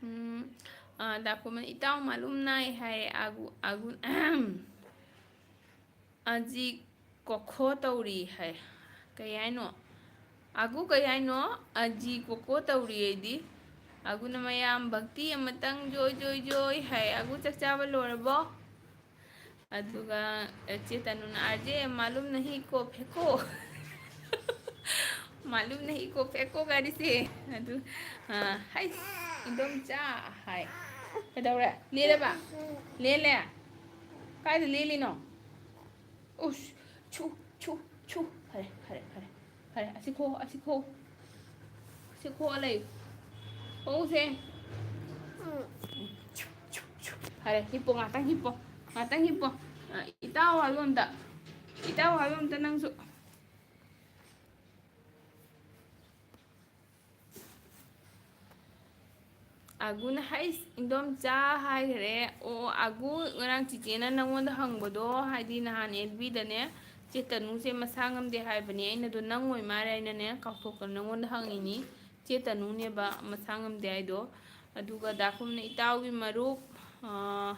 ꯎꯝ, ꯑ, ꯗꯥꯀꯨꯃꯟ "ꯏꯇꯥꯎ ꯃꯥꯂꯨꯝ ꯅꯥꯏ" ꯍꯥꯏꯔꯦ꯫ ꯑꯥꯒꯨ-, ꯑꯥꯒꯨ-, "ꯑꯖꯤ ꯀꯣꯈꯣ ꯇꯧꯔꯤ" ꯍꯥꯏ꯫ ꯀꯩ ꯍꯥꯏꯅꯣ? "ꯑꯥꯒꯨ ꯀꯩ ꯍꯥꯏꯅꯣ?" "ꯑꯖꯤ ꯀꯣꯈꯣ ꯇꯧꯔꯤ" ꯑꯩꯗꯤ꯫ ꯑꯥꯒꯨꯅ "ꯃꯌꯥꯝ ꯚꯛꯇꯤ ꯑꯃꯇꯪ ꯖꯣꯏ ꯖꯣꯏ ꯖꯣꯏ" ꯍꯥꯏ꯫ "ꯑꯥꯒꯨ ꯆꯥꯛ ꯆꯥꯕ ꯂꯣꯏꯔꯕꯣ?" ꯑꯗꯨꯒ ꯆꯦ ꯇꯅꯨꯅ "ꯑꯥꯔꯖꯦ, ꯃꯥꯂꯨꯝ ꯅꯍꯤ ꯀꯣ ꯐꯦꯀꯣ"꯫ "ꯃꯥꯂꯨꯝ ꯅꯍꯤ ꯀꯣ ꯐꯦꯀꯣ" ꯒꯥꯔꯤꯁꯦ꯫ ꯑꯗꯨ, ꯑ, "ꯍꯩꯁ, ꯏꯟꯗꯣꯝꯆꯥ" ꯍꯥꯏ꯫ "ꯀꯩꯗꯧꯔꯦ? ꯂꯦꯜꯂꯕ? ꯂꯦꯜꯂꯦ? ꯀꯥꯏꯗ ꯂꯦꯜꯂꯤꯅꯣ? ꯎꯁ, ꯁꯨ, ꯁꯨ, ꯁꯨ"꯫ ꯐꯔꯦ, ꯐꯔꯦ, ꯐꯔꯦ꯫ ꯐꯔꯦ, ꯑꯁꯤ ꯈꯣ, ꯑꯁꯤ ꯈꯣ꯫ ꯑꯁꯤ ꯈꯣ ꯂꯩꯌꯨ꯫ ꯈꯣꯁꯦ꯫ ꯐꯔꯦ, ꯍꯤꯞꯄꯣ, ꯉꯥꯛꯇꯪ ꯍꯤꯞꯄꯣ꯫ ꯉꯥꯛꯇꯪ ꯍꯤꯞꯄꯣ꯫ ꯑ, ꯏꯇꯥꯎ ꯍꯥꯏꯌꯨ ꯑꯝꯇ꯫ ꯏꯇꯥꯎ ꯍꯥꯏꯌꯨ ꯑꯝꯇ ꯅꯪꯁꯨ꯫ ꯑꯥꯒꯨꯅ "ꯍꯩꯁ, ꯏꯟꯗꯣꯝꯆꯥ" ꯍꯥꯏꯈ꯭ꯔꯦ꯫ ꯑꯣ, ꯑꯥꯒꯨ, ꯉꯔꯥꯡ ꯆꯤꯆꯦꯅ ꯅꯪꯉꯣꯟꯗ ꯍꯪꯕꯗꯣ, ꯍꯥꯏꯗꯤ ꯅꯍꯥꯟ ꯑꯦꯜꯕꯤꯗꯅꯦ, ꯆꯦ ꯇꯅꯨꯁꯦ ꯃꯁꯥ ꯉꯝꯗꯦ ꯍꯥꯏꯕꯅꯦ꯫ ꯑꯩꯅ ꯑꯗꯣ ꯅꯪ ꯑꯣꯏ ꯃꯥꯜꯂꯦ ꯍꯥꯏꯅꯅꯦ, ꯀꯥꯎꯊꯣꯛꯇꯅ ꯅꯪꯉꯣꯟꯗ ꯍꯪꯉꯤꯅꯤ꯫ ꯆꯦ ꯇꯅꯨꯅꯦꯕ ꯃꯁꯥ ꯉꯝꯗꯦ ꯍꯥꯏꯗꯣ꯫ ꯑꯗꯨꯒ ꯗꯥꯀꯨꯝꯅ "ꯏꯇꯥꯎꯒꯤ ꯃꯔꯨꯞ, ꯑꯥ,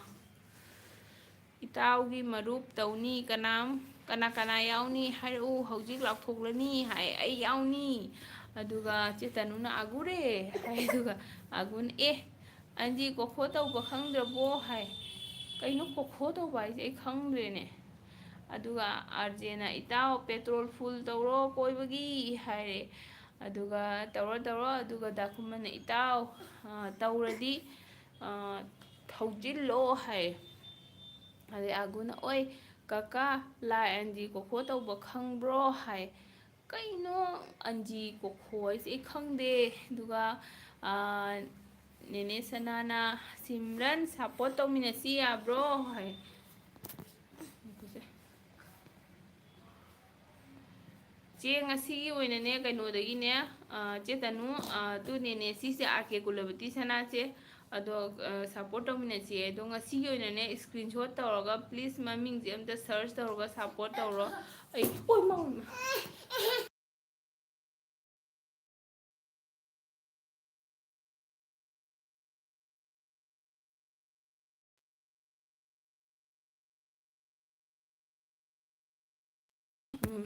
ꯏꯇꯥꯎꯒꯤ ꯃꯔꯨꯞ ꯇꯧꯅꯤ, ꯀꯅꯥꯝ, ꯀꯅꯥ ꯀꯅꯥ ꯌꯥꯎꯅꯤ ꯍꯥꯏꯔꯛꯎ, ꯍꯧꯖꯤꯛ ꯂꯥꯎꯊꯣꯛꯂꯅꯤ" ꯍꯥꯏ꯫ "ꯑꯩ ꯌꯥꯎꯅꯤ"꯫ ꯑꯗꯨꯒ ꯆꯦ ꯇꯅꯨꯅ "ꯑꯥꯒꯨꯔꯦ" ꯍꯥꯏ꯫ ꯑꯗꯨꯒ ꯑꯥꯒꯨꯅ "ꯑꯦ, ꯑꯟꯖꯤ ꯀꯣꯈꯣ ꯇꯧꯕ ꯈꯪꯗ꯭ꯔꯕꯣ?" ꯍꯥꯏ꯫ "ꯀꯩꯅꯣ ꯀꯣꯈꯣ ꯇꯧꯕ ꯍꯥꯏꯁꯦ? ꯑꯩ ꯈꯪꯗ꯭ꯔꯦꯅꯦ"꯫ ꯑꯗꯨꯒ ꯑꯥꯔꯖꯦꯅ "ꯏꯇꯥꯎ, ꯄꯦꯇ꯭ꯔꯣꯜ ꯐꯨꯜ ꯇꯧꯔꯣ ꯀꯣꯏꯕꯒꯤ" ꯍꯥꯏꯔꯦ꯫ ꯑꯗꯨꯒ "ꯇꯧꯔꯣ, ꯇꯧꯔꯣ"꯫ ꯑꯗꯨꯒ ꯗꯥꯀꯨꯝꯃꯅ "ꯏꯇꯥꯎ, ꯑ, ꯇꯧꯔꯗꯤ, ꯑ, ꯊꯧꯖꯤꯜꯂꯣ" ꯍꯥꯏ꯫ ꯑꯗꯩ ꯑꯥꯒꯨꯅ "ꯑꯣꯏ, ꯀꯀꯥ, ꯂꯥꯏ ꯑꯟꯖꯤ ꯀꯣꯈꯣ ꯇꯧꯕ ꯈꯪꯕ꯭ꯔꯣ?" ꯍꯥꯏ꯫ "ꯀꯩꯅꯣ ꯑꯟꯖꯤ ꯀꯣꯈꯣ ꯍꯥꯏꯁꯦ? ꯑꯩ ꯈꯪꯗꯦ"꯫ ꯑꯗꯨꯒ, ꯑ, ꯅꯦꯅꯦ ꯁꯅꯥꯅ "ꯁꯤꯝꯔꯟ, ꯁꯞꯄꯣꯔꯠ ꯇꯧꯃꯤꯟꯅꯁꯤ ꯌꯥꯕ꯭ꯔꯣ?" ꯍꯥꯏ꯫ ꯉꯥꯏꯈꯣꯁꯦ꯫ ꯆꯦ, ꯉꯁꯤꯒꯤ ꯑꯣꯏꯅꯅꯦ, ꯀꯩꯅꯣꯗꯒꯤꯅꯦ, ꯑ, ꯆꯦ ꯇꯅꯨ, ꯑ, ꯑꯗꯨꯅꯦꯅꯦ, ꯁꯤꯁꯦ ꯑꯥꯔ ꯀꯦ ꯀꯨꯂꯄꯇꯤ ꯁꯅꯥꯁꯦ, ꯑꯗꯣ, ꯑ, ꯁꯞꯄꯣꯔꯠ ꯇꯧꯃꯤꯟꯅꯁꯤꯌꯦ꯫ ꯑꯗꯣ ꯉꯁꯤꯒꯤ ꯑꯣꯏꯅꯅꯦ, ꯏꯁꯀ꯭ꯔꯤꯟ ꯁꯣꯠ ꯇꯧꯔꯒ, ꯄ꯭ꯂꯤꯖ, ꯃꯃꯤꯡꯁꯦ ꯑꯝꯇ ꯁꯔꯆ ꯇꯧꯔꯒ ꯁꯞꯄꯣꯔꯠ ꯇꯧꯔꯣ꯫ ꯑꯩ, ꯑꯣꯏ, ꯃꯥ, ꯃꯥ꯫ ꯎꯝ꯫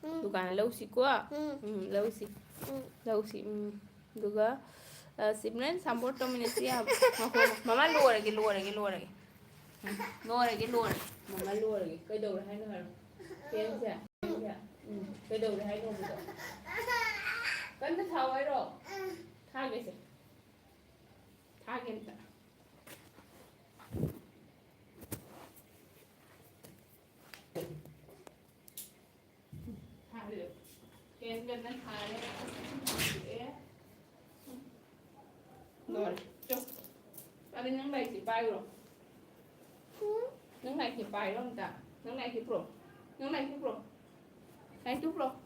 ꯎꯝ꯫ ꯗꯨꯀꯥꯟꯗ ꯂꯧꯁꯤꯀꯣ꯫ ꯎꯝ꯫ ꯎꯝ, ꯂꯧꯁꯤ꯫ ꯎꯝ꯫ ꯂꯧꯁꯤ꯫ ꯎꯝ꯫ ꯑꯗꯨꯒ, ꯑ, ꯁꯤꯝꯔꯟ, ꯁꯞꯄꯣꯔꯠ ꯇꯧꯃꯤꯟꯅꯁꯤ ꯌꯥꯕ? ꯉꯥꯏꯈꯣ, ꯃꯃꯥ, ꯂꯣꯏꯔꯒꯦ, ꯂꯣꯏꯔꯒꯦ, ꯂꯣꯏꯔꯒꯦ꯫ ꯎꯝ, ꯂꯣꯏꯔꯒꯦ, ꯂꯣꯏꯔꯒꯦ꯫ ꯃꯃꯥ, ꯂꯣꯏꯔꯒꯦ꯫ ꯀꯩꯗꯧꯔꯦ ꯍꯥꯏꯅꯣ ꯍꯥꯏꯔꯣ꯫ ꯄꯦꯟꯁꯦ? ꯄꯦꯟꯁꯦ? ꯎꯝ, ꯀꯩꯗꯧꯔꯦ ꯍꯥꯏꯅꯣ ꯑꯗꯨꯗꯣ? ꯀꯟꯅ ꯊꯥꯎ ꯍꯥꯏꯔꯣ? ꯊꯥꯒꯦꯁꯦ꯫ ꯊꯥꯒꯦ ꯑꯝꯇ꯫ ꯊꯥꯔꯦ꯫ ꯀꯦꯟꯗꯜꯅ ꯊꯥꯔꯦ꯫ ꯂꯣꯏꯔꯦ꯫ ꯆꯣ꯫ ꯑꯗꯨ ꯅꯪ ꯂꯥꯏꯔꯤꯛꯁꯦ ꯄꯥꯏꯔꯨꯔꯣ꯫ ꯅꯪ ꯂꯥꯏꯔꯤꯛꯁꯦ ꯄꯥꯏꯔꯣ ꯑꯝꯇ꯫ ꯅꯪ ꯂꯥꯏꯔꯤꯛꯁꯦ ꯄꯨꯔꯛꯑꯣ꯫ ꯅꯪ ꯂꯥꯏꯔꯤꯛꯁꯦ ꯄꯨꯔꯛꯑꯣ꯫ ꯂꯥꯏꯔꯤꯛꯇꯨ ꯄꯨꯔꯛꯑꯣ꯫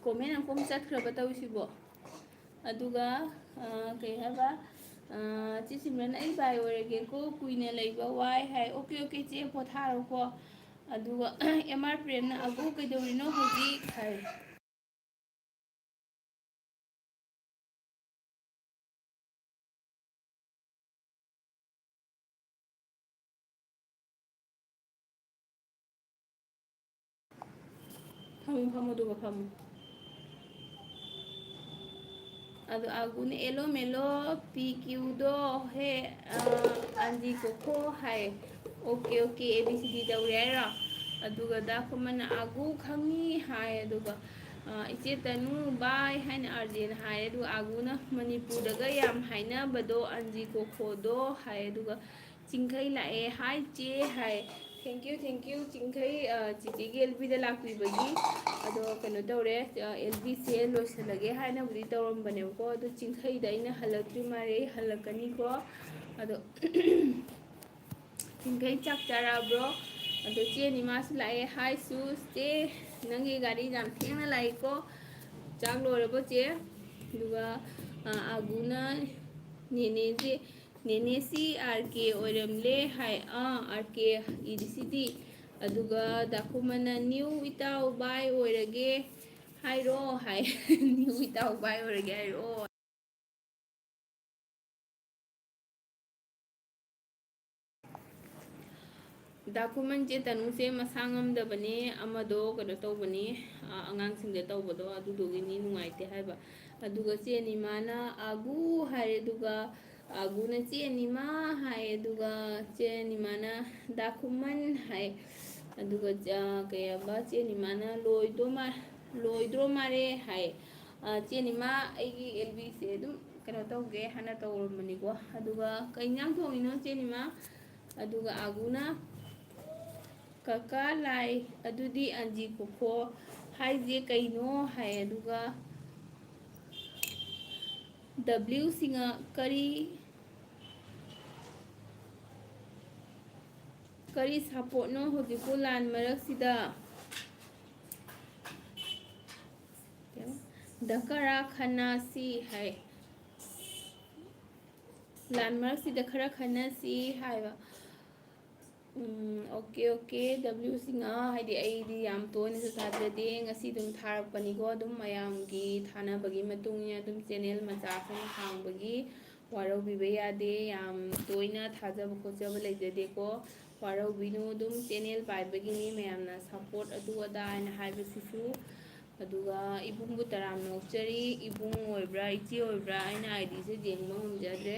ꯀꯣꯃꯦꯟ ꯑꯃꯨꯛ ꯆꯠꯈ꯭ꯔꯕ ꯇꯧꯔꯤꯁꯤꯕꯣ꯫ ꯑꯗꯨꯒ, ꯑ, ꯀꯩ ꯍꯥꯏꯕ, ꯑ, ꯆꯦ ꯁꯤꯝꯔꯟ, "ꯑꯩ ꯕꯥꯏ ꯑꯣꯏꯔꯒꯦꯀꯣ, ꯀꯨꯏꯅ ꯂꯩꯕ ꯋꯥꯏ" ꯍꯥꯏ꯫ ꯑꯣꯀꯦ, ꯑꯣꯀꯦ, ꯆꯦ, ꯄꯣꯊꯥꯔꯣꯀꯣ꯫ ꯑꯗꯨꯒ ꯑꯦꯝ ꯑꯥꯔ ꯄ꯭ꯔꯦꯝꯅ, "ꯑꯒꯨ, ꯀꯩꯗꯧꯔꯤꯅꯣ ꯍꯧꯖꯤꯛ?" ꯍꯥꯏ꯫ ꯐꯝꯃꯨ, ꯐꯝꯃꯨ, ꯑꯗꯨꯒ ꯐꯝꯃꯨ꯫ ꯑꯗꯣ ꯑꯒꯨꯅ ꯑꯦꯂꯣ ꯃꯦꯂꯣ ꯄꯤ ꯀ꯭ꯌꯨꯗꯣ ꯍꯦ, ꯑ, ꯑꯟꯖꯤ ꯀꯣꯈꯣ ꯍꯥꯏ꯫ Okay, okay, A B C D ꯇꯧꯔꯦ ꯍꯥꯏꯔꯣ? ꯑꯗꯨꯒ ꯗꯥ ꯈꯨꯃꯟꯅ ꯑꯒꯨ ꯈꯪꯉꯤ ꯍꯥꯏ꯫ ꯑꯗꯨꯒ, ꯑ, ꯏꯆꯦ ꯇꯅꯨ ꯕꯥꯏ ꯍꯥꯏꯅ ꯑꯥꯔ ꯖꯦꯅ ꯍꯥꯏ꯫ ꯑꯗꯨꯒ ꯑꯒꯨꯅ ꯃꯅꯤꯄꯨꯔꯗꯒ ꯌꯥꯝ ꯍꯥꯏꯅꯕꯗꯣ ꯑꯟꯖꯤ ꯀꯣꯈꯣꯗꯣ ꯍꯥꯏ꯫ ꯑꯗꯨꯒ ꯆꯤꯡꯈꯩ ꯂꯥꯛꯑꯦ꯫ "ꯍꯥꯏ ꯆꯦ" ꯍꯥꯏ꯫ Thank you, thank you, ꯆꯤꯡꯈꯩ, ꯑ, ꯆꯤꯆꯦꯒꯤ ꯑꯦꯜ ꯕꯤꯗ ꯂꯥꯛꯄꯤꯕꯒꯤ꯫ ꯑꯗꯣ ꯀꯩꯅꯣ ꯇꯧꯔꯦ, ꯑ, ꯑꯦꯜ ꯕꯤꯁꯦ ꯂꯣꯏꯁꯤꯜꯂꯒꯦ ꯍꯥꯏꯅꯕꯨꯗꯤ ꯇꯧꯔꯝꯕꯅꯦꯕꯀꯣ, ꯑꯗꯣ ꯆꯤꯡꯈꯩꯗ ꯑꯩꯅ ꯍꯜꯂꯛꯇ꯭ꯔꯤ ꯃꯥꯜꯂꯦ, ꯑꯩ ꯍꯜꯂꯛꯀꯅꯤꯀꯣ꯫ ꯑꯗꯣ ꯆꯤꯡꯈꯩ ꯆꯥꯛ ꯆꯥꯔꯛꯑꯕ꯭ꯔꯣ? ꯑꯗꯣ ꯆꯦ ꯅꯤꯃꯥꯁꯨ ꯂꯥꯛꯑꯦ꯫ ꯍꯥꯏ ꯁꯨꯁ, ꯆꯦ, ꯅꯪꯒꯤ ꯒꯥꯔꯤ ꯌꯥꯝ ꯊꯦꯡꯅ ꯂꯥꯛꯏꯀꯣ꯫ ꯆꯥꯛ ꯂꯣꯏꯔꯕꯣ ꯆꯦ? ꯑꯗꯨꯒ ꯑꯥꯒꯨꯅ ꯅꯦꯅꯦꯁꯦ, ꯅꯦꯅꯦꯁꯤ ꯑꯥꯔ ꯀꯦ ꯑꯣꯏꯔꯝꯂꯦ ꯍꯥꯏ꯫ ꯑꯥ, ꯑꯥꯔ ꯀꯦ ꯏꯔꯤꯁꯤꯗꯤ꯫ ꯑꯗꯨꯒ ꯗꯥꯀꯨꯃꯟꯅ ꯅ꯭ꯌꯨ ꯏꯇꯥꯎ ꯕꯥꯏ ꯑꯣꯏꯔꯒꯦ ꯍꯥꯏꯔꯣ ꯍꯥꯏ꯫ ꯅ꯭ꯌꯨ ꯏꯇꯥꯎ ꯕꯥꯏ ꯑꯣꯏꯔꯒꯦ ꯍꯥꯏꯔꯣ꯫ ꯗꯥꯀꯨꯃꯟꯁꯦ ꯇꯅꯨꯁꯦ ꯃꯁꯥ ꯉꯝꯗꯕꯅꯦ, ꯑꯃꯗꯣ ꯀꯩꯅꯣ ꯇꯧꯕꯅꯤ, ꯑꯉꯥꯡꯁꯤꯡꯗ ꯇꯧꯕꯗꯣ ꯑꯗꯨꯗꯨꯒꯤꯅꯤ ꯅꯨꯡꯉꯥꯏꯇꯦ ꯍꯥꯏꯕ꯫ ꯑꯗꯨꯒ ꯆꯦ ꯅꯤꯃꯥꯅ ꯑꯥꯒꯨ ꯍꯥꯏꯔꯦ, ꯑꯗꯨꯒ ꯑꯥꯒꯨꯅ ꯆꯦ ꯅꯤꯃꯥ ꯍꯥꯏ, ꯑꯗꯨꯒ ꯆꯦ ꯅꯤꯃꯥꯅ ꯗꯥꯀꯨꯃꯟ ꯍꯥꯏ꯫ ꯑꯗꯨꯒ ꯀꯩ ꯍꯥꯏꯕ, ꯆꯦ ꯅꯤꯃꯥꯅ ꯂꯣꯏꯗꯣ ꯂꯣꯏꯗ꯭ꯔꯣ ꯃꯥꯔꯦ ꯍꯥꯏ꯫ ꯆꯦ ꯅꯤꯃꯥ, ꯑꯩꯒꯤ ꯑꯦꯜ ꯕꯤꯁꯦ ꯑꯗꯨꯝ ꯀꯩꯅꯣ ꯇꯧꯒꯦ ꯍꯥꯏꯅ ꯇꯧꯔꯝꯕꯅꯤꯀꯣ꯫ ꯑꯗꯨꯒ ꯀꯩ ꯏꯟꯖꯥꯡ ꯊꯣꯡꯉꯤꯅꯣ ꯆꯦ ꯅꯤꯃꯥ? ꯑꯗꯨꯒ ꯑꯥꯒꯨꯅ, "ꯀꯀꯥ ꯂꯥꯏ, ꯑꯗꯨꯗꯤ ꯑꯟꯖꯤ ꯈꯣꯈꯣ ꯍꯥꯏꯁꯦ ꯀꯩꯅꯣ?" ꯍꯥꯏ꯫ ꯑꯗꯨꯒ ꯗꯕ꯭ꯂꯤꯎ ꯁꯤꯡꯅ, "ꯀꯔꯤ, ꯀꯔꯤ ꯁꯥꯄꯣꯠꯅꯣ ꯍꯧꯖꯤꯛꯄꯨ ꯂꯥꯟ ꯃꯔꯛꯁꯤꯗ?" ꯗꯀꯔꯥ ꯈꯟꯅꯁꯤ ꯍꯥꯏ꯫ ꯂꯥꯟ ꯃꯔꯛꯁꯤꯗ ꯈꯔ ꯈꯟꯅꯁꯤ ꯍꯥꯏꯕ꯫ ꯎꯝ, ꯑꯣꯀꯦ, ꯑꯣꯀꯦ, ꯗꯕ꯭ꯂꯤꯎ ꯁꯤꯡꯍ, ꯍꯥꯏꯗꯤ ꯑꯩꯗꯤ ꯌꯥꯝ ꯇꯣꯏꯅꯁꯨ ꯊꯥꯖꯗꯦ, ꯉꯁꯤ ꯑꯗꯨꯝ ꯊꯥꯔꯛꯄꯅꯤꯀꯣ, ꯑꯗꯨꯝ ꯃꯌꯥꯝꯒꯤ ꯊꯥꯅꯕꯒꯤ ꯃꯇꯨꯡ ꯏꯟꯅ ꯑꯗꯨꯝ ꯆꯦꯅꯦꯜ ꯃꯆꯥ ꯑꯩꯈꯣꯏꯅ ꯍꯥꯡꯕꯒꯤ ꯋꯥꯔꯧꯕꯤꯕ ꯌꯥꯗꯦ, ꯌꯥꯝ ꯇꯣꯏꯅ ꯊꯥꯖꯕ ꯈꯣꯠꯆꯕ ꯂꯩꯖꯗꯦꯀꯣ, ꯋꯥꯔꯧꯕꯤꯅꯨ, ꯑꯗꯨꯝ ꯆꯦꯅꯦꯜ ꯄꯥꯏꯕꯒꯤꯅꯤ ꯃꯌꯥꯝꯅ ꯁꯞꯄꯣꯔꯠ ꯑꯗꯨ ꯑꯗꯥ ꯍꯥꯏꯅ ꯍꯥꯏꯕꯁꯤꯁꯨ꯫ ꯑꯗꯨꯒ ꯏꯕꯨꯡꯕꯨ ꯇꯔꯥꯝꯅ ꯑꯣꯛꯆꯔꯤ, ꯏꯕꯨꯡ ꯑꯣꯏꯕ꯭ꯔꯥ ꯏꯆꯦ ꯑꯣꯏꯕ꯭ꯔꯥ ꯑꯩꯅ ꯑꯥꯏ ꯗꯤꯁꯦ ꯌꯦꯡꯕ ꯉꯝꯖꯗ꯭ꯔꯦ,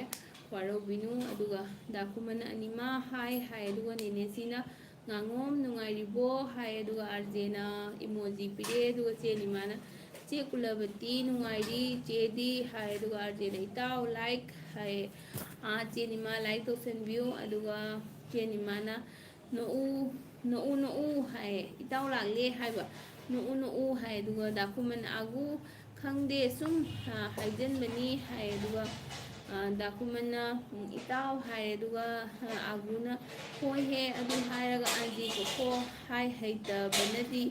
ꯋꯥꯔꯧꯕꯤꯅꯨ꯫ ꯑꯗꯨꯒ ꯗꯥꯀꯨꯃꯟ ꯑꯅꯤꯃ ꯍꯥꯏ ꯍꯥꯏ, ꯑꯗꯨꯒ ꯅꯦꯅꯦꯁꯤꯅ ꯉꯥꯉꯣꯝ ꯅꯨꯡꯉꯥꯏꯔꯤꯕꯣ ꯍꯥꯏ, ꯑꯗꯨꯒ ꯑꯥꯔꯖꯦꯅ ꯏꯃꯣꯖꯤ ꯄꯤꯔꯛꯑꯦ, ꯑꯗꯨꯒ ꯆꯦ ꯅꯤꯃꯥꯅ ꯆꯦ ꯀꯨꯂꯕꯇꯤ ꯅꯨꯡꯉꯥꯏꯔꯤ ꯆꯦꯗꯤ ꯍꯥꯏ, ꯑꯗꯨꯒ ꯑꯥꯔꯖꯦꯅ ꯏꯇꯥꯎ ꯂꯥꯏꯛ ꯍꯥꯏ, ꯑꯥ, ꯆꯦ ꯅꯤꯃꯥ ꯂꯥꯏꯛ ꯇꯧꯁꯟꯕꯤꯌꯨ, ꯑꯗꯨꯒ ꯆꯦ ꯅꯤꯃꯥꯅ ꯅꯣꯛꯎ, ꯅꯣꯛꯎ, ꯅꯣꯛꯎ ꯍꯥꯏ, ꯏꯇꯥꯎ ꯂꯥꯛꯂꯦ ꯍꯥꯏꯕ, ꯅꯣꯛꯎ, ꯅꯣꯛꯎ ꯍꯥꯏ, ꯑꯗꯨꯒ ꯗꯥꯀꯨꯃꯟ ꯑꯥꯒꯨ ꯈꯪꯗꯦ ꯁꯨꯝ, ꯑ, ꯍꯥꯏꯖꯟꯕꯅꯤ ꯍꯥꯏ, ꯑꯗꯨꯒ, ꯑ, ꯗꯥꯀꯨꯃꯟꯅ "ꯎꯝ, ꯏꯇꯥꯎ" ꯍꯥꯏꯔꯦ, ꯑꯗꯨꯒ, ꯑ, ꯑꯥꯒꯨꯅ "ꯍꯣꯏ ꯍꯦ, ꯑꯗꯨ ꯍꯥꯏꯔꯒ ꯑꯥꯟꯇꯤ ꯀꯣꯀꯣ ꯍꯥꯏ ꯍꯩꯇꯕꯅꯗꯤ,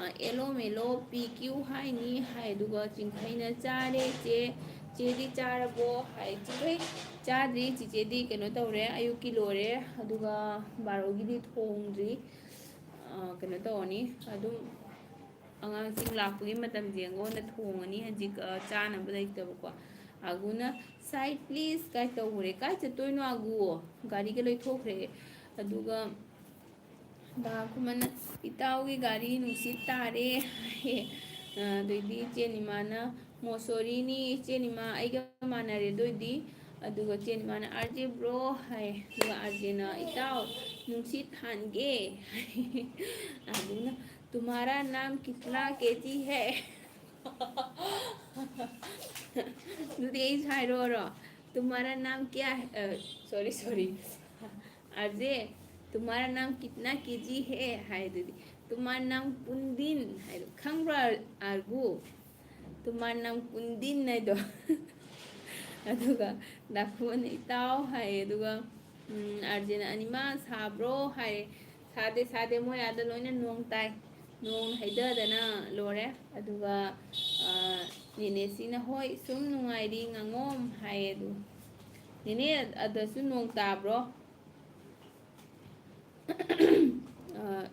ꯑ, ꯑꯦꯂꯣ ꯃꯦꯂꯣ ꯄꯤ ꯀ꯭ꯌꯨ ꯍꯥꯏꯅꯤ" ꯍꯥꯏ, ꯑꯗꯨꯒ ꯆꯤꯡꯈꯩꯅ "ꯆꯥꯔꯦ ꯆꯦ, ꯆꯦꯗꯤ ꯆꯥꯔꯕꯣ?" ꯍꯥꯏ꯫ ꯆꯤꯡꯈꯩ "ꯆꯥꯗ꯭ꯔꯤ, ꯆꯤꯆꯦꯗꯤ ꯀꯩꯅꯣ ꯇꯧꯔꯦ, ꯑꯌꯨꯛꯀꯤ ꯂꯣꯏꯔꯦ, ꯑꯗꯨꯒ ꯕꯥꯔꯣꯒꯤꯗꯤ ꯊꯣꯡꯗ꯭ꯔꯤ, ꯑ, ꯀꯩꯅꯣ ꯇꯧꯔꯅꯤ, ꯑꯗꯨꯝ ꯑꯉꯥꯡꯁꯤꯡ ꯂꯥꯛꯄꯒꯤ ꯃꯇꯝꯁꯦ ꯑꯩꯉꯣꯟꯗ ꯊꯣꯡꯉꯅꯤ ꯍꯧꯖꯤꯛ, ꯑ, ꯆꯥꯅꯕ ꯂꯩꯇꯕꯀꯣ꯫ ꯑꯥꯒꯨꯅ "Side please" ꯀꯥꯏ ꯇꯧꯈ꯭ꯔꯦ꯫ "ꯀꯥꯏ ꯆꯠꯇꯣꯏꯅꯣ ꯑꯥꯒꯨ? ꯒꯥꯔꯤꯒ ꯂꯣꯏꯊꯣꯛꯈ꯭ꯔꯦ"꯫ ꯑꯗꯨꯒ ꯗꯥꯀꯨꯃꯟꯅ "ꯏꯇꯥꯎꯒꯤ ꯒꯥꯔꯤ ꯅꯨꯡꯁꯤꯠ ꯇꯥꯔꯦ" ꯍꯥꯏꯌꯦ꯫ ꯑ, ꯑꯗꯩꯗꯤ ꯆꯦ ꯅꯤꯃꯥꯅ "ꯃꯣꯁꯣꯔꯤꯅꯤ ꯏꯆꯦ ꯅꯤꯃꯥ, ꯑꯩꯒ ꯃꯥꯟꯅꯔꯦ ꯑꯗꯨ ꯑꯣꯏꯗꯤ"꯫ ꯑꯗꯨꯒ ꯆꯦ ꯅꯤꯃꯥꯅ "ꯑꯥꯔ ꯖꯦ ꯕ꯭ꯔꯣ" ꯍꯥꯏ꯫ ꯑꯗꯨꯒ ꯑꯥꯔ ꯖꯦꯅ "ꯏꯇꯥꯎ, ꯅꯨꯡꯁꯤꯠ ꯍꯥꯟꯒꯦ" ꯍꯥꯏ꯫ ꯑꯗꯨꯅ "तुम्हारा नाम कितना केजी है?" ꯑꯗꯨꯗꯤ ꯑꯩꯁꯨ ꯍꯥꯏꯔꯛꯑꯣꯔꯣ? "तुम्हारा नाम क्या है?" ꯑ, sorry, sorry꯫ "ꯑꯥꯔ ꯖꯦ, तुम्हारा नाम कितना केजी है?" ꯍꯥꯏꯗꯨꯗꯤ꯫ "तुम्हारा नाम पुंदिन" ꯍꯥꯏꯗꯣ ꯈꯪꯕ꯭ꯔꯥ, ꯑꯥꯔꯒꯨ? "तुम्हारा नाम पुंदिन" ꯍꯥꯏꯗꯣ꯫ ꯑꯗꯨꯒ ꯗꯥꯀꯨꯃꯟꯅ "ꯏꯇꯥꯎ" ꯍꯥꯏꯌꯦ, ꯑꯗꯨꯒ, ꯎꯝ, ꯑꯥꯔ ꯖꯦꯅ "ꯑꯅꯤꯃꯥ ꯁꯥꯕ꯭ꯔꯣ?" ꯍꯥꯏꯌꯦ꯫ "ꯁꯥꯗꯦ, ꯁꯥꯗꯦ, ꯃꯣꯏ ꯑꯥꯗ ꯂꯣꯏꯅ ꯅꯣꯡ ꯇꯥꯏ, ꯅꯣꯡ ꯍꯩꯊꯗꯅ ꯂꯣꯏꯔꯦ"꯫ ꯑꯗꯨꯒ, ꯑ, ꯅꯦꯅꯦꯁꯤꯅ "ꯍꯣꯏ, ꯁꯨꯝ ꯅꯨꯡꯉꯥꯏꯔꯤ ꯉꯥꯉꯣꯝ" ꯍꯥꯏꯌꯦ꯫ ꯑꯗꯨ "ꯅꯦꯅꯦ, ꯑꯗꯁꯨ ꯅꯣꯡ ꯇꯥꯕ꯭ꯔꯣ?" ꯑ,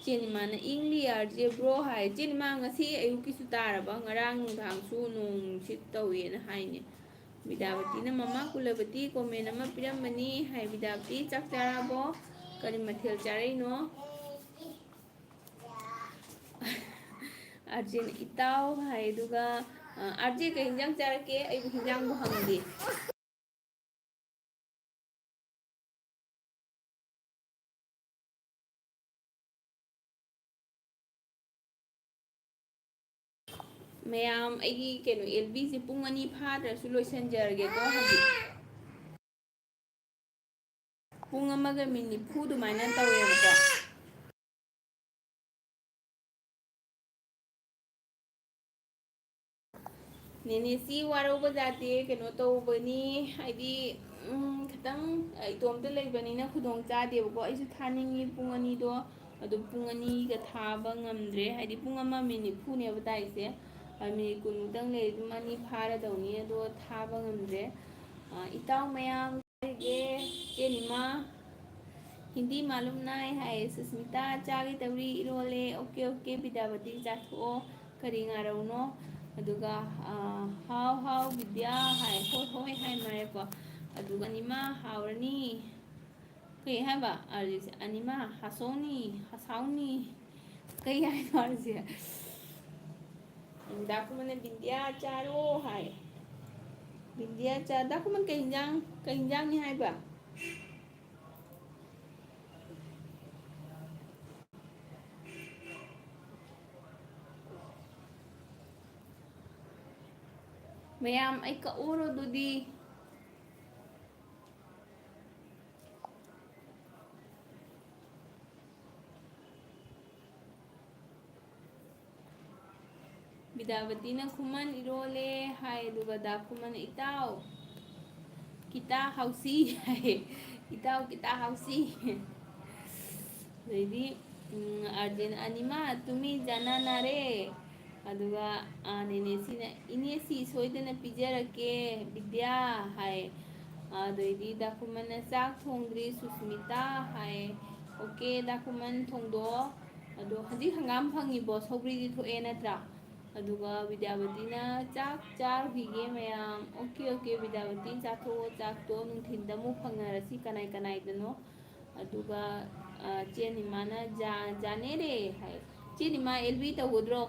ꯆꯦ ꯅꯤꯃꯥꯅ "ꯏꯪꯂꯤ ꯑꯥꯔ ꯖꯦ ꯕ꯭ꯔꯣ" ꯍꯥꯏ꯫ ꯆꯦ ꯅꯤꯃꯥ, ꯉꯁꯤ ꯑꯌꯨꯛꯀꯤꯁꯨ ꯇꯥꯔꯕ? ꯉꯔꯥꯡ ꯅꯨꯡꯗꯥꯡꯁꯨ ꯅꯣꯡ ꯅꯨꯡꯁꯤꯠ ꯇꯧꯋꯦꯅ ꯍꯥꯏꯅꯦ꯫ ꯕꯤꯗ꯭ꯌꯥꯄꯇꯤꯅ "ꯃꯃꯥ ꯀꯨꯂꯕꯇꯤ comment ꯑꯃ ꯄꯤꯔꯝꯕꯅꯤ" ꯍꯥꯏ꯫ ꯕꯤꯗ꯭ꯌꯥꯄꯇꯤ, ꯆꯥꯛ ꯆꯥꯔꯕꯣ? ꯀꯔꯤ ꯃꯊꯦꯜ ꯆꯥꯔꯛꯏꯅꯣ? ꯑꯥꯔ ꯖꯦꯅ "ꯏꯇꯥꯎ" ꯍꯥꯏ꯫ ꯑꯗꯨꯒ, ꯑ, "ꯑꯥꯔ ꯖꯦ, ꯀꯩ ꯍꯤꯟꯖꯥꯡ ꯆꯥꯔꯛꯀꯦ? ꯑꯩꯕꯨ ꯍꯤꯟꯖꯥꯡꯕꯨ ꯍꯪꯗꯦ"꯫ ꯃꯌꯥꯝ, ꯑꯩꯒꯤ ꯀꯩꯅꯣ, ꯑꯦꯜ ꯕꯤꯁꯦ ꯄꯨꯡ ꯑꯅꯤ ꯐꯥꯗ꯭ꯔꯁꯨ ꯂꯣꯏꯁꯟꯖꯔꯒꯦꯀꯣ꯫ ꯍꯧꯖꯤꯛ ꯄꯨꯡ ꯑꯃꯒ ꯃꯤꯅꯤꯠ ꯅꯤꯐꯨ ꯑꯗꯨꯃꯥꯏꯅ ꯇꯧꯋꯦꯕꯀꯣ꯫ ꯅꯦꯅꯦꯁꯤ ꯋꯥꯔꯧꯕ ꯌꯥꯗꯦ, ꯀꯩꯅꯣ ꯇꯧꯕꯅꯤ, ꯍꯥꯏꯗꯤ, ꯎꯝ, ꯈꯤꯇꯪ ꯏꯇꯣꯝꯇ ꯂꯩꯕꯅꯤꯅ ꯈꯨꯗꯣꯡ ꯆꯥꯗꯦꯕꯀꯣ꯫ ꯑꯩꯁꯨ ꯊꯥꯅꯤꯡꯉꯤ ꯄꯨꯡ ꯑꯅꯤꯗꯣ, ꯑꯗꯨ ꯄꯨꯡ ꯑꯅꯤꯒ ꯊꯥꯕ ꯉꯝꯗ꯭ꯔꯦ, ꯍꯥꯏꯗꯤ ꯄꯨꯡ ꯑꯃ ꯃꯤꯅꯤꯠ ꯅꯤꯐꯨꯅꯦꯕ ꯇꯥꯏꯁꯦ꯫ ꯑ, ꯃꯤꯅꯤꯠ ꯀꯨꯟꯃꯨꯛꯇꯪ ꯂꯩꯔꯗꯤ ꯄꯨꯡ ꯑꯅꯤ ꯐꯥꯔꯗꯧꯅꯤ, ꯑꯗꯣ ꯊꯥꯕ ꯉꯝꯗ꯭ꯔꯦ꯫ ꯑ, ꯏꯇꯥꯎ ꯃꯌꯥꯝ ꯀꯥꯏꯒꯦ, ꯆꯦ ꯅꯤꯃꯥ, ꯍꯤꯟꯗꯤ ꯃꯥꯂꯨꯝ ꯅꯥꯏ ꯍꯥꯏ, ꯁꯨꯁꯃꯤꯇꯥ ꯆꯥꯒꯦ ꯇꯧꯔꯤ, ꯏꯔꯣꯜꯂꯦ, ꯑꯣꯀꯦ, ꯑꯣꯀꯦ, ꯕꯤꯗ꯭ꯌꯥꯄꯇꯤ ꯆꯥꯊꯣꯛꯑꯣ, ꯀꯔꯤ ꯉꯥꯏꯔꯧꯅꯣ? ꯑꯗꯨꯒ, ꯑ, ꯍꯥꯎ, ꯍꯥꯎ, ꯕꯤꯗ꯭ꯌꯥ ꯍꯥꯏ, ꯍꯣꯏ, ꯍꯣꯏ ꯍꯥꯏ ꯃꯥꯜꯂꯦꯀꯣ꯫ ꯑꯗꯨꯒ ꯅꯤꯃꯥ ꯍꯥꯎꯔꯅꯤ꯫ ꯀꯩ ꯍꯥꯏꯕ? ꯑꯥꯔꯖꯦꯁꯦ, ꯑꯅꯤꯃ, ꯍꯥꯁꯧꯅꯤ, ꯍꯁꯥꯎꯅꯤ꯫ ꯀꯩ ꯍꯥꯏꯅꯣ ꯑꯥꯔꯖꯦ? ꯗꯥꯀꯨꯃꯟꯅ ꯕꯤꯟꯗꯤꯌꯥ ꯆꯥꯔꯣ ꯍꯥꯏ꯫ ꯕꯤꯟꯗꯤꯌꯥ ꯆꯥ-, ꯗꯥꯀꯨꯃꯟ ꯀꯩ ꯍꯤꯟꯖꯥꯡ, ꯀꯩ ꯍꯤꯟꯖꯥꯡꯅꯤ ꯍꯥꯏꯕ? ꯃꯌꯥꯝ ꯑꯩ ꯀꯛꯎꯔꯣ ꯑꯗꯨꯗꯤ꯫ ꯕꯤꯗ꯭ꯌꯥꯄꯇꯤꯅ ꯈꯨꯃꯟ ꯏꯔꯣꯜꯂꯦ ꯍꯥꯏ, ꯑꯗꯨꯒ ꯗꯥ ꯈꯨꯃꯟꯅ "ꯏꯇꯥꯎ, ꯀꯤꯇꯥ ꯍꯥꯎꯁꯤ" ꯍꯥꯏ, "ꯏꯇꯥꯎ, ꯀꯤꯇꯥ ꯍꯥꯎꯁꯤ"꯫ ꯑꯗꯩꯗꯤ, ꯎꯝ, ꯑꯥꯔꯖꯦꯟ "ꯑꯅꯤꯃ, ꯇꯨꯃꯤ ꯖꯥꯅꯥ ꯅꯥꯔꯦ"꯫ ꯑꯗꯨꯒ, ꯑ, ꯅꯦꯅꯦꯁꯤꯅ "ꯏꯅꯦꯁꯤ, ꯁꯣꯏꯗꯅ ꯄꯤꯖꯔꯛꯀꯦ, ꯕꯤꯗ꯭ꯌꯥ" ꯍꯥꯏ꯫ ꯑꯗꯩꯗꯤ ꯗꯥꯀꯨꯃꯟꯅ "ꯆꯥꯛ ꯊꯣꯡꯗ꯭ꯔꯤ, ꯁꯨꯁꯃꯤꯇꯥ" ꯍꯥꯏ꯫ "ꯑꯣꯀꯦ, ꯗꯥꯀꯨꯃꯟ ꯊꯣꯡꯗꯣꯛꯑꯣ"꯫ ꯑꯗꯣ ꯍꯧꯖꯤꯛ ꯍꯪꯒꯥꯝ ꯐꯪꯉꯤꯕꯣ? ꯁꯧꯒ꯭ꯔꯤꯗꯤ ꯊꯣꯛꯑꯦ ꯅꯠꯇ꯭ꯔꯥ? ꯑꯗꯨꯒ ꯕꯤꯗ꯭ꯌꯥꯄꯇꯤꯅ "ꯆꯥꯛ ꯆꯥꯔꯨꯈꯤꯒꯦ ꯃꯌꯥꯝ"꯫ "ꯑꯣꯀꯦ, ꯑꯣꯀꯦ, ꯕꯤꯗ꯭ꯌꯥꯄꯇꯤ, ꯆꯥꯊꯣꯛꯑꯣ ꯆꯥꯛꯇꯣ, ꯅꯨꯡꯊꯤꯟꯗ ꯑꯃꯨꯛ ꯐꯪꯅꯔꯁꯤ ꯀꯅꯥꯏ ꯀꯅꯥꯏꯗꯅꯣ"꯫ ꯑꯗꯨꯒ, ꯑ, ꯆꯦ ꯅꯤꯃꯥꯅ "ꯖꯥ-, ꯖꯥꯅꯦꯔꯦ" ꯍꯥꯏ꯫ ꯆꯦ ꯅꯤꯃꯥ, ꯑꯦꯜ ꯕꯤ ꯇꯧꯒꯗ꯭ꯔꯣ?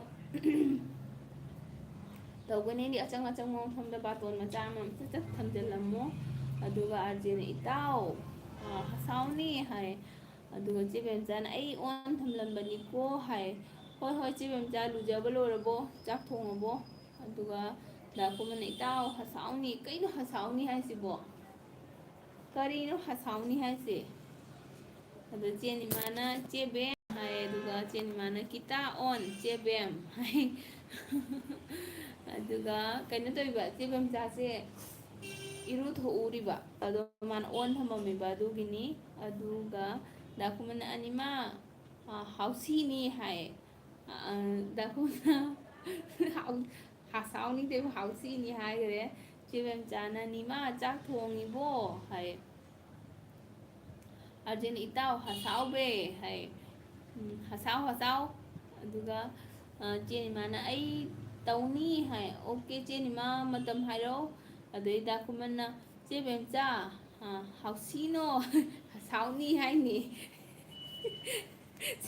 ꯇꯧꯒꯅꯤꯗꯤ ꯑꯆꯪ ꯑꯆꯪꯕ ꯃꯐꯝꯗ ꯕꯥꯇꯣꯟ ꯃꯆꯥ ꯑꯃꯃꯝ ꯁꯠ ꯁꯠ ꯊꯝꯖꯤꯜꯂꯝꯃꯣ꯫ ꯑꯗꯨꯒ ꯑꯥꯔꯖꯦꯅ "ꯏꯇꯥꯎ, ꯑ, ꯍꯁꯥꯎꯅꯤ" ꯍꯥꯏ꯫ ꯑꯗꯨꯒ ꯆꯦ ꯕꯦꯝꯆꯥꯅ "ꯑꯩ ꯑꯣꯟ ꯊꯝꯂꯝꯕꯅꯤꯀꯣ" ꯍꯥꯏ꯫ "ꯍꯣꯏ, ꯍꯣꯏ, ꯆꯦ ꯕꯦꯝꯆꯥ, ꯂꯨꯖꯕ ꯂꯣꯏꯔꯕꯣ? ꯆꯥꯛ ꯊꯣꯡꯉꯕꯣ?" ꯑꯗꯨꯒ ꯗꯥ ꯀꯨꯃꯟꯅ "ꯏꯇꯥꯎ, ꯍꯁꯥꯎꯅꯤ"꯫ ꯀꯩꯅꯣ ꯍꯁꯥꯎꯅꯤ ꯍꯥꯏꯁꯤꯕꯣ? ꯀꯔꯤꯅꯣ ꯍꯁꯥꯎꯅꯤ ꯍꯥꯏꯁꯦ? ꯑꯗꯣ ꯆꯦ ꯅꯤꯃꯥꯅ "ꯆꯦ ꯕꯦꯝ" ꯍꯥꯏ, ꯑꯗꯨꯒ ꯆꯦ ꯅꯤꯃꯥꯅ "ꯀꯤꯇꯥ ꯑꯣꯟ, ꯆꯦ ꯕꯦꯝ" ꯍꯥꯏ꯫ ꯑꯗꯨꯒ ꯀꯩꯅꯣ ꯇꯧꯔꯤꯕ, ꯆꯦ ꯕꯦꯝꯆꯥꯁꯦ ꯏꯔꯨꯊꯣꯛꯎꯔꯤꯕ, ꯑꯗꯣ ꯃꯥꯅ ꯑꯣꯟ ꯊꯝꯃꯝꯃꯤꯕ ꯑꯗꯨꯒꯤꯅꯤ꯫ ꯑꯗꯨꯒ ꯗꯥꯀꯨꯃꯟꯅ "ꯑꯅꯤꯃ, ꯑ, ꯍꯥꯎꯁꯤꯅꯤ" ꯍꯥꯏ꯫ ꯑ, ꯗꯥꯀꯨꯃꯟꯅ "ꯍꯥꯎ-, ꯍꯁꯥꯎꯅꯤ ꯇꯦꯕꯨ ꯍꯥꯎꯁꯤꯅꯤ" ꯍꯥꯏꯈ꯭ꯔꯦ꯫ ꯆꯦ ꯕꯦꯝꯆꯥꯅ "ꯅꯤꯃ, ꯆꯥꯛ ꯊꯣꯡꯉꯤꯕꯣ?" ꯍꯥꯏ꯫ ꯑꯥꯔꯖꯦꯟ "ꯏꯇꯥꯎ ꯍꯁꯥꯎꯕꯦ" ꯍꯥꯏ꯫ "ꯎꯝ, ꯍꯁꯥꯎ, ꯍꯁꯥꯎ"꯫ ꯑꯗꯨꯒ, ꯑ, ꯆꯦ ꯅꯤꯃꯥꯅ "ꯑꯩ ꯇꯧꯅꯤ" ꯍꯥꯏ꯫ "ꯑꯣꯀꯦ, ꯆꯦ ꯅꯤꯃꯥ, ꯃꯇꯝ ꯍꯥꯏꯔꯛꯑꯣ"꯫ ꯑꯗꯩ ꯗꯥꯀꯨꯃꯟꯅ "ꯆꯦ ꯕꯦꯝꯆꯥ, ꯑ, ꯍꯥꯎꯁꯤꯅꯣ, ꯍꯁꯥꯎꯅꯤ ꯍꯥꯏꯅꯤ"꯫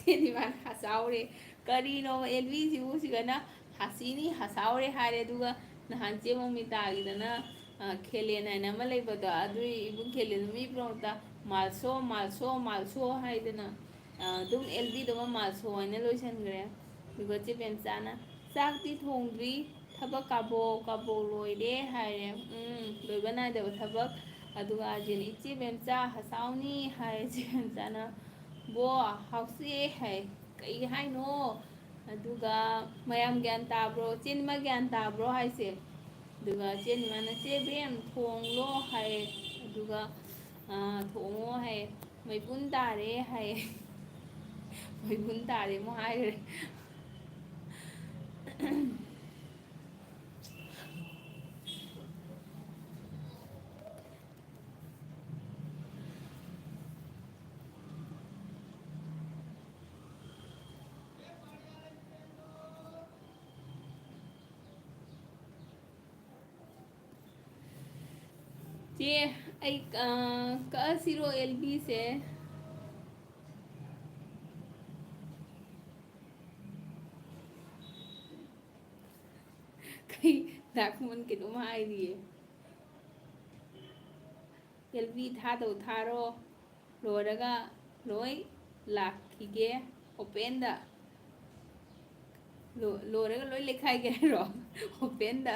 ꯆꯦ ꯅꯤꯃꯥꯅ "ꯍꯁꯥꯎꯔꯦ"꯫ ꯀꯔꯤꯅꯣ ꯑꯦꯜꯕꯤꯁꯤꯕꯨ ꯁꯤꯒꯅ "ꯍꯥꯁꯤꯅꯤ ꯍꯁꯥꯎꯔꯦ" ꯍꯥꯏꯔꯦ, ꯑꯗꯨꯒ ꯅꯍꯥꯟ ꯆꯦ ꯃꯣꯃꯤꯇꯥꯒꯤꯗꯅ, ꯑ, ꯈꯦꯂꯦꯟ ꯍꯥꯏꯅ ꯑꯃ ꯂꯩꯕꯗꯣ, ꯑꯗꯨꯏ ꯏꯕꯨꯡ ꯈꯦꯂꯦꯟꯗꯣ ꯃꯤ ꯄꯨꯝꯅꯃꯛꯇ "ꯃꯥꯜꯁꯣ, ꯃꯥꯜꯁꯣ, ꯃꯥꯜꯁꯣ" ꯍꯥꯏꯗꯅ, ꯑ, ꯑꯗꯨꯝ ꯑꯦꯜꯕꯤꯗꯣ ꯑꯃ "ꯃꯥꯜꯁꯣ" ꯍꯥꯏꯅ ꯂꯣꯏꯁꯤꯟꯈ꯭ꯔꯦ꯫ ꯑꯗꯨꯒ ꯆꯦ ꯕꯦꯝꯆꯥꯅ "ꯆꯥꯛꯇꯤ ꯊꯣꯡꯗ꯭ꯔꯤ, ꯊꯕꯛ ꯀꯥꯕꯣꯛ ꯀꯥꯕꯣꯛ ꯂꯣꯏꯔꯦ" ꯍꯥꯏꯔꯦ꯫ ꯎꯝ, ꯂꯣꯏꯕ ꯅꯥꯏꯗꯕ ꯊꯕꯛ꯫ ꯑꯗꯨꯒ ꯑꯥꯔꯖꯦꯟ "ꯏꯆꯦ ꯕꯦꯝꯆꯥ, ꯍꯁꯥꯎꯅꯤ" ꯍꯥꯏꯔꯦ꯫ ꯆꯦ ꯕꯦꯝꯆꯥꯅ "ꯕꯣ, ꯍꯥꯎꯁꯤ" ꯍꯥꯏ꯫ "ꯀꯩ ꯍꯥꯏꯅꯣ?" ꯑꯗꯨꯒ "ꯃꯌꯥꯝ ꯒ꯭ꯌꯥꯟ ꯇꯥꯕ꯭ꯔꯣ? ꯆꯦ ꯅꯤꯃꯥ ꯒ꯭ꯌꯥꯟ ꯇꯥꯕ꯭ꯔꯣ?" ꯍꯥꯏꯁꯦ꯫ ꯑꯗꯨꯒ ꯆꯦ ꯅꯤꯃꯥꯅ "ꯆꯦ ꯕꯦꯝ, ꯊꯣꯡꯂꯣ" ꯍꯥꯏꯌꯦ꯫ ꯑꯗꯨꯒ, ꯑ, "ꯊꯣꯡꯉꯣ" ꯍꯥꯏꯌꯦ꯫ "ꯃꯩꯕꯨꯟ ꯇꯥꯔꯦ" ꯍꯥꯏꯌꯦ꯫ "ꯃꯩꯕꯨꯟ ꯇꯥꯔꯦ" ꯑꯃꯨꯛ ꯍꯥꯏꯈ꯭ꯔꯦ꯫ ꯆꯦ, ꯑꯩ, ꯑ, ꯀꯛꯑꯁꯤꯔꯣ ꯑꯦꯜꯕꯤꯁꯦ? ꯀꯩ, ꯗꯥꯀꯨꯃꯟ ꯀꯩꯅꯣꯝ ꯍꯥꯏꯔꯤꯌꯦ꯫ "ꯑꯦꯜꯕꯤ ꯊꯥꯗꯧ ꯊꯥꯔꯣ, ꯂꯣꯏꯔꯒ ꯂꯣꯏ ꯂꯥꯛꯈꯤꯒꯦ ꯑꯣꯄꯦꯟꯗ"꯫ ꯂꯣ-, ꯂꯣꯏꯔꯒ ꯂꯣꯏ ꯂꯩꯈꯥꯏꯒꯦ ꯍꯥꯏꯔꯣ? ꯑꯣꯄꯦꯟꯗ꯫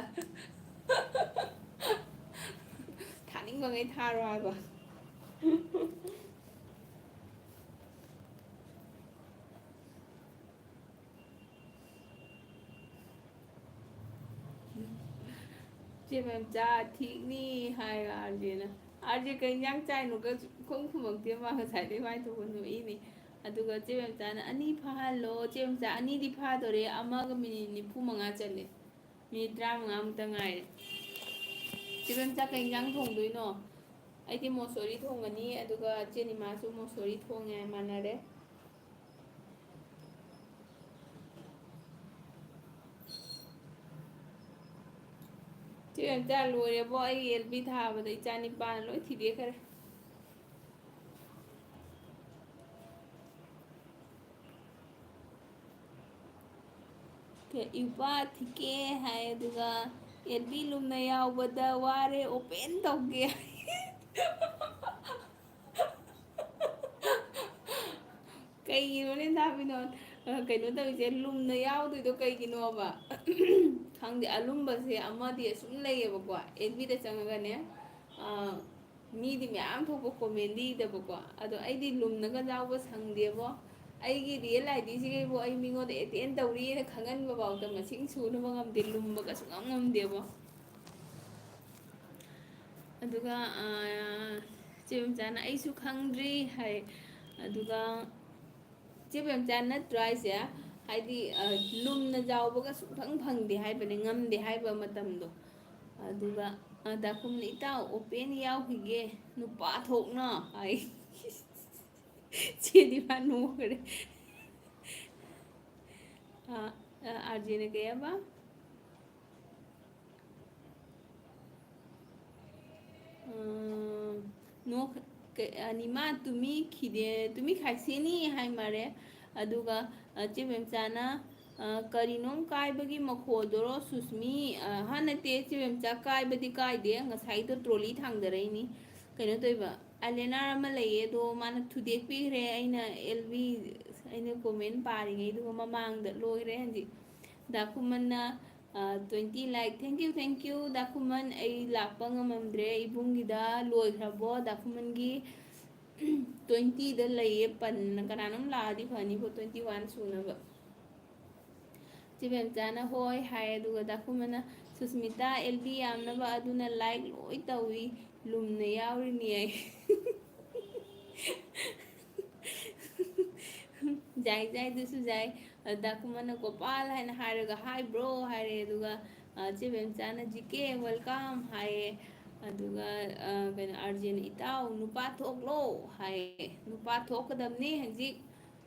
ꯊꯥꯅꯤꯡꯕꯉꯩ ꯊꯥꯔꯣ ꯍꯥꯏꯕ꯫ ꯆꯦ ꯃꯦꯝꯆꯥ ꯊꯤꯛꯅꯤ ꯍꯥꯏ ꯑꯥꯔꯖꯦꯅ꯫ "ꯑꯥꯔꯖꯦ ꯀꯩ ꯏꯟꯖꯥꯡ ꯆꯥꯏꯅꯣꯒ ꯈꯨꯝ ꯈꯨꯝꯃꯛꯇꯦ ꯃꯥ ꯉꯁꯥꯏꯗꯩ ꯃꯥꯏ ꯊꯣꯛꯄ ꯅꯣꯛꯏꯅꯤ"꯫ ꯑꯗꯨꯒ ꯆꯦ ꯃꯦꯝꯆꯥꯅ "ꯑꯅꯤ ꯐꯥꯍꯜꯂꯣ, ꯆꯦ ꯃꯦꯝꯆꯥ ꯑꯅꯤꯗꯤ ꯐꯥꯗꯣꯔꯦ, ꯑꯃꯒ ꯃꯤꯅꯤꯠ ꯅꯤꯐꯨ ꯃꯉꯥ ꯆꯠꯂꯦ, ꯃꯤꯅꯤꯠ ꯇꯔꯥꯃꯉꯥꯃꯨꯛꯇ ꯉꯥꯏꯔꯦ"꯫ ꯆꯦ ꯃꯦꯝꯆꯥ ꯀꯩ ꯏꯟꯖꯥꯡ ꯊꯣꯡꯗꯣꯏꯅꯣ? ꯑꯩꯗꯤ ꯃꯣꯁꯣꯔꯤ ꯊꯣꯡꯒꯅꯤ, ꯑꯗꯨꯒ ꯆꯦ ꯅꯤꯃꯥꯁꯨ ꯃꯣꯁꯣꯔꯤ ꯊꯣꯡꯉꯦ ꯍꯥꯏ, ꯃꯥꯟꯅꯔꯦ꯫ ꯆꯦ ꯃꯦꯝꯆꯥ ꯂꯣꯏꯔꯦꯕꯣ, ꯑꯩ ꯑꯦꯜ ꯕꯤ ꯊꯥꯕꯗ ꯏꯆꯥ ꯅꯤꯄꯥꯅ ꯂꯣꯏ ꯊꯤꯗꯦꯛꯈ꯭ꯔꯦ꯫ ꯏꯄꯥ ꯊꯤꯀꯦ ꯍꯥꯏ, ꯑꯗꯨꯒ "ꯑꯦꯜ ꯕꯤ ꯂꯨꯝꯅ ꯌꯥꯎꯕꯗ ꯋꯥꯔꯦ, ꯑꯣꯄꯦꯟ ꯇꯧꯒꯦ" ꯍꯥꯏ꯫ ꯀꯩꯒꯤꯅꯣꯅꯦ ꯊꯥꯕꯤꯅꯣ? ꯑ, ꯀꯩꯅꯣ ꯇꯧꯔꯤꯁꯦ, ꯂꯨꯝꯅ ꯌꯥꯎꯗꯣꯏꯗꯣ ꯀꯩꯒꯤꯅꯣꯕ? ꯈꯪꯗꯦ, ꯑꯂꯨꯝꯕꯁꯦ ꯑꯃꯗꯤ ꯑꯁꯨꯝ ꯂꯩꯌꯦꯕꯀꯣ, ꯑꯦꯜ ꯕꯤꯗ ꯆꯪꯉꯒꯅꯦ, ꯑ, ꯃꯤꯗꯤ ꯃꯌꯥꯝ ꯊꯣꯛꯄ ꯀꯣꯃꯦꯟꯗꯤ ꯏꯗꯕꯀꯣ, ꯑꯗꯣ ꯑꯩꯗꯤ ꯂꯨꯝꯅꯒ ꯌꯥꯎꯕ ꯁꯪꯗꯦꯕꯣ꯫ ꯑꯩꯒꯤ ꯔꯤꯌꯦꯜ ꯑꯥꯏ ꯗꯤꯁꯤꯒꯩꯕꯨ ꯑꯩ ꯃꯤꯉꯣꯟꯗ ꯑꯦꯇꯦꯟ ꯇꯧꯔꯤꯅ ꯈꯪꯍꯟꯕ ꯐꯥꯎꯗ ꯃꯁꯤꯡ ꯁꯨꯅꯕ ꯉꯝꯗꯦ, ꯂꯨꯝꯕꯒ ꯁꯨꯡꯉꯝ ꯉꯝꯗꯦꯕꯣ꯫ ꯑꯗꯨꯒ, ꯑ, ꯆꯦ ꯃꯦꯝꯆꯥꯅ "ꯑꯩꯁꯨ ꯈꯪꯗ꯭ꯔꯤ" ꯍꯥꯏ꯫ ꯑꯗꯨꯒ ꯆꯦ ꯃꯦꯝꯆꯥ ꯅꯠꯇ꯭ꯔꯣ ꯍꯥꯏꯁꯦ? ꯍꯥꯏꯗꯤ, ꯑ, ꯂꯨꯝꯅ ꯌꯥꯎꯕꯒ ꯁꯨꯡꯐꯪ ꯐꯪꯗꯦ ꯍꯥꯏꯕꯅꯦ, ꯉꯝꯗꯦ ꯍꯥꯏꯕ ꯃꯇꯝꯗꯣ꯫ ꯑꯗꯨꯒ, ꯑ, ꯗꯥꯀꯨꯝꯅ "ꯏꯇꯥꯎ, ꯑꯣꯄꯦꯟ ꯌꯥꯎꯈꯤꯒꯦ, ꯅꯨꯄꯥ ꯊꯣꯛꯅ" ꯍꯥꯏ꯫ ꯆꯦꯗꯤ ꯃꯥ ꯅꯣꯛꯈ꯭ꯔꯦ꯫ ꯑ, ꯑ, ꯑꯥꯔꯖꯦꯅ ꯀꯩ ꯍꯥꯏꯕ? ꯑ, ꯅꯣꯛ-, ꯀꯩ-, ꯑ, ꯅꯤꯃꯥ ꯇꯨꯃꯤ ꯈꯤꯗꯦ, ꯇꯨꯃꯤ ꯈꯥꯏꯁꯦꯅꯤ ꯍꯥꯏ ꯃꯥꯔꯦ꯫ ꯑꯗꯨꯒ, ꯑ, ꯆꯦ ꯃꯦꯝꯆꯥꯅ, ꯑ, "ꯀꯔꯤꯅꯣꯝ ꯀꯥꯏꯕꯒꯤ ꯃꯈꯣꯜꯗꯣꯔꯣ ꯁꯨꯁꯃꯤ?" ꯑ, ꯍꯥ, ꯅꯠꯇꯦ, ꯆꯦ ꯃꯦꯝꯆꯥ ꯀꯥꯏꯕꯗꯤ ꯀꯥꯏꯗꯦ, ꯉꯁꯥꯏꯗꯣ ꯇ꯭ꯔꯣꯂꯤ ꯊꯥꯡꯗꯔꯛꯏꯅꯤ꯫ ꯀꯩꯅꯣ ꯇꯧꯏꯕ, ꯑꯥꯏꯂꯥꯏꯅꯔ ꯑꯃ ꯂꯩꯌꯦ, ꯑꯗꯣ ꯃꯥꯅ ꯊꯨꯗꯦꯛꯄꯤꯈ꯭ꯔꯦ꯫ ꯑꯩꯅ ꯑꯦꯜ ꯕꯤ, ꯑꯩꯅ ꯀꯣꯃꯦꯟ ꯄꯥꯔꯤꯉꯩꯗꯨꯒ ꯃꯃꯥꯡꯗ ꯂꯣꯏꯔꯦ ꯍꯧꯖꯤꯛ꯫ ꯗꯥꯀꯨꯃꯟꯅ, ꯑ, twenty like, thank you, thank you, ꯗꯥꯀꯨꯃꯟ꯫ ꯑꯩ ꯂꯥꯛꯄ ꯉꯝꯃꯝꯗ꯭ꯔꯦ ꯏꯕꯨꯡꯒꯤꯗ꯫ ꯂꯣꯏꯈ꯭ꯔꯕꯣ ꯗꯥꯀꯨꯃꯟꯒꯤ? Twentyꯗ ꯂꯩꯌꯦ, ꯄꯟꯅ ꯀꯅꯥꯅꯣꯝ ꯂꯥꯛꯑꯗꯤ ꯐꯅꯤꯕꯣ, twenty one ꯁꯨꯅꯕ꯫ ꯆꯦ ꯃꯦꯝꯆꯥꯅ "ꯍꯣꯏ" ꯍꯥꯏ, ꯑꯗꯨꯒ ꯗꯥꯀꯨꯃꯟꯅ ꯁꯨꯁꯃꯤꯇꯥ, "ꯑꯦꯜ ꯕꯤ ꯌꯥꯝꯅꯕ ꯑꯗꯨꯅ ꯂꯥꯏꯛ ꯂꯣꯏ ꯇꯧꯏ, ꯂꯨꯝꯅ ꯌꯥꯎꯔꯤꯅꯤ" ꯑꯩ꯫ ꯌꯥꯏ, ꯌꯥꯏ, ꯑꯗꯨꯁꯨ ꯌꯥꯏ꯫ ꯑꯗ ꯗꯥꯀꯨꯃꯅ "ꯒꯣꯄꯥꯜ" ꯍꯥꯏꯅ ꯍꯥꯏꯔꯒ "ꯍꯥꯏ ꯕ꯭ꯔꯣ" ꯍꯥꯏꯔꯦ, ꯑꯗꯨꯒ, ꯑ, ꯆꯦ ꯕꯦꯝꯆꯥꯅ "ꯖꯤ ꯀꯦ welcome" ꯍꯥꯏꯌꯦ, ꯑꯗꯨꯒ, ꯑ, ꯀꯩꯅꯣ, ꯑꯥꯔ ꯖꯦꯅ "ꯏꯇꯥꯎ, ꯅꯨꯄꯥ ꯊꯣꯛꯂꯣ" ꯍꯥꯏꯌꯦ꯫ ꯅꯨꯄꯥ ꯊꯣꯛꯀꯗꯕꯅꯤ ꯍꯧꯖꯤꯛ,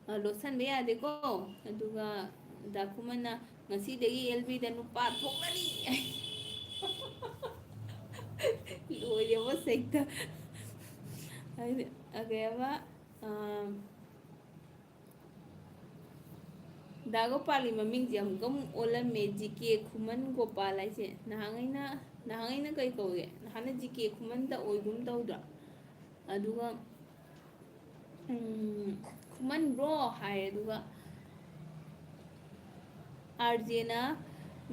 ꯑ, ꯂꯣꯠꯁꯟꯕ ꯌꯥꯗꯦꯀꯣ꯫ ꯑꯗꯨꯒ ꯗꯥꯀꯨꯃꯅ "ꯉꯁꯤꯗꯒꯤ ꯑꯦꯜ ꯕꯤꯗ ꯅꯨꯄꯥ ꯊꯣꯛꯂꯅꯤ" ꯂꯣꯏꯔꯦꯕ ꯁꯩꯇ꯫ ꯍꯥꯏꯗꯤ, ꯑ, ꯀꯩ ꯍꯥꯏꯕ, ꯑ, ꯗꯥ ꯒꯣꯄꯥꯜꯒꯤ ꯃꯃꯤꯡꯁꯦ ꯑꯃꯨꯛꯀ ꯑꯃꯨꯛ ꯑꯣꯜꯂꯝꯃꯦ, ꯖꯤ ꯀꯦ ꯈꯨꯃꯟ ꯒꯣꯄꯥꯜ ꯍꯥꯏꯁꯦ꯫ ꯅꯍꯥꯟꯉꯩꯅ, ꯅꯍꯥꯟꯉꯩꯅ ꯀꯩ ꯀꯧꯒꯦ? ꯅꯍꯥꯟꯅ ꯖꯤ ꯀꯦ ꯈꯨꯃꯟꯗ ꯑꯣꯏꯒꯨꯝ ꯇꯧꯗ꯭ꯔꯣ? ꯑꯗꯨꯒ, ꯎꯝ, "ꯈꯨꯃꯟ ꯕ꯭ꯔꯣ" ꯍꯥꯏ, ꯑꯗꯨꯒ ꯑꯥꯔ ꯖꯦꯅ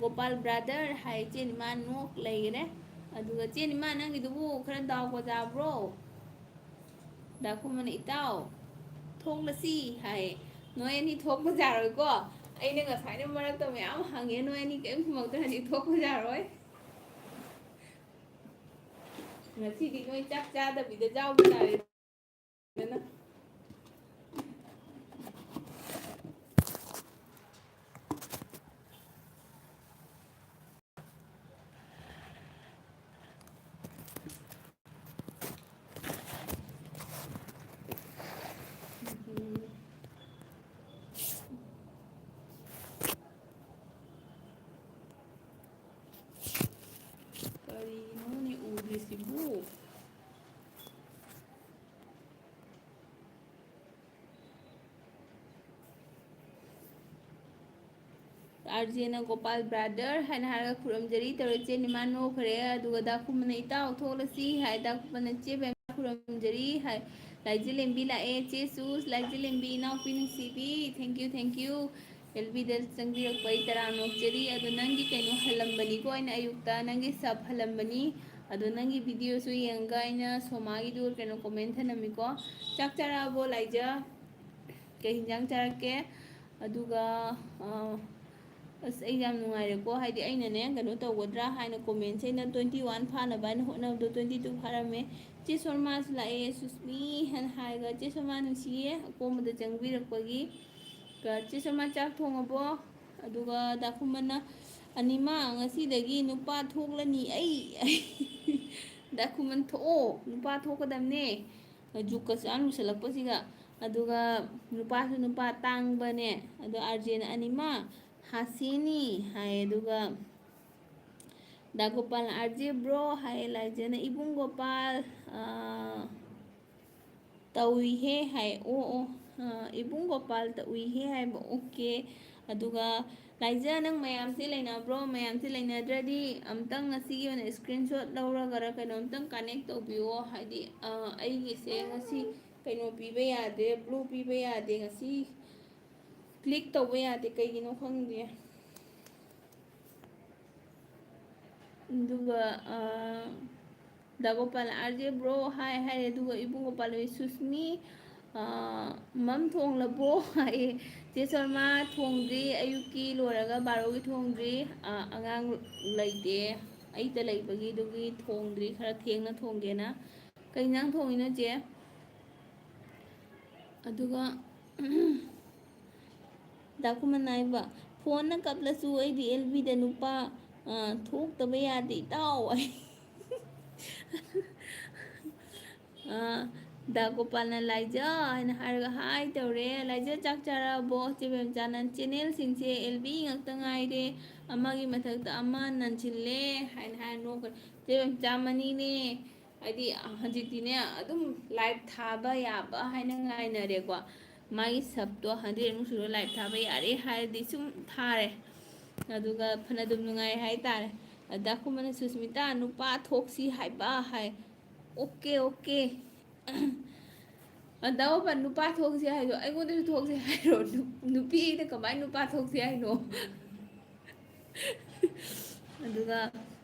"ꯒꯣꯄꯥꯜ ꯕ꯭ꯔꯥꯗꯔ" ꯍꯥꯏ꯫ ꯆꯦ ꯅꯤꯃꯥ ꯅꯣꯛ ꯂꯩꯈꯔꯦ꯫ ꯑꯗꯨꯒ "ꯆꯦ ꯅꯤꯃꯥ, ꯅꯪꯒꯤꯗꯨꯕꯨ ꯈꯔ ꯗꯥꯎ ꯀꯣꯖꯥꯕ꯭ꯔꯣ?" ꯗꯥꯀꯨꯃꯅ "ꯏꯇꯥꯎ, ꯊꯣꯛꯂꯁꯤ" ꯍꯥꯏ꯫ ꯅꯣꯏ ꯑꯅꯤ ꯊꯣꯛꯄ ꯌꯥꯔꯣꯏꯀꯣ? ꯑꯩꯅ ꯉꯁꯥꯏꯅ ꯃꯔꯛꯇ ꯃꯌꯥꯝ ꯍꯪꯉꯦ, ꯅꯣꯏ ꯑꯅꯤ ꯀꯔꯤꯝ ꯈꯨꯝꯃꯛꯇ꯭ꯔꯗꯤ ꯊꯣꯛꯄ ꯌꯥꯔꯣꯏ꯫ ꯉꯁꯤꯗꯤ ꯅꯣꯏ ꯆꯥꯛ ꯆꯥꯗꯕꯤꯗ ꯌꯥꯎꯕ ꯇꯥꯔꯦ꯫ ꯀꯔꯤꯅꯣꯅꯦ ꯎꯗ꯭ꯔꯤꯁꯤꯕꯨ? ꯑꯥꯔ ꯖꯦꯅ "ꯒꯣꯄꯥꯜ ꯕ꯭ꯔꯥꯗꯔ" ꯍꯥꯏꯅ ꯍꯥꯏꯔꯒ ꯈꯨꯔꯨꯝꯖꯔꯤ ꯇꯧꯔꯦ꯫ ꯆꯦ ꯅꯤꯃꯥ ꯅꯣꯛꯈ꯭ꯔꯦ꯫ ꯑꯗꯨꯒ ꯗꯥꯀꯨꯝꯕꯅ "ꯏꯇꯥꯎ ꯊꯣꯛꯂꯁꯤ" ꯍꯥꯏ꯫ ꯗꯥꯀꯨꯝꯕꯅ "ꯆꯦ ꯕꯦꯝꯃ ꯈꯨꯔꯨꯝꯖꯔꯤ" ꯍꯥꯏ꯫ ꯂꯥꯏꯖꯂꯦꯝꯕꯤ ꯂꯥꯛꯑꯦ꯫ "ꯆꯦ ꯁꯨꯁ, ꯂꯥꯏꯖꯂꯦꯝꯕꯤ ꯏꯅꯥꯎꯄꯤ ꯅꯨꯡꯁꯤꯕꯤ, thank you, thank you꯫ L ꯕꯤꯗ ꯆꯪꯕꯤꯔꯛꯄ ꯑꯩ ꯇꯔꯥ ꯅꯣꯛꯆꯔꯤ꯫ ꯑꯗꯣ ꯅꯪꯒꯤ ꯀꯩꯅꯣ ꯍꯜꯂꯝꯕꯅꯤꯀꯣ, ꯑꯩꯅ ꯑꯌꯨꯛꯇ ꯅꯪꯒꯤ sub ꯍꯜꯂꯝꯕꯅꯤ꯫ ꯑꯗꯣ ꯅꯪꯒꯤ videoꯁꯨ ꯌꯦꯡꯉꯒ ꯑꯩꯅ ꯁꯣꯃꯥꯒꯤꯗꯨ ꯀꯩꯅꯣ comment ꯊꯅꯝꯃꯤꯀꯣ꯫ ꯆꯥꯛ ꯆꯥꯔꯛꯑꯕꯣ ꯂꯥꯏꯖ? ꯀꯩ ꯍꯤꯟꯖꯥꯡ ꯆꯥꯔꯛꯀꯦ? ꯑꯗꯨꯒ, ꯑ, ꯑꯁ, ꯑꯩ ꯌꯥꯝ ꯅꯨꯡꯉꯥꯏꯔꯦꯀꯣ, ꯍꯥꯏꯗꯤ ꯑꯩꯅꯅꯦ, ꯀꯩꯅꯣ ꯇꯧꯒꯗ꯭ꯔꯥ ꯍꯥꯏꯅ comment ꯁꯦ ꯑꯩꯅ twenty one ꯐꯥꯅꯕ ꯍꯥꯏꯅ ꯍꯣꯠꯅꯕꯗꯣ twenty two ꯐꯥꯔꯝꯃꯦ꯫ "ꯆꯦ ꯁꯣꯔꯃꯥꯁꯨ ꯂꯥꯛꯑꯦ, ꯁꯨꯁꯃꯤ" ꯍꯥꯏꯅ ꯍꯥꯏꯔꯒ, "ꯆꯦ ꯁꯣꯔꯃꯥ ꯅꯨꯡꯁꯤꯌꯦ ꯑꯀꯣꯝꯕꯗ ꯆꯪꯕꯤꯔꯛꯄꯒꯤ"꯫ ꯀ-, "ꯆꯦ ꯁꯣꯔꯃꯥ ꯆꯥꯛ ꯊꯣꯡꯉꯕꯣ?" ꯑꯗꯨꯒ ꯗꯥ ꯈꯨꯃꯟꯅ, "ꯑꯅꯤꯃ, ꯉꯁꯤꯗꯒꯤ ꯅꯨꯄꯥ ꯊꯣꯛꯂꯅꯤ ꯑꯩ"꯫ ꯗꯥ ꯈꯨꯃꯟ, "ꯊꯣꯛꯑꯣ, ꯅꯨꯄꯥ ꯊꯣꯛꯀꯗꯕꯅꯦ꯫ ꯖꯨꯛꯀꯁꯨ ꯌꯥꯝ ꯂꯨꯁꯜꯂꯛꯄꯁꯤꯒ"꯫ ꯑꯗꯨꯒ ꯅꯨꯄꯥꯁꯨ ꯅꯨꯄꯥ ꯇꯥꯡꯕꯅꯦ꯫ ꯑꯗꯣ ꯑꯥꯔꯖꯦꯅ, "ꯑꯅꯤꯃ, ꯍꯥꯁꯤꯅꯤ" ꯍꯥꯏ꯫ ꯑꯗꯨꯒ ꯗꯥ ꯒꯣꯄꯥꯜꯅ, "ꯑꯥꯔꯖꯦ ꯕ꯭ꯔꯣ" ꯍꯥꯏ꯫ ꯂꯥꯏꯖꯅ, "ꯏꯕꯨꯡ ꯒꯣꯄꯥꯜ, ꯑꯥ, ꯇꯧꯏꯍꯦ" ꯍꯥꯏ꯫ "ꯑꯣ, ꯑꯣ, ꯑꯥ, ꯏꯕꯨꯡ ꯒꯣꯄꯥꯜ ꯇꯧꯏꯍꯦ" ꯍꯥꯏꯕ꯫ ꯑꯣꯀꯦ꯫ ꯑꯗꯨꯒ ꯂꯥꯏꯖ, ꯅꯪ ꯃꯌꯥꯝꯁꯦ ꯂꯩꯅꯕ꯭ꯔꯣ? ꯃꯌꯥꯝꯁꯦ ꯂꯩꯅꯗ꯭ꯔꯗꯤ ꯑꯝꯇꯪ ꯉꯁꯤꯒꯤ ꯑꯣꯏꯅ screenshot ꯂꯧꯔꯒꯔ ꯀꯩꯅꯣꯝꯇꯪ connect ꯇꯧꯕꯤꯌꯣ꯫ ꯍꯥꯏꯗꯤ, ꯑꯥ, ꯑꯩꯒꯤꯁꯦ ꯉꯁꯤ ꯀꯩꯅꯣ ꯄꯤꯕ ꯌꯥꯗꯦ, blue ꯄꯤꯕ ꯌꯥꯗꯦ ꯉꯁꯤ꯫ Click ꯇꯧꯕ ꯌꯥꯗꯦ, ꯀꯩꯒꯤꯅꯣ ꯈꯪꯗꯦ꯫ ꯑꯗꯨꯒ, ꯑ, ꯗꯥ ꯒꯣꯄꯥꯜ, "ꯑꯥꯔ ꯖꯦ ꯕ꯭ꯔꯣ, ꯍꯥꯏ" ꯍꯥꯏꯔꯦ꯫ ꯑꯗꯨꯒ ꯏꯕꯨꯡ ꯒꯣꯄꯥꯜ ꯍꯣꯏ, "ꯁꯨꯁꯃꯤ, ꯑ, ꯃꯝ ꯊꯣꯡꯂꯕꯣ?" ꯍꯥꯏꯌꯦ꯫ "ꯆꯦ ꯁꯣꯔꯃꯥ, ꯊꯣꯡꯗ꯭ꯔꯤ, ꯑꯌꯨꯛꯀꯤ ꯂꯣꯏꯔꯒ ꯕꯥꯔꯣꯒꯤ ꯊꯣꯡꯗ꯭ꯔꯤ, ꯑ, ꯑꯉꯥꯡ ꯂꯩꯇꯦ, ꯑꯩꯇ ꯂꯩꯕꯒꯤ ꯑꯗꯨꯒꯤ ꯊꯣꯡꯗ꯭ꯔꯤ, ꯈꯔ ꯊꯦꯡꯅ ꯊꯣꯡꯒꯦꯅ"꯫ "ꯀꯩ ꯏꯟꯖꯥꯡ ꯊꯣꯡꯉꯤꯅꯣ, ꯆꯦ?" ꯑꯗꯨꯒ ꯗꯥ ꯈꯨꯃꯟ ꯍꯥꯏꯕ, "ꯐꯣꯟꯅ ꯀꯞꯂꯁꯨ ꯑꯩꯗꯤ ꯑꯦꯜ ꯕꯤꯗ ꯅꯨꯄꯥ, ꯑ, ꯊꯣꯛꯇꯕ ꯌꯥꯗꯦ, ꯏꯇꯥꯎ" ꯍꯥꯏ꯫ ꯑ, ꯗꯥ ꯒꯣꯄꯥꯜꯅ "ꯂꯥꯏꯖ" ꯍꯥꯏꯅ ꯍꯥꯏꯔꯒ "ꯍꯥꯏ" ꯇꯧꯔꯦ꯫ "ꯂꯥꯏꯖ, ꯆꯥꯛ ꯆꯥꯔꯕꯣ?" ꯆꯦ ꯕꯦꯝꯆꯥꯅ, "ꯆꯦꯅꯦꯜꯁꯤꯡꯁꯦ ꯑꯦꯜ ꯕꯤ ꯉꯥꯛꯇ ꯉꯥꯏꯔꯦ, ꯑꯃꯒꯤ ꯃꯊꯛꯇ ꯑꯃ ꯅꯟꯁꯤꯜꯂꯦ" ꯍꯥꯏꯅ ꯍꯥꯏꯔ ꯅꯣꯛꯈ꯭ꯔꯦ꯫ ꯆꯦ ꯕꯦꯝꯆꯥ, ꯃꯅꯤꯅꯦ꯫ ꯍꯥꯏꯗꯤ ꯍꯧꯖꯤꯛꯇꯤꯅꯦ, ꯑꯗꯨꯝ live ꯊꯥꯕ ꯌꯥꯕ ꯍꯥꯏꯅ ꯉꯥꯏꯅꯔꯦꯀꯣ꯫ ꯃꯥꯒꯤ subꯇꯣ hundred ꯃꯨꯛ ꯁꯨꯔ live ꯊꯥꯕ ꯌꯥꯔꯦ ꯍꯥꯏꯔꯗꯤ ꯁꯨꯝ ꯊꯥꯔꯦ꯫ ꯑꯗꯨꯒ ꯐꯅꯗꯨꯝ ꯅꯨꯡꯉꯥꯏ ꯍꯥꯏꯇꯥꯔꯦ꯫ ꯑꯗ ꯑꯩꯈꯣꯏ ꯃꯥꯅ, "ꯁꯨꯁꯃꯤꯇꯥ, ꯅꯨꯄꯥ ꯊꯣꯛꯁꯤ ꯍꯥꯏꯕ" ꯍꯥꯏ꯫ "Okay, okay". ꯑꯗ ꯑꯣꯄꯟ ꯅꯨꯄꯥ ꯊꯣꯛꯁꯤ ꯍꯥꯏꯗꯣ ꯑꯩꯉꯣꯟꯗꯁꯨ ꯊꯣꯛꯁꯤ ꯍꯥꯏꯔꯣ? ꯅꯨ-, ꯅꯨꯄꯤꯗ ꯀꯃꯥꯏꯅ ꯅꯨꯄꯥ ꯊꯣꯛꯁꯤ ꯍꯥꯏꯅꯣ? ꯑꯗꯨꯒ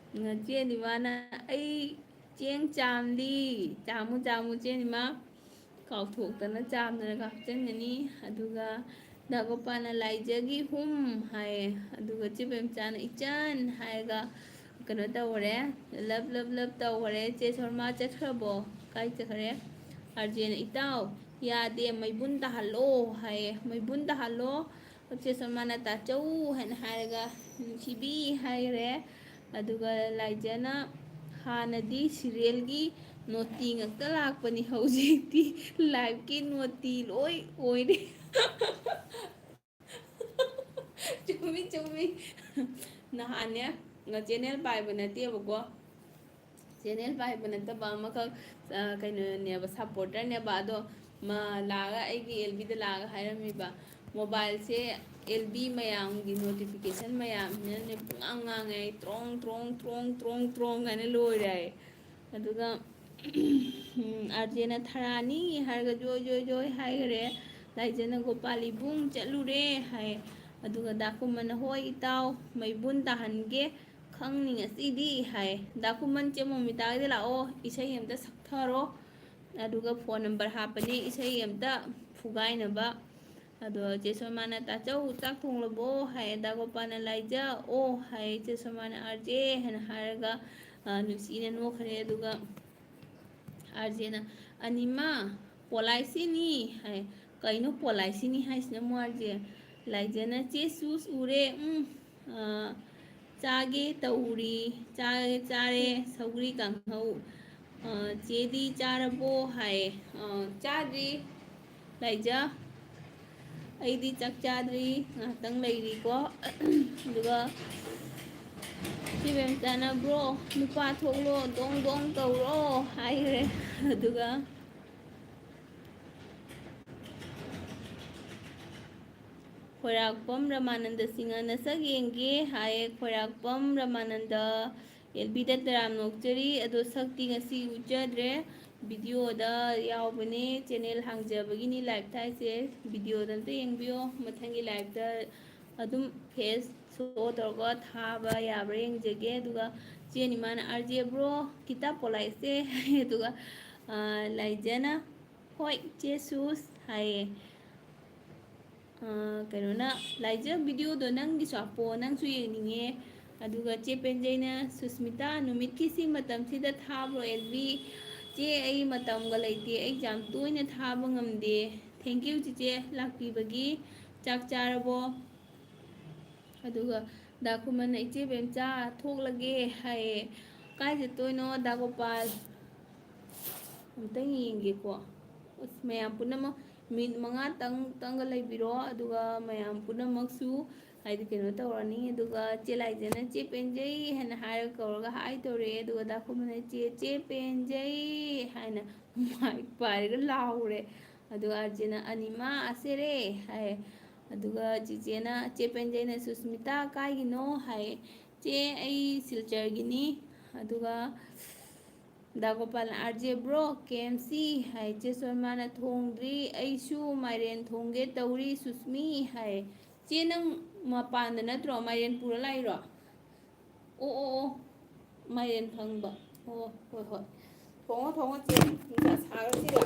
ꯆꯦ ꯅꯤꯃꯥꯅ, "ꯑꯩ ꯆꯦꯡ ꯆꯥꯝꯂꯤ"꯫ ꯆꯥꯝꯃꯨ, ꯆꯥꯝꯃꯨ, ꯆꯦ ꯅꯤꯃꯥ꯫ ꯀꯥꯎꯊꯣꯛꯇꯅ ꯆꯥꯝꯗꯅ ꯍꯥꯞꯆꯤꯟꯒꯅꯤ꯫ ꯑꯗꯨꯒ ꯗꯥ ꯒꯣꯄꯥꯜꯅ "ꯂꯥꯏꯖꯒꯤ ꯍꯨꯝ" ꯍꯥꯏꯌꯦ꯫ ꯑꯗꯨꯒ ꯆꯦ ꯄꯦꯝꯆꯥꯅ "ꯏꯆꯟ" ꯍꯥꯏꯔꯒ ꯀꯩꯅꯣ ꯇꯧꯈꯔꯦ, ꯂꯞ ꯂꯞ ꯂꯞ ꯇꯧꯈꯔꯦ꯫ ꯆꯦ ꯁꯣꯔꯃꯥ ꯆꯠꯈ꯭ꯔꯕꯣ? ꯀꯥꯏ ꯆꯠꯈ꯭ꯔꯦ? ꯑꯥꯔ ꯖꯦꯅ "ꯏꯇꯥꯎ, ꯌꯥꯗꯦ, ꯃꯩꯕꯨꯟ ꯇꯥꯍꯜꯂꯣ" ꯍꯥꯏꯌꯦ꯫ "ꯃꯩꯕꯨꯟ ꯇꯥꯍꯜꯂꯣ"꯫ ꯆꯦ ꯁꯣꯔꯃꯥꯅ "ꯇꯥꯆꯧ" ꯍꯥꯏꯅ ꯍꯥꯏꯔꯒ "ꯅꯨꯡꯁꯤꯕꯤ" ꯍꯥꯏꯈ꯭ꯔꯦ꯫ ꯑꯗꯨꯒ ꯂꯥꯏꯖꯅ "ꯍꯥꯟꯅꯗꯤ ꯁꯤꯔꯤꯌꯦꯜꯒꯤ ꯅꯣꯇꯤ ꯉꯥꯛꯇ ꯂꯥꯛꯄꯅꯤ, ꯍꯧꯖꯤꯛꯇꯤ ꯂꯥꯏꯐꯀꯤ ꯅꯣꯇꯤ ꯂꯣꯏ ꯑꯣꯏꯔꯦ"꯫ ꯆꯨꯝꯃꯤ, ꯆꯨꯝꯃꯤ꯫ ꯅꯍꯥꯟꯅꯦ, ꯆꯦꯅꯦꯜ ꯄꯥꯏꯕ ꯅꯠꯇꯦꯕꯀꯣ, ꯆꯦꯅꯦꯜ ꯄꯥꯏꯕ ꯅꯠꯇꯕ ꯑꯃꯈꯛ, ꯑ, ꯀꯩꯅꯣꯅꯦꯕ, ꯁꯞꯄꯣꯔꯇꯔꯅꯦꯕ꯫ ꯑꯗꯣ ꯃꯥ ꯂꯥꯛꯑꯒ, ꯑꯩꯒꯤ ꯑꯦꯜ ꯕꯤꯗ ꯂꯥꯛꯑꯒ ꯍꯥꯏꯔꯝꯃꯤꯕ, "ꯃꯣꯕꯥꯏꯜꯁꯦ ꯑꯦꯜ ꯕꯤ ꯃꯌꯥꯝꯒꯤ ꯅꯣꯇꯤꯐꯤꯀꯦꯁꯟ ꯃꯌꯥꯝꯁꯤꯅꯅꯦ ꯄꯨꯡꯉꯥꯡ ꯉꯥꯡꯉꯦ, ꯑꯩ ꯇ꯭ꯔꯣꯡ, ꯇ꯭ꯔꯣꯡ, ꯇ꯭ꯔꯣꯡ, ꯇ꯭ꯔꯣꯡ, ꯇ꯭ꯔꯣꯡ" ꯍꯥꯏꯅ ꯂꯣꯏꯔꯦ ꯍꯥꯏꯌꯦ꯫ ꯑꯗꯨꯒ, ꯎꯝ, ꯑꯥꯔ ꯖꯦꯅ "ꯊꯔꯥꯅꯤ" ꯍꯥꯏꯔꯒ "ꯖꯣꯏ, ꯖꯣꯏ, ꯖꯣꯏ" ꯍꯥꯏꯈꯔꯦ꯫ ꯂꯥꯏꯖꯅ "ꯒꯣꯄꯥꯜ ꯏꯕꯨꯡ ꯆꯠꯂꯨꯔꯦ" ꯍꯥꯏ꯫ ꯑꯗꯨꯒ ꯗꯥꯀꯨꯃꯟꯅ "ꯍꯣꯏ ꯏꯇꯥꯎ, ꯃꯩꯕꯨꯟ ꯇꯥꯍꯟꯒꯦ, ꯈꯪꯅꯤ ꯉꯁꯤꯗꯤ" ꯍꯥꯏ꯫ "ꯗꯥꯀꯨꯃꯟ, ꯆꯦ ꯃꯣꯃꯤꯇꯥꯒꯤꯗ ꯂꯥꯛꯑꯣ, ꯏꯁꯩ ꯑꯝꯇ ꯁꯛꯊꯔꯣ"꯫ ꯑꯗꯨꯒ ꯐꯣꯟ ꯅꯝꯕꯔ ꯍꯥꯞꯄꯅꯤ, ꯏꯁꯩ ꯑꯝꯇ ꯐꯨꯒꯥꯏꯅꯕ꯫ ꯑꯗꯣ ꯆꯦ ꯁꯣꯃꯥꯅ "ꯇꯥꯆꯧ, ꯆꯥꯛ ꯊꯣꯡꯂꯕꯣ?" ꯍꯥꯏ꯫ ꯗꯥ ꯒꯣꯄꯥꯜꯅ "ꯂꯥꯏꯖ, ꯑꯣ" ꯍꯥꯏ꯫ ꯆꯦ ꯁꯣꯃꯥꯅ "ꯑꯥꯔ ꯖꯦ" ꯍꯥꯏꯅ ꯍꯥꯏꯔꯒ, ꯑ, ꯅꯨꯡꯁꯤꯅ ꯅꯣꯛꯈ꯭ꯔꯦ꯫ ꯑꯗꯨꯒ ꯑꯥꯔ ꯖꯦꯅ "ꯑꯅꯤꯃ, ꯄꯣꯂꯥꯏꯁꯤꯅꯤ" ꯍꯥꯏ꯫ "ꯀꯩꯅꯣ ꯄꯣꯂꯥꯏꯁꯤꯅꯤ ꯍꯥꯏꯁꯤꯅ ꯑꯃꯨꯛ, ꯑꯥꯔ ꯖꯦ?" ꯂꯥꯏꯖꯅ "ꯆꯦ ꯁꯨꯁ ꯎꯔꯦ, ꯎꯝ, ꯑ, ꯆꯥꯒꯦ ꯇꯧꯔꯤ, ꯆꯥꯔꯦ, ꯆꯥꯔꯦ, ꯁꯧꯒ꯭ꯔꯤ ꯀꯥꯡꯍꯧ꯫ ꯑ, ꯆꯦꯗꯤ ꯆꯥꯔꯕꯣ?" ꯍꯥꯏꯌꯦ꯫ "ꯑ, ꯆꯥꯗ꯭ꯔꯤ ꯂꯥꯏꯖ, ꯑꯩꯗꯤ ꯆꯥꯛ ꯆꯥꯗ꯭ꯔꯤ, ꯉꯥꯏꯍꯥꯛꯇꯪ ꯂꯩꯔꯤꯀꯣ"꯫ ꯑꯗꯨꯒ ꯆꯦ ꯕꯦꯝꯆꯥꯅ "ꯕ꯭ꯔꯣ, ꯅꯨꯄꯥ ꯊꯣꯛꯂꯣ, ꯗꯣꯡ ꯗꯣꯡ ꯇꯧꯔꯣ" ꯍꯥꯏꯈ꯭ꯔꯦ꯫ ꯑꯗꯨꯒ ꯈꯣꯏꯔꯥꯛꯄꯝ ꯔꯃꯥꯅꯟꯗ ꯁꯤꯡꯍ "ꯅꯁꯛ ꯌꯦꯡꯒꯦ" ꯍꯥꯏꯌꯦ꯫ ꯈꯣꯏꯔꯥꯛꯄꯝ ꯔꯃꯥꯅꯟꯗ ꯑꯦꯜ ꯕꯤꯗ ꯇꯔꯥꯝ ꯅꯣꯛꯆꯔꯤ꯫ ꯑꯗꯣ ꯁꯛꯇꯤ ꯉꯁꯤ ꯎꯠꯆꯗ꯭ꯔꯦ꯫ ꯚꯤꯗꯤꯑꯣꯗ ꯌꯥꯎꯕꯅꯦ꯫ ꯆꯦꯅꯦꯜ ꯍꯥꯡꯖꯕꯒꯤꯅꯤ ꯂꯥꯏꯐꯇ ꯍꯥꯏꯁꯦ꯫ ꯚꯤꯗꯤꯑꯣꯗ ꯑꯝꯇ ꯌꯦꯡꯕꯤꯌꯣ꯫ ꯃꯊꯪꯒꯤ ꯂꯥꯏꯐꯇ ꯑꯗꯨꯝ ꯐꯦꯁ ꯁꯣ ꯇꯧꯔꯒ ꯊꯥꯕ ꯌꯥꯕ꯭ꯔꯥ ꯌꯦꯡꯖꯒꯦ꯫ ꯑꯗꯨꯒ ꯆꯦ ꯅꯤꯃꯥꯅ "ꯑꯥꯔ ꯖꯦ ꯕ꯭ꯔꯣ, ꯈꯤꯇ ꯄꯣꯂꯥꯏꯁꯦ" ꯍꯥꯏꯌꯦ꯫ ꯑꯗꯨꯒ, ꯑ, ꯂꯥꯏꯖꯅ "ꯍꯣꯏ, ꯆꯦ ꯁꯨꯁ" ꯍꯥꯏꯌꯦ꯫ ꯑ, ꯀꯩꯅꯣꯅ, ꯂꯥꯏꯖ, ꯚꯤꯗꯤꯑꯣꯗꯣ ꯅꯪꯒꯤꯁꯨ ꯍꯥꯞꯄꯣ, ꯅꯪꯁꯨ ꯌꯦꯡꯅꯤꯡꯉꯦ꯫ ꯑꯗꯨꯒ ꯆꯦ ꯄꯦꯟꯖꯩꯅ, "ꯁꯨꯁꯃꯤꯇꯥ, ꯅꯨꯃꯤꯠꯀꯤ ꯁꯤ ꯃꯇꯝꯁꯤꯗ ꯊꯥꯕ꯭ꯔꯣ ꯑꯦꯜ ꯕꯤ? ꯆꯦ, ꯑꯩ ꯃꯇꯝꯒ ꯂꯩꯇꯦ, ꯑꯩ ꯌꯥꯝ ꯇꯣꯏꯅ ꯊꯥꯕ ꯉꯝꯗꯦ꯫ Thank you ꯆꯤꯆꯦ ꯂꯥꯛꯄꯤꯕꯒꯤ꯫ ꯆꯥꯛ ꯆꯥꯔꯕꯣ?" ꯑꯗꯨꯒ ꯗꯥ ꯈꯨꯃꯟꯅ, "ꯏꯆꯦ ꯕꯦꯝꯆꯥ, ꯊꯣꯛꯂꯒꯦ" ꯍꯥꯏꯌꯦ꯫ "ꯀꯥꯏ ꯆꯠꯇꯣꯏꯅꯣ ꯗꯥ ꯒꯣꯄꯥꯜ?" ꯑꯝꯇꯪ ꯌꯦꯡꯒꯦꯀꯣ꯫ ꯑꯁ, ꯃꯌꯥꯝ ꯄꯨꯝꯅꯃꯛ ꯃꯤꯅꯤꯠ ꯃꯉꯥꯇꯪ ꯇꯪꯒ ꯂꯩꯕꯤꯔꯣ, ꯑꯗꯨꯒ ꯃꯌꯥꯝ ꯄꯨꯝꯅꯃꯛꯁꯨ, ꯍꯥꯏꯗꯤ, ꯀꯩꯅꯣ ꯇꯧꯔꯅꯤ꯫ ꯑꯗꯨꯒ ꯆꯦ ꯂꯥꯏꯖꯅ "ꯆꯦ ꯄꯦꯟꯖꯩ" ꯍꯥꯏꯅ ꯍꯥꯏꯔꯒ ꯀꯧꯔꯒ ꯍꯥꯏ ꯇꯧꯔꯛꯑꯦ꯫ ꯑꯗꯨꯒ ꯗꯥ ꯈꯨꯃꯟꯅ "ꯆꯦ, ꯆꯦ ꯄꯦꯟꯖꯩ" ꯍꯥꯏꯅ ꯃꯥꯏꯛ ꯄꯥꯏꯔꯒ ꯂꯥꯎꯔꯦ꯫ ꯑꯗꯨꯒ ꯑꯥꯔꯖꯦꯅ "ꯑꯅꯤꯃꯥ ꯑꯁꯦꯔꯦ" ꯍꯥꯏ꯫ ꯑꯗꯨꯒ ꯆꯤꯆꯦꯅ, ꯆꯦ ꯄꯦꯟꯖꯩꯅ "ꯁꯨꯁꯃꯤꯇꯥ ꯀꯥꯏꯒꯤꯅꯣ?" ꯍꯥꯏ꯫ "ꯆꯦ, ꯑꯩ ꯁꯤꯜꯆꯔꯒꯤꯅꯤ"꯫ ꯑꯗꯨꯒ ꯗꯥ ꯒꯣꯄꯥꯜꯅ, "ꯑꯥꯔ ꯖꯦ ꯕ꯭ꯔꯣ, ꯀꯦ ꯑꯦꯝ ꯁꯤ" ꯍꯥꯏ꯫ ꯆꯦ ꯁꯣꯜꯃꯥꯅ, "ꯊꯣꯡꯗ꯭ꯔꯤ, ꯑꯩꯁꯨ ꯃꯥꯏꯔꯦꯟ ꯊꯣꯡꯒꯦ ꯇꯧꯔꯤ ꯁꯨꯁꯃꯤ" ꯍꯥꯏ꯫ "ꯆꯦ, ꯅꯪ ꯃꯄꯥꯟꯗ ꯅꯠꯇ꯭ꯔꯣ? ꯃꯥꯏꯔꯦꯟ ꯄꯨꯔ ꯂꯥꯛꯏꯔꯣ?" "ꯑꯣ, ꯑꯣ, ꯑꯣ, ꯃꯥꯏꯔꯦꯟ ꯐꯪꯕ꯫ ꯑꯣ, ꯍꯣꯏ, ꯍꯣꯏ꯫ ꯊꯣꯡꯉꯣ, ꯊꯣꯡꯉꯣ, ꯆꯦ꯫ ꯅꯨꯡꯁꯥ ꯁꯥꯔꯁꯤꯗ꯫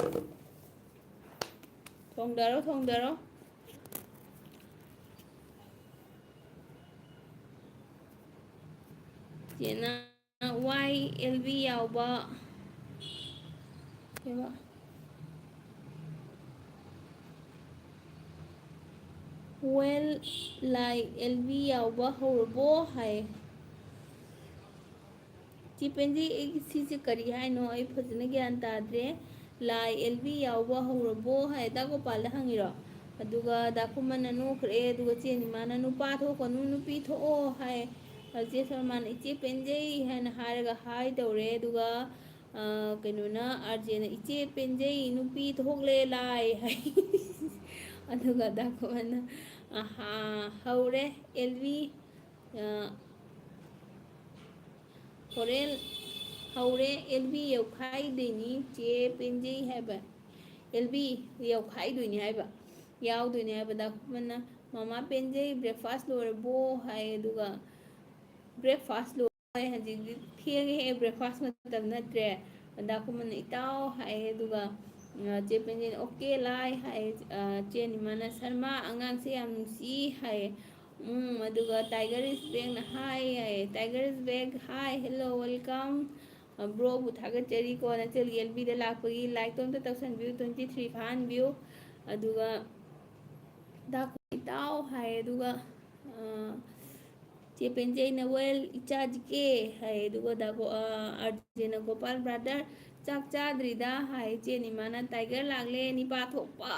ꯊꯣꯡꯗꯔꯣ, ꯊꯣꯡꯗꯔꯣ꯫ ꯆꯦꯅ ꯋꯥꯏ ꯑꯦꯜ ꯕꯤ ꯌꯥꯎꯕ, ꯀꯩꯕ? "ꯋꯦꯜ, ꯂꯥꯏ ꯑꯦꯜ ꯕꯤ ꯌꯥꯎꯕ ꯍꯧꯔꯕꯣ?" ꯍꯥꯏ꯫ ꯆꯦ ꯄꯦꯟꯖꯩ, ꯑꯩ ꯁꯤꯁꯦ ꯀꯔꯤ ꯍꯥꯏꯅꯣ? ꯑꯩ ꯐꯖꯅ ꯒ꯭ꯌꯥꯟ ꯇꯥꯗ꯭ꯔꯦ꯫ "ꯂꯥꯏ ꯑꯦꯜ ꯕꯤ ꯌꯥꯎꯕ ꯍꯧꯔꯕꯣ?" ꯍꯥꯏ꯫ ꯗꯥ ꯒꯣꯄꯥꯜꯗ ꯍꯪꯉꯤꯔꯣ? ꯑꯗꯨꯒ ꯗꯥ ꯈꯨꯃꯟꯅ ꯅꯣꯛꯈ꯭ꯔꯦ꯫ ꯑꯗꯨꯒ ꯆꯦ ꯅꯤꯃꯥꯅ, "ꯅꯨꯄꯥ ꯊꯣꯛꯀꯅꯨ, ꯅꯨꯄꯤ ꯊꯣꯛꯑꯣ" ꯍꯥꯏ꯫ ꯑꯗꯨ ꯆꯦ ꯁꯜꯃꯥꯟ, "ꯏꯆꯦ ꯄꯦꯟꯖꯩ" ꯍꯥꯏꯅ ꯍꯥꯏꯔꯒ ꯍꯥꯏ ꯇꯧꯔꯦ꯫ ꯑꯗꯨꯒ, ꯑ, ꯀꯩꯅꯣꯅ, ꯑꯥꯔ ꯖꯦꯅ, "ꯏꯆꯦ ꯄꯦꯟꯖꯩ, ꯅꯨꯄꯤ ꯊꯣꯛꯂꯦ ꯂꯥꯏ" ꯍꯥꯏ꯫ ꯑꯗꯨꯒ ꯗꯥ ꯈꯨꯃꯟꯅ, "ꯑꯍꯥ, ꯍꯧꯔꯦ ꯑꯦꯜ ꯕꯤ, ꯑ, ꯍꯣꯔꯦꯟ ꯍꯧꯔꯦ, ꯑꯦꯜ ꯕꯤ ꯌꯧꯈꯥꯏꯗꯣꯏꯅꯤ, ꯆꯦ ꯄꯦꯟꯖꯩ" ꯍꯥꯏꯕ꯫ ꯑꯦꯜ ꯕꯤ ꯌꯧꯈꯥꯏꯗꯣꯏꯅꯤ ꯍꯥꯏꯕ, ꯌꯥꯎꯗꯣꯏꯅꯤ ꯍꯥꯏꯕ꯫ ꯗꯥ ꯈꯨꯃꯟꯅ, "ꯃꯃꯥ ꯄꯦꯟꯖꯩ, breakfast ꯂꯣꯏꯔꯕꯣ?" ꯍꯥꯏ꯫ ꯑꯗꯨꯒ, "Breakfast ꯂꯣꯏꯔꯦ, ꯍꯧꯖꯤꯛꯇꯤ ꯊꯦꯡꯉꯦꯍꯦ, breakfast ꯃꯇꯝ ꯅꯠꯇ꯭ꯔꯦ"꯫ ꯗꯥ ꯈꯨꯃꯟꯅ, "ꯏꯇꯥꯎ" ꯍꯥꯏ꯫ ꯑꯗꯨꯒ ꯑ, ꯆꯦ ꯄꯦꯟꯖꯩꯅ "ꯑꯣꯀꯦ ꯂꯥꯏ" ꯍꯥꯏ꯫ ꯑ, ꯆꯦ ꯅꯤꯃꯥꯅ "ꯁꯔꯃꯥ ꯑꯉꯥꯡꯁꯦ ꯌꯥꯝ ꯅꯨꯡꯁꯤ" ꯍꯥꯏ꯫ ꯎꯝ, ꯑꯗꯨꯒ Tiger is backꯅ "high" high. "Tiger is back, hi, hello, welcome꯫ ꯑ, broꯕꯨ ꯊꯥꯒꯠꯆꯔꯤꯀꯣ, ꯅꯆꯦꯜꯒꯤ ꯑꯦꯜ ꯕꯤꯗ ꯂꯥꯛꯄꯒꯤ꯫ Likeꯇꯣ ꯑꯝꯇ ꯇꯧꯁꯟꯕꯤꯌꯨ, twenty three ꯐꯥꯍꯟꯕꯤꯌꯨ"꯫ ꯑꯗꯨꯒ "ꯗꯥ ꯏꯇꯥꯎ" ꯍꯥꯏ꯫ ꯑꯗꯨꯒ, ꯑ, ꯆꯦ ꯄꯦꯟꯖꯩꯅ "Well, ꯏꯆꯥ ꯖꯤ ꯀꯦ" ꯍꯥꯏ꯫ ꯑꯗꯨꯒ ꯗꯥ ꯒꯣ-, ꯑ, ꯑꯥꯔ ꯖꯦꯅ "ꯒꯣꯄꯥꯜ brother, ꯆꯥꯛ ꯆꯥꯗ꯭ꯔꯤꯗ" ꯍꯥꯏ꯫ ꯆꯦ ꯅꯤꯃꯥꯅ "Tiger ꯂꯥꯛꯂꯦ, ꯅꯤꯄꯥ ꯊꯣꯛꯄ"꯫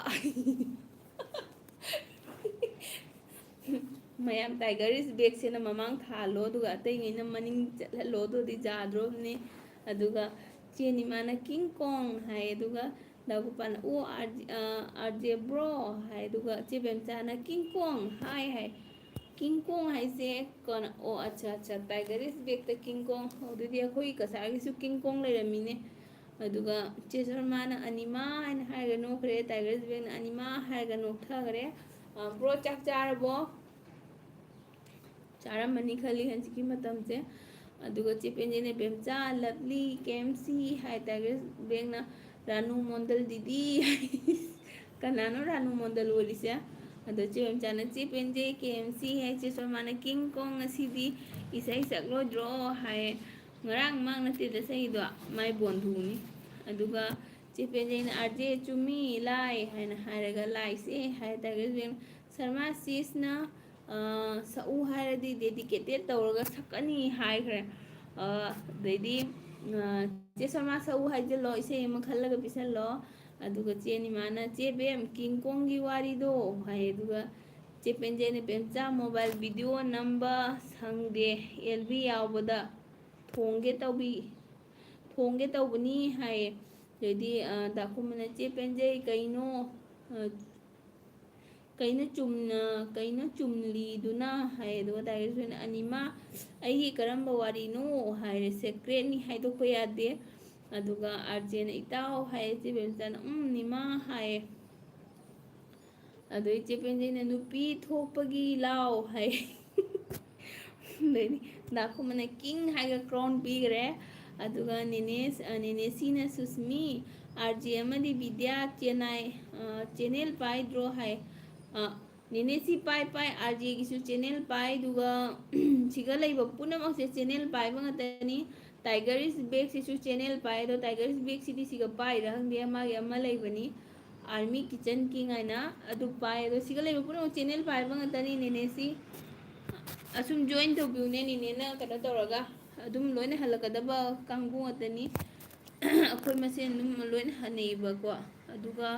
ꯃꯌꯥꯝ Tiger is backꯁꯦꯅ ꯃꯃꯥꯡ ꯊꯥꯍꯜꯂꯣ, ꯑꯗꯨꯒ ꯑꯇꯩꯉꯩꯅ ꯃꯅꯤꯡ ꯆꯠꯍꯜꯂꯣ, ꯑꯗꯨꯗꯤ ꯌꯥꯗ꯭ꯔꯣꯕꯅꯦ꯫ ꯑꯗꯨꯒ ꯆꯦ ꯅꯤꯃꯥꯅ "King Kong" ꯍꯥꯏ꯫ ꯑꯗꯨꯒ ꯗꯥ ꯒꯣꯄꯥꯜꯅ "ꯑꯣ, ꯑꯥꯔ ꯖꯦ, ꯑ, ꯑꯥꯔ ꯖꯦ bro" ꯍꯥꯏ꯫ ꯑꯗꯨꯒ ꯆꯦ ꯕꯦꯝꯆꯥꯅ "King Kong, hi" ꯍꯥꯏ꯫ "King Kong" ꯍꯥꯏꯁꯦ ꯀꯣꯟꯅ, ꯑꯣ, ꯑꯠꯆꯥ, ꯑꯠꯆꯥ, Tiger is backꯇ "King Kong", ꯑꯗꯨꯗꯤ ꯑꯩꯈꯣꯏ ꯀꯁꯥꯔꯒꯤꯁꯨ "King Kong" ꯂꯩꯔꯝꯃꯤꯅꯦ꯫ ꯑꯗꯨꯒ ꯆꯦ ꯁꯔꯃꯥꯅ "ꯑꯅꯤꯃꯥ" ꯍꯥꯏꯅ ꯍꯥꯏꯔꯒ ꯅꯣꯛꯈ꯭ꯔꯦ, Tiger is backꯅ "ꯑꯅꯤꯃꯥ" ꯍꯥꯏꯔꯒ ꯅꯣꯛꯊꯈ꯭ꯔꯦ꯫ ꯑ, bro, ꯆꯥꯛ ꯆꯥꯔꯕꯣ? ꯆꯥꯔꯝꯃꯅꯤ ꯈꯜꯂꯤ ꯍꯧꯖꯤꯛꯀꯤ ꯃꯇꯝꯁꯦ꯫ ꯑꯗꯨꯒ ꯆꯦ ꯄꯦꯟꯖꯩꯅ "ꯕꯦꯝꯆꯥ, lovely, K M C" high. Tiger is backꯅ "ꯔꯥꯅꯨ ꯃꯣꯟꯗꯜ ꯗꯤꯗꯤ" ꯍꯥꯏ꯫ ꯀꯅꯥꯅꯣ ꯔꯥꯅꯨ ꯃꯣꯟꯗꯜ ꯑꯣꯏꯔꯤꯁꯦ? ꯑꯗꯣ ꯆꯦ ꯕꯦꯝꯆꯥꯅ "ꯆꯦ ꯄꯦꯟꯖꯩ, ꯀꯦ ꯑꯦꯝ ꯁꯤ" ꯍꯥꯏ꯫ ꯆꯦ ꯁꯔꯃꯥꯅ "King Kong, ꯉꯁꯤꯗꯤ ꯏꯁꯩ ꯁꯛꯂꯣꯏꯗ꯭ꯔꯣ?" ꯍꯥꯏ꯫ ꯉꯔꯥꯡ ꯃꯥꯡ ꯅꯠꯇꯦꯗ ꯁꯛꯏꯗꯣ, ꯃꯥꯏ ꯕꯣꯟꯙꯨꯅꯤ꯫ ꯑꯗꯨꯒ ꯆꯦ ꯄꯦꯟꯖꯩꯅ "ꯑꯥꯔ ꯖꯦ ꯆꯨꯝꯃꯤ, ꯂꯥꯏ" ꯍꯥꯏꯅ ꯍꯥꯏꯔꯒ "ꯂꯥꯏꯁꯦ" ꯍꯥꯏ꯫ Tiger is backꯅ "ꯁꯔꯃꯥ ꯁꯤꯁꯅ, ꯑ, ꯁꯛꯎ ꯍꯥꯏꯔꯗꯤ dedicated ꯇꯧꯔꯒ ꯁꯛꯀꯅꯤ" ꯍꯥꯏꯈ꯭ꯔꯦ꯫ ꯑ, ꯑꯗꯩꯗꯤ, ꯑ, "ꯆꯦ ꯁꯔꯃꯥ ꯁꯛꯎ ꯍꯥꯏꯖꯜꯂꯣ, ꯏꯁꯩ ꯑꯃ ꯈꯜꯂꯒ ꯄꯤꯁꯜꯂꯣ"꯫ ꯑꯗꯨꯒ ꯆꯦ ꯅꯤꯃꯥꯅ "ꯆꯦ ꯕꯦꯝ, King Kongꯒꯤ ꯋꯥꯔꯤꯗꯣ" ꯍꯥꯏ꯫ ꯑꯗꯨꯒ ꯆꯦ ꯄꯦꯟꯖꯩꯅ "ꯕꯦꯝꯆꯥ, mobile video ꯅꯝꯕ ꯁꯪꯗꯦ, ꯑꯦꯜ ꯕꯤ ꯌꯥꯎꯕꯗ ꯊꯣꯡꯒꯦ ꯇꯧꯕꯤ, ꯊꯣꯡꯒꯦ ꯇꯧꯕꯅꯤ" ꯍꯥꯏꯌꯦ꯫ ꯑꯗꯩꯗꯤ, ꯑ, ꯗꯥꯀꯨꯝꯕꯅ "ꯆꯦ ꯄꯦꯟꯖꯩ, ꯀꯩꯅꯣ, ꯑ, ꯀꯩꯅꯣ ꯆꯨꯝꯅ, ꯀꯩꯅꯣ ꯆꯨꯝꯂꯤꯗꯨꯅ?" ꯍꯥꯏ꯫ ꯑꯗꯨꯒ Tiger is backꯅ "ꯑꯅꯤꯃꯥ, ꯑꯩꯒꯤ ꯀꯔꯝꯕ ꯋꯥꯔꯤꯅꯣ?" ꯍꯥꯏꯔꯦ꯫ "Secretꯅꯤ, ꯍꯥꯏꯗꯣꯛꯄ ꯌꯥꯗꯦ"꯫ ꯑꯗꯨꯒ ꯑꯥꯔ ꯖꯦꯅ "ꯏꯇꯥꯎ" ꯍꯥꯏ꯫ ꯆꯦ ꯕꯦꯝꯆꯥꯅ "ꯎꯝ, ꯅꯤꯃꯥ" ꯍꯥꯏꯌꯦ꯫ ꯑꯗꯩ ꯆꯦ ꯄꯦꯟꯖꯩꯅ "ꯅꯨꯄꯤ ꯊꯣꯛꯄꯒꯤ ꯂꯥꯎ" ꯍꯥꯏ꯫ ꯑꯗꯩꯗꯤ ꯗꯥꯀꯨꯝꯕꯅ "King" ꯍꯥꯏꯔꯒ crown ꯄꯤꯈ꯭ꯔꯦ꯫ ꯑꯗꯨꯒ ꯅꯦꯅꯦ, ꯑ, ꯅꯦꯅꯦ ꯁꯤꯅ "ꯁꯨꯁꯃꯤ, ꯑꯥꯔ ꯖꯦ ꯑꯃꯗꯤ ꯕꯤꯗ꯭ꯌꯥ ꯆꯦꯟꯅꯥꯏ, ꯑ, ꯆꯦꯅꯦꯜ ꯄꯥꯏꯗ꯭ꯔꯣ ꯍꯥꯏ꯫ ꯑ, ꯅꯦꯅꯦ ꯁꯤ ꯄꯥꯏ ꯄꯥꯏ, ꯑꯥꯔ ꯖꯦꯒꯤꯁꯨ ꯆꯦꯅꯦꯜ ꯄꯥꯏ, ꯑꯗꯨꯒ ꯁꯤꯒ ꯂꯩꯕ ꯄꯨꯝꯅꯃꯛꯁꯦ ꯆꯦꯅꯦꯜ ꯄꯥꯏꯕ ꯉꯥꯛꯇꯅꯤ꯫ Tiger is backꯁꯤꯁꯨ ꯆꯦꯅꯦꯜ ꯄꯥꯏ, ꯑꯗꯣ Tiger is backꯁꯤꯗꯤ ꯁꯤꯒ ꯄꯥꯏꯔꯤꯔꯥ ꯈꯪꯗꯦ, ꯃꯥꯒꯤ ꯑꯃ ꯂꯩꯕꯅꯤ, Army Kitchen King ꯍꯥꯏꯅ, ꯑꯗꯨ ꯄꯥꯏ꯫ ꯑꯗꯣ ꯁꯤꯒ ꯂꯩꯕ ꯄꯨꯝꯅꯃꯛ ꯆꯦꯅꯦꯜ ꯄꯥꯏꯕ ꯉꯥꯛꯇꯅꯤ꯫ ꯅꯦꯅꯦ ꯁꯤ ꯑꯁꯨꯝ join ꯇꯧꯕꯤꯌꯨꯅꯦ, ꯅꯦꯅꯦꯅ ꯀꯩꯅꯣ ꯇꯧꯔꯒ ꯑꯗꯨꯝ ꯂꯣꯏꯅ ꯍꯜꯂꯛꯀꯗꯕ ꯀꯥꯡꯕꯨ ꯉꯥꯛꯇꯅꯤ꯫ ꯑꯩꯈꯣꯏ ꯃꯁꯦꯟ ꯑꯗꯨꯝ ꯂꯣꯏꯅ ꯍꯟꯅꯩꯌꯦꯕꯀꯣ꯫ ꯑꯗꯨꯒ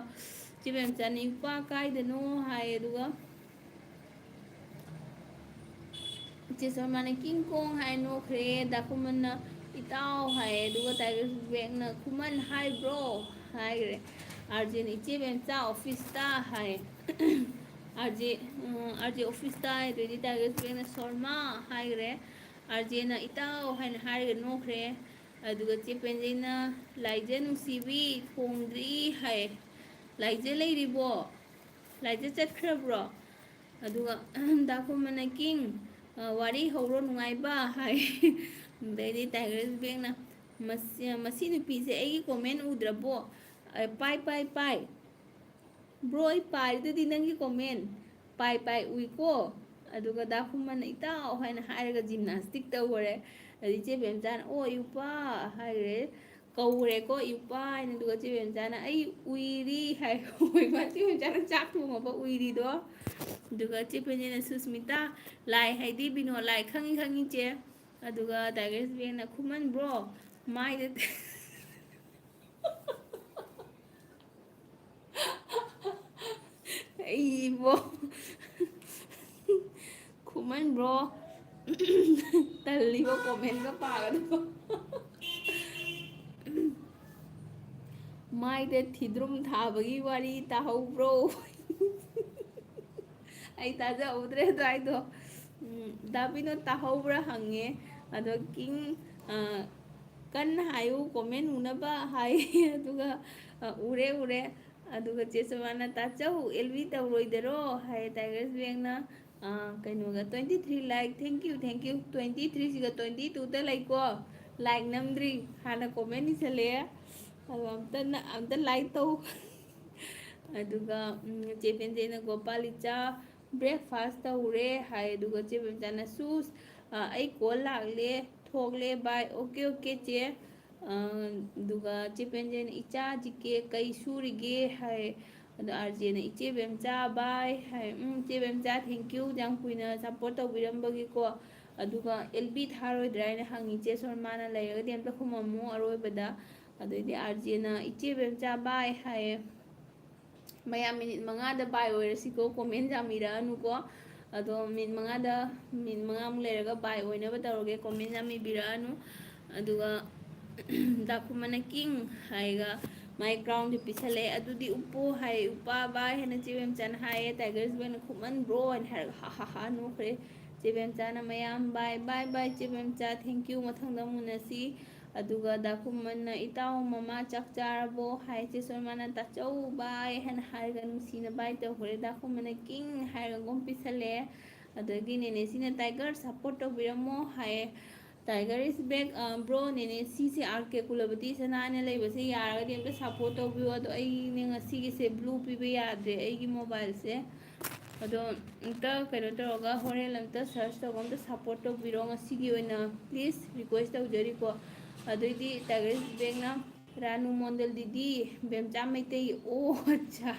ꯆꯦ ꯕꯦꯝꯆꯥꯅ "ꯏꯄꯥ ꯀꯥꯏꯗꯅꯣ?" ꯍꯥꯏ, ꯑꯗꯨꯒ ꯆꯦ ꯁꯣꯃꯥꯅ "ꯀꯤꯡ ꯀꯣꯡ" ꯍꯥꯏ ꯅꯣꯛꯈ꯭ꯔꯦ꯫ ꯗꯥ ꯈꯨꯃꯟꯅ "ꯏꯇꯥꯎ" ꯍꯥꯏ, ꯑꯗꯨꯒ Tiger is backꯅ "ꯈꯨꯃꯟ ꯍꯥꯏꯕ꯭ꯔꯣ?" ꯍꯥꯏꯈ꯭ꯔꯦ꯫ ꯑꯥꯔ ꯖꯦꯅ "ꯏꯆꯦ ꯕꯦꯝꯆꯥ ꯑꯣꯐꯤꯁꯇ" ꯍꯥꯏ꯫ ꯑꯥꯔ ꯖꯦ, ꯑꯥꯔ ꯖꯦ ꯑꯣꯐꯤꯁꯇ ꯍꯥꯏꯗꯣꯏꯗꯤ Tiger is backꯅ "ꯁꯣꯔꯃꯥ" ꯍꯥꯏꯈ꯭ꯔꯦ꯫ ꯑꯥꯔ ꯖꯦꯅ "ꯏꯇꯥꯎ" ꯍꯥꯏꯅ ꯍꯥꯏꯔꯒ ꯅꯣꯛꯈ꯭ꯔꯦ꯫ ꯑꯗꯨꯒ ꯆꯦ ꯄꯦꯟꯖꯩꯅ "ꯂꯥꯏꯖ ꯅꯨꯡꯁꯤꯕꯤ ꯊꯣꯡꯗ꯭ꯔꯤ" ꯍꯥꯏ꯫ "ꯂꯥꯏꯖ ꯂꯩꯔꯤꯕꯣ? ꯂꯥꯏꯖ ꯆꯠꯈ꯭ꯔꯕ꯭ꯔꯣ?" ꯑꯗꯨꯒ ꯗꯥ ꯈꯨꯃꯟꯅ "ꯀꯤꯡ, ꯑ, ꯋꯥꯔꯤ ꯍꯧꯔꯣ ꯅꯨꯡꯉꯥꯏꯕ" ꯍꯥꯏ꯫ ꯑꯗꯩꯗꯤ Tiger is backꯅ "ꯃꯁꯤ, ꯃꯁꯤ ꯅꯨꯄꯤꯁꯦ ꯑꯩꯒꯤ comment ꯎꯗ꯭ꯔꯕꯣ? ꯑ, ꯄꯥꯏ, ꯄꯥꯏ, ꯄꯥꯏ꯫ Bro, ꯑꯩ ꯄꯥꯔꯤꯗꯨꯗꯤ ꯅꯪꯒꯤ comment꯫ ꯄꯥꯏ ꯄꯥꯏ ꯎꯏꯀꯣ?" ꯑꯗꯨꯒ ꯗꯥ ꯈꯨꯃꯟꯅ "ꯏꯇꯥꯎ" ꯍꯥꯏꯅ ꯍꯥꯏꯔꯒ gymnastic ꯇꯧꯈꯔꯦ꯫ ꯑꯗꯩ ꯏꯆꯦ ꯕꯦꯝꯆꯥꯅ "ꯑꯣ, ꯏꯎꯄꯥ" ꯍꯥꯏꯈ꯭ꯔꯦ꯫ ꯀꯧꯔꯦꯀꯣ "ꯏꯎꯄꯥ" ꯍꯥꯏꯅ꯫ ꯑꯗꯨꯒ ꯆꯦ ꯕꯦꯝꯆꯥꯅ "ꯑꯩ ꯎꯏꯔꯤ" ꯍꯥꯏ꯫ ꯑꯣꯏꯃꯥ, ꯆꯦ ꯕꯦꯝꯆꯥꯅ ꯆꯥꯛ ꯊꯣꯡꯉꯕ ꯎꯏꯔꯤꯗꯣ꯫ ꯑꯗꯨꯒ ꯆꯦ ꯄꯦꯟꯖꯩꯅ "ꯁꯨꯁꯃꯤꯇꯥ, ꯂꯥꯏ ꯍꯥꯏꯗꯤ ꯕꯤꯅꯣ ꯂꯥꯏ, ꯈꯪꯉꯤ, ꯈꯪꯉꯤ, ꯆꯦ"꯫ ꯑꯗꯨꯒ Tiger is backꯅ "ꯈꯨꯃꯟ bro, ꯃꯥꯏꯗ" ꯑꯩꯕꯣ꯫ "ꯈꯨꯃꯟ bro, ꯇꯜꯂꯤꯕꯣ commentꯒ ꯄꯥꯒꯗꯕ꯫ ꯃꯥꯏꯗ ꯊꯤꯗ꯭ꯔꯨꯝ ꯊꯥꯕꯒꯤ ꯋꯥꯔꯤ ꯇꯥꯍꯧꯕ꯭ꯔꯣ?" ꯑꯩ ꯇꯥꯖꯍꯧꯗ꯭ꯔꯦ ꯑꯗꯨꯋꯥꯏꯗꯣ꯫ ꯎꯝ, ꯗꯥ ꯕꯤꯅꯣꯗ ꯇꯥꯍꯧꯕ꯭ꯔꯥ ꯍꯪꯉꯦ꯫ ꯑꯗꯣ "ꯀꯤꯡ, ꯑ, ꯀꯟꯅ ꯍꯥꯏꯌꯨ, comment ꯎꯅꯕ" ꯍꯥꯏ꯫ ꯑꯗꯨꯒ, ꯑ, "ꯎꯔꯦ, ꯎꯔꯦ"꯫ ꯑꯗꯨꯒ ꯆꯦ ꯁꯣꯃꯥꯅ "ꯇꯥꯆꯧ, ꯑꯦꯜ ꯕꯤ ꯇꯧꯔꯣꯏꯗꯔꯣ?" ꯍꯥꯏ Tiger is backꯅ꯫ ꯑ, ꯀꯩꯅꯣꯒ, "twenty three like, thank you, thank you, twenty threeꯁꯤꯒ twenty twoꯗ ꯂꯩꯀꯣ, like ꯅꯝꯗ꯭ꯔꯤ", ꯍꯥꯟꯅ comment ꯏꯁꯜꯂꯛꯑꯦ꯫ ꯑꯗꯣ ꯑꯝꯇ ꯅ-, ꯑꯝꯇ like ꯇꯧ꯫ ꯑꯗꯨꯒ, ꯎꯝ, ꯆꯦ ꯄꯦꯟꯖꯩꯅ "ꯒꯣꯄꯥꯂꯤꯆꯥ, breakfast ꯇꯧꯔꯦ" ꯍꯥꯏ꯫ ꯑꯗꯨꯒ ꯆꯦ ꯄꯦꯝꯆꯥꯅ "ꯁꯨꯁ, ꯑ, ꯑꯩ call ꯂꯥꯛꯂꯦ, ꯊꯣꯛꯂꯦ, bye"꯫ "Okay, okay, ꯆꯦ"꯫ ꯑ, ꯑꯗꯨꯒ ꯆꯦ ꯄꯦꯟꯖꯩꯅ "ꯏꯆꯥ ꯖꯤ ꯀꯦ ꯀꯩ ꯁꯨꯔꯤꯒꯦ?" ꯍꯥꯏ꯫ ꯑꯗꯣ ꯑꯥꯔ ꯖꯦꯅ "ꯏꯆꯦ ꯕꯦꯝꯆꯥ, bye" ꯍꯥꯏ꯫ "ꯎꯝ, ꯏꯆꯦ ꯕꯦꯝꯆꯥ, thank you, ꯌꯥꯝ ꯀꯨꯏꯅ support ꯇꯧꯕꯤꯔꯝꯕꯒꯤꯀꯣ"꯫ ꯑꯗꯨꯒ "ꯑꯦꯜ ꯕꯤ ꯊꯥꯔꯣꯏꯗ꯭ꯔꯥ?" ꯍꯥꯏꯅ ꯍꯪꯉꯤ ꯆꯦ ꯁꯣꯔꯃꯥꯅ꯫ "ꯂꯩꯔꯒꯗꯤ ꯑꯝꯇ ꯈꯨꯝꯃꯝꯃꯨ ꯑꯔꯣꯏꯕꯗ"꯫ ꯑꯗꯩꯗꯤ ꯑꯥꯔ ꯖꯦꯅ "ꯏꯆꯦ ꯕꯦꯝꯆꯥ, bye" ꯍꯥꯏꯌꯦ꯫ ꯃꯌꯥꯝ minute ꯃꯉꯥꯗ bye ꯑꯣꯏꯔꯁꯤꯀꯣ, comment ꯌꯥꯝ ꯏꯔꯛꯑꯅꯨꯀꯣ꯫ ꯑꯗꯣ minute ꯃꯉꯥꯗ, minute ꯃꯉꯥꯃꯨꯛ ꯂꯩꯔꯒ bye ꯑꯣꯏꯅꯕ ꯇꯧꯔꯒꯦ, comment ꯌꯥꯝ ꯏꯕꯤꯔꯛꯑꯅꯨ꯫ ꯑꯗꯨꯒ ꯗꯥꯈꯨꯝꯃꯅ "king" ꯍꯥꯏꯒ ꯃꯥꯏ crownꯗꯨ ꯄꯤꯁꯜꯂꯛꯑꯦ꯫ "ꯑꯗꯨꯗꯤ ꯎꯞꯄꯣ" ꯍꯥꯏ꯫ "ꯎꯄꯥ, bye" ꯍꯥꯏꯅ ꯆꯦ ꯕꯦꯝꯆꯥꯅ ꯍꯥꯏꯌꯦ꯫ Tiger's Bellꯅ "ꯈꯨꯃꯟ bro" ꯍꯥꯏꯅ ꯍꯥꯏꯔꯒ ꯍꯥ ꯍꯥ ꯍꯥ ꯅꯣꯛꯈ꯭ꯔꯦ꯫ ꯆꯦ ꯕꯦꯝꯆꯥꯅ "ꯃꯌꯥꯝ bye, bye bye ꯆꯦ ꯕꯦꯝꯆꯥ, thank you, ꯃꯊꯪꯗ ꯑꯃꯨꯛ ꯎꯅꯁꯤ"꯫ ꯑꯗꯨꯒ ꯗꯥꯈꯨꯝꯃꯟꯅ "ꯏꯇꯥꯎ, ꯃꯃꯥ ꯆꯥꯛ ꯆꯥꯔꯕꯣ?" ꯍꯥꯏ꯫ ꯆꯦ ꯁꯣꯔꯃꯥꯅ "ꯇꯥꯆꯧ, bye" ꯍꯥꯏꯅ ꯍꯥꯏꯔꯒ ꯅꯨꯡꯁꯤꯅ bye ꯇꯧꯈ꯭ꯔꯦ꯫ ꯗꯥꯈꯨꯝꯃꯟꯅ "king" ꯍꯥꯏꯔꯒ ꯒꯨꯝ ꯄꯤꯁꯜꯂꯛꯑꯦ꯫ ꯑꯗꯒꯤ ꯅꯦꯅꯦꯁꯤꯅ "Tiger, support ꯇꯧꯕꯤꯔꯝꯃꯣ" ꯍꯥꯏꯌꯦ꯫ "Tiger is back, ꯑ, bro, ꯅꯦꯅꯦ ꯁꯤꯁꯦ ꯑꯥꯔ ꯀꯦ ꯀꯨꯂꯕꯇꯤ ꯁꯅꯥꯅ ꯂꯩꯕꯁꯦ ꯌꯥꯔꯒꯗꯤ ꯑꯝꯇ support ꯇꯧꯕꯤꯌꯣ꯫ ꯑꯗꯣ ꯑꯩꯅꯦ ꯉꯁꯤꯒꯤꯁꯦ blue ꯄꯤꯕ ꯌꯥꯗ꯭ꯔꯦ ꯑꯩꯒꯤ mobileꯁꯦ꯫ ꯑꯗꯣ ꯑꯝꯇ ꯀꯩꯅꯣ ꯇꯧꯔꯒ ꯍꯣꯔꯦꯟ ꯑꯝꯇ search ꯇꯧꯔꯒ ꯑꯝꯇ support ꯇꯧꯕꯤꯔꯣ꯫ ꯉꯁꯤꯒꯤ ꯑꯣꯏꯅ please request ꯇꯧꯖꯔꯤꯀꯣ"꯫ ꯑꯗꯩꯗꯤ Tiger's Bellꯅ "ꯔꯥꯅꯨ ꯃꯣꯟꯗꯜ ꯗꯤꯗꯤ, ꯕꯦꯝꯆꯥ ꯃꯩꯇꯩ, ꯑꯣ ꯑꯠꯆꯥ"꯫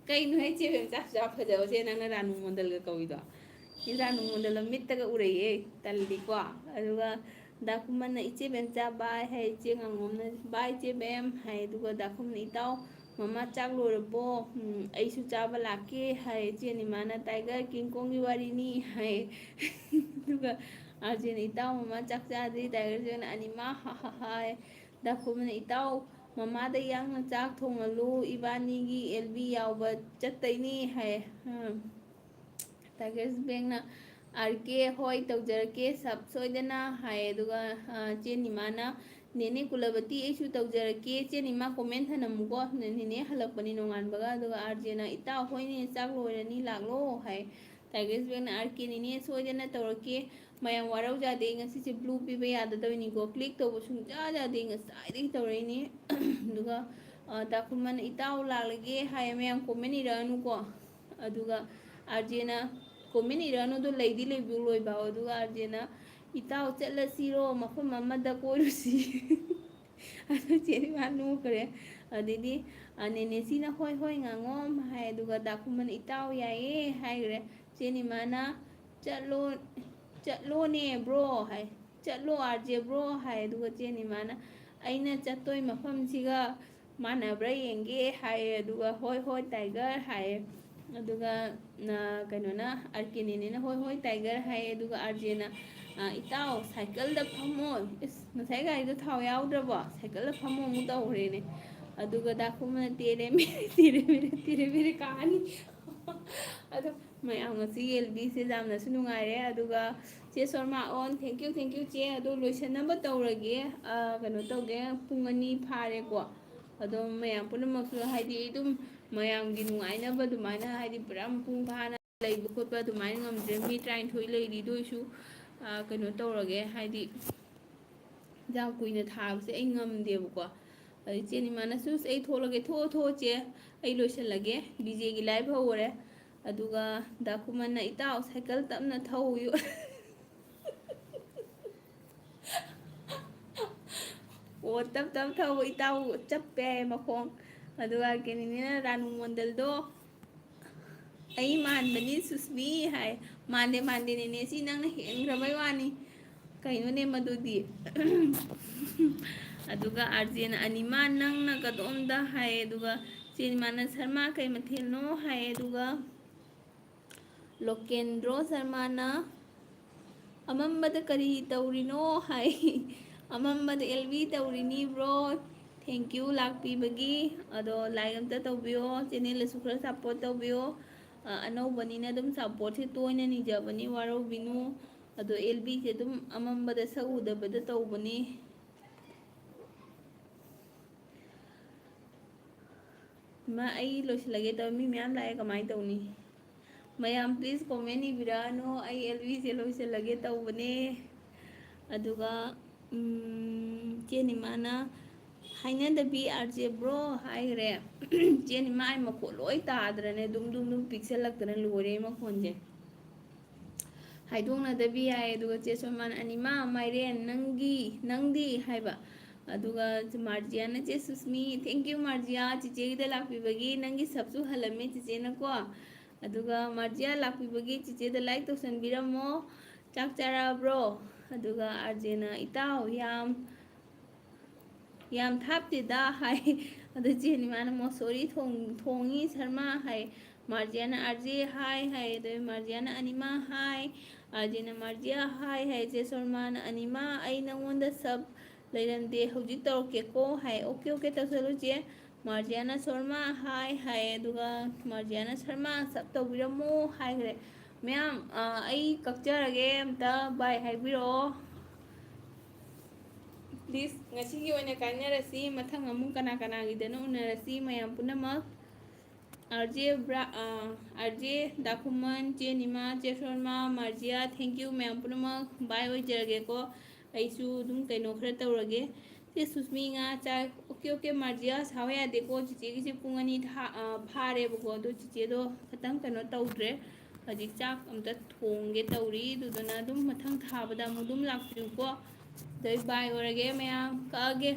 ꯀꯩꯅꯣꯍꯦ ꯆꯦ ꯕꯦꯝꯆꯥ, ꯆꯥ ꯐꯖꯕꯁꯦ ꯅꯪꯅ ꯔꯥꯅꯨ ꯃꯣꯟꯗꯜꯒ ꯀꯧꯏꯗꯣ? ꯏꯔꯥ ꯅꯨꯡꯉꯣꯟꯗꯅ ꯃꯤꯠꯇꯒ ꯎꯔꯛꯑꯦ꯫ ꯇꯜꯂꯤꯀꯣ꯫ ꯑꯗꯨꯒ ꯗꯥ ꯈꯨꯃꯟꯅ "ꯏꯆꯦ ꯕꯦꯝꯆꯥ bye" ꯍꯥꯏ, ꯏꯆꯦ ꯉꯥꯉꯣꯝꯅ "Bye ꯏꯆꯦ ꯕꯦꯝ" ꯍꯥꯏ, ꯑꯗꯨꯒ ꯗꯥ ꯈꯨꯃꯟꯅ "ꯏꯇꯥꯎ, ꯃꯃꯥ ꯆꯥꯛ ꯂꯣꯏꯔꯕꯣ? ꯎꯝ, ꯑꯩꯁꯨ ꯆꯥꯕ ꯂꯥꯛꯀꯦ" ꯍꯥꯏ, ꯏꯆꯦ ꯑꯅꯤꯃꯥꯅ "Tiger, king kongꯒꯤ ꯋꯥꯔꯤꯅꯤ" ꯍꯥꯏ꯫ ꯑꯗꯨꯒ ꯑꯥꯔꯖꯦꯅ "ꯏꯇꯥꯎ, ꯃꯃꯥ ꯆꯥꯛ ꯆꯥꯗ꯭ꯔꯤ", Tigerꯁꯤꯅ "ꯑꯅꯤꯃꯥ ꯍꯥ ꯍꯥ ꯍꯥ" ꯍꯥꯏ꯫ ꯗꯥ ꯈꯨꯃꯟꯅ "ꯏꯇꯥꯎ, ꯃꯃꯥꯗ ꯌꯥꯡꯅ ꯆꯥꯛ ꯊꯣꯡꯍꯜꯂꯨ, ꯏꯕꯥꯅꯤꯒꯤ ꯑꯦꯜ ꯕꯤ ꯌꯥꯎꯕ ꯆꯠꯇꯩꯅꯤ" ꯍꯥꯏ꯫ ꯑꯥ, Tiger's Bellꯅ "ꯑꯥꯔ ꯀꯦ, ꯍꯣꯏ, ꯇꯧꯖꯔꯛꯀꯦ, ꯁꯞ ꯁꯣꯏꯗꯅ" ꯍꯥꯏ꯫ ꯑꯗꯨꯒ, ꯑꯥ, ꯆꯦ ꯅꯤꯃꯥꯅ "ꯅꯦꯅꯦ ꯀꯨꯂꯕꯇꯤ, ꯑꯩꯁꯨ ꯇꯧꯖꯔꯛꯀꯦ", ꯆꯦ ꯅꯤꯃꯥ comment ꯊꯅꯝꯃꯨꯀꯣ, ꯅꯦꯅꯦ ꯍꯜꯂꯛꯄꯅꯤ ꯅꯣꯡꯉꯥꯟꯕꯒ꯫ ꯑꯗꯨꯒ ꯑꯥꯔꯖꯦꯅ "ꯏꯇꯥꯎ, ꯍꯣꯏꯅꯦ, ꯆꯥꯛ ꯂꯣꯏꯔꯅꯤ, ꯂꯥꯛꯂꯣ" ꯍꯥꯏ꯫ Tiger's Bag ꯅ, "ꯑꯥꯔ ꯀꯦ ꯅꯤꯅꯦ, ꯁꯣꯏꯗꯅ ꯇꯧꯔꯛꯀꯦ꯫ ꯃꯌꯥꯝ ꯋꯥꯔꯧꯖꯥꯗꯦ, ꯉꯁꯤꯁꯦ blue ꯄꯤꯕ ꯌꯥꯗꯗꯕꯅꯤꯀꯣ꯫ Click ꯇꯧꯕ ꯁꯨꯡꯌꯥ ꯌꯥꯗꯦ, ꯉꯁꯥꯏꯗꯒꯤ ꯇꯧꯔꯛꯏꯅꯤ꯫" ꯑꯗꯨꯒ, ꯑ, ꯗꯥ ꯈꯨꯃꯟꯅ, "ꯏꯇꯥꯎ ꯂꯥꯛꯂꯒꯦ" ꯍꯥꯏꯌꯦ, ꯃꯌꯥꯝ comment ꯏꯔꯛꯑꯅꯨꯀꯣ꯫ ꯑꯗꯨꯒ RJꯅ, comment ꯏꯔꯛꯑꯅꯨꯗꯣ, ꯂꯩꯗꯤ ꯂꯩꯕꯤꯌꯨ ꯂꯣꯏꯕꯥꯎ꯫ ꯑꯗꯨꯒ RJꯅ, "ꯏꯇꯥꯎ ꯆꯠꯂꯁꯤꯔꯣ, ꯃꯐꯝ ꯑꯃꯗ ꯀꯣꯏꯔꯨꯁꯤ?" ꯑꯗꯨ ꯆꯦ ꯅꯤꯃꯥ ꯅꯣꯛꯈ꯭ꯔꯦ꯫ ꯑꯗꯩꯗꯤ, ꯑ, ꯅꯦꯅꯦꯁꯤꯅ, "ꯍꯣꯏ, ꯍꯣꯏ, ꯉꯥꯉꯣꯝ" ꯍꯥꯏ, ꯑꯗꯨꯒ ꯗꯥ ꯈꯨꯃꯟ, "ꯏꯇꯥꯎ ꯌꯥꯏꯌꯦ" ꯍꯥꯏꯈ꯭ꯔꯦ꯫ ꯆꯦ ꯅꯤꯃꯥꯅ, "ꯆꯠꯂꯣ, ꯆꯠꯂꯣꯅꯦ bro" ꯍꯥꯏ, "ꯆꯠꯂꯣ RJ bro" ꯍꯥꯏ, ꯑꯗꯨꯒ ꯆꯦ ꯅꯤꯃꯥꯅ, "ꯑꯩꯅ ꯆꯠꯇꯣꯏ ꯃꯐꯝꯁꯤꯒ ꯃꯥꯟꯅꯕ꯭ꯔꯥ ꯌꯦꯡꯒꯦ" ꯍꯥꯏꯌꯦ, ꯑꯗꯨꯒ, "ꯍꯣꯏ, ꯍꯣꯏ, Tiger" ꯍꯥꯏꯌꯦ꯫ ꯑꯗꯨꯒ, ꯑ, ꯀꯩꯅꯣꯅ, ꯑꯥꯔ ꯀꯦ ꯅꯦꯅꯦꯅ, "ꯍꯣꯏ, ꯍꯣꯏ, Tiger" ꯍꯥꯏꯌꯦ꯫ ꯑꯗꯨꯒ RJꯅ, ꯑ, "ꯏꯇꯥꯎ, ꯁꯥꯏꯀꯜꯗ ꯐꯝꯃꯣ꯫" ꯏꯁ, ꯉꯁꯥꯏ ꯒꯥꯔꯤꯗꯣ ꯊꯥꯎ ꯌꯥꯎꯗ꯭ꯔꯕꯣ? "ꯁꯥꯏꯀꯜꯗ ꯐꯝꯃꯣ" ꯑꯃꯨꯛ ꯇꯧꯈ꯭ꯔꯦꯅꯦ꯫ ꯑꯗꯨꯒ ꯗꯥ ꯈꯨꯃꯟꯅ, "ꯇꯦꯔꯦ ꯃꯦꯔꯦ, ꯇꯦꯔꯦ ꯃꯦꯔꯦ, ꯇꯦꯔꯦ ꯃꯦꯔꯦ" ꯀꯥꯅꯤ꯫ ꯑꯗꯣ ꯃꯌꯥꯝ ꯉꯁꯤꯒꯤ ꯑꯦꯜ ꯕꯤꯁꯦ ꯌꯥꯝꯅꯁꯨ ꯅꯨꯡꯉꯥꯏꯔꯦ꯫ ꯑꯗꯨꯒ ꯆꯦ ꯁꯣꯔꯃꯥ ꯑꯣꯟ, thank you, thank you ꯆꯦ꯫ ꯑꯗꯣ ꯂꯣꯏꯁꯟꯅꯕ ꯇꯧꯔꯒꯦ꯫ ꯑ, ꯀꯩꯅꯣ ꯇꯧꯒꯦ, ꯄꯨꯡ ꯑꯅꯤ ꯐꯥꯔꯦꯀꯣ꯫ ꯑꯗꯣ ꯃꯌꯥꯝ ꯄꯨꯝꯅꯃꯛꯁꯨ ꯍꯥꯏꯗꯤ ꯑꯗꯨꯝ ꯃꯌꯥꯝꯒꯤ ꯅꯨꯡꯉꯥꯏꯅꯕ ꯑꯗꯨꯃꯥꯏꯅ ꯍꯥꯏꯗꯤ ꯄꯨꯔꯥ ꯃꯄꯨꯡ ꯐꯥꯅ ꯂꯩꯕ ꯈꯣꯠꯄ ꯑꯗꯨꯃꯥꯏꯅ ꯉꯝꯗ꯭ꯔꯦ꯫ ꯃꯤ ꯇꯔꯥꯅꯤꯊꯣꯏ ꯂꯩꯔꯤ, ꯑꯗꯨ ꯑꯣꯏꯁꯨ, ꯑ, ꯀꯩꯅꯣ ꯇꯧꯔꯒꯦ, ꯍꯥꯏꯗꯤ ꯌꯥꯝ ꯀꯨꯏꯅ ꯊꯥꯕꯁꯦ ꯑꯩ ꯉꯝꯗꯦꯕꯀꯣ꯫ ꯑꯗꯩ ꯆꯦ ꯅꯤꯃꯥꯅꯁꯨ, "ꯑꯩ ꯊꯣꯛꯂꯒꯦ, ꯊꯣꯛꯑꯣ, ꯊꯣꯛꯑꯣ ꯆꯦ, ꯑꯩ ꯂꯣꯏꯁꯜꯂꯒꯦ, ꯕꯤꯖꯦꯒꯤ live ꯍꯧꯔꯦ꯫" ꯑꯗꯨꯒ ꯗꯥ ꯈꯨꯃꯟꯅ, "ꯏꯇꯥꯎ, ꯁꯥꯏꯀꯜ ꯇꯞꯅ ꯊꯧꯌꯨ꯫" ꯑꯣ, "ꯇꯞ ꯇꯞ ꯊꯧ ꯏꯇꯥꯎ, ꯆꯞꯄꯦ ꯍꯥꯏꯌꯦ ꯃꯈꯣꯡ꯫" ꯑꯗꯨꯒ ꯀꯦꯅꯤꯅꯦꯅ ꯔꯥꯅꯨ ꯃꯣꯟꯗꯜꯗꯣ, "ꯑꯩ ꯃꯥꯟꯕꯅꯤ ꯁꯨꯁꯃꯤ" ꯍꯥꯏ꯫ "ꯃꯥꯟꯗꯦ, ꯃꯥꯟꯗꯦ ꯅꯦꯅꯦ, ꯁꯤ ꯅꯪꯅ ꯍꯦꯟꯈ꯭ꯔꯕꯩ ꯋꯥꯅꯤ꯫ ꯀꯩꯅꯣꯅꯦ ꯃꯗꯨꯗꯤ?" ꯑꯗꯨꯒ RJꯅ, "ꯑꯅꯤꯃꯥ ꯅꯪꯅ ꯀꯗꯣꯝꯗ?" ꯍꯥꯏ꯫ ꯑꯗꯨꯒ ꯆꯦ ꯅꯤꯃꯥꯅ, "ꯁꯔꯃꯥ ꯀꯩ ꯃꯊꯦꯜꯅꯣ?" ꯍꯥꯏ꯫ ꯑꯗꯨꯒ ꯂꯣꯀꯦꯟꯗ꯭ꯔꯣ ꯁꯔꯃꯥꯅ, "ꯑꯃꯝꯕꯗ ꯀꯔꯤ ꯇꯧꯔꯤꯅꯣ?" ꯍꯥꯏ꯫ "ꯑꯃꯝꯕꯗ ꯑꯦꯜ ꯕꯤ ꯇꯧꯔꯤꯅꯤ bro꯫ Thank you ꯂꯥꯛꯄꯤꯕꯒꯤ꯫ ꯑꯗꯣ like ꯑꯝꯇ ꯇꯧꯕꯤꯌꯣ, channelꯗꯁꯨ ꯈꯔ support ꯇꯧꯕꯤꯌꯣ꯫ ꯑ, ꯑꯅꯧꯕꯅꯤꯅ ꯑꯗꯨꯝ supportꯁꯦ ꯇꯣꯏꯅ ꯅꯤꯖꯕꯅꯤ, ꯋꯥꯔꯧꯕꯤꯅꯨ꯫ ꯑꯗꯣ ꯑꯦꯜ ꯕꯤꯁꯦ ꯑꯗꯨꯝ ꯑꯃꯝꯕꯗ ꯁꯛ ꯎꯗꯕꯗ ꯇꯧꯕꯅꯤ꯫" ꯏꯃꯥ, ꯑꯩ ꯂꯣꯏꯁꯤꯜꯂꯒꯦ ꯇꯧꯔꯦ, ꯃꯤ ꯃꯌꯥꯝ ꯂꯥꯛꯑꯦ, ꯀꯃꯥꯏꯅ ꯇꯧꯅꯤ? ꯃꯌꯥꯝ please comment ꯏꯕꯤꯔꯛꯑꯅꯨ, ꯑꯩ ꯑꯦꯜ ꯕꯤꯁꯦ ꯂꯣꯏꯁꯤꯜꯂꯒꯦ ꯇꯧꯕꯅꯦ꯫ ꯑꯗꯨꯒ ꯎꯝ, ꯆꯦ ꯅꯤꯃꯥꯅ, "ꯍꯥꯏꯅꯗꯕꯤ ꯑꯥꯔ ꯖꯦ ꯕ꯭ꯔꯣ" ꯍꯥꯏꯈ꯭ꯔꯦ꯫ ꯆꯦ ꯅꯤꯃꯥ, ꯑꯩ ꯃꯈꯣꯟ ꯂꯣꯏ ꯇꯥꯗ꯭ꯔꯅꯦ, ꯗꯨꯝ ꯗꯨꯝ ꯗꯨꯝ ꯄꯤꯛꯁꯜꯂꯛꯇꯅ ꯂꯣꯏꯔꯦ ꯃꯈꯣꯟꯁꯦ꯫ ꯍꯥꯏꯗꯣꯛꯅꯗꯕꯤ ꯍꯥꯏ, ꯑꯗꯨꯒ ꯆꯦ ꯁꯣꯃꯥꯟ, "ꯑꯅꯤꯃꯥ ꯃꯥꯏꯔꯦꯟ ꯅꯪꯒꯤ ꯅꯪꯗꯤ" ꯍꯥꯏꯕ꯫ ꯑꯗꯨꯒ ꯃꯥꯔꯖꯤꯌꯥꯅ, "ꯆꯦ ꯁꯨꯁꯃꯤ, thank you ꯃꯥꯔꯖꯤꯌꯥ, ꯆꯤꯆꯦꯒꯤꯗ ꯂꯥꯛꯄꯤꯕꯒꯤ, ꯅꯪꯒꯤ ꯁꯞꯁꯨ ꯍꯜꯂꯝꯃꯦ ꯆꯤꯆꯦꯅꯀꯣ"꯫ ꯑꯗꯨꯒ ꯃꯥꯔꯖꯤꯌꯥ ꯂꯥꯛꯄꯤꯕꯒꯤ ꯆꯤꯆꯦꯗ like ꯇꯧꯁꯟꯕꯤꯔꯝꯃꯣ꯫ "ꯆꯥꯛ ꯆꯥꯔꯛꯑꯕ꯭ꯔꯣ?" ꯑꯗꯨꯒ ꯑꯥꯔ ꯖꯦꯅ, "ꯏꯇꯥꯎ, ꯌꯥꯝ, ꯌꯥꯝ ꯊꯥꯞꯇꯦꯗ" ꯍꯥꯏ꯫ ꯑꯗꯨ ꯆꯦ ꯅꯤꯃꯥꯅ, "ꯃꯣꯁꯣꯔꯤ ꯊꯣꯡ-, ꯊꯣꯡꯉꯤ ꯁꯔꯃ" ꯍꯥꯏ꯫ ꯃꯥꯔꯖꯤꯌꯥꯅ, "ꯑꯥꯔ ꯖꯦ ꯍꯥꯏ" ꯍꯥꯏ꯫ ꯑꯗꯨ ꯃꯥꯔꯖꯤꯌꯥꯅ, "ꯑꯅꯤꯃꯥ ꯍꯥꯏ"꯫ ꯑꯥꯔ ꯖꯦꯅ, "ꯃꯥꯔꯖꯤꯌꯥ ꯍꯥꯏ" ꯍꯥꯏ꯫ ꯆꯦ ꯁꯣꯔꯃꯥꯅ, "ꯑꯅꯤꯃꯥ, ꯑꯩ ꯅꯪꯉꯣꯟꯗ ꯁꯞ ꯂꯩꯔꯝꯗꯦ, ꯍꯧꯖꯤꯛ ꯇꯧꯔꯛꯀꯦꯀꯣ" ꯍꯥꯏ꯫ "ꯑꯣꯀꯦ, ꯑꯣꯀꯦ, ꯇꯧꯁꯜꯂꯨ ꯆꯦ"꯫ ꯃꯥꯔꯖꯤꯌꯥꯅ, "ꯁꯣꯔꯃꯥ ꯍꯥꯏ" ꯍꯥꯏ꯫ ꯑꯗꯨꯒ ꯃꯥꯔꯖꯤꯌꯥꯅ, "ꯁꯔꯃꯥ, ꯁꯞ ꯇꯧꯕꯤꯔꯝꯃꯣ" ꯍꯥꯏꯈ꯭ꯔꯦ꯫ ꯃꯌꯥꯝ, ꯑ, ꯑꯩ ꯀꯛꯆꯔꯒꯦ, ꯑꯝꯇ bye ꯍꯥꯏꯕꯤꯔꯛꯑꯣ꯫ Please, ꯉꯁꯤꯒꯤ ꯑꯣꯏꯅ ꯀꯥꯏꯅꯔꯁꯤ꯫ ꯃꯊꯪ ꯑꯃꯨꯛ ꯀꯅꯥ ꯀꯅꯥꯒꯤꯗꯅꯣ ꯎꯅꯔꯁꯤ, ꯃꯌꯥꯝ ꯄꯨꯝꯅꯃꯛ꯫ ꯑꯥꯔ ꯖꯦ ꯕ꯭ꯔꯥ-, ꯑ, ꯑꯥꯔ ꯖꯦ ꯗꯥꯈꯨꯃꯟ, ꯆꯦ ꯅꯤꯃꯥ, ꯆꯦ ꯁꯣꯔꯃꯥ, ꯃꯥꯔꯖꯤꯌꯥ, thank you ꯃꯌꯥꯝ ꯄꯨꯝꯅꯃꯛ꯫ Bye ꯑꯣꯏꯖꯔꯒꯦꯀꯣ꯫ ꯑꯩꯁꯨ ꯑꯗꯨꯝ ꯀꯩꯅꯣ ꯈꯔ ꯇꯧꯔꯒꯦ꯫ ꯆꯦ ꯁꯨꯁꯃꯤ ꯉꯥ ꯆꯥꯏ꯫ ꯑꯣꯀꯦ, ꯑꯣꯀꯦ, ꯃꯥꯔꯖꯤꯌꯥ, ꯁꯥꯎ ꯌꯥꯗꯦꯀꯣ꯫ ꯆꯤꯆꯦꯒꯤꯁꯦ ꯄꯨꯡ ꯑꯅꯤ ꯊꯥ-, ꯑ, ꯐꯥꯔꯦꯕꯀꯣ꯫ ꯑꯗꯣ ꯆꯤꯆꯦꯗꯣ ꯈꯇꯪ ꯀꯩꯅꯣ ꯇꯧꯗ꯭ꯔꯦ꯫ ꯍꯧꯖꯤꯛ ꯆꯥꯛ ꯑꯝꯇ ꯊꯣꯡꯒꯦ ꯇꯧꯔꯤ꯫ ꯑꯗꯨꯗꯨꯅ ꯑꯗꯨꯝ ꯃꯊꯪ ꯊꯥꯕꯗ ꯑꯃꯨꯛ ꯑꯗꯨꯝ ꯂꯥꯛꯄꯤꯌꯨꯀꯣ꯫ ꯑꯗꯩ bye ꯑꯣꯏꯔꯒꯦ ꯃꯌꯥꯝ, ꯀꯛꯑꯒꯦ꯫